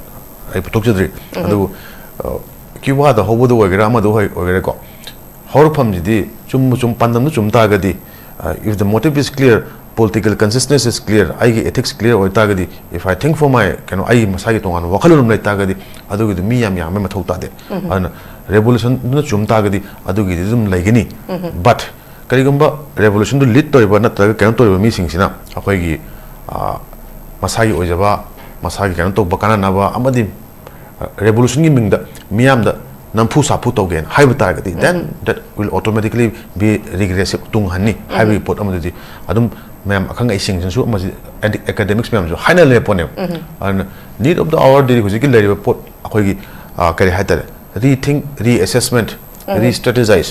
ꯑꯩ ꯄꯨꯊꯣꯛꯆꯗ꯭ꯔꯤ꯫ ꯑꯗꯨꯕꯨ, ꯑ, ꯀ꯭ꯌꯨꯕꯥꯗ ꯍꯧꯕꯗ ꯑꯣꯏꯒꯦꯔꯥ, ꯑꯃꯗ ꯑꯣꯏ-, ꯑꯣꯏꯒꯦꯔꯥꯀꯣ, ꯍꯧꯔꯛꯐꯝꯁꯤꯗꯤ ꯆꯨꯝꯕ ꯆꯨꯝ-, ꯄꯥꯟꯗꯝꯗꯨ ꯆꯨꯝ ꯇꯥꯔꯒꯗꯤ, ꯑ, if the motive is clear, political consciousness is clear, ꯑꯩꯒꯤ ethics clear ꯑꯣꯏꯇꯥꯔꯒꯗꯤ, if I think for my, ꯀꯩꯅꯣ, ꯑꯩꯒꯤ ꯃꯁꯥꯒꯤ ꯇꯣꯉꯥꯟꯕ ꯋꯥꯈꯜꯂꯣꯟ ꯑꯃ ꯂꯩꯇꯥꯔꯒꯗꯤ, ꯑꯗꯨꯒꯤꯗꯤ ꯃꯤ ꯌꯥꯝ ꯌꯥꯝꯕꯩ ꯃꯊꯧ ꯇꯥꯗꯦ꯫ ꯑꯗꯨꯅ revolutionꯗꯨꯅ ꯆꯨꯝ ꯇꯥꯔꯒꯗꯤ ꯑꯗꯨꯒꯤꯗꯤ ꯑꯗꯨꯝ ꯂꯩꯒꯅꯤ꯫ But ꯀꯔꯤꯒꯨꯝꯕ revolutionꯗꯨ lead ꯇꯧꯔꯤꯕ ꯅꯠꯇ꯭ꯔꯒ ꯀꯩꯅꯣ ꯇꯧꯔꯤꯕ ꯃꯤꯁꯤꯡꯁꯤꯅ ꯑꯩꯈꯣꯏꯒꯤ, ꯑ, ꯃꯁꯥꯒꯤ ꯑꯣꯏꯖꯕ, ꯃꯁꯥꯒꯤ ꯀꯩꯅꯣ ꯇꯧꯕ ꯀꯥꯟꯅꯅꯕ ꯑꯃꯗꯤ revolutionꯒꯤ ꯃꯤꯡꯗ ꯃꯤꯌꯥꯝꯗ ꯅꯝꯐꯨ ꯁꯥꯐꯨ ꯇꯧꯒꯦꯅ ꯍꯥꯏꯕ ꯇꯥꯔꯒꯗꯤ, then that will automatically be regressive, ꯇꯨꯡ ꯍꯟꯅꯤ ꯍꯥꯏꯕꯒꯤ ꯄꯣꯠ ꯑꯃꯗꯨꯗꯤ ꯑꯗꯨꯝ ꯃꯌꯥꯝ ꯑꯈꯪ ꯑꯍꯩꯁꯤꯡꯁꯤꯅꯁꯨ, ꯑꯃꯗꯤ academics ꯃꯌꯥꯝꯁꯨ ꯍꯥꯏꯅ ꯂꯩꯔ ꯄꯣꯠꯅꯦꯕ꯫ ꯑꯗꯨꯅ need of the hourꯗꯤ ꯍꯧꯖꯤꯛꯀꯤ ꯂꯩꯔꯤꯕ ꯄꯣꯠ ꯑꯩꯈꯣꯏꯒꯤ, ꯑ, ꯀꯔꯤ ꯍꯥꯏꯇꯥꯔꯦ, rethink, reassessment, re-strategize,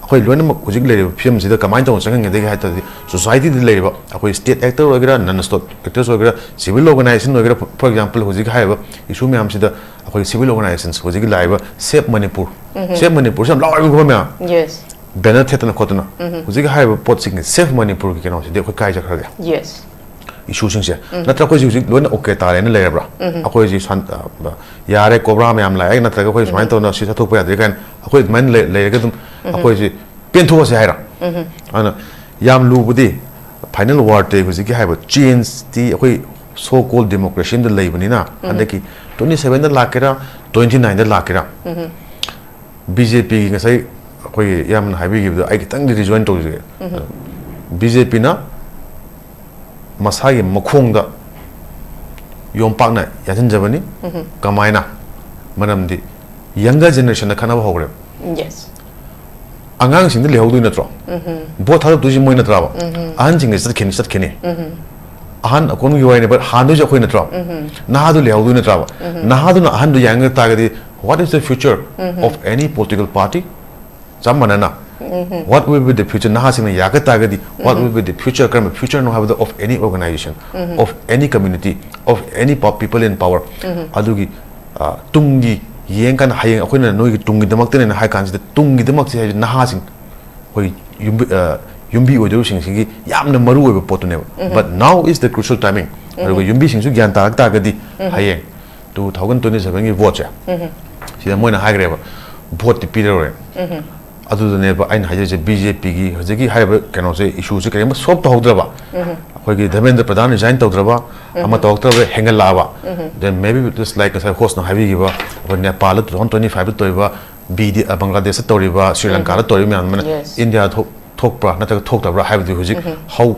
ꯑꯩꯈꯣꯏ ꯂꯣꯏꯅꯃꯛ ꯍꯧꯖꯤꯛ ꯂꯩꯔꯤꯕ ꯐꯤꯕꯝꯁꯤꯗ ꯀꯃꯥꯏꯅ ꯇꯧꯅ ꯆꯪꯍꯟꯒꯗꯒꯦ ꯍꯥꯏ ꯇꯥꯔꯗꯤ, societyꯗ ꯂꯩꯔꯤꯕ ꯑꯩꯈꯣꯏ state actor ꯑꯣꯏꯒꯦꯔꯥ, non state actors ꯑꯣꯏꯒꯦꯔꯥ, civil organization ꯑꯣꯏꯒꯦꯔꯥ, for example, ꯍꯧꯖꯤꯛ ꯍꯥꯏꯔꯤꯕ issue ꯃꯌꯥꯝꯁꯤꯗ ꯑꯩꯈꯣꯏ civil organizations, ꯍꯧꯖꯤꯛꯀꯤ ꯂꯥꯛꯏꯕ Save Manipur, Save Manipurꯁꯤ ꯌꯥꯝ ꯂꯥꯎꯔꯤꯕ ꯃꯌꯥꯝ, Yes. banner ꯊꯦꯠꯇꯅ ꯈꯣꯠꯇꯅ, ꯍꯧꯖꯤꯛꯀꯤ ꯍꯥꯏꯔꯤꯕ ꯄꯣꯠꯁꯤꯡꯁꯦ Save Manipurꯒꯤ ꯀꯩꯅꯣꯁꯤꯗꯤ ꯑꯩꯈꯣꯏ ꯀꯥꯏ ꯆꯠꯈ꯭ꯔꯒꯦ? Yes. Issueꯁꯤꯡꯁꯦ꯫ ꯅꯠꯇ꯭ꯔ ꯑꯩꯈꯣꯏꯁꯦ ꯍꯧꯖꯤꯛ ꯂꯣꯏꯅ okay ꯇꯥꯔꯦꯅ ꯂꯩꯔꯕ꯭ꯔꯥ? ꯑꯩꯈꯣꯏꯁꯤ ꯁꯟ-, ꯑ, ꯌꯥꯔꯦ, ꯀꯣꯕ꯭ꯔꯥ ꯃꯌꯥꯝ ꯂꯥꯛꯑꯦ, ꯅꯠꯇ꯭ꯔꯒ ꯑꯩꯈꯣꯏ ꯁꯨꯃꯥꯏꯅ ꯇꯧꯅ ꯁꯤ ꯆꯠꯊꯣꯛꯄ ꯌꯥꯗ꯭ꯔꯦ ꯀꯥꯏꯅ ꯑꯩꯈꯣꯏ ꯑꯗꯨꯃꯥꯏꯅ ꯂꯩ-, ꯂꯩꯔꯒ ꯑꯗꯨꯝ ꯑꯩꯈꯣꯏꯁꯤ ꯆꯦꯟꯊꯣꯛꯑꯁꯦ ꯍꯥꯏꯔꯣ? ꯑꯗꯨꯅ ꯌꯥꯝ ꯂꯨꯕꯗꯤ ꯐꯥꯏꯅꯦꯜ ꯋꯥꯔꯗ ꯍꯧꯖꯤꯛꯀꯤ ꯍꯥꯏꯕ ꯆꯦꯟꯖꯇꯤ ꯑꯩꯈꯣꯏ ꯁꯣ ꯀꯣꯜ ꯗꯦꯃꯣꯀ꯭ꯔꯦꯁꯤ ꯑꯃꯗ ꯂꯩꯕꯅꯤꯅ, ꯍꯟꯗꯛꯀꯤ ꯇ꯭ꯋꯦꯟꯇꯤ ꯁꯚꯦꯟꯗ ꯂꯥꯛꯀꯦꯔꯥ, ꯇ꯭ꯋꯦꯟꯇꯤ ꯅꯥꯏꯟꯗ ꯂꯥꯛꯀꯦꯔꯥ, ꯕꯤ ꯖꯦ ꯄꯤꯒꯤ ꯉꯁꯥꯏ ꯑꯩꯈꯣꯏꯒꯤ ꯌꯥꯝꯅ ꯍꯥꯏꯕꯤꯈꯤꯕꯗꯣ ꯑꯩ ꯈꯤꯇꯪꯗꯤ ꯔꯤꯖꯣꯏꯟ ꯇꯧꯖꯒꯦ꯫ ꯕꯤ ꯖꯦ ꯄꯤꯅ ꯃꯁꯥꯒꯤ ꯃꯈꯣꯡꯗ ꯌꯣꯝꯄꯥꯛꯅ ꯌꯥꯟꯁꯤꯟꯖꯕꯅꯤ꯫ ꯀꯃꯥꯏꯅ? ꯃꯔꯝꯗꯤ ꯌꯪꯒꯔ ꯖꯦꯅꯦꯔꯦꯁꯟꯗ ꯈꯠꯅꯕ ꯍꯧꯈ꯭ꯔꯦꯕ꯫ ꯌꯦꯁ꯫ ꯑꯉꯥꯡꯁꯤꯡꯗ ꯂꯩꯍꯧꯗꯣꯏ ꯅꯠꯇ꯭ꯔꯣ? ꯚꯣꯠ ꯊꯥꯗꯣꯛꯇꯣꯏꯁꯤ ꯃꯣꯏ ꯅꯠꯇ꯭ꯔꯕ? ꯑꯍꯟꯁꯤꯡꯗ ꯆꯠꯈꯤꯅꯤ, ꯆꯠꯈꯤꯅꯤ꯫ ꯑꯍꯟ ꯑꯀꯣꯟꯒꯤ ꯋꯥꯔꯤꯅꯦ, ꯚꯣꯠ ꯍꯥꯟꯗꯣꯏꯁꯦ ꯑꯩꯈꯣꯏ ꯅꯠꯇ꯭ꯔꯣ? ꯅꯍꯥꯗꯨ ꯂꯩꯍꯧꯗꯣꯏ ꯅꯠꯇ꯭ꯔꯕ? ꯅꯍꯥꯗꯨꯅ ꯑꯍꯟꯗꯨ ꯌꯥꯡꯉ ꯇꯥꯔꯒꯗꯤ, what is the future of any political party? ꯆꯞ ꯃꯥꯟꯅꯅ, what will be the future? ꯅꯍꯥꯁꯤꯡꯅ ꯌꯥꯒ ꯇꯥꯔꯒꯗꯤ, what will be the future? ꯀꯔꯝꯕ ꯐ꯭ꯌꯨꯆꯔꯅꯣ ꯍꯥꯏꯕꯗ of any organization, of any community, of any po- people in power, ꯑꯗꯨꯒꯤ, ꯑ, ꯇꯨꯡꯒꯤ ꯌꯦꯡꯀꯥꯟꯗ ꯍꯌꯦꯡ ꯑꯩꯈꯣꯏꯅ ꯅꯣꯏꯒꯤ ꯇꯨꯡꯒꯤꯗꯃꯛꯇꯅꯦꯅ ꯍꯥꯏ ꯀꯥꯟꯁꯤꯗ, ꯇꯨꯡꯒꯤꯗꯃꯛꯁꯦ ꯍꯥꯏꯁꯦ ꯅꯍꯥꯁꯤꯡ, ꯑꯩꯈꯣꯏ ꯌꯨꯝꯕꯤ, ꯑ, ꯌꯨꯝꯕꯤ ꯑꯣꯏꯗꯧꯔꯤꯕꯁꯤꯡꯁꯤꯒꯤ ꯌꯥꯝꯅ ꯃꯔꯨ ꯑꯣꯏꯕ ꯄꯣꯠꯇꯨꯅꯦꯕ꯫ But now is the crucial timing. ꯑꯗꯨꯒ ꯌꯨꯝꯕꯤꯁꯤꯡꯁꯨ ꯒ꯭ꯌꯥꯟ ꯇꯥꯔꯛ ꯇꯥꯔꯒꯗꯤ, ꯍꯌꯦꯡ ꯇꯨ ꯊꯥꯎꯖꯟ ꯇ꯭ꯋꯦꯟꯇꯤ ꯁꯚꯦꯟꯒꯤ ꯚꯣꯠꯁꯦ, ꯁꯤꯗ ꯃꯣꯏꯅ ꯍꯥꯏꯈ꯭ꯔꯦꯕ, ꯚꯣꯠꯇꯤ ꯄꯤꯔꯔꯣꯏ꯫ ꯑꯗꯨꯗꯨꯅꯦꯕ ꯑꯩꯅ ꯍꯥꯏꯖꯔꯤꯁꯦ, ꯕꯤ ꯖꯦ ꯄꯤꯒꯤ ꯍꯧꯖꯤꯛꯀꯤ ꯍꯥꯏꯔꯤꯕ ꯀꯩꯅꯣꯁꯦ, ꯏꯁꯨꯁꯦ ꯀꯔꯤꯒꯨꯝꯕ ꯁꯣꯜꯕ ꯇꯧꯍꯧꯗ꯭ꯔꯕ, ꯑꯩꯈꯣꯏꯒꯤ ꯙꯔꯃꯦꯟꯗ꯭ꯔ ꯄ꯭ꯔꯙꯥꯟ ꯔꯤꯖꯥꯏꯟ ꯇꯧꯗ꯭ꯔꯕ, ꯑꯃ ꯇꯧꯔꯛꯇ꯭ꯔꯕ, ꯍꯦꯟꯒꯠꯂꯛꯑꯕ, then maybe just like ꯉꯁꯥꯏ ꯍꯣꯁꯅ ꯍꯥꯏꯕꯤꯈꯤꯕ, ꯑꯩꯈꯣꯏ ꯅꯦꯄꯥꯜꯗ ꯇꯨ ꯊꯥꯎꯖꯟ ꯇ꯭ꯋꯦꯟꯇꯤ ꯐꯥꯏꯚꯇ ꯇꯧꯔꯤꯕ, ꯕꯤ ꯗꯤ, ꯑ, ꯕꯪꯒ꯭ꯂꯥꯗꯦꯁꯇ ꯇꯧꯔꯤꯕ, ꯁ꯭ꯔꯤ ꯂꯪꯀꯥꯗ ꯇꯧꯔꯤꯕ ꯃꯌꯥꯝ ꯑꯃꯅ Yes. ꯏꯟꯗꯤꯌꯥꯗ ꯊꯣꯛ-, ꯊꯣꯛꯄ꯭ꯔꯥ ꯅꯠꯇ꯭ꯔꯒ ꯊꯣꯛꯇꯕ꯭ꯔꯥ ꯍꯥꯏꯕꯗꯤ ꯍꯧꯖꯤꯛ ꯍꯧ-,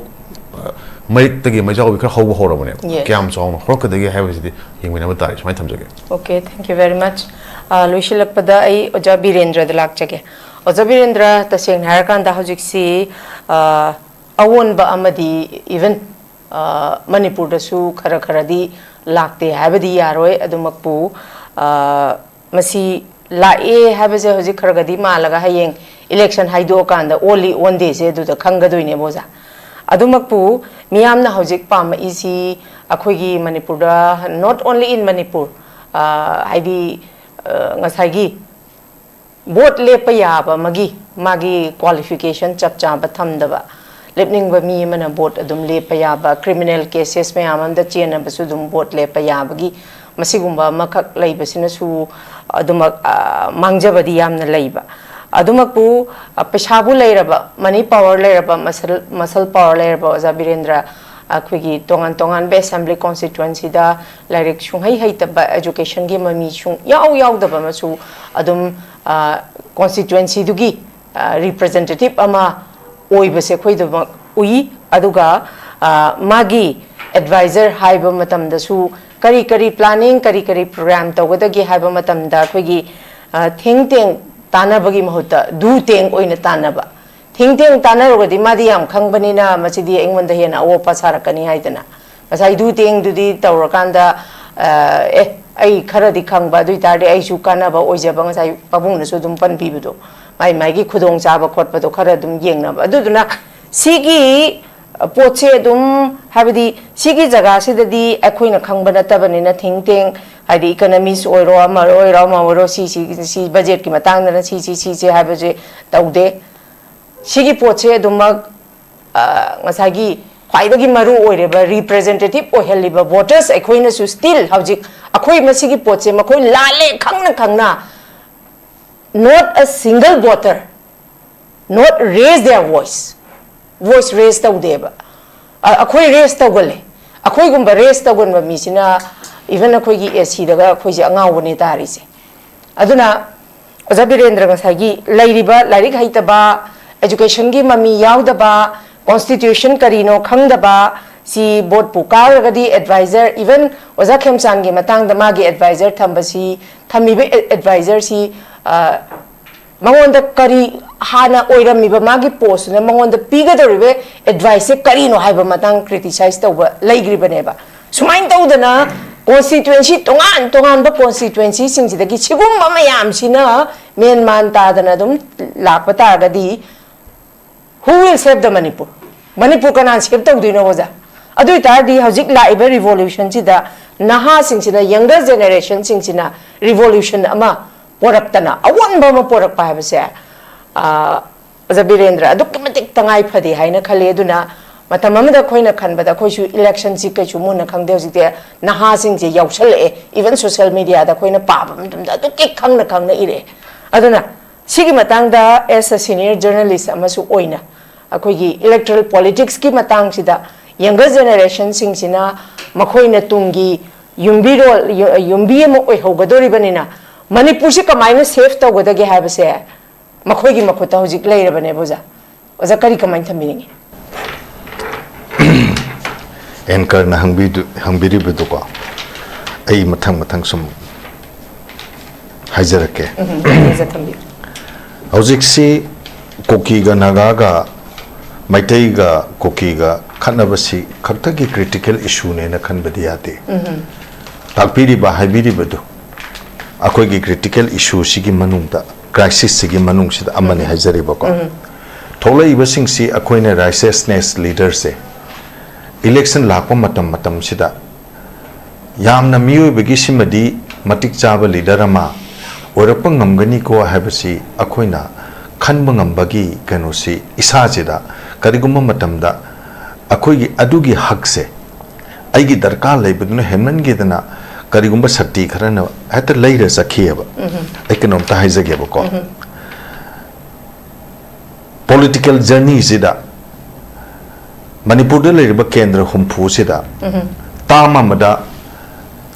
ꯑ, ꯃꯔꯤꯛꯇꯒꯤ ꯃꯩꯖꯥꯎꯕꯤ ꯈꯔ ꯍꯧꯕ ꯍꯧꯔꯕꯅꯦꯕ꯫ Yes. ꯀꯌꯥꯝ ꯆꯥꯎꯅ ꯍꯧꯔꯛꯀꯗꯒꯦ ꯍꯥꯏꯕꯁꯤꯗꯤ ꯌꯦꯡꯃꯤꯟꯅꯕ ꯇꯥꯔꯦ꯫ ꯁꯨꯃꯥꯏꯅ ꯊꯝꯖꯒꯦ꯫ Okay, thank you very much. ꯑ, ꯂꯣꯏꯁꯤꯜꯂꯛꯄꯗ ꯑꯩ ꯑꯣꯖꯥ ꯕꯤꯔꯦꯟꯗ꯭ꯔꯗ ꯂꯥꯛꯆꯒꯦ꯫ ꯑꯣꯖꯥ ꯕꯤꯔꯦꯟꯗ꯭ꯔ, ꯇꯁꯦꯡꯅ ꯍꯥꯏꯔꯀꯥꯟꯗ ꯍꯧꯖꯤꯛꯁꯤ, ꯑ, ꯑꯑꯣꯟꯕ ꯑꯃꯗꯤ even, ꯑ, ꯃꯅꯤꯄꯨꯔꯗꯁꯨ ꯈꯔ ꯈꯔꯗꯤ ꯂꯥꯛꯇꯦ ꯍꯥꯏꯕꯗꯤ ꯌꯥꯔꯣꯏ꯫ ꯑꯗꯨꯃꯛꯄꯨ, ꯑ, ꯃꯁꯤ ꯂꯥꯛꯑꯦ ꯍꯥꯏꯕꯁꯦ ꯍꯧꯖꯤꯛ ꯈꯔ ꯈꯔꯗꯤ ꯃꯥꯜꯂꯒ ꯍꯌꯦꯡ ꯏꯂꯦꯛꯁꯟ ꯍꯥꯏꯗꯣꯛꯑꯀꯥꯟꯗ ꯑꯣꯜꯂꯤ ꯑꯣꯟꯗꯦꯁꯦ ꯑꯗꯨꯗ ꯈꯪꯒꯗꯣꯏꯅꯦꯕ ꯑꯣꯖꯥ꯫ ꯑꯗꯨꯃꯛꯄꯨ ꯃꯤꯌꯥꯝꯅ ꯍꯧꯖꯤꯛ ꯄꯥꯝꯃꯛꯏꯁꯤ ꯑꯩꯈꯣꯏꯒꯤ ꯃꯅꯤꯄꯨꯔꯗ, not only in ꯃꯅꯤꯄꯨꯔ, ꯑ, ꯍꯥꯏꯗꯤ, ꯑ, ꯉꯁꯥꯏꯒꯤ ꯚꯣꯠ ꯂꯦꯞꯄ ꯌꯥꯕ ꯑꯃꯒꯤ ꯃꯥꯒꯤ ꯀ꯭ꯋꯥꯂꯤꯐꯤꯀꯦꯁꯟ ꯆꯞ ꯆꯥꯕ ꯊꯝꯗꯕ, ꯂꯦꯞꯅꯤꯡꯕ ꯃꯤ ꯑꯃꯅ ꯚꯣꯠ ꯑꯗꯨꯝ ꯂꯦꯞꯄ ꯌꯥꯕ, ꯀ꯭ꯔꯤꯃꯤꯅꯦꯜ ꯀꯦꯁꯦꯁ ꯃꯌꯥꯝ ꯑꯃꯗ ꯆꯦꯟꯅꯕꯁꯨ ꯑꯗꯨꯝ ꯚꯣꯠ ꯂꯦꯞꯄ ꯌꯥꯕꯒꯤ ꯃꯁꯤꯒꯨꯝꯕ ꯑꯃꯈꯛ ꯂꯩꯕꯁꯤꯅꯁꯨ ꯑꯗꯨꯃꯛ, ꯑ, ꯃꯥꯡꯖꯕꯗꯤ ꯌꯥꯝꯅ ꯂꯩꯕ꯫ ꯑꯗꯨꯃꯛꯄꯨ, ꯑ, ꯄꯩꯁꯥꯕꯨ ꯂꯩꯔꯕ, money power ꯂꯩꯔꯕ, muscle, muscle power ꯂꯩꯔꯕ ꯑꯣꯖꯥ ꯕꯤꯔꯦꯟꯗ꯭ꯔ, ꯑꯩꯈꯣꯏꯒꯤ ꯇꯣꯉꯥꯟ ꯇꯣꯉꯥꯟꯕ assembly constituencyꯗ ꯂꯥꯏꯔꯤꯛ ꯁꯨꯡꯍꯩ ꯍꯩꯇꯕ, educationꯒꯤ ꯃꯃꯤ ꯁꯨꯡ ꯌꯥꯎ ꯌꯥꯎꯗꯕ ꯑꯃꯁꯨ ꯑꯗꯨꯝ, ꯑ, constituencyꯗꯨꯒꯤ, ꯑ, representative ꯑꯃ ꯑꯣꯏꯕꯁꯦ ꯑꯩꯈꯣꯏꯗꯃꯛ ꯎꯏ꯫ ꯑꯗꯨꯒ, ꯑ, ꯃꯥꯒꯤ advisor ꯍꯥꯏꯕ ꯃꯇꯝꯗꯁꯨ ꯀꯔꯤ ꯀꯔꯤ planning, ꯀꯔꯤ ꯀꯔꯤ program ꯇꯧꯒꯗꯒꯦ ꯍꯥꯏꯕ ꯃꯇꯝꯗ ꯑꯩꯈꯣꯏꯒꯤ, ꯑ, ꯊꯦꯡ ꯇꯦꯡ ꯇꯥꯟꯅꯕꯒꯤ ꯃꯍꯨꯠꯇ ꯗꯨ ꯇꯦꯡ ꯑꯣꯏꯅ ꯇꯥꯟꯅꯕ꯫ ꯊꯦꯡ ꯇꯦꯡ ꯇꯥꯟꯅꯔꯨꯔꯒꯗꯤ ꯃꯥꯗꯤ ꯌꯥꯝ ꯈꯪꯕꯅꯤꯅ ꯃꯁꯤꯗꯤ ꯑꯩꯉꯣꯟꯗ ꯍꯦꯟꯅ ꯑꯋꯣꯠꯄ ꯁꯥꯔꯛꯀꯅꯤ ꯍꯥꯏꯗꯅ ꯉꯁꯥꯏ ꯗꯨ ꯇꯦꯡꯗꯨꯗꯤ ꯇꯧꯔꯀꯥꯟꯗ, ꯑ, ꯑꯦ, ꯑꯩ ꯈꯔꯗꯤ ꯈꯪꯕ, ꯑꯗꯨ ꯑꯣꯏꯇꯥꯔꯗꯤ ꯑꯩꯁꯨ ꯀꯥꯟꯅꯕ ꯑꯣꯏꯖꯕ, ꯉꯁꯥꯏ ꯄꯥꯕꯨꯡꯅꯁꯨ ꯑꯗꯨꯝ ꯄꯟꯕꯤꯕꯗꯣ, ꯃꯥꯏ ꯃꯥꯏꯒꯤ ꯈꯨꯗꯣꯡꯆꯥꯕ ꯈꯣꯠꯄꯗꯣ ꯈꯔ ꯑꯗꯨꯝ ꯌꯦꯡꯅꯕ꯫ ꯑꯗꯨꯗꯨꯅ ꯁꯤꯒꯤ ꯄꯣꯠꯁꯦ ꯑꯗꯨꯝ, ꯍꯥꯏꯕꯗꯤ ꯁꯤꯒꯤ ꯖꯒꯥꯁꯤꯗꯗꯤ ꯑꯩꯈꯣꯏꯅ ꯈꯪꯕ ꯅꯠꯇꯕꯅꯤꯅ ꯊꯦꯡ ꯇꯦꯡ, ꯍꯥꯏꯗꯤ economist ꯑꯣꯏꯔꯣ, ꯑꯃ ꯑꯣꯏꯔꯣ, ꯑꯃ ꯑꯣꯏꯔꯣ, ꯁꯤ, ꯁꯤ, ꯁꯤ budgetꯀꯤ ꯃꯇꯥꯡꯗꯅ ꯁꯤ, ꯁꯤ, ꯁꯤꯁꯦ ꯍꯥꯏꯕꯁꯦ ꯇꯧꯗꯦ꯫ ꯁꯤꯒꯤ ꯄꯣꯠꯁꯦ ꯑꯗꯨꯃꯛ, ꯑ, ꯉꯁꯥꯏꯒꯤ ꯈ꯭ꯋꯥꯏꯗꯒꯤ ꯃꯔꯨ ꯑꯣꯏꯔꯤꯕ representative ꯑꯣꯏꯍꯜꯂꯤꯕ voters ꯑꯩꯈꯣꯏꯅꯁꯨ still ꯍꯧꯖꯤꯛ ꯑꯩꯈꯣꯏ ꯃꯁꯤꯒꯤ ꯄꯣꯠꯁꯦ ꯃꯈꯣꯏ ꯂꯥꯜꯂꯦ ꯈꯪꯅ ꯈꯪꯅ not a single voter not raise their voice, voice raise ꯇꯧꯗꯦꯕ꯫ ꯑ-, ꯑꯩꯈꯣꯏ raise ꯇꯧꯒꯜꯂꯦ꯫ ꯑꯩꯈꯣꯏꯒꯨꯝꯕ raise ꯇꯧꯒꯟꯕ ꯃꯤꯁꯤꯅ even ꯑꯩꯈꯣꯏꯒꯤ ꯑꯦ ꯁꯤꯗꯒ ꯑꯩꯈꯣꯏꯁꯦ ꯑꯉꯥꯎꯕꯅꯦ ꯇꯥꯔꯤꯁꯦ꯫ ꯑꯗꯨꯅ ꯑꯣꯖꯥ ꯕꯤꯔꯦꯟꯗ꯭ꯔ ꯉꯁꯥꯏꯒꯤ ꯂꯩꯔꯤꯕ ꯂꯥꯏꯔꯤꯛ ꯍꯩꯇꯕ, educationꯒꯤ ꯃꯃꯤ ꯌꯥꯎꯗꯕ, constitution ꯀꯔꯤꯅꯣ ꯈꯪꯗꯕ, ꯁꯤ voteꯄꯨ ꯀꯥꯔꯒꯗꯤ advisor, even ꯑꯣꯖꯥ ꯈꯦꯝꯆꯥꯟꯒꯤ ꯃꯇꯥꯡꯗ ꯃꯥꯒꯤ advisor ꯊꯝꯕꯁꯤ, ꯊꯝꯃꯤꯕ advisorꯁꯤ, ꯑ, ꯃꯉꯣꯟꯗ ꯀꯔꯤ ꯍꯥꯟꯅ ꯑꯣꯏꯔꯝꯃꯤꯕ ꯃꯥꯒꯤ postꯇꯨꯅ ꯃꯉꯣꯟꯗ ꯄꯤꯒꯗꯧꯔꯤꯕ adviceꯁꯦ ꯀꯔꯤꯅꯣ ꯍꯥꯏꯕ ꯃꯇꯥꯡ criticize ꯇꯧꯕ ꯂꯩꯈ꯭ꯔꯤꯕꯅꯦꯕ꯫ ꯁꯨꯃꯥꯏꯅ ꯇꯧꯗꯅ constituency ꯇꯣꯉꯥꯟ ꯇꯣꯉꯥꯟꯕ constituencyꯁꯤꯡꯁꯤꯗꯒꯤ ꯁꯤꯒꯨꯝꯕ ꯃꯌꯥꯝꯁꯤꯅ ꯃꯦꯟ ꯃꯥꯟ ꯇꯥꯗꯅ ꯑꯗꯨꯝ ꯂꯥꯛꯄ ꯇꯥꯔꯒꯗꯤ, who will save the Manipur? Manipur ꯀꯅꯥꯅ save ꯇꯧꯗꯣꯏꯅꯣ ꯑꯣꯖꯥ? ꯑꯗꯨ ꯑꯣꯏꯇꯥꯔꯗꯤ ꯍꯧꯖꯤꯛ ꯂꯥꯛꯏꯕ revolutionꯁꯤꯗ ꯅꯍꯥꯁꯤꯡꯁꯤꯅ, younger generationꯁꯤꯡꯁꯤꯅ revolution ꯑꯃ ꯄꯣꯔꯛꯇꯅ ꯑꯑꯣꯟꯕ ꯑꯃ ꯄꯣꯔꯛꯄ ꯍꯥꯏꯕꯁꯦ, ꯑ, ꯑꯣꯖꯥ ꯕꯤꯔꯦꯟꯗ꯭ꯔ, ꯑꯗꯨꯛꯀꯤ ꯃꯇꯤꯛ ꯇꯉꯥꯏ ꯐꯗꯦ ꯍꯥꯏꯅ ꯈꯜꯂꯤ꯫ ꯑꯗꯨꯅ ꯃꯇꯝ ꯑꯃꯗ ꯑꯩꯈꯣꯏꯅ ꯈꯟꯕꯗ ꯑꯩꯈꯣꯏꯁꯨ electionꯁꯤ ꯀꯩꯁꯨ ꯃꯨꯟꯅ ꯈꯪꯗꯦ, ꯍꯧꯖꯤꯛꯇꯤ ꯅꯍꯥꯁꯤꯡꯁꯦ ꯌꯥꯎꯁꯜꯂꯛꯑꯦ, even social mediaꯗ ꯑꯩꯈꯣꯏꯅ ꯄꯥꯕ ꯃꯇꯝꯗ ꯑꯗꯨꯛꯀꯤ ꯈꯪꯅ ꯈꯪꯅ ꯏꯔꯛꯑꯦ꯫ ꯑꯗꯨꯅ ꯁꯤꯒꯤ ꯃꯇꯥꯡꯗ, as a senior journalist ꯑꯃꯁꯨ ꯑꯣꯏꯅ, ꯑꯩꯈꯣꯏꯒꯤ electoral politics ꯀꯤ ꯃꯇꯥꯡꯁꯤꯗ younger generation ꯁꯤꯡꯁꯤꯅ ꯃꯈꯣꯏꯅ ꯇꯨꯡꯒꯤ ꯌꯨꯝꯕꯤꯔꯣꯜ, ꯌꯨ-, ꯌꯨꯝꯕꯤ ꯑꯃ ꯑꯣꯏꯍꯧꯒꯗꯧꯔꯤꯕꯅꯤꯅ, ꯃꯅꯤꯄꯨꯔꯁꯤ ꯀꯃꯥꯏꯅ save ꯇꯧꯒꯗꯒꯦ ꯍꯥꯏꯕꯁꯦ ꯃꯈꯣꯏꯒꯤ ꯃꯈꯨꯠꯇ ꯍꯧꯖꯤꯛ ꯂꯩꯔꯕꯅꯦꯕ, ꯑꯣꯖꯥ꯫ ꯑꯣꯖꯥ, ꯀꯔꯤ ꯀꯃꯥꯏꯅ ꯊꯝꯕꯤꯅꯤꯡꯉꯤ? Anchor ꯅ ꯍꯪꯕꯤꯗꯨ-, ꯍꯪꯕꯤꯔꯤꯕꯗꯨꯀꯣ, ꯑꯩ ꯃꯊꯪ ꯃꯊꯪ ꯁꯨꯝ ꯍꯥꯏꯖꯔꯛꯀꯦ꯫ ꯎꯝ, ꯊꯝꯕꯤꯌꯨ, ꯊꯝꯕꯤꯌꯨ꯫ ꯍꯧꯖꯤꯛꯁꯤ ꯀꯨꯀꯤꯒ ꯅꯥꯒꯥꯒ, ꯃꯩꯇꯩꯒ ꯀꯨꯀꯤꯒ ꯈꯠꯅꯕꯁꯤ ꯈꯛꯇꯒꯤ critical issue ꯅꯦꯅ ꯈꯟꯕꯗꯤ ꯌꯥꯗꯦ꯫ ꯇꯥꯛꯄꯤꯔꯤꯕ, ꯍꯥꯏꯕꯤꯔꯤꯕꯗꯨ ꯑꯩꯈꯣꯏꯒꯤ critical issue ꯁꯤꯒꯤ ꯃꯅꯨꯡꯗ, crisis ꯁꯤꯒꯤ ꯃꯅꯨꯡꯁꯤꯗ ꯑꯃꯅꯤ ꯍꯥꯏꯖꯔꯤꯕꯀꯣ꯫ ꯊꯣꯛꯂꯛꯏꯕꯁꯤꯡꯁꯤ ꯑꯩꯈꯣꯏꯅ righteousness leader ꯁꯦ election ꯂꯥꯛꯄ ꯃꯇꯝ ꯃꯇꯝꯁꯤꯗ ꯌꯥꯝꯅ ꯃꯤꯑꯣꯏꯕꯒꯤ ꯁꯤꯃꯗꯤ ꯃꯇꯤꯛ ꯆꯥꯕ leader ꯑꯃ ꯑꯣꯏꯔꯛꯄ ꯉꯝꯒꯅꯤꯀꯣ ꯍꯥꯏꯕꯁꯤ ꯑꯩꯈꯣꯏꯅ ꯈꯟꯕ ꯉꯝꯕꯒꯤ ꯀꯩꯅꯣꯁꯤ ꯏꯁꯥꯁꯤꯗ ꯀꯔꯤꯒꯨꯝꯕ ꯃꯇꯝꯗ ꯑꯩꯈꯣꯏꯒꯤ ꯑꯗꯨꯒꯤ ꯍꯛꯁꯦ ꯑꯩꯒꯤ ꯗꯔꯀꯥꯔ ꯂꯩꯕꯗꯨꯅ ꯍꯦꯟꯃꯟꯈꯤꯗꯅ ꯀꯔꯤꯒꯨꯝꯕ ꯁꯛꯇꯤ ꯈꯔꯅ ꯍꯦꯛꯇ ꯂꯩꯔ ꯆꯠꯈꯤꯑꯕ꯫ ꯑꯩ ꯀꯩꯅꯣꯝꯇ ꯍꯥꯏꯖꯒꯦꯕꯀꯣ꯫ Political journey ꯁꯤꯗ ꯃꯅꯤꯄꯨꯔꯗ ꯂꯩꯔꯤꯕ ꯀꯦꯟꯗ꯭ꯔ ꯍꯨꯝꯐꯨꯁꯤꯗ term ꯑꯃꯗ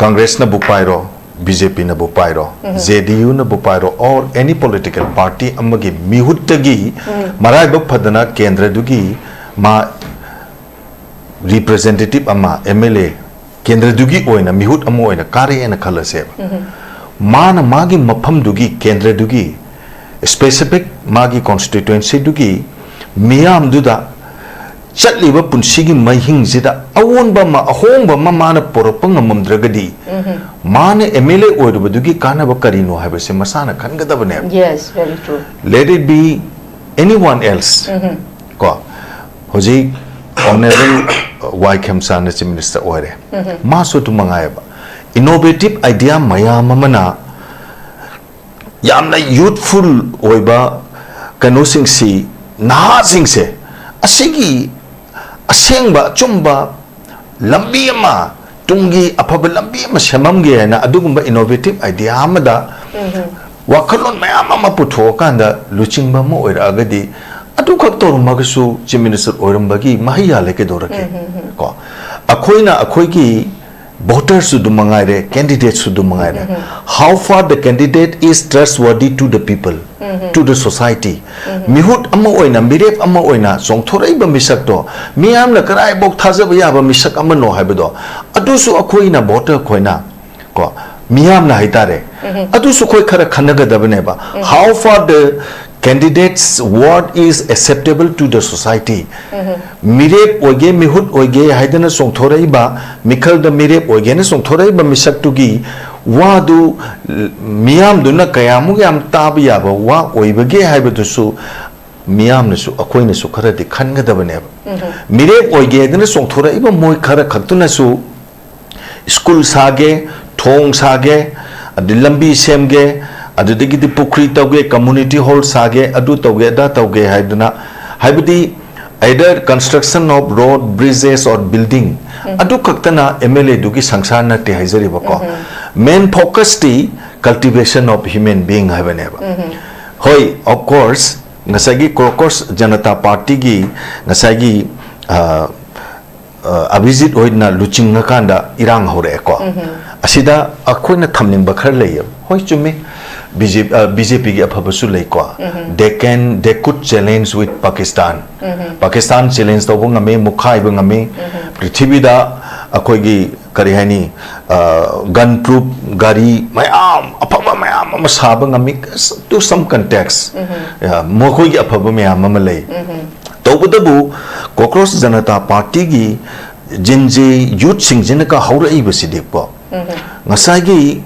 Congress ꯅꯕꯨ ꯄꯥꯏꯔꯣ, B J P ꯅꯕꯨ ꯄꯥꯏꯔꯣ, J D U ꯅꯕꯨ ꯄꯥꯏꯔꯣ, or any political party ꯑꯃꯒꯤ ꯃꯤꯍꯨꯠꯇꯒꯤ ꯃꯔꯥꯏꯕꯛ ꯐꯗꯅ ꯀꯦꯟꯗ꯭ꯔꯗꯨꯒꯤ ꯃꯥ representative ꯑꯃ, M L A, ꯀꯦꯟꯗ꯭ꯔꯗꯨꯒꯤ ꯑꯣꯏꯅ ꯃꯤꯍꯨꯠ ꯑꯃ ꯑꯣꯏꯅ ꯀꯥꯔꯛꯑꯦꯅ ꯈꯜꯂꯁꯦꯕ꯫ ꯃꯥꯅ ꯃꯥꯒꯤ ꯃꯐꯝꯗꯨꯒꯤ, ꯀꯦꯟꯗ꯭ꯔꯗꯨꯒꯤ, specific ꯃꯥꯒꯤ constituency ꯗꯨꯒꯤ ꯃꯤꯌꯥꯝꯗꯨꯗ ꯆꯠꯂꯤꯕ ꯄꯨꯟꯁꯤꯒꯤ ꯃꯍꯤꯡꯁꯤꯗ ꯑꯑꯣꯟꯕ ꯑꯃ, ꯑꯍꯣꯡꯕ ꯑꯃ ꯃꯥꯅ ꯄꯨꯔꯛꯄ ꯉꯝꯃꯝꯗ꯭ꯔꯒꯗꯤ, ꯃꯥꯅ M L A ꯑꯣꯏꯔꯨꯕꯗꯨꯒꯤ ꯀꯥꯟꯅꯕ ꯀꯔꯤꯅꯣ ꯍꯥꯏꯕꯁꯦ ꯃꯁꯥꯅ ꯈꯟꯒꯗꯕꯅꯦꯕ꯫ Yes, very true. Let it be anyone else. ꯀꯣ, ꯍꯧꯖꯤꯛ Honourable Y ꯈꯦꯝꯆꯥꯟꯅ Chief Minister ꯑꯣꯏꯔꯦ꯫ ꯃꯥꯁꯨ ꯑꯗꯨꯝ ꯃꯉꯥꯏꯑꯕ, innovative idea ꯃꯌꯥꯝ ꯑꯃꯅ ꯌꯥꯝꯅ youthful ꯑꯣꯏꯕ ꯀꯩꯅꯣꯁꯤꯡꯁꯤ, ꯅꯍꯥꯁꯤꯡꯁꯦ ꯑꯁꯤꯒꯤ ꯑꯁꯦꯡꯕ ꯑꯆꯨꯝꯕ ꯂꯝꯕꯤ ꯑꯃ, ꯇꯨꯡꯒꯤ ꯑꯐꯕ ꯂꯝꯕꯤ ꯑꯃ ꯁꯦꯝꯃꯝꯒꯦ ꯍꯥꯏꯅ ꯑꯗꯨꯒꯨꯝꯕ innovative idea ꯑꯃꯗ ꯋꯥꯈꯜꯂꯣꯟ ꯃꯌꯥꯝ ꯑꯃ ꯄꯨꯊꯣꯛꯑꯀꯥꯟꯗ ꯂꯨꯆꯤꯡꯕ ꯑꯃ ꯑꯣꯏꯔꯛꯑꯒꯗꯤ, ꯑꯗꯨꯈꯛ ꯇꯧꯔꯝꯃꯒꯁꯨ Chief Minister ꯑꯣꯏꯔꯝꯕꯒꯤ ꯃꯍꯩ ꯌꯥꯜꯂꯦ, ꯀꯩꯗꯧꯔꯒꯦ? ꯀꯣ, ꯑꯩꯈꯣꯏꯅ ꯑꯩꯈꯣꯏꯒꯤ voterꯁꯨ ꯑꯗꯨꯝ ꯃꯉꯥꯏꯔꯦ, candidateꯁꯨ ꯑꯗꯨꯝ ꯃꯉꯥꯏꯔꯦ, how far the candidate is trustworthy to the people, to the society. ꯃꯤꯍꯨꯠ ꯑꯃ ꯑꯣꯏꯅ, ꯃꯤꯔꯦꯞ ꯑꯃ ꯑꯣꯏꯅ ꯆꯣꯡꯊꯣꯔꯛꯏꯕ ꯃꯤꯁꯛꯇꯣ ꯃꯤꯌꯥꯝꯅ ꯀꯗꯥꯏꯐꯥꯎ ꯊꯥꯖꯕ ꯌꯥꯕ ꯃꯤꯁꯛ ꯑꯃꯅꯣ ꯍꯥꯏꯕꯗꯣ, ꯑꯗꯨꯁꯨ ꯑꯩꯈꯣꯏꯅ, voter ꯑꯩꯈꯣꯏꯅ, ꯀꯣ, ꯃꯤꯌꯥꯝꯅ ꯍꯥꯏꯇꯥꯔꯦ, ꯑꯗꯨꯁꯨ ꯑꯩꯈꯣꯏ ꯈꯔ ꯈꯟꯅꯒꯗꯕꯅꯦꯕ꯫ How far the candidate's word is acceptable to the society. ꯃꯤꯔꯦꯞ ꯑꯣꯏꯒꯦ, ꯃꯤꯍꯨꯠ ꯑꯣꯏꯒꯦ ꯍꯥꯏꯗꯅ ꯆꯣꯡꯊꯣꯔꯛꯏꯕ, ꯃꯤꯈꯜꯗ ꯃꯤꯔꯦꯞ ꯑꯣꯏꯒꯦꯅ ꯆꯣꯡꯊꯣꯔꯛꯏꯕ ꯃꯤꯁꯛꯇꯨꯒꯤ ꯋꯥꯗꯨ ꯃꯤꯌꯥꯝꯗꯨꯅ ꯀꯌꯥꯃꯨꯛ ꯌꯥꯝ ꯇꯥꯕ ꯌꯥꯕ ꯋꯥ ꯑꯣꯏꯕꯒꯦ ꯍꯥꯏꯕꯗꯨꯁꯨ ꯃꯤꯌꯥꯝꯅꯁꯨ, ꯑꯩꯈꯣꯏꯅꯁꯨ ꯈꯔꯗꯤ ꯈꯟꯒꯗꯕꯅꯦꯕ꯫ ꯃꯤꯔꯦꯞ ꯑꯣꯏꯒꯦ ꯍꯥꯏꯗꯅ ꯆꯣꯡꯊꯣꯔꯛꯏꯕ ꯃꯣꯏ ꯈꯔ ꯈꯛꯇꯨꯅꯁꯨ ꯁ꯭ꯀꯨꯜ ꯁꯥꯒꯦ, ꯊꯣꯡ ꯁꯥꯒꯦ, ꯑꯗꯩ ꯂꯝꯕꯤ ꯁꯦꯝꯒꯦ, ꯑꯗꯨꯗꯒꯤꯗꯤ ꯄꯨꯈ꯭ꯔꯤ ꯇꯧꯒꯦ, community hall ꯁꯥꯒꯦ, ꯑꯗꯨ ꯇꯧꯒꯦ, ꯑꯗꯥ ꯇꯧꯒꯦ ꯍꯥꯏꯗꯅ, ꯍꯥꯏꯕꯗꯤ either construction of road, bridges or building, ꯑꯗꯨ ꯈꯛꯇꯅ MLAꯗꯨꯒꯤ ꯁꯪꯁꯥꯔ ꯅꯠꯇꯦ ꯍꯥꯏꯖꯔꯤꯕꯀꯣ꯫ Main focusꯇꯤ cultivation of human being ꯍꯥꯏꯕꯅꯦꯕ꯫ ꯍꯣꯏ, of course, ꯉꯁꯥꯏꯒꯤ Crocus Janata Partyꯒꯤ ꯉꯁꯥꯏꯒꯤ, ꯑ, ꯑ, ꯑꯚꯤꯖꯤꯠ ꯍꯣꯏꯅ ꯂꯨꯆꯤꯡꯉꯀꯥꯟꯗ ꯏꯔꯥꯡ ꯍꯧꯔꯛꯑꯦꯀꯣ꯫ ꯑꯁꯤꯗ ꯑꯩꯈꯣꯏꯅ ꯊꯝꯅꯤꯡꯕ ꯈꯔ ꯂꯩꯌꯦꯕ꯫ ꯍꯣꯏ, ꯆꯨꯝꯃꯤ, BJP, ꯑ, BJPꯒꯤ ꯑꯐꯕꯁꯨ ꯂꯩꯀꯣ꯫ They can, they could challenge with Pakistan. Pakistan challenge ꯇꯧꯕ ꯉꯝꯃꯤ, ꯃꯨꯛꯈꯥꯏꯕ ꯉꯝꯃꯤ꯫ ꯄ꯭ꯔꯤꯊꯤꯕꯤꯗ ꯑꯩꯈꯣꯏꯒꯤ, ꯀꯔꯤ ꯍꯥꯏꯅꯤ, ꯑ, gun proof ꯒꯥꯔꯤ ꯃꯌꯥꯝ, ꯑꯐꯕ ꯃꯌꯥꯝ ꯑꯃ ꯁꯥꯕ ꯉꯝꯃꯤ, to some context꯫ ꯑ, ꯃꯈꯣꯏꯒꯤ ꯑꯐꯕ ꯃꯌꯥꯝ ꯑꯃ ꯂꯩ꯫ ꯇꯧꯕꯇꯕꯨ Crocus Janata Partyꯒꯤ Gen Z youthꯁꯤꯡꯁꯤꯅꯒ ꯍꯧꯔꯛꯏꯕꯁꯤꯗꯤꯀꯣ, ꯉꯁꯥꯏꯒꯤ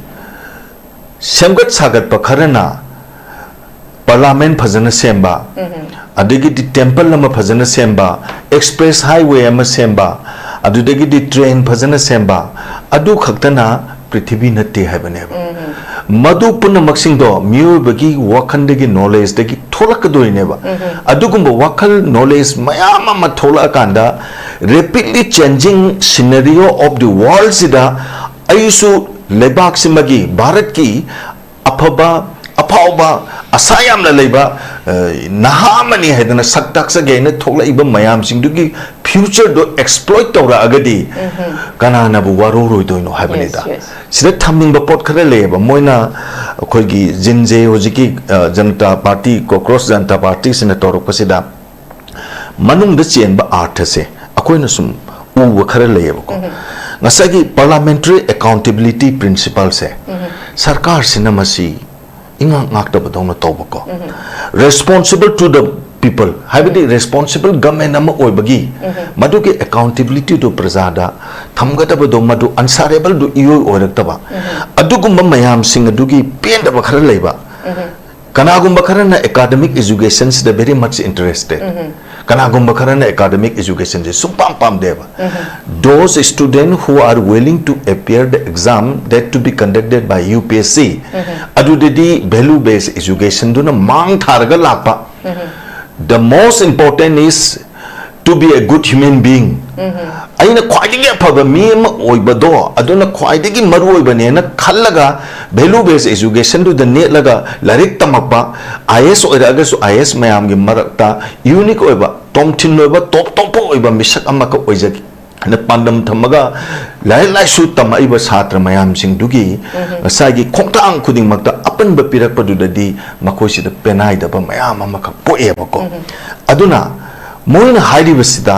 ꯁꯦꯝꯒꯠ ꯁꯥꯒꯠꯄ ꯈꯔꯅ parliament ꯐꯖꯅ ꯁꯦꯝꯕ, ꯑꯗꯒꯤꯗꯤ temple ꯑꯃ ꯐꯖꯅ ꯁꯦꯝꯕ, express highway ꯑꯃ ꯁꯦꯝꯕ, ꯑꯗꯨꯗꯒꯤꯗꯤ train ꯐꯖꯅ ꯁꯦꯝꯕ, ꯑꯗꯨ ꯈꯛꯇꯅ ꯄ꯭ꯔꯤꯊꯤꯕꯤ ꯅꯠꯇꯦ ꯍꯥꯏꯕꯅꯦꯕ꯫ ꯃꯗꯨ ꯄꯨꯝꯅꯃꯛꯁꯤꯡꯗꯣ ꯃꯤꯑꯣꯏꯕꯒꯤ ꯋꯥꯈꯜꯗꯒꯤ, knowledgeꯗꯒꯤ ꯊꯣꯛꯂꯛꯀꯗꯣꯏꯅꯦꯕ꯫ ꯑꯗꯨꯒꯨꯝꯕ ꯋꯥꯈꯜ, knowledge ꯃꯌꯥꯝ ꯑꯃ ꯊꯣꯛꯂꯛꯑꯀꯥꯟꯗ, rapidly changing scenario of the worldꯁꯤꯗ ꯑꯩꯁꯨ ꯂꯩꯕꯥꯛꯁꯤꯃꯒꯤ, ꯚꯥꯔꯠꯀꯤ ꯑꯐꯕ ꯐꯥꯎꯕ ꯑꯁꯥ ꯌꯥꯝꯅ ꯂꯩꯕ, ꯑ, ꯅꯍꯥ ꯑꯃꯅꯤ ꯍꯥꯏꯗꯅ ꯁꯛ ꯇꯥꯛꯆꯒꯦ ꯍꯥꯏꯅ ꯊꯣꯛꯂꯛꯏꯕ ꯃꯌꯥꯝꯁꯤꯡꯗꯨꯒꯤ future ꯗꯣ exploit ꯇꯧꯔꯛꯑꯒꯗꯤ ꯀꯅꯥꯅꯕꯨ ꯋꯥꯔꯧꯔꯣꯏꯗꯣꯏꯅꯣ ꯍꯥꯏꯕꯅꯤꯗ꯫ Yes, yes. ꯁꯤꯗ ꯊꯝꯅꯤꯡꯕ ꯄꯣꯠ ꯈꯔ ꯂꯩꯌꯦꯕ꯫ ꯃꯣꯏꯅ ꯑꯩꯈꯣꯏꯒꯤ ꯖꯤꯟꯖꯦ ꯍꯧꯖꯤꯛꯀꯤ, ꯑ, ꯖꯅꯇꯥ ꯄꯥꯔꯇꯤ, ꯀꯣꯀ꯭ꯔꯣꯁ ꯖꯅꯇꯥ ꯄꯥꯔꯇꯤꯁꯤꯅ ꯇꯧꯔꯛꯄꯁꯤꯗ ꯃꯅꯨꯡꯗ ꯆꯦꯟꯕ ꯑꯥꯔꯊꯁꯦ ꯑꯩꯈꯣꯏꯅ ꯁꯨꯝ ꯎꯕ ꯈꯔ ꯂꯩꯌꯦꯕꯀꯣ꯫ ꯉꯁꯥꯏꯒꯤ parliamentary accountability principle ꯁꯦ ꯁꯔꯀꯥꯔꯁꯤꯅ ꯃꯁꯤ ꯏꯉꯥꯛ ꯉꯥꯛꯇꯕꯗꯧꯅ ꯇꯧꯕꯀꯣ꯫ Responsible to the people, ꯍꯥꯏꯕꯗꯤ responsible government ꯑꯃ ꯑꯣꯏꯕꯒꯤ ꯃꯗꯨꯒꯤ accountability ꯗꯨ ꯄ꯭ꯔꯖꯥꯗ ꯊꯝꯒꯗꯕꯗꯣ ꯃꯗꯨ answerable ꯗꯨ ꯏꯑꯣꯏ ꯑꯣꯏꯔꯛꯇꯕ꯫ ꯑꯗꯨꯒꯨꯝꯕ ꯃꯌꯥꯝꯁꯤꯡ ꯑꯗꯨꯒꯤ ꯄꯦꯟꯗꯕ ꯈꯔ ꯂꯩꯕ꯫ ꯀꯅꯥꯒꯨꯝꯕ ꯈꯔꯅ academic education ꯁꯤꯗ very much interested꯫ ꯀꯅꯥꯒꯨꯝꯕ ꯈꯔꯅ academic education ꯁꯦ ꯁꯨꯡꯄꯥꯝ ꯄꯥꯝꯗꯦꯕ꯫ Those student who are willing to appear the exam that to be conducted by U P S C, ꯑꯗꯨꯗꯗꯤ value based education ꯗꯨꯅ ꯃꯥꯡ ꯊꯥꯔꯒ ꯂꯥꯛꯄ꯫ The most important is to be a good human being. ꯑꯩꯅ ꯈ꯭ꯋꯥꯏꯗꯒꯤ ꯑꯐꯕ ꯃꯤ ꯑꯃ ꯑꯣꯏꯕꯗꯣ ꯑꯗꯨꯅ ꯈ꯭ꯋꯥꯏꯗꯒꯤ ꯃꯔꯨ ꯑꯣꯏꯕꯅꯦꯅ ꯈꯜꯂꯒ value based education ꯗꯨꯗ ꯅꯦꯠꯂꯒ ꯂꯥꯏꯔꯤꯛ ꯇꯝꯃꯛꯄ, I A S ꯑꯣꯏꯔꯛꯑꯒꯁꯨ I A S ꯃꯌꯥꯝꯒꯤ ꯃꯔꯛꯇ unique ꯑꯣꯏꯕ, ꯇꯣꯝꯊꯤꯟ ꯑꯣꯏꯕ, ꯇꯣꯞ ꯇꯣꯞꯄ ꯑꯣꯏꯕ ꯃꯤꯁꯛ ꯑꯃꯈꯛ ꯑꯣꯏꯖꯒꯦꯅ ꯄꯥꯟꯗꯝ ꯊꯝꯃꯒ ꯂꯥꯏꯔꯤꯛ ꯂꯥꯏꯁꯨ ꯇꯝꯃꯛꯏꯕ ꯁꯥꯇ꯭ꯔ ꯃꯌꯥꯝꯁꯤꯡꯗꯨꯒꯤ ꯉꯁꯥꯏꯒꯤ ꯈꯣꯡꯊꯥꯡ ꯈꯨꯗꯤꯡꯃꯛꯇ ꯑꯄꯟꯕ ꯄꯤꯔꯛꯄꯗꯨꯗꯗꯤ ꯃꯈꯣꯏꯁꯤꯗ ꯄꯦꯅꯥꯏꯗꯕ ꯃꯌꯥꯝ ꯑꯃꯈꯛ ꯄꯣꯛꯑꯦꯕꯀꯣ꯫ ꯑꯗꯨꯅ ꯃꯣꯏꯅ ꯍꯥꯏꯔꯤꯕꯁꯤꯗ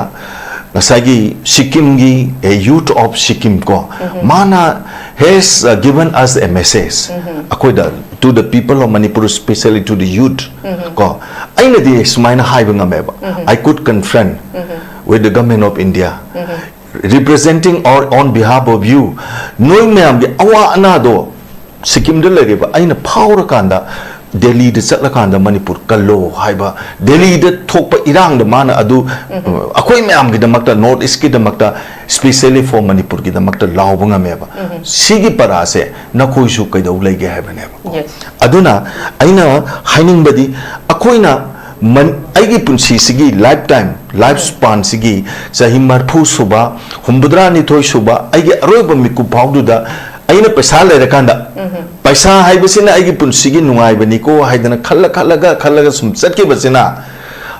ꯉꯁꯥꯏꯒꯤ ꯁꯤꯛꯀꯤꯝꯒꯤ, a youth of ꯁꯤꯛꯀꯤꯝ ꯀꯣ, ꯃꯥꯅ has, uh, given us a message, ꯑꯩꯈꯣꯏꯗ, to the people of Manipur, especially to the youth ꯀꯣ꯫ ꯑꯩꯅꯗꯤ ꯁꯨꯃꯥꯏꯅ ꯍꯥꯏꯕ ꯉꯝꯃꯦꯕ, I could confront with the government of India, representing or on behalf of you, ꯅꯣꯏ ꯃꯌꯥꯝꯒꯤ ꯑꯋꯥ ꯑꯅꯥꯗꯣ ꯁꯤꯛꯀꯤꯝꯗ ꯂꯩꯔꯤꯕ ꯑꯩꯅ ꯐꯥꯎꯔꯀꯥꯟꯗ ꯗꯦꯜꯂꯤꯗ ꯆꯠꯂꯀꯥꯟꯗ ꯃꯅꯤꯄꯨꯔ ꯀꯜꯂꯣ ꯍꯥꯏꯕ, ꯗꯦꯜꯂꯤꯗ ꯊꯣꯛꯄ ꯏꯔꯥꯡꯗ ꯃꯥꯅ ꯑꯗꯨ, ꯑꯩꯈꯣꯏ ꯃꯌꯥꯝꯒꯤꯗꯃꯛꯇ, North East ꯀꯤꯗꯃꯛꯇ, specially for ꯃꯅꯤꯄꯨꯔꯒꯤꯗꯃꯛꯇ ꯂꯥꯎꯕ ꯉꯝꯃꯦꯕ꯫ ꯁꯤꯒꯤ ꯄꯔꯥꯁꯦ ꯅꯈꯣꯏꯁꯨ ꯀꯩꯗꯧ ꯂꯩꯒꯦ ꯍꯥꯏꯕꯅꯦꯕ꯫ Yes. ꯑꯗꯨꯅ ꯑꯩꯅ ꯍꯥꯏꯅꯤꯡꯕꯗꯤ ꯑꯩꯈꯣꯏꯅ ꯃꯟ-, ꯑꯩꯒꯤ ꯄꯨꯟꯁꯤꯁꯤꯒꯤ lifetime, life span ꯁꯤꯒꯤ ꯆꯍꯤ ꯃꯔꯤꯐꯨ ꯁꯨꯕ, ꯍꯨꯝꯐꯨꯇꯔꯥ ꯅꯤꯊꯣꯏ ꯁꯨꯕ, ꯑꯩꯒꯤ ꯑꯔꯣꯏꯕ ꯃꯤꯀꯨꯞ ꯐꯥꯎꯗꯨꯗ ꯑꯩꯅ ꯄꯩꯁꯥ ꯂꯩꯔꯀꯥꯟꯗ, ꯄꯩꯁꯥ ꯄꯩꯁꯥ ꯍꯥꯏꯕꯁꯤꯅ ꯑꯩꯒꯤ ꯄꯨꯟꯁꯤꯒꯤ ꯅꯨꯡꯉꯥꯏꯕꯅꯤꯀꯣ ꯍꯥꯏꯗꯅ ꯈꯜꯂ ꯈꯜꯂꯒ ꯈꯜꯂꯒ ꯁꯨꯝ ꯆꯠꯈꯤꯕꯁꯤꯅ,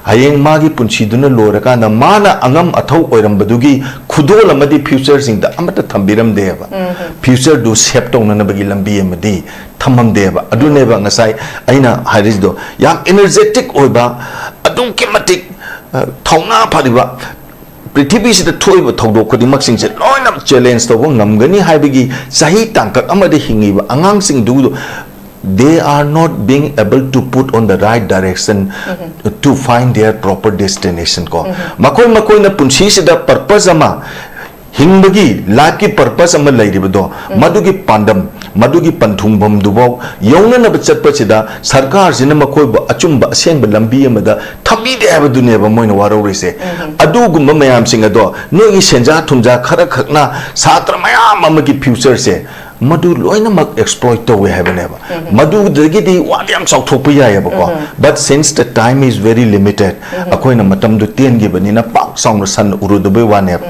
ꯍꯌꯦꯡ ꯃꯥꯒꯤ ꯄꯨꯟꯁꯤꯗꯨꯅ ꯂꯣꯏꯔꯀꯥꯟꯗ ꯃꯥꯅ ꯑꯉꯝ ꯑꯊꯧ ꯑꯣꯏꯔꯝꯕꯗꯨꯒꯤ ꯈꯨꯗꯣꯜ ꯑꯃꯗꯤ ꯐ꯭ꯌꯨꯆꯔꯁꯤꯡꯗ ꯑꯃꯠꯇ ꯊꯝꯕꯤꯔꯝꯗꯦꯕ꯫ ꯐ꯭ꯌꯨꯆꯔꯗꯨ ꯁꯦꯞ ꯇꯧꯅꯅꯕꯒꯤ ꯂꯝꯕꯤ ꯑꯃꯗꯤ ꯊꯝꯃꯝꯗꯦꯕ꯫ ꯑꯗꯨꯅꯦꯕ ꯉꯁꯥꯏ ꯑꯩꯅ ꯍꯥꯏꯔꯤꯗꯣ, ꯌꯥꯝ ꯏꯅꯔꯖꯦꯇꯤꯛ ꯑꯣꯏꯕ, ꯑꯗꯨꯛꯀꯤ ꯃꯇꯤꯛ, ꯑ, ꯊꯧꯅꯥ ꯐꯔꯤꯕ, ꯄ꯭ꯔꯤꯊꯤꯕꯤꯁꯤꯗ ꯊꯣꯛꯏꯕ ꯊꯧꯗꯣꯛ ꯈꯨꯗꯤꯡꯃꯛꯁꯤꯡꯁꯦ ꯂꯣꯏꯅ ꯆꯦꯂꯦꯟꯖ ꯇꯧꯕ ꯉꯝꯒꯅꯤ ꯍꯥꯏꯕꯒꯤ ꯆꯍꯤ ꯇꯥꯡꯀꯛ ꯑꯃꯗ ꯍꯤꯡꯉꯤꯕ ꯑꯉꯥꯡꯁꯤꯡꯗꯨ, they are not being able to put on the right direction to find their proper destination ꯀꯣ꯫ ꯃꯈꯣꯏ ꯃꯈꯣꯏꯅ ꯄꯨꯟꯁꯤꯁꯤꯗ ꯄꯔꯄꯁ ꯑꯃ, ꯍꯤꯡꯕꯒꯤ ꯂꯥꯏꯐꯀꯤ ꯄꯔꯄꯁ ꯑꯃ ꯂꯩꯔꯤꯕꯗꯣ, ꯃꯗꯨꯒꯤ ꯄꯥꯟꯗꯝ, ꯃꯗꯨꯒꯤ ꯄꯟꯊꯨꯡꯐꯝꯗꯨꯐꯥꯎ ꯌꯧꯅꯅꯕ ꯆꯠꯄꯁꯤꯗ ꯁꯔꯀꯥꯔꯁꯤꯅ ꯃꯈꯣꯏꯕꯨ ꯑꯆꯨꯝꯕ ꯑꯁꯦꯡꯕ ꯂꯝꯕꯤ ꯑꯃꯗ ꯊꯝꯕꯤꯗꯦ ꯍꯥꯏꯕꯗꯨꯅꯦꯕ ꯃꯣꯏꯅ ꯋꯥꯔꯧꯔꯤꯁꯦ꯫ ꯑꯗꯨꯒꯨꯝꯕ ꯃꯌꯥꯝꯁꯤꯡ ꯑꯗꯣ ꯅꯣꯏꯒꯤ ꯁꯦꯟꯖꯥ ꯊꯨꯝꯖꯥ ꯈꯔ ꯈꯛꯅ ꯁꯥꯇ꯭ꯔ ꯃꯌꯥꯝ ꯑꯃꯒꯤ ꯐ꯭ꯌꯨꯆꯔꯁꯦ ꯃꯗꯨ ꯂꯣꯏꯅꯃꯛ ꯑꯦꯛꯁꯄ꯭ꯂꯣꯏꯠ ꯇꯧꯋꯦ ꯍꯥꯏꯕꯅꯦꯕ꯫ ꯃꯗꯨꯗꯒꯤꯗꯤ ꯋꯥꯗꯤ ꯌꯥꯝ ꯆꯥꯎꯊꯣꯛꯄ ꯌꯥꯏꯑꯕꯀꯣ, but since the time is very limited, ꯑꯩꯈꯣꯏꯅ ꯃꯇꯝꯗꯨ ꯇꯦꯟꯈꯤꯕꯅꯤꯅ ꯄꯥꯛ ꯆꯥꯎꯅ ꯁꯟꯅ ꯎꯔꯨꯗꯕꯩ ꯋꯥꯅꯦꯕ꯫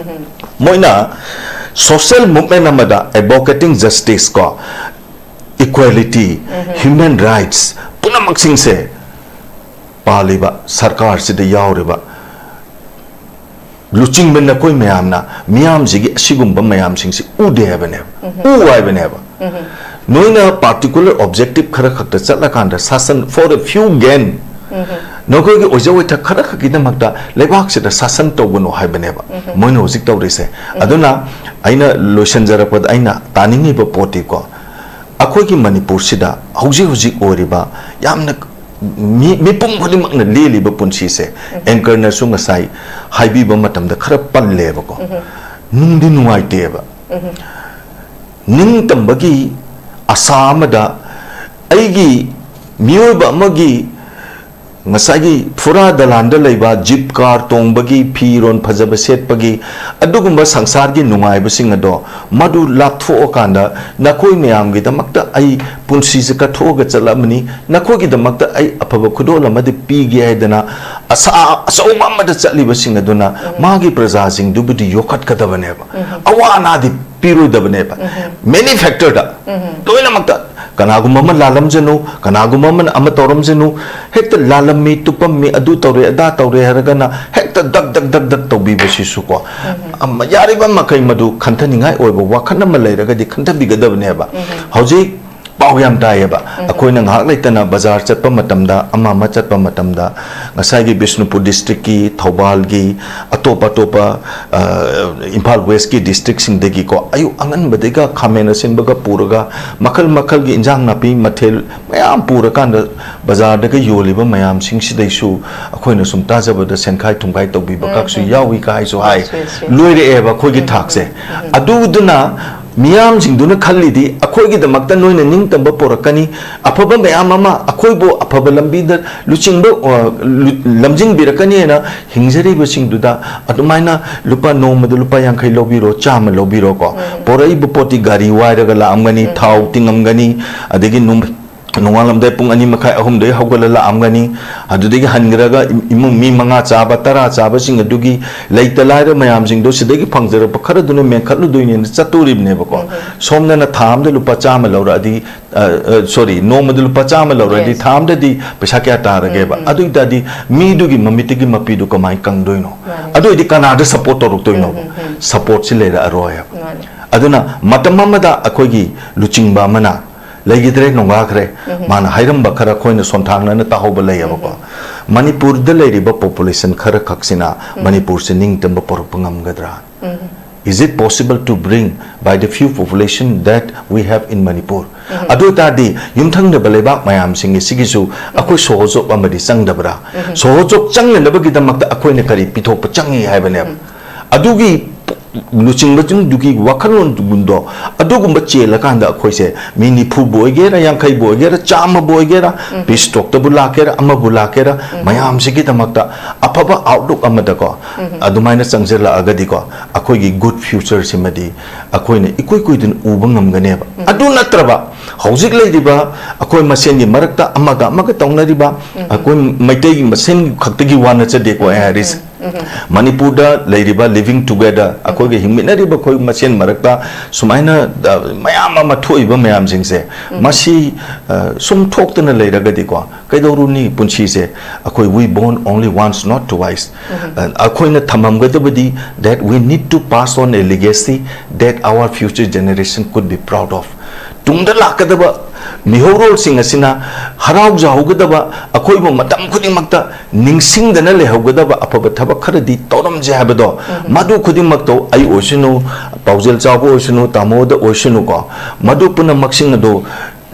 ꯃꯣꯏꯅ ꯁꯣꯁꯤꯌꯦꯜ ꯃꯨꯚꯃꯦꯟ ꯑꯃꯗ ꯑꯦꯗꯚꯣꯀꯦꯇꯤꯡ ꯖꯁꯇꯤꯁ ꯀꯣ, ꯏꯀ꯭ꯋꯦꯂꯤꯇꯤ, ꯍ꯭ꯌꯨꯃꯦꯟ ꯔꯥꯏꯠꯁ ꯄꯨꯝꯅꯃꯛꯁꯤꯡꯁꯦ ꯄꯥꯜꯂꯤꯕ ꯁꯔꯀꯥꯔꯁꯤꯗ ꯌꯥꯎꯔꯤꯕ ꯂꯨꯆꯤꯡꯕ ꯅꯈꯣꯏ ꯃꯌꯥꯝꯅ ꯃꯤꯌꯥꯝꯁꯤꯒꯤ ꯑꯁꯤꯒꯨꯝꯕ ꯃꯌꯥꯝꯁꯤꯡꯁꯤ ꯎꯗꯦ ꯍꯥꯏꯕꯅꯦꯕ, ꯎ ꯍꯥꯏꯕꯅꯦꯕ꯫ ꯅꯣꯏꯅ ꯄꯥꯔꯇꯤꯀꯨꯂꯔ ꯑꯣꯕꯖꯦꯛꯇꯤꯚ ꯈꯔ ꯈꯛꯇ ꯆꯠꯂꯀꯥꯟꯗ ꯁꯥꯁꯟ, for a few gain, ꯅꯈꯣꯏꯒꯤ ꯑꯣꯏꯖ ꯑꯣꯏꯊꯛ ꯈꯔ ꯈꯛꯀꯤꯗꯃꯛꯇ ꯂꯩꯕꯥꯛꯁꯤꯗ ꯁꯥꯁꯟ ꯇꯧꯒꯅꯨ ꯍꯥꯏꯕꯅꯦꯕ ꯃꯣꯏꯅ ꯍꯧꯖꯤꯛ ꯇꯧꯔꯤꯁꯦ꯫ ꯑꯗꯨꯅ ꯑꯩꯅ ꯂꯣꯏꯁꯤꯟꯖꯔꯛꯄꯗ ꯑꯩꯅ ꯇꯥꯅꯤꯡꯉꯤꯕ ꯄꯣꯠꯇꯤꯀꯣ, ꯑꯩꯈꯣꯏꯒꯤ ꯃꯅꯤꯄꯨꯔꯁꯤꯗ ꯍꯧꯖꯤꯛ ꯍꯧꯖꯤꯛ ꯑꯣꯏꯔꯤꯕ ꯌꯥꯝꯅ ꯃꯤ, ꯃꯤꯄꯨꯝ ꯈꯨꯗꯤꯡꯃꯛꯅ ꯂꯦꯜꯂꯤꯕ ꯄꯨꯟꯁꯤꯁꯦ, ꯑꯦꯡꯀꯔꯅꯁꯨ ꯉꯁꯥꯏ ꯍꯥꯏꯕꯤꯕ ꯃꯇꯝꯗ ꯈꯔ ꯄꯜꯂꯦꯕꯀꯣ, ꯅꯨꯡꯗꯤ ꯅꯨꯡꯉꯥꯏꯇꯦꯕ꯫ ꯅꯤꯡꯇꯝꯕꯒꯤ ꯑꯁꯥ ꯑꯃꯗ ꯑꯩꯒꯤ ꯃꯤꯑꯣꯏꯕ ꯑꯃꯒꯤ ꯉꯁꯥꯏꯒꯤ ꯐꯨꯔꯥ ꯗꯂꯥꯟꯗ ꯂꯩꯕ ꯖꯤꯞ ꯀꯥꯔ ꯇꯣꯡꯕꯒꯤ, ꯐꯤꯔꯣꯟ ꯐꯖꯕ ꯁꯦꯠꯄꯒꯤ, ꯑꯗꯨꯒꯨꯝꯕ ꯁꯪꯁꯥꯔꯒꯤ ꯅꯨꯡꯉꯥꯏꯕꯁꯤꯡ ꯑꯗꯣ, ꯃꯗꯨ ꯂꯥꯞꯊꯣꯛꯑꯀꯥꯟꯗ ꯅꯈꯣꯏ ꯃꯌꯥꯝꯒꯤꯗꯃꯛꯇ ꯑꯩ ꯄꯨꯟꯁꯤꯁꯦ ꯀꯠꯊꯣꯛꯑꯒ ꯆꯠꯂꯕꯅꯤ, ꯅꯈꯣꯏꯒꯤꯗꯃꯛꯇ ꯑꯩ ꯑꯐꯕ ꯈꯨꯗꯣꯜ ꯑꯃꯗꯤ ꯄꯤꯒꯦ ꯍꯥꯏꯗꯅ ꯑꯁꯥ ꯑꯆꯧꯕ ꯑꯃꯗ ꯆꯠꯂꯤꯕꯁꯤꯡ ꯑꯗꯨꯅ ꯃꯥꯒꯤ ꯄ꯭ꯔꯖꯥꯁꯤꯡꯗꯨꯕꯨꯗꯤ ꯌꯣꯛꯈꯠꯀꯗꯕꯅꯦꯕ, ꯑꯋꯥ ꯑꯅꯥꯗꯤ ꯄꯤꯔꯣꯏꯗꯕꯅꯦꯕ꯫ ꯃꯦꯅꯤ ꯐꯦꯛꯇꯔꯗ, ꯂꯣꯏꯅꯃꯛꯇ, ꯀꯅꯥꯒꯨꯝꯕ ꯑꯃ ꯂꯥꯜꯂꯝꯖꯅꯨ, ꯀꯅꯥꯒꯨꯝꯕ ꯑꯃꯅ ꯑꯃ ꯇꯧꯔꯝꯖꯅꯨ, ꯍꯦꯛꯇ ꯂꯥꯜꯂꯝꯃꯤ, ꯇꯨꯞꯄꯝꯃꯤ, ꯑꯗꯨ ꯇꯧꯔꯦ, ꯑꯗꯥ ꯇꯧꯔꯦ ꯍꯥꯏꯔꯒꯅ ꯍꯦꯛꯇ ꯗꯛ ꯗꯛ ꯗꯛ ꯗꯛ ꯇꯧꯕꯤꯕꯁꯤꯁꯨꯀꯣ, ꯑꯃ ꯌꯥꯔꯤꯕ ꯃꯈꯩ ꯃꯗꯨ ꯈꯟꯊꯅꯤꯡꯉꯥꯏ ꯑꯣꯏꯕ ꯋꯥꯈꯜ ꯑꯃ ꯂꯩꯔꯒꯗꯤ ꯈꯟꯊꯕꯤꯒꯗꯕꯅꯦꯕ꯫ ꯍꯧꯖꯤꯛ ꯄꯥꯎ ꯌꯥꯝ ꯇꯥꯏꯌꯦꯕ꯫ ꯑꯩꯈꯣꯏꯅ ꯉꯥꯏꯍꯥꯛ ꯂꯩꯇꯅ ꯕꯖꯥꯔ ꯆꯠꯄ ꯃꯇꯝꯗ, ꯑꯃ ꯑꯃ ꯆꯠꯄ ꯃꯇꯝꯗ, ꯉꯁꯥꯏꯒꯤ ꯕꯤꯁꯅꯨꯄꯨꯔ ꯗꯤꯁꯇ꯭ꯔꯤꯛꯀꯤ, ꯊꯧꯕꯥꯜꯒꯤ, ꯑꯇꯣꯞ ꯑꯇꯣꯞꯄ, ꯑ, ꯏꯝꯐꯥꯜ ꯋꯦꯁꯀꯤ ꯗꯤꯁꯇ꯭ꯔꯤꯛꯁꯤꯡꯗꯒꯤꯀꯣ, ꯑꯌꯨꯛ ꯑꯉꯟꯕꯗꯒꯤꯒ ꯈꯥꯃꯦꯟ ꯑꯁꯤꯟꯕꯒ ꯄꯨꯔꯒ, ꯃꯈꯜ ꯃꯈꯜꯒꯤ ꯏꯟꯖꯥꯡ ꯅꯥꯄꯤ ꯃꯊꯦꯜ ꯃꯌꯥꯝ ꯄꯨꯔꯀꯥꯟꯗ ꯕꯖꯥꯔꯗꯒ ꯌꯣꯜꯂꯤꯕ ꯃꯌꯥꯝꯁꯤꯡꯁꯤꯗꯩꯁꯨ ꯑꯩꯈꯣꯏꯅ ꯁꯨꯝ ꯇꯥꯖꯕꯗ ꯁꯦꯟꯈꯥꯏ ꯊꯨꯝꯈꯥꯏ ꯇꯧꯕꯤꯕ ꯎꯝ, ꯀꯥꯛꯁꯨ ꯎꯝ, ꯌꯥꯎꯏ ꯎꯝ꯫ ꯀꯥꯏꯁꯨ ꯍꯥꯏ꯫ Yes, yes, yes. ꯂꯣꯏꯔꯛꯑꯦꯕ ꯑꯩꯈꯣꯏꯒꯤ ꯎꯝ, ꯎꯝ, ꯊꯥꯛꯁꯦ꯫ ꯎꯝ, ꯎꯝ꯫ ꯑꯗꯨꯗꯨꯅ ꯃꯤꯌꯥꯝꯁꯤꯡꯗꯨꯅ ꯈꯜꯂꯤꯗꯤ ꯑꯩꯈꯣꯏꯒꯤꯗꯃꯛꯇ ꯅꯣꯏꯅ ꯅꯤꯡꯇꯝꯕ ꯄꯣꯔꯛꯀꯅꯤ, ꯑꯐꯕ ꯃꯌꯥꯝ ꯑꯃ ꯑꯩꯈꯣꯏꯕꯨ ꯑꯐꯕ ꯂꯝꯕꯤꯗ ꯂꯨꯆꯤꯡꯕ, ꯑ, ꯂꯨ-, ꯂꯝꯖꯤꯡꯕꯤꯔꯛꯀꯅꯤꯅ ꯍꯤꯡꯖꯔꯤꯕꯁꯤꯡꯗꯨꯗ ꯑꯗꯨꯃꯥꯏꯅ ꯂꯨꯄꯥ, ꯅꯣꯡꯃꯗ ꯂꯨꯄꯥ ꯌꯥꯡꯈꯩ ꯂꯧꯕꯤꯔꯣ, ꯆꯥꯝꯃ ꯂꯧꯕꯤꯔꯣꯀꯣ꯫ ꯎꯝ, ꯎꯝ꯫ ꯄꯣꯔꯛꯏꯕ ꯄꯣꯠꯇꯤ ꯒꯥꯔꯤ ꯋꯥꯏꯔꯒ ꯂꯥꯛꯑꯝꯒꯅꯤ, ꯎꯝ, ꯊꯥꯎ ꯎꯝ꯫ ꯇꯤꯡꯉꯝꯒꯅꯤ, ꯑꯗꯒꯤ ꯅꯨꯡ-, ꯅꯣꯡꯉꯥꯜꯂꯝꯗꯥꯏ ꯄꯨꯡ ꯑꯅꯤ ꯃꯈꯥꯏ, ꯑꯍꯨꯝꯗꯒꯤ ꯍꯧꯒꯠꯂ ꯂꯥꯛꯑꯝꯒꯅꯤ꯫ ꯑꯗꯨꯗꯒꯤ ꯍꯟꯈ꯭ꯔꯒ ꯏꯃꯨꯡ ꯃꯤ ꯃꯉꯥ ꯆꯥꯕ, ꯇꯔꯥ ꯆꯥꯕꯁꯤꯡ ꯑꯗꯨꯒꯤ ꯂꯩꯇ ꯂꯥꯏꯔ ꯃꯌꯥꯝꯁꯤꯡꯗꯣ ꯁꯤꯗꯒꯤ ꯐꯪꯖꯔꯛꯄ ꯈꯔꯗꯨꯅ ꯃꯦꯟꯈꯠꯂꯨꯗꯣꯏꯅꯦꯅ ꯆꯠꯇꯣꯔꯤꯕꯅꯦꯕꯀꯣ꯫ ꯎꯝ, ꯎꯝ꯫ ꯁꯣꯝꯗꯅ ꯊꯥ ꯑꯃꯗ ꯂꯨꯄꯥ ꯆꯥꯝꯃ ꯂꯧꯔꯛꯑꯗꯤ, ꯑ, ꯑ, sorry, ꯅꯣꯡꯃꯗ ꯂꯨꯄꯥ ꯆꯥꯝꯃ ꯂꯧꯔꯗꯤ, ꯌꯦꯁ꯫ ꯊꯥ ꯑꯃꯗꯗꯤ ꯄꯩꯁꯥ ꯀꯌꯥ ꯇꯥꯔꯒꯦꯕ? ꯎꯝ, ꯎꯝ꯫ ꯑꯗꯨ ꯑꯣꯏ ꯇꯥꯔꯗꯤ ꯃꯤꯗꯨꯒꯤ ꯃꯃꯤꯠꯇꯒꯤ ꯃꯄꯤꯗꯨ ꯀꯃꯥꯏꯅ ꯀꯪꯗꯣꯏꯅꯣ? ꯃꯥꯅꯦ꯫ ꯑꯗꯨ ꯑꯣꯏꯗꯤ ꯀꯅꯥꯗ ꯁꯞꯄꯣꯔꯠ ꯇꯧꯔꯛꯇꯣꯏꯅꯣꯕ? ꯎꯝ, ꯎꯝ, ꯎꯝ꯫ ꯁꯞꯄꯣꯔꯠꯁꯤ ꯂꯩꯔꯛꯑꯔꯣꯏꯕ꯫ ꯃꯥꯅꯦ꯫ ꯑꯗꯨꯅ ꯃꯇꯝ ꯑꯃꯗ ꯑꯩꯈꯣꯏꯒꯤ ꯂꯨꯆꯤꯡꯕ ꯑꯃꯅ ꯂꯩꯈꯤꯗ꯭ꯔꯦ, ꯅꯣꯡꯉꯥꯈ꯭ꯔꯦ꯫ ꯎꯝ꯫ ꯃꯥꯅ ꯍꯥꯏꯔꯝꯕ ꯈꯔ ꯑꯩꯈꯣꯏꯅ ꯁꯣꯟꯊꯥꯡꯅꯅ ꯇꯥꯍꯧꯕ ꯂꯩꯌꯦꯕꯀꯣ꯫ ꯎꯝ꯫ ꯃꯅꯤꯄꯨꯔꯗ ꯂꯩꯔꯤꯕ ꯄꯣꯄꯨꯂꯦꯁꯟ ꯈꯔ ꯈꯛꯁꯤꯅ ꯎꯝ꯫ ꯃꯅꯤꯄꯨꯔꯁꯦ ꯅꯤꯡꯇꯝꯕ ꯄꯨꯔꯛꯄ ꯉꯝꯒꯗ꯭ꯔꯥ? ꯎꯝ꯫ Is it possible to bring by the few population that we have in Manipur? ꯎꯝ꯫ ꯑꯗꯨ ꯑꯣꯏ ꯇꯥꯔꯗꯤ ꯌꯨꯝꯊꯪꯅꯕ ꯂꯩꯕꯥꯛ ꯃꯌꯥꯝꯁꯤꯡ ꯑꯁꯤꯒꯤꯁꯨ ꯑꯩꯈꯣꯏ ꯁꯣꯍꯣꯖꯣꯛ ꯑꯃꯗꯤ ꯆꯪꯗꯕ꯭ꯔꯥ? ꯎꯝ꯫ ꯁꯣꯍꯣꯖꯣꯛ ꯆꯪꯅꯅꯕꯒꯤꯗꯃꯛꯇ ꯑꯩꯈꯣꯏꯅ ꯀꯔꯤ ꯄꯤꯊꯣꯛꯄ ꯆꯪꯉꯤ ꯍꯥꯏꯕꯅꯦꯕ꯫ ꯎꯝ꯫ ꯑꯗꯨꯒꯤ ꯂꯨꯆꯤꯡꯕꯁꯤꯡꯗꯨꯒꯤ ꯋꯥꯈꯜꯂꯣꯟꯗꯨ ꯑꯗꯨꯒꯨꯝꯕ ꯆꯦꯜꯂꯀꯥꯟꯗ ꯑꯩꯈꯣꯏꯁꯦ ꯃꯤ ꯅꯤꯐꯨꯕꯨ ꯑꯣꯏꯒꯦꯔꯥ, ꯌꯥꯡꯈꯩꯕꯨ ꯑꯣꯏꯒꯦꯔꯥ, ꯆꯥꯝꯃꯕꯨ ꯑꯣꯏꯒꯦꯔꯥ, ꯎꯝ꯫ ꯄꯤꯁ ꯇꯣꯛꯇꯕꯨ ꯂꯥꯛꯀꯦꯔꯥ, ꯑꯃꯕꯨ ꯂꯥꯛꯀꯦꯔꯥ, ꯎꯝ꯫ ꯃꯌꯥꯝꯁꯤꯒꯤꯗꯃꯛꯇ ꯑꯐꯕ ꯑꯥꯎꯠꯂꯨꯛ ꯑꯃꯗꯀꯣ, ꯎꯝ꯫ ꯑꯗꯨꯃꯥꯏꯅ ꯆꯪꯁꯤꯜꯂꯛꯑꯒꯗꯤꯀꯣ, ꯑꯩꯈꯣꯏꯒꯤ ꯒꯨꯗ ꯐ꯭ꯌꯨꯆꯔꯁꯤꯃꯗꯤ ꯑꯩꯈꯣꯏꯅ ꯏꯀꯨꯏ ꯀꯨꯏꯗꯅ ꯎꯕ ꯉꯝꯒꯅꯦꯕ꯫ ꯎꯝ꯫ ꯑꯗꯨ ꯅꯠꯇ꯭ꯔꯕ ꯍꯧꯖꯤꯛ ꯂꯩꯔꯤꯕ ꯑꯩꯈꯣꯏ ꯃꯁꯦꯟꯒꯤ ꯃꯔꯛꯇ ꯑꯃꯒ ꯑꯃꯒ ꯇꯧꯅꯔꯤꯕ, ꯎꯝ꯫ ꯑꯩꯈꯣꯏ ꯃꯩꯇꯩꯒꯤ ꯃꯁꯦꯟ ꯈꯛꯇꯒꯤ ꯋꯥ ꯅꯠꯆꯗꯦꯀꯣ ꯑꯩ ꯎꯝ, ꯍꯥꯏꯔꯤꯁꯦ꯫ ꯎꯝ꯫ ꯃꯅꯤꯄꯨꯔꯗ ꯂꯩꯔꯤꯕ living together, ꯑꯩꯈꯣꯏꯒ ꯍꯤꯡꯃꯤꯟꯅꯔꯤꯕ ꯑꯩꯈꯣꯏ ꯃꯁꯦꯟ ꯃꯔꯛꯇ ꯁꯨꯃꯥꯏꯅ, ꯑ, ꯃꯌꯥꯝ ꯑꯃ ꯊꯣꯛꯏꯕ ꯃꯌꯥꯝꯁꯤꯡꯁꯦ, ꯃꯁꯤ, ꯑ, ꯁꯨꯝ ꯊꯣꯛꯇꯅ ꯂꯩꯔꯒꯗꯤꯀꯣ, ꯀꯩꯗꯧꯔꯨꯅꯤ ꯄꯨꯟꯁꯤꯁꯦ? ꯑꯩꯈꯣꯏ we born only once, not twice. ꯑ, ꯑꯩꯈꯣꯏꯅ ꯊꯝꯃꯝꯒꯗꯕꯗꯤ that we need to pass on a legacy that our future generation could be proud of. ꯇꯨꯡꯗ ꯂꯥꯛꯀꯗꯕ ꯃꯤꯍꯧꯔꯣꯜꯁꯤꯡ ꯑꯁꯤꯅ ꯍꯔꯥꯎꯖꯍꯧꯒꯗꯕ, ꯑꯩꯈꯣꯏꯕꯨ ꯃꯇꯝ ꯈꯨꯗꯤꯡꯃꯛꯇ ꯅꯤꯡꯁꯤꯡꯗꯅ ꯂꯩꯍꯧꯒꯗꯕ ꯑꯐꯕ ꯊꯕꯛ ꯈꯔꯗꯤ ꯇꯧꯔꯝꯁꯦ ꯍꯥꯏꯕꯗꯣ, ꯃꯗꯨ ꯈꯨꯗꯤꯡꯃꯛꯇꯣ ꯑꯩ ꯑꯣꯏꯁꯅꯨ, ꯄꯥꯎꯖꯦꯜ ꯆꯥꯎꯕ ꯑꯣꯏꯁꯅꯨ, ꯇꯥꯃꯣꯗ ꯑꯣꯏꯁꯅꯨꯀꯣ, ꯃꯗꯨ ꯄꯨꯝꯅꯃꯛꯁꯤꯡ ꯑꯗꯨ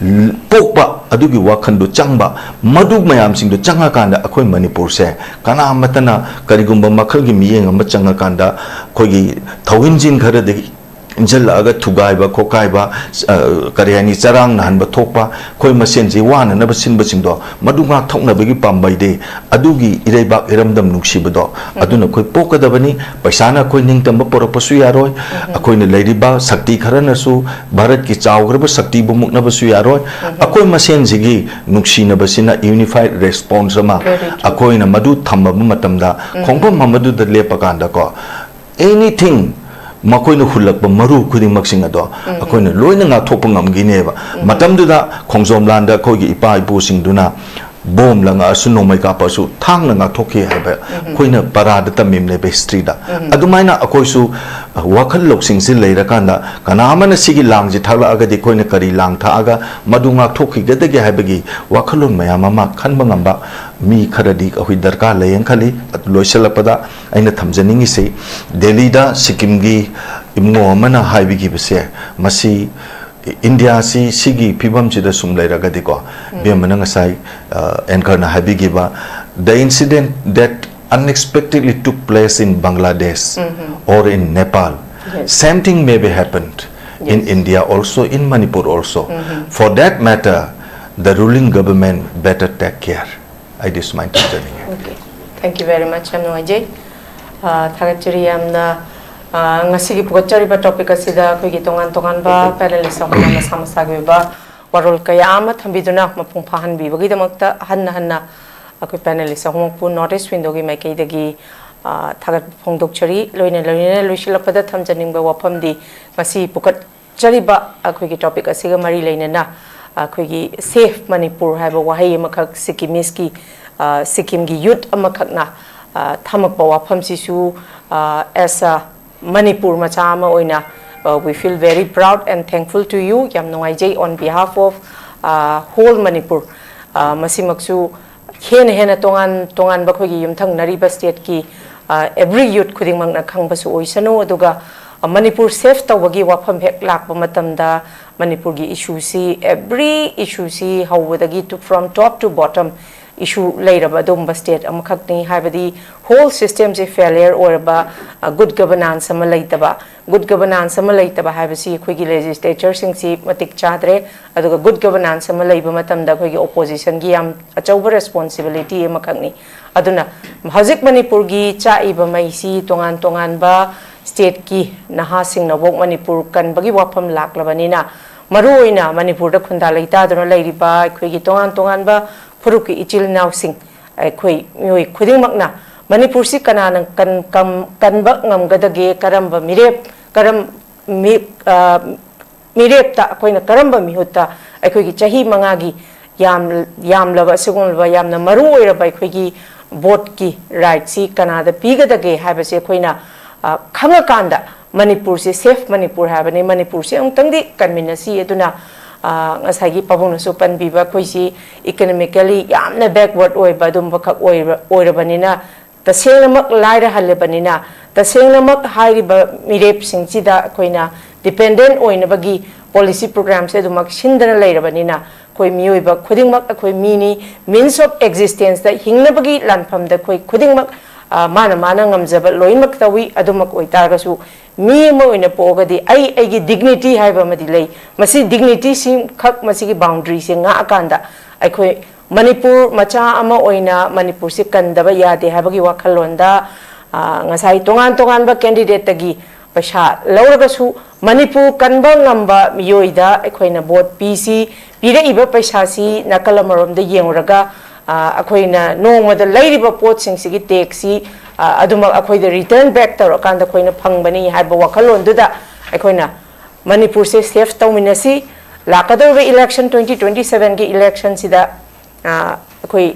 ꯄꯣꯛꯄ ꯑꯗꯨꯒꯤ ꯋꯥꯈꯜꯗꯨ ꯆꯪꯕ, ꯃꯗꯨ ꯃꯌꯥꯝꯁꯤꯡꯗꯨ ꯆꯪꯉꯀꯥꯟꯗ ꯑꯩꯈꯣꯏ ꯃꯅꯤꯄꯨꯔꯁꯦ ꯀꯅꯥ ꯑꯃꯠꯇꯅ ꯀꯔꯤꯒꯨꯝꯕ ꯃꯈꯜꯒꯤ ꯃꯤꯠꯌꯦꯡ ꯑꯃ ꯆꯪꯉꯀꯥꯟꯗ ꯑꯩꯈꯣꯏꯒꯤ ꯊꯧꯍꯤꯟꯖꯤꯟ ꯈꯔꯗꯒꯤ ꯏꯟꯁꯤꯜꯂꯛꯑꯒ ꯊꯨꯒꯥꯏꯕ ꯈꯣꯠꯀꯥꯏꯕ, ꯑ, ꯀꯔꯤ ꯍꯥꯏꯅꯤ, ꯆꯔꯥꯡꯅꯍꯟꯕ ꯊꯣꯛꯄ, ꯑꯩꯈꯣꯏ ꯃꯁꯦꯟꯁꯤ ꯋꯥꯅꯅꯕ ꯁꯤꯟꯕꯁꯤꯡꯗꯣ, ꯃꯗꯨ ꯉꯥꯛꯊꯣꯛꯅꯕꯒꯤ ꯄꯥꯝꯕꯩꯗꯤ ꯑꯗꯨꯒꯤ ꯏꯔꯩꯕꯥꯛ ꯏꯔꯝꯗꯝ ꯅꯨꯡꯁꯤꯕꯗꯣ, ꯑꯗꯨꯅ ꯑꯩꯈꯣꯏ ꯄꯣꯛꯀꯗꯕꯅꯤ꯫ ꯄꯩꯁꯥꯅ ꯑꯩꯈꯣꯏ ꯅꯤꯡꯇꯝꯕ ꯄꯨꯔꯛꯄꯁꯨ ꯌꯥꯔꯣꯏ꯫ ꯑꯩꯈꯣꯏꯅ ꯂꯩꯔꯤꯕ ꯁꯛꯇꯤ ꯈꯔꯅꯁꯨ ꯚꯥꯔꯠꯀꯤ ꯆꯥꯎꯈ꯭ꯔꯕ ꯁꯛꯇꯤꯕꯨ ꯃꯨꯛꯅꯕꯁꯨ ꯌꯥꯔꯣꯏ꯫ ꯑꯩꯈꯣꯏ ꯃꯁꯦꯟꯁꯤꯒꯤ ꯅꯨꯡꯁꯤꯅꯕꯁꯤꯅ unified response ꯑꯃ, very true, ꯑꯩꯈꯣꯏꯅ ꯃꯗꯨ ꯊꯝꯃꯕ ꯃꯇꯝꯗ, ꯈꯣꯡꯐꯝ ꯑꯃꯗꯨꯗ ꯂꯦꯞꯄꯀꯥꯟꯗꯀꯣ, anything, ꯃꯈꯣꯏꯅ ꯍꯨꯜꯂꯛꯄ ꯃꯔꯨ ꯈꯨꯗꯤꯡꯃꯛꯁꯤꯡ ꯑꯗꯣ ꯑꯩꯈꯣꯏꯅ ꯂꯣꯏꯅ ꯉꯥꯛꯊꯣꯛꯄ ꯉꯝꯈꯤꯅꯦꯕ꯫ ꯃꯇꯝꯗꯨꯗ ꯈꯣꯡꯖꯣꯝ ꯂꯥꯟꯗ ꯑꯩꯈꯣꯏꯒꯤ ꯏꯄꯥ ꯏꯄꯨꯁꯤꯡꯗꯨꯅ ꯕꯣꯝ ꯂꯪꯉꯛꯑꯁꯨ, ꯅꯣꯡꯃꯩ ꯀꯥꯞꯄꯁꯨ ꯊꯥꯡꯅ ꯉꯥꯛꯊꯣꯛꯈꯤ ꯍꯥꯏꯕ ꯑꯩꯈꯣꯏꯅ ꯄꯔꯥꯗ ꯇꯝꯃꯤꯕꯅꯦꯕ historyꯗ꯫ ꯑꯗꯨꯃꯥꯏꯅ ꯑꯩꯈꯣꯏꯁꯨ ꯋꯥꯈꯜ ꯂꯧꯁꯤꯡꯁꯤ ꯂꯩꯔꯀꯥꯟꯗ, ꯀꯅꯥ ꯑꯃꯅ ꯁꯤꯒꯤ ꯂꯥꯡꯁꯤ ꯊꯥꯛꯂꯛꯑꯒꯗꯤ ꯑꯩꯈꯣꯏꯅ ꯀꯔꯤ ꯂꯥꯡ ꯊꯥꯛꯑꯒ ꯃꯗꯨ ꯉꯥꯛꯊꯣꯛꯈꯤꯒꯗꯒꯦ ꯍꯥꯏꯕꯒꯤ ꯋꯥꯈꯜꯂꯣꯟ ꯃꯌꯥꯝ ꯑꯃ ꯈꯟꯕ ꯉꯝꯕ ꯃꯤ ꯈꯔꯗꯤ ꯑꯩꯈꯣꯏ ꯗꯔꯀꯥꯔ ꯂꯩꯌꯦꯅ ꯈꯜꯂꯤ꯫ ꯂꯣꯏꯁꯤꯜꯂꯛꯄꯗ ꯑꯩꯅ ꯊꯝꯖꯅꯤꯡꯉꯤꯁꯤ, ꯗꯦꯜꯂꯤꯗ ꯁꯤꯛꯀꯤꯝꯒꯤ ꯏꯕꯨꯡꯉꯣ ꯑꯃꯅ ꯍꯥꯏꯕꯤꯈꯤꯕꯁꯦ, ꯃꯁꯤ ꯏꯟꯗꯤꯌꯥꯁꯤ ꯁꯤꯒꯤ ꯐꯤꯕꯝꯁꯤꯗ ꯁꯨꯝ ꯂꯩꯔꯒꯗꯤꯀꯣ, ꯏꯕꯦꯝꯃꯅ ꯉꯁꯥꯏ, ꯑ, anchorꯅ ꯍꯥꯏꯕꯤꯈꯤꯕ, the incident that unexpectedly took place in Bangladesh or in Nepal, yes, same thing may be happened in, yes, India also, in Manipur also. For that matter, the ruling government better take care. ꯑꯩꯗꯤ ꯁꯨꯃꯥꯏꯅ ꯊꯝꯖꯅꯤꯡꯉꯤ꯫ Okay, thank you very much, ꯌꯥꯝ ꯅꯨꯡꯉꯥꯏꯖꯩ꯫ ꯑ, ꯊꯥꯒꯠꯆꯔꯤ ꯌꯥꯝꯅ꯫ ꯑ, ꯉꯁꯤꯒꯤ ꯄꯨꯒꯠꯆꯔꯤꯕ topic ꯑꯁꯤꯗ ꯑꯩꯈꯣꯏꯒꯤ ꯇꯣꯉꯥꯟ ꯇꯣꯉꯥꯟꯕ panelist ꯑꯍꯨꯝꯅ ꯃꯁꯥ ꯃꯁꯥꯒꯤ ꯑꯣꯏꯕ ꯋꯥꯔꯣꯜ ꯀꯌꯥ ꯑꯃ ꯊꯝꯕꯤꯗꯨꯅ ꯃꯄꯨꯡ ꯐꯥꯍꯟꯕꯤꯕꯒꯤꯗꯃꯛꯇ ꯍꯟꯅ ꯍꯟꯅ ꯑꯩꯈꯣꯏ panelist ꯑꯍꯨꯝꯃꯛꯄꯨ North East Windowꯒꯤ ꯃꯥꯏꯀꯩꯗꯒꯤ, ꯊꯥꯒꯠꯄ ꯐꯣꯡꯗꯣꯛꯆꯔꯤ꯫ ꯂꯣꯏꯅ ꯂꯣꯏꯅꯅ ꯂꯣꯏꯁꯤꯜꯂꯛꯄꯗ ꯊꯝꯖꯅꯤꯡꯕ ꯋꯥꯐꯝꯗꯤ, ꯉꯁꯤ ꯄꯨꯈꯠꯆꯔꯤꯕ ꯑꯩꯈꯣꯏꯒꯤ ꯇꯣꯄꯤꯛ ꯑꯁꯤꯒ ꯃꯔꯤ ꯂꯩꯅꯅ ꯑꯩꯈꯣꯏꯒꯤ ꯁꯦꯐ ꯃꯅꯤꯄꯨꯔ ꯍꯥꯏꯕ ꯋꯥꯍꯩ ꯑꯃꯈꯛ ꯁꯤꯛꯀꯤꯃꯤꯁꯀꯤ, ꯁꯤꯛꯀꯤꯝꯒꯤ ꯌꯨꯠ ꯑꯃꯈꯛꯅ ꯊꯝꯃꯛꯄ ꯋꯥꯐꯝꯁꯤꯁꯨ, ꯑꯦꯁ ꯑ ꯃꯅꯤꯄꯨꯔ ꯃꯆꯥ ꯑꯃ ꯑꯣꯏꯅ, we feel very proud and thankful to you. ꯌꯥꯝ ꯅꯨꯡꯉꯥꯏꯖꯩ on behalf of whole Manipur. ꯃꯁꯤꯃꯛꯁꯨ ꯍꯦꯟꯅ ꯍꯦꯟꯅ ꯇꯣꯉꯥꯟ ꯇꯣꯉꯥꯟꯕ ꯑꯩꯈꯣꯏꯒꯤ ꯌꯨꯝꯊꯪꯅꯔꯤꯕ ꯁ꯭ꯇꯦꯠꯀꯤ ꯑꯦꯕ꯭ꯔꯤ ꯌꯨꯠ ꯈꯨꯗꯤꯡꯃꯛꯅ ꯈꯪꯕꯁꯨ ꯑꯣꯏꯁꯅꯨ꯫ ꯑꯗꯨꯒ ꯃꯅꯤꯄꯨꯔ ꯁꯦꯐ ꯇꯧꯕꯒꯤ ꯋꯥꯐꯝ ꯍꯦꯛ ꯂꯥꯛꯄ ꯃꯇꯝꯗ, ꯃꯅꯤꯄꯨꯔꯒꯤ ꯏꯁꯨꯁꯤ, ꯑꯦꯕ꯭ꯔꯤ ꯏꯁꯨꯁꯤ ꯍꯧꯕꯗꯒꯤ to from top to bottom ꯏꯁꯨ ꯂꯩꯔꯕ ꯑꯗꯨꯒꯨꯝꯕ ꯁ꯭ꯇꯦꯠ ꯑꯃꯈꯛꯅꯤ꯫ ꯍꯥꯏꯕꯗꯤ ꯍꯣꯜ ꯁꯤꯁꯇꯦꯝꯁꯦ ꯐꯦꯂꯤꯌꯔ ꯑꯣꯏꯔꯕ, ꯒꯨꯗ ꯒꯕꯔꯅꯥꯟꯁ ꯑꯃ ꯂꯩꯇꯕ꯫ ꯒꯨꯗ ꯒꯕꯔꯅꯥꯟꯁ ꯑꯃ ꯂꯩꯇꯕ ꯍꯥꯏꯕꯁꯤ ꯑꯩꯈꯣꯏꯒꯤ ꯂꯦꯖꯤꯁꯂꯦꯆꯔꯁꯤꯡꯁꯤ ꯃꯇꯤꯛ ꯆꯥꯗ꯭ꯔꯦ꯫ ꯑꯗꯨꯒ ꯒꯨꯗ ꯒꯕꯔꯅꯥꯟꯁ ꯑꯃ ꯂꯩꯕ ꯃꯇꯝꯗ ꯑꯩꯈꯣꯏꯒꯤ ꯑꯣꯄꯣꯖꯤꯁꯟꯒꯤ ꯌꯥꯝ ꯑꯆꯧꯕ ꯔꯦꯁꯄꯣꯟꯁꯤꯕꯤꯂꯤꯇꯤ ꯑꯃꯈꯛꯅꯤ꯫ ꯑꯗꯨꯅ ꯍꯧꯖꯤꯛ ꯃꯅꯤꯄꯨꯔꯒꯤ ꯆꯥꯛꯏꯕ ꯃꯩꯁꯤ ꯇꯣꯉꯥꯟ ꯇꯣꯉꯥꯟꯕ ꯁ꯭ꯇꯦꯠꯀꯤ ꯅꯍꯥꯁꯤꯡꯅꯐꯧ ꯃꯅꯤꯄꯨꯔ ꯀꯟꯕꯒꯤ ꯋꯥꯐꯝ ꯂꯥꯛꯂꯕꯅꯤꯅ, ꯃꯔꯨꯑꯣꯏꯅ ꯃꯅꯤꯄꯨꯔꯗ ꯈꯨꯟꯗꯥ ꯂꯩꯇꯥꯗꯨꯅ ꯂꯩꯔꯤꯕ ꯑꯩꯈꯣꯏꯒꯤ ꯇꯣꯉꯥꯟ ꯇꯣꯉꯥꯟꯕ ꯐꯨꯔꯨꯞꯀꯤ ꯏꯆꯤꯜ ꯏꯅꯥꯎꯁꯤꯡ, ꯑꯩꯈꯣꯏ ꯃꯤꯑꯣꯏ ꯈꯨꯗꯤꯡꯃꯛꯅ ꯃꯅꯤꯄꯨꯔꯁꯤ ꯀꯅꯥꯅ ꯀꯟ-, ꯀꯝ-, ꯀꯟꯕ ꯉꯝꯒꯗꯒꯦ, ꯀꯔꯝꯕ ꯃꯤꯔꯦꯞ, ꯀꯔꯝ-, ꯃꯤ-, ꯑ, ꯃꯤꯔꯦꯞꯇ ꯑꯩꯈꯣꯏꯅ ꯀꯔꯝꯕ ꯃꯤꯍꯨꯠꯇ ꯑꯩꯈꯣꯏꯒꯤ ꯆꯍꯤ ꯃꯉꯥꯒꯤ ꯌꯥꯝ-, ꯌꯥꯝꯂꯕ ꯑꯁꯤꯒꯨꯝꯂꯕ ꯌꯥꯝꯅ ꯃꯔꯨ ꯑꯣꯏꯔꯕ ꯑꯩꯈꯣꯏꯒꯤ ꯚꯣꯠꯀꯤ ꯔꯥꯏꯠꯁꯤ ꯀꯅꯥꯗ ꯄꯤꯒꯗꯒꯦ ꯍꯥꯏꯕꯁꯦ ꯑꯩꯈꯣꯏꯅ, ꯑ, ꯈꯪꯉꯀꯥꯟꯗ ꯃꯅꯤꯄꯨꯔꯁꯦ ꯁꯦꯐ ꯃꯅꯤꯄꯨꯔ ꯍꯥꯏꯕꯅꯤ, ꯃꯅꯤꯄꯨꯔꯁꯦ ꯑꯃꯨꯛꯇꯪꯗꯤ ꯀꯟꯃꯤꯟꯅꯁꯤ꯫ ꯑꯗꯨꯅ, ꯑ, ꯉꯁꯥꯏꯒꯤ ꯄꯥꯕꯨꯡꯅꯁꯨ ꯄꯟꯕꯤꯕ, ꯑꯩꯈꯣꯏꯁꯤ ꯏꯀꯣꯅꯣꯃꯤꯀꯦꯜꯂꯤ ꯌꯥꯝꯅ ꯕꯦꯛꯋꯥꯔꯗ ꯑꯣꯏꯕ ꯑꯗꯨꯝꯕꯈꯛ ꯑꯣꯏꯔ-, ꯑꯣꯏꯔꯕꯅꯤꯅ, ꯇꯁꯦꯡꯅꯃꯛ ꯂꯥꯏꯔꯍꯜꯂꯕꯅꯤꯅ, ꯇꯁꯦꯡꯅꯃꯛ ꯍꯥꯏꯔꯤꯕ ꯃꯤꯔꯦꯞꯁꯤꯡꯁꯤꯗ ꯑꯩꯈꯣꯏꯅ ꯗꯤꯄꯦꯟꯗꯦꯟ ꯑꯣꯏꯅꯕꯒꯤ ꯄꯣꯂꯤꯁꯤ ꯄ꯭ꯔꯣꯒ꯭ꯔꯥꯝꯁꯦ ꯑꯗꯨꯃꯛ ꯁꯤꯟꯗꯅ ꯂꯩꯔꯕꯅꯤꯅ, ꯑꯩꯈꯣꯏ ꯃꯤꯑꯣꯏꯕ ꯈꯨꯗꯤꯡꯃꯛ ꯑꯩꯈꯣꯏ ꯃꯤꯅꯤ, ꯃꯤꯟꯁ ꯑꯣꯐ ꯑꯦꯛꯖꯤꯁꯇꯦꯟꯁꯇ ꯍꯤꯡꯅꯕꯒꯤ ꯂꯥꯟꯐꯝꯗ ꯑꯩꯈꯣꯏ ꯈꯨꯗꯤꯡꯃꯛ, ꯑ, ꯃꯥꯅ ꯃꯥꯅ ꯉꯝꯖꯕ ꯂꯣꯏꯅꯃꯛ ꯇꯧꯏ꯫ ꯑꯗꯨꯃꯛ ꯑꯣꯏꯇꯥꯔꯒꯁꯨ ꯃꯤ ꯑꯃ ꯑꯣꯏꯅ ꯄꯣꯛꯑꯒꯗꯤ ꯑꯩ ꯑꯩꯒꯤ ꯗꯤꯒꯅꯤꯇꯤ ꯍꯥꯏꯕ ꯑꯃꯗꯤ ꯂꯩ꯫ ꯃꯁꯤ ꯗꯤꯒꯅꯤꯇꯤꯁꯤꯈꯛ, ꯃꯁꯤꯒꯤ ꯕꯥꯎꯟꯗ꯭ꯔꯤꯁꯦ ꯉꯥꯛꯑꯀꯥꯟꯗ ꯑꯩꯈꯣꯏ ꯃꯅꯤꯄꯨꯔ ꯃꯆꯥ ꯑꯃ ꯑꯣꯏꯅ ꯃꯅꯤꯄꯨꯔꯁꯤ ꯀꯟꯗꯕ ꯌꯥꯗꯦ ꯍꯥꯏꯕꯒꯤ ꯋꯥꯈꯜꯂꯣꯟꯗ, ꯑ, ꯉꯁꯥꯏ ꯇꯣꯉꯥꯟ ꯇꯣꯉꯥꯟꯕ ꯀꯦꯟꯗꯤꯗꯦꯠꯇꯒꯤ ꯄꯩꯁꯥ ꯂꯧꯔꯒꯁꯨ ꯃꯅꯤꯄꯨꯔ ꯀꯟꯕ ꯉꯝꯕ ꯃꯤꯑꯣꯏꯗ ꯑꯩꯈꯣꯏꯅ ꯚꯣꯠ ꯄꯤꯁꯤ꯫ ꯄꯤꯔꯛꯏꯕ ꯄꯩꯁꯥꯁꯤ ꯅꯥꯀꯜ ꯑꯃꯔꯣꯝꯗ ꯌꯦꯡꯂꯨꯔꯒ, ꯑ, ꯑꯩꯈꯣꯏꯅ ꯅꯣꯡꯃꯗ ꯂꯩꯔꯤꯕ ꯄꯣꯠꯁꯤꯡꯁꯤꯒꯤ ꯇꯦꯛꯁꯁꯤ ꯑ, ꯑꯗꯨꯃꯛ ꯑꯩꯈꯣꯏꯗ return back ꯇꯧꯔꯀꯥꯟꯗ ꯑꯩꯈꯣꯏꯅ ꯐꯪꯕꯅꯤ ꯍꯥꯏꯕ ꯋꯥꯈꯜꯂꯣꯟꯗꯨꯗ ꯑꯩꯈꯣꯏꯅ ꯃꯅꯤꯄꯨꯔꯁꯦ save ꯇꯧꯃꯤꯟꯅꯁꯤ꯫ ꯂꯥꯛꯀꯗꯧꯔꯤꯕ election, twenty twenty seven ꯒꯤ election ꯁꯤꯗ, ꯑ, ꯑꯩꯈꯣꯏ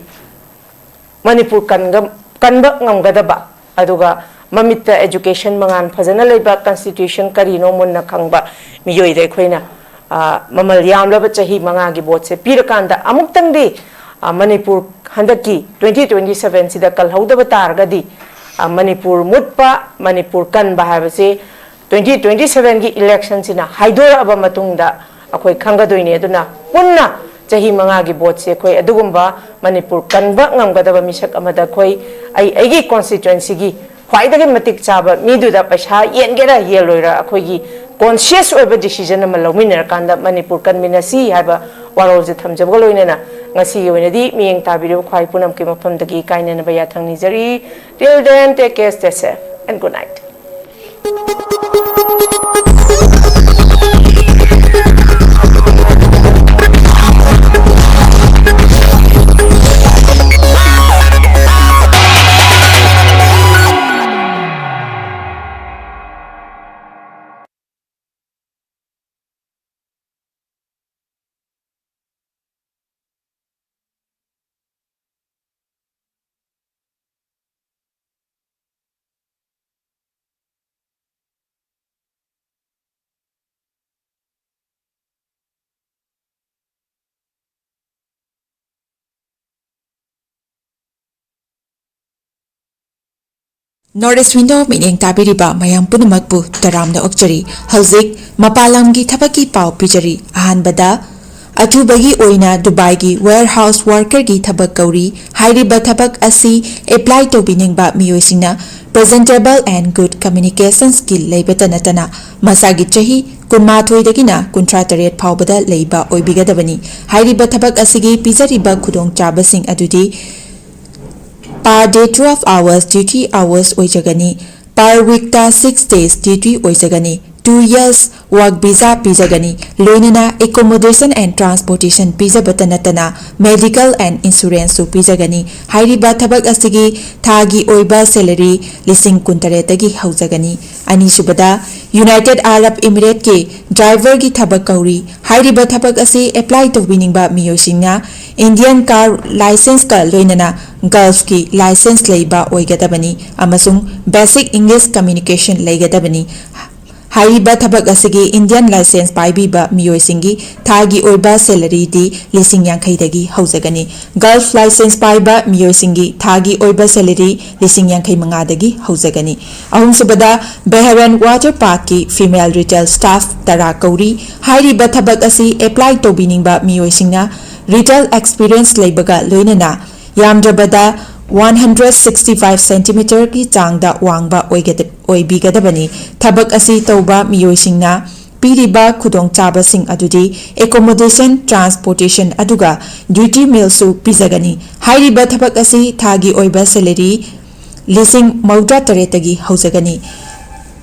ꯃꯅꯤꯄꯨꯔ ꯀꯟꯒ-, ꯀꯟꯕ ꯉꯝꯒꯗꯕ, ꯑꯗꯨꯒ ꯃꯃꯤꯠꯇ education ꯃꯉꯥꯜ ꯐꯖꯅ ꯂꯩꯕ, constitution ꯀꯔꯤꯅꯣ ꯃꯨꯟꯅ ꯈꯪꯕ ꯃꯤꯑꯣꯏꯗ ꯑꯩꯈꯣꯏꯅ, ꯑ, ꯃꯃꯜ ꯌꯥꯝꯂꯕ ꯆꯍꯤ ꯃꯉꯥꯒꯤ vote ꯁꯦ ꯄꯤꯔꯀꯥꯟꯗ ꯑꯃꯨꯛꯇꯪꯗꯤ, ꯑ, ꯃꯅꯤꯄꯨꯔ ꯍꯟꯗꯛꯀꯤ twenty twenty seven ꯁꯤꯗ ꯀꯜꯍꯧꯗꯕ ꯇꯥꯔꯒꯗꯤ, ꯑ, ꯃꯅꯤꯄꯨꯔ ꯃꯨꯠꯄ, ꯃꯅꯤꯄꯨꯔ ꯀꯟꯕ ꯍꯥꯏꯕꯁꯤ twenty twenty seven ꯒꯤ election ꯁꯤꯅ ꯍꯥꯏꯗꯣꯔꯛꯑꯕ ꯃꯇꯨꯡꯗ ꯑꯩꯈꯣꯏ ꯈꯪꯒꯗꯣꯏꯅꯤ꯫ ꯑꯗꯨꯅ ꯄꯨꯟꯅ ꯆꯍꯤ ꯃꯉꯥꯒꯤ vote ꯁꯦ ꯑꯩꯈꯣꯏ ꯑꯗꯨꯒꯨꯝꯕ ꯃꯅꯤꯄꯨꯔ ꯀꯟꯕ ꯉꯝꯒꯗꯕ ꯃꯤꯁꯛ ꯑꯃꯗ ꯑꯩꯈꯣꯏ, ꯑꯩ, ꯑꯩꯒꯤ constituency ꯒꯤ ꯈ꯭ꯋꯥꯏꯗꯒꯤ ꯃꯇꯤꯛ ꯆꯥꯕ ꯃꯤꯗꯨꯗ ꯄꯩꯁꯥ ꯌꯦꯟꯒꯦꯔꯥ ꯌꯦꯜꯂꯣꯏꯔꯥ ꯑꯩꯈꯣꯏꯒꯤ conscious ꯑꯣꯏꯕ decision ꯑꯃ ꯂꯧꯃꯤꯟꯅꯔꯀꯥꯟꯗ ꯃꯅꯤꯄꯨꯔ ꯀꯟꯃꯤꯟꯅꯁꯤ ꯍꯥꯏꯕ ꯋꯥꯔꯣꯜꯁꯦ ꯊꯝꯖꯕꯒ ꯂꯣꯏꯅꯅ ꯉꯁꯤꯒꯤ ꯑꯣꯏꯅꯗꯤ ꯃꯤꯠꯌꯦꯡ ꯇꯥꯕꯤꯔꯤꯕ ꯈ꯭ꯋꯥꯏ ꯄꯨꯝꯅꯃꯛꯀꯤ ꯃꯐꯝꯗꯒꯤ ꯀꯥꯏꯅꯅꯕ ꯌꯥꯊꯪ ꯅꯤꯖꯔꯤ꯫ Till then, take care, stay safe, and good night. North East Window ꯃꯤꯠꯌꯦꯡ ꯇꯥꯕꯤꯔꯤꯕ ꯃꯌꯥꯝ ꯄꯨꯝꯅꯃꯛꯄꯨ ꯇꯔꯥꯝꯅ ꯑꯣꯛꯆꯔꯤ꯫ ꯍꯧꯖꯤꯛ ꯃꯄꯥꯟ ꯂꯝꯒꯤ ꯊꯕꯛꯀꯤ ꯄꯥꯎ ꯄꯤꯖꯔꯤ꯫ ꯑꯍꯥꯟꯕꯗ, ꯑꯊꯨꯕꯒꯤ ꯑꯣꯏꯅ ꯗꯨꯕꯥꯏꯒꯤ warehouse worker ꯒꯤ ꯊꯕꯛ ꯀꯧꯔꯤ꯫ ꯍꯥꯏꯔꯤꯕ ꯊꯕꯛ ꯑꯁꯤ apply ꯇꯧꯕꯤꯅꯤꯡꯕ ꯃꯤꯑꯣꯏꯁꯤꯡꯅ presentable and good communication skill ꯂꯩꯕꯇ ꯅꯠꯇꯅ ꯃꯁꯥꯒꯤ ꯆꯍꯤ ꯀꯨꯟꯃꯥꯊꯣꯏꯗꯒꯤꯅ ꯀꯨꯟꯊ꯭ꯔꯥ ꯇꯔꯦꯠ ꯐꯥꯎꯕꯗ ꯂꯩꯕ ꯑꯣꯏꯕꯤꯒꯗꯕꯅꯤ꯫ ꯍꯥꯏꯔꯤꯕ ꯊꯕꯛ ꯑꯁꯤꯒꯤ ꯄꯤꯖꯔꯤꯕ ꯈꯨꯗꯣꯡꯆꯥꯕꯁꯤꯡ ꯑꯗꯨꯗꯤ per day twelve hours duty hours ꯑꯣꯏꯖꯒꯅꯤ꯫ Per week ꯇ six days duty ꯑꯣꯏꯖꯒꯅꯤ꯫ Two years work visa ꯄꯤꯖꯒꯅꯤ꯫ ꯂꯣꯏꯅꯅ accommodation and transportation ꯄꯤꯖꯕꯇ ꯅꯠꯇꯅ medical and insuranceꯁꯨ ꯄꯤꯖꯒꯅꯤ꯫ ꯍꯥꯏꯔꯤꯕ ꯊꯕꯛ ꯑꯁꯤꯒꯤ ꯊꯥꯒꯤ ꯑꯣꯏꯕ salary ꯂꯤꯁꯤꯡ ꯀꯨꯟꯇꯔꯦꯠꯇꯒꯤ ꯍꯧꯖꯒꯅꯤ꯫ ꯑꯅꯤꯁꯨꯕꯗ, United Arab Emirateꯀꯤ driverꯒꯤ ꯊꯕꯛ ꯀꯧꯔꯤ꯫ ꯍꯥꯏꯔꯤꯕ ꯊꯕꯛ ꯑꯁꯤ apply ꯇꯧꯕꯤꯅꯤꯡꯕ ꯃꯤꯑꯣꯏꯁꯤꯡꯅ Indian car licenceꯀ ꯂꯣꯏꯅꯅ Gulfꯀꯤ license ꯂꯩꯕ ꯑꯣꯏꯒꯗꯕꯅꯤ ꯑꯃꯁꯨꯡ basic English communication ꯂꯩꯒꯗꯕꯅꯤ꯫ ꯍꯥꯏꯔꯤꯕ ꯊꯕꯛ ꯑꯁꯤꯒꯤ Indian license ꯄꯥꯏꯕꯤꯕ ꯃꯤꯑꯣꯏꯁꯤꯡꯒꯤ ꯊꯥꯒꯤ ꯑꯣꯏꯕ salaryꯗꯤ ꯂꯤꯁꯤꯡ ꯌꯥꯡꯈꯩꯗꯒꯤ ꯍꯧꯖꯒꯅꯤ꯫ Gulf license ꯄꯥꯏꯕ ꯃꯤꯑꯣꯏꯁꯤꯡꯒꯤ ꯊꯥꯒꯤ ꯑꯣꯏꯕ salary ꯂꯤꯁꯤꯡ ꯌꯥꯡꯈꯩ ꯃꯉꯥꯗꯒꯤ ꯍꯧꯖꯒꯅꯤ꯫ ꯑꯍꯨꯝꯁꯨꯕꯗ, Bahrain Water Parkꯀꯤ female retail staff ꯇꯔꯥ ꯀꯧꯔꯤ꯫ ꯍꯥꯏꯔꯤꯕ ꯊꯕꯛ ꯑꯁꯤ apply ꯇꯧꯕꯤꯅꯤꯡꯕ ꯃꯤꯑꯣꯏꯁꯤꯡꯅ retail experience ꯂꯩꯕꯒ ꯂꯣꯏꯅꯅ ꯌꯥꯝꯗ꯭ꯔꯕꯗ one hundred sixty five centimeterꯒꯤ ꯆꯥꯡꯗ ꯋꯥꯡꯕ ꯑꯣꯏꯒꯗ-, ꯑꯣꯏꯕꯤꯒꯗꯕꯅꯤ꯫ ꯊꯕꯛ ꯑꯁꯤ ꯇꯧꯕ ꯃꯤꯑꯣꯏꯁꯤꯡꯅ ꯄꯤꯔꯤꯕ ꯈꯨꯗꯣꯡꯆꯥꯕꯁꯤꯡ ꯑꯗꯨꯗꯤ accommodation, transportation ꯑꯗꯨꯒ duty mealꯁꯨ ꯄꯤꯖꯒꯅꯤ꯫ ꯍꯥꯏꯔꯤꯕ ꯊꯕꯛ ꯑꯁꯤ ꯊꯥꯒꯤ ꯑꯣꯏꯕ salary ꯂꯤꯁꯤꯡ ꯃꯧꯗ꯭ꯔꯥ ꯇꯔꯦꯠꯇꯒꯤ ꯍꯧꯖꯒꯅꯤ꯫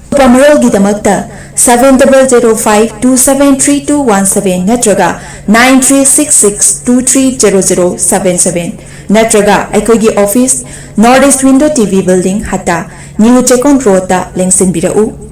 ꯑꯀꯨꯞꯄ ꯃꯔꯣꯜꯒꯤꯗꯃꯛꯇ seven double zero five two seven three two one seven ꯅꯠꯇ꯭ꯔꯒ nine three six six two three zero zero seven seven ꯅꯠꯇ꯭ꯔꯒ ꯑꯩꯈꯣꯏꯒꯤ office, North East Window TV Building, ꯍꯠꯇꯥ, New Chekon Roadꯇ ꯂꯦꯡꯁꯤꯟꯕꯤꯔꯛꯎ꯫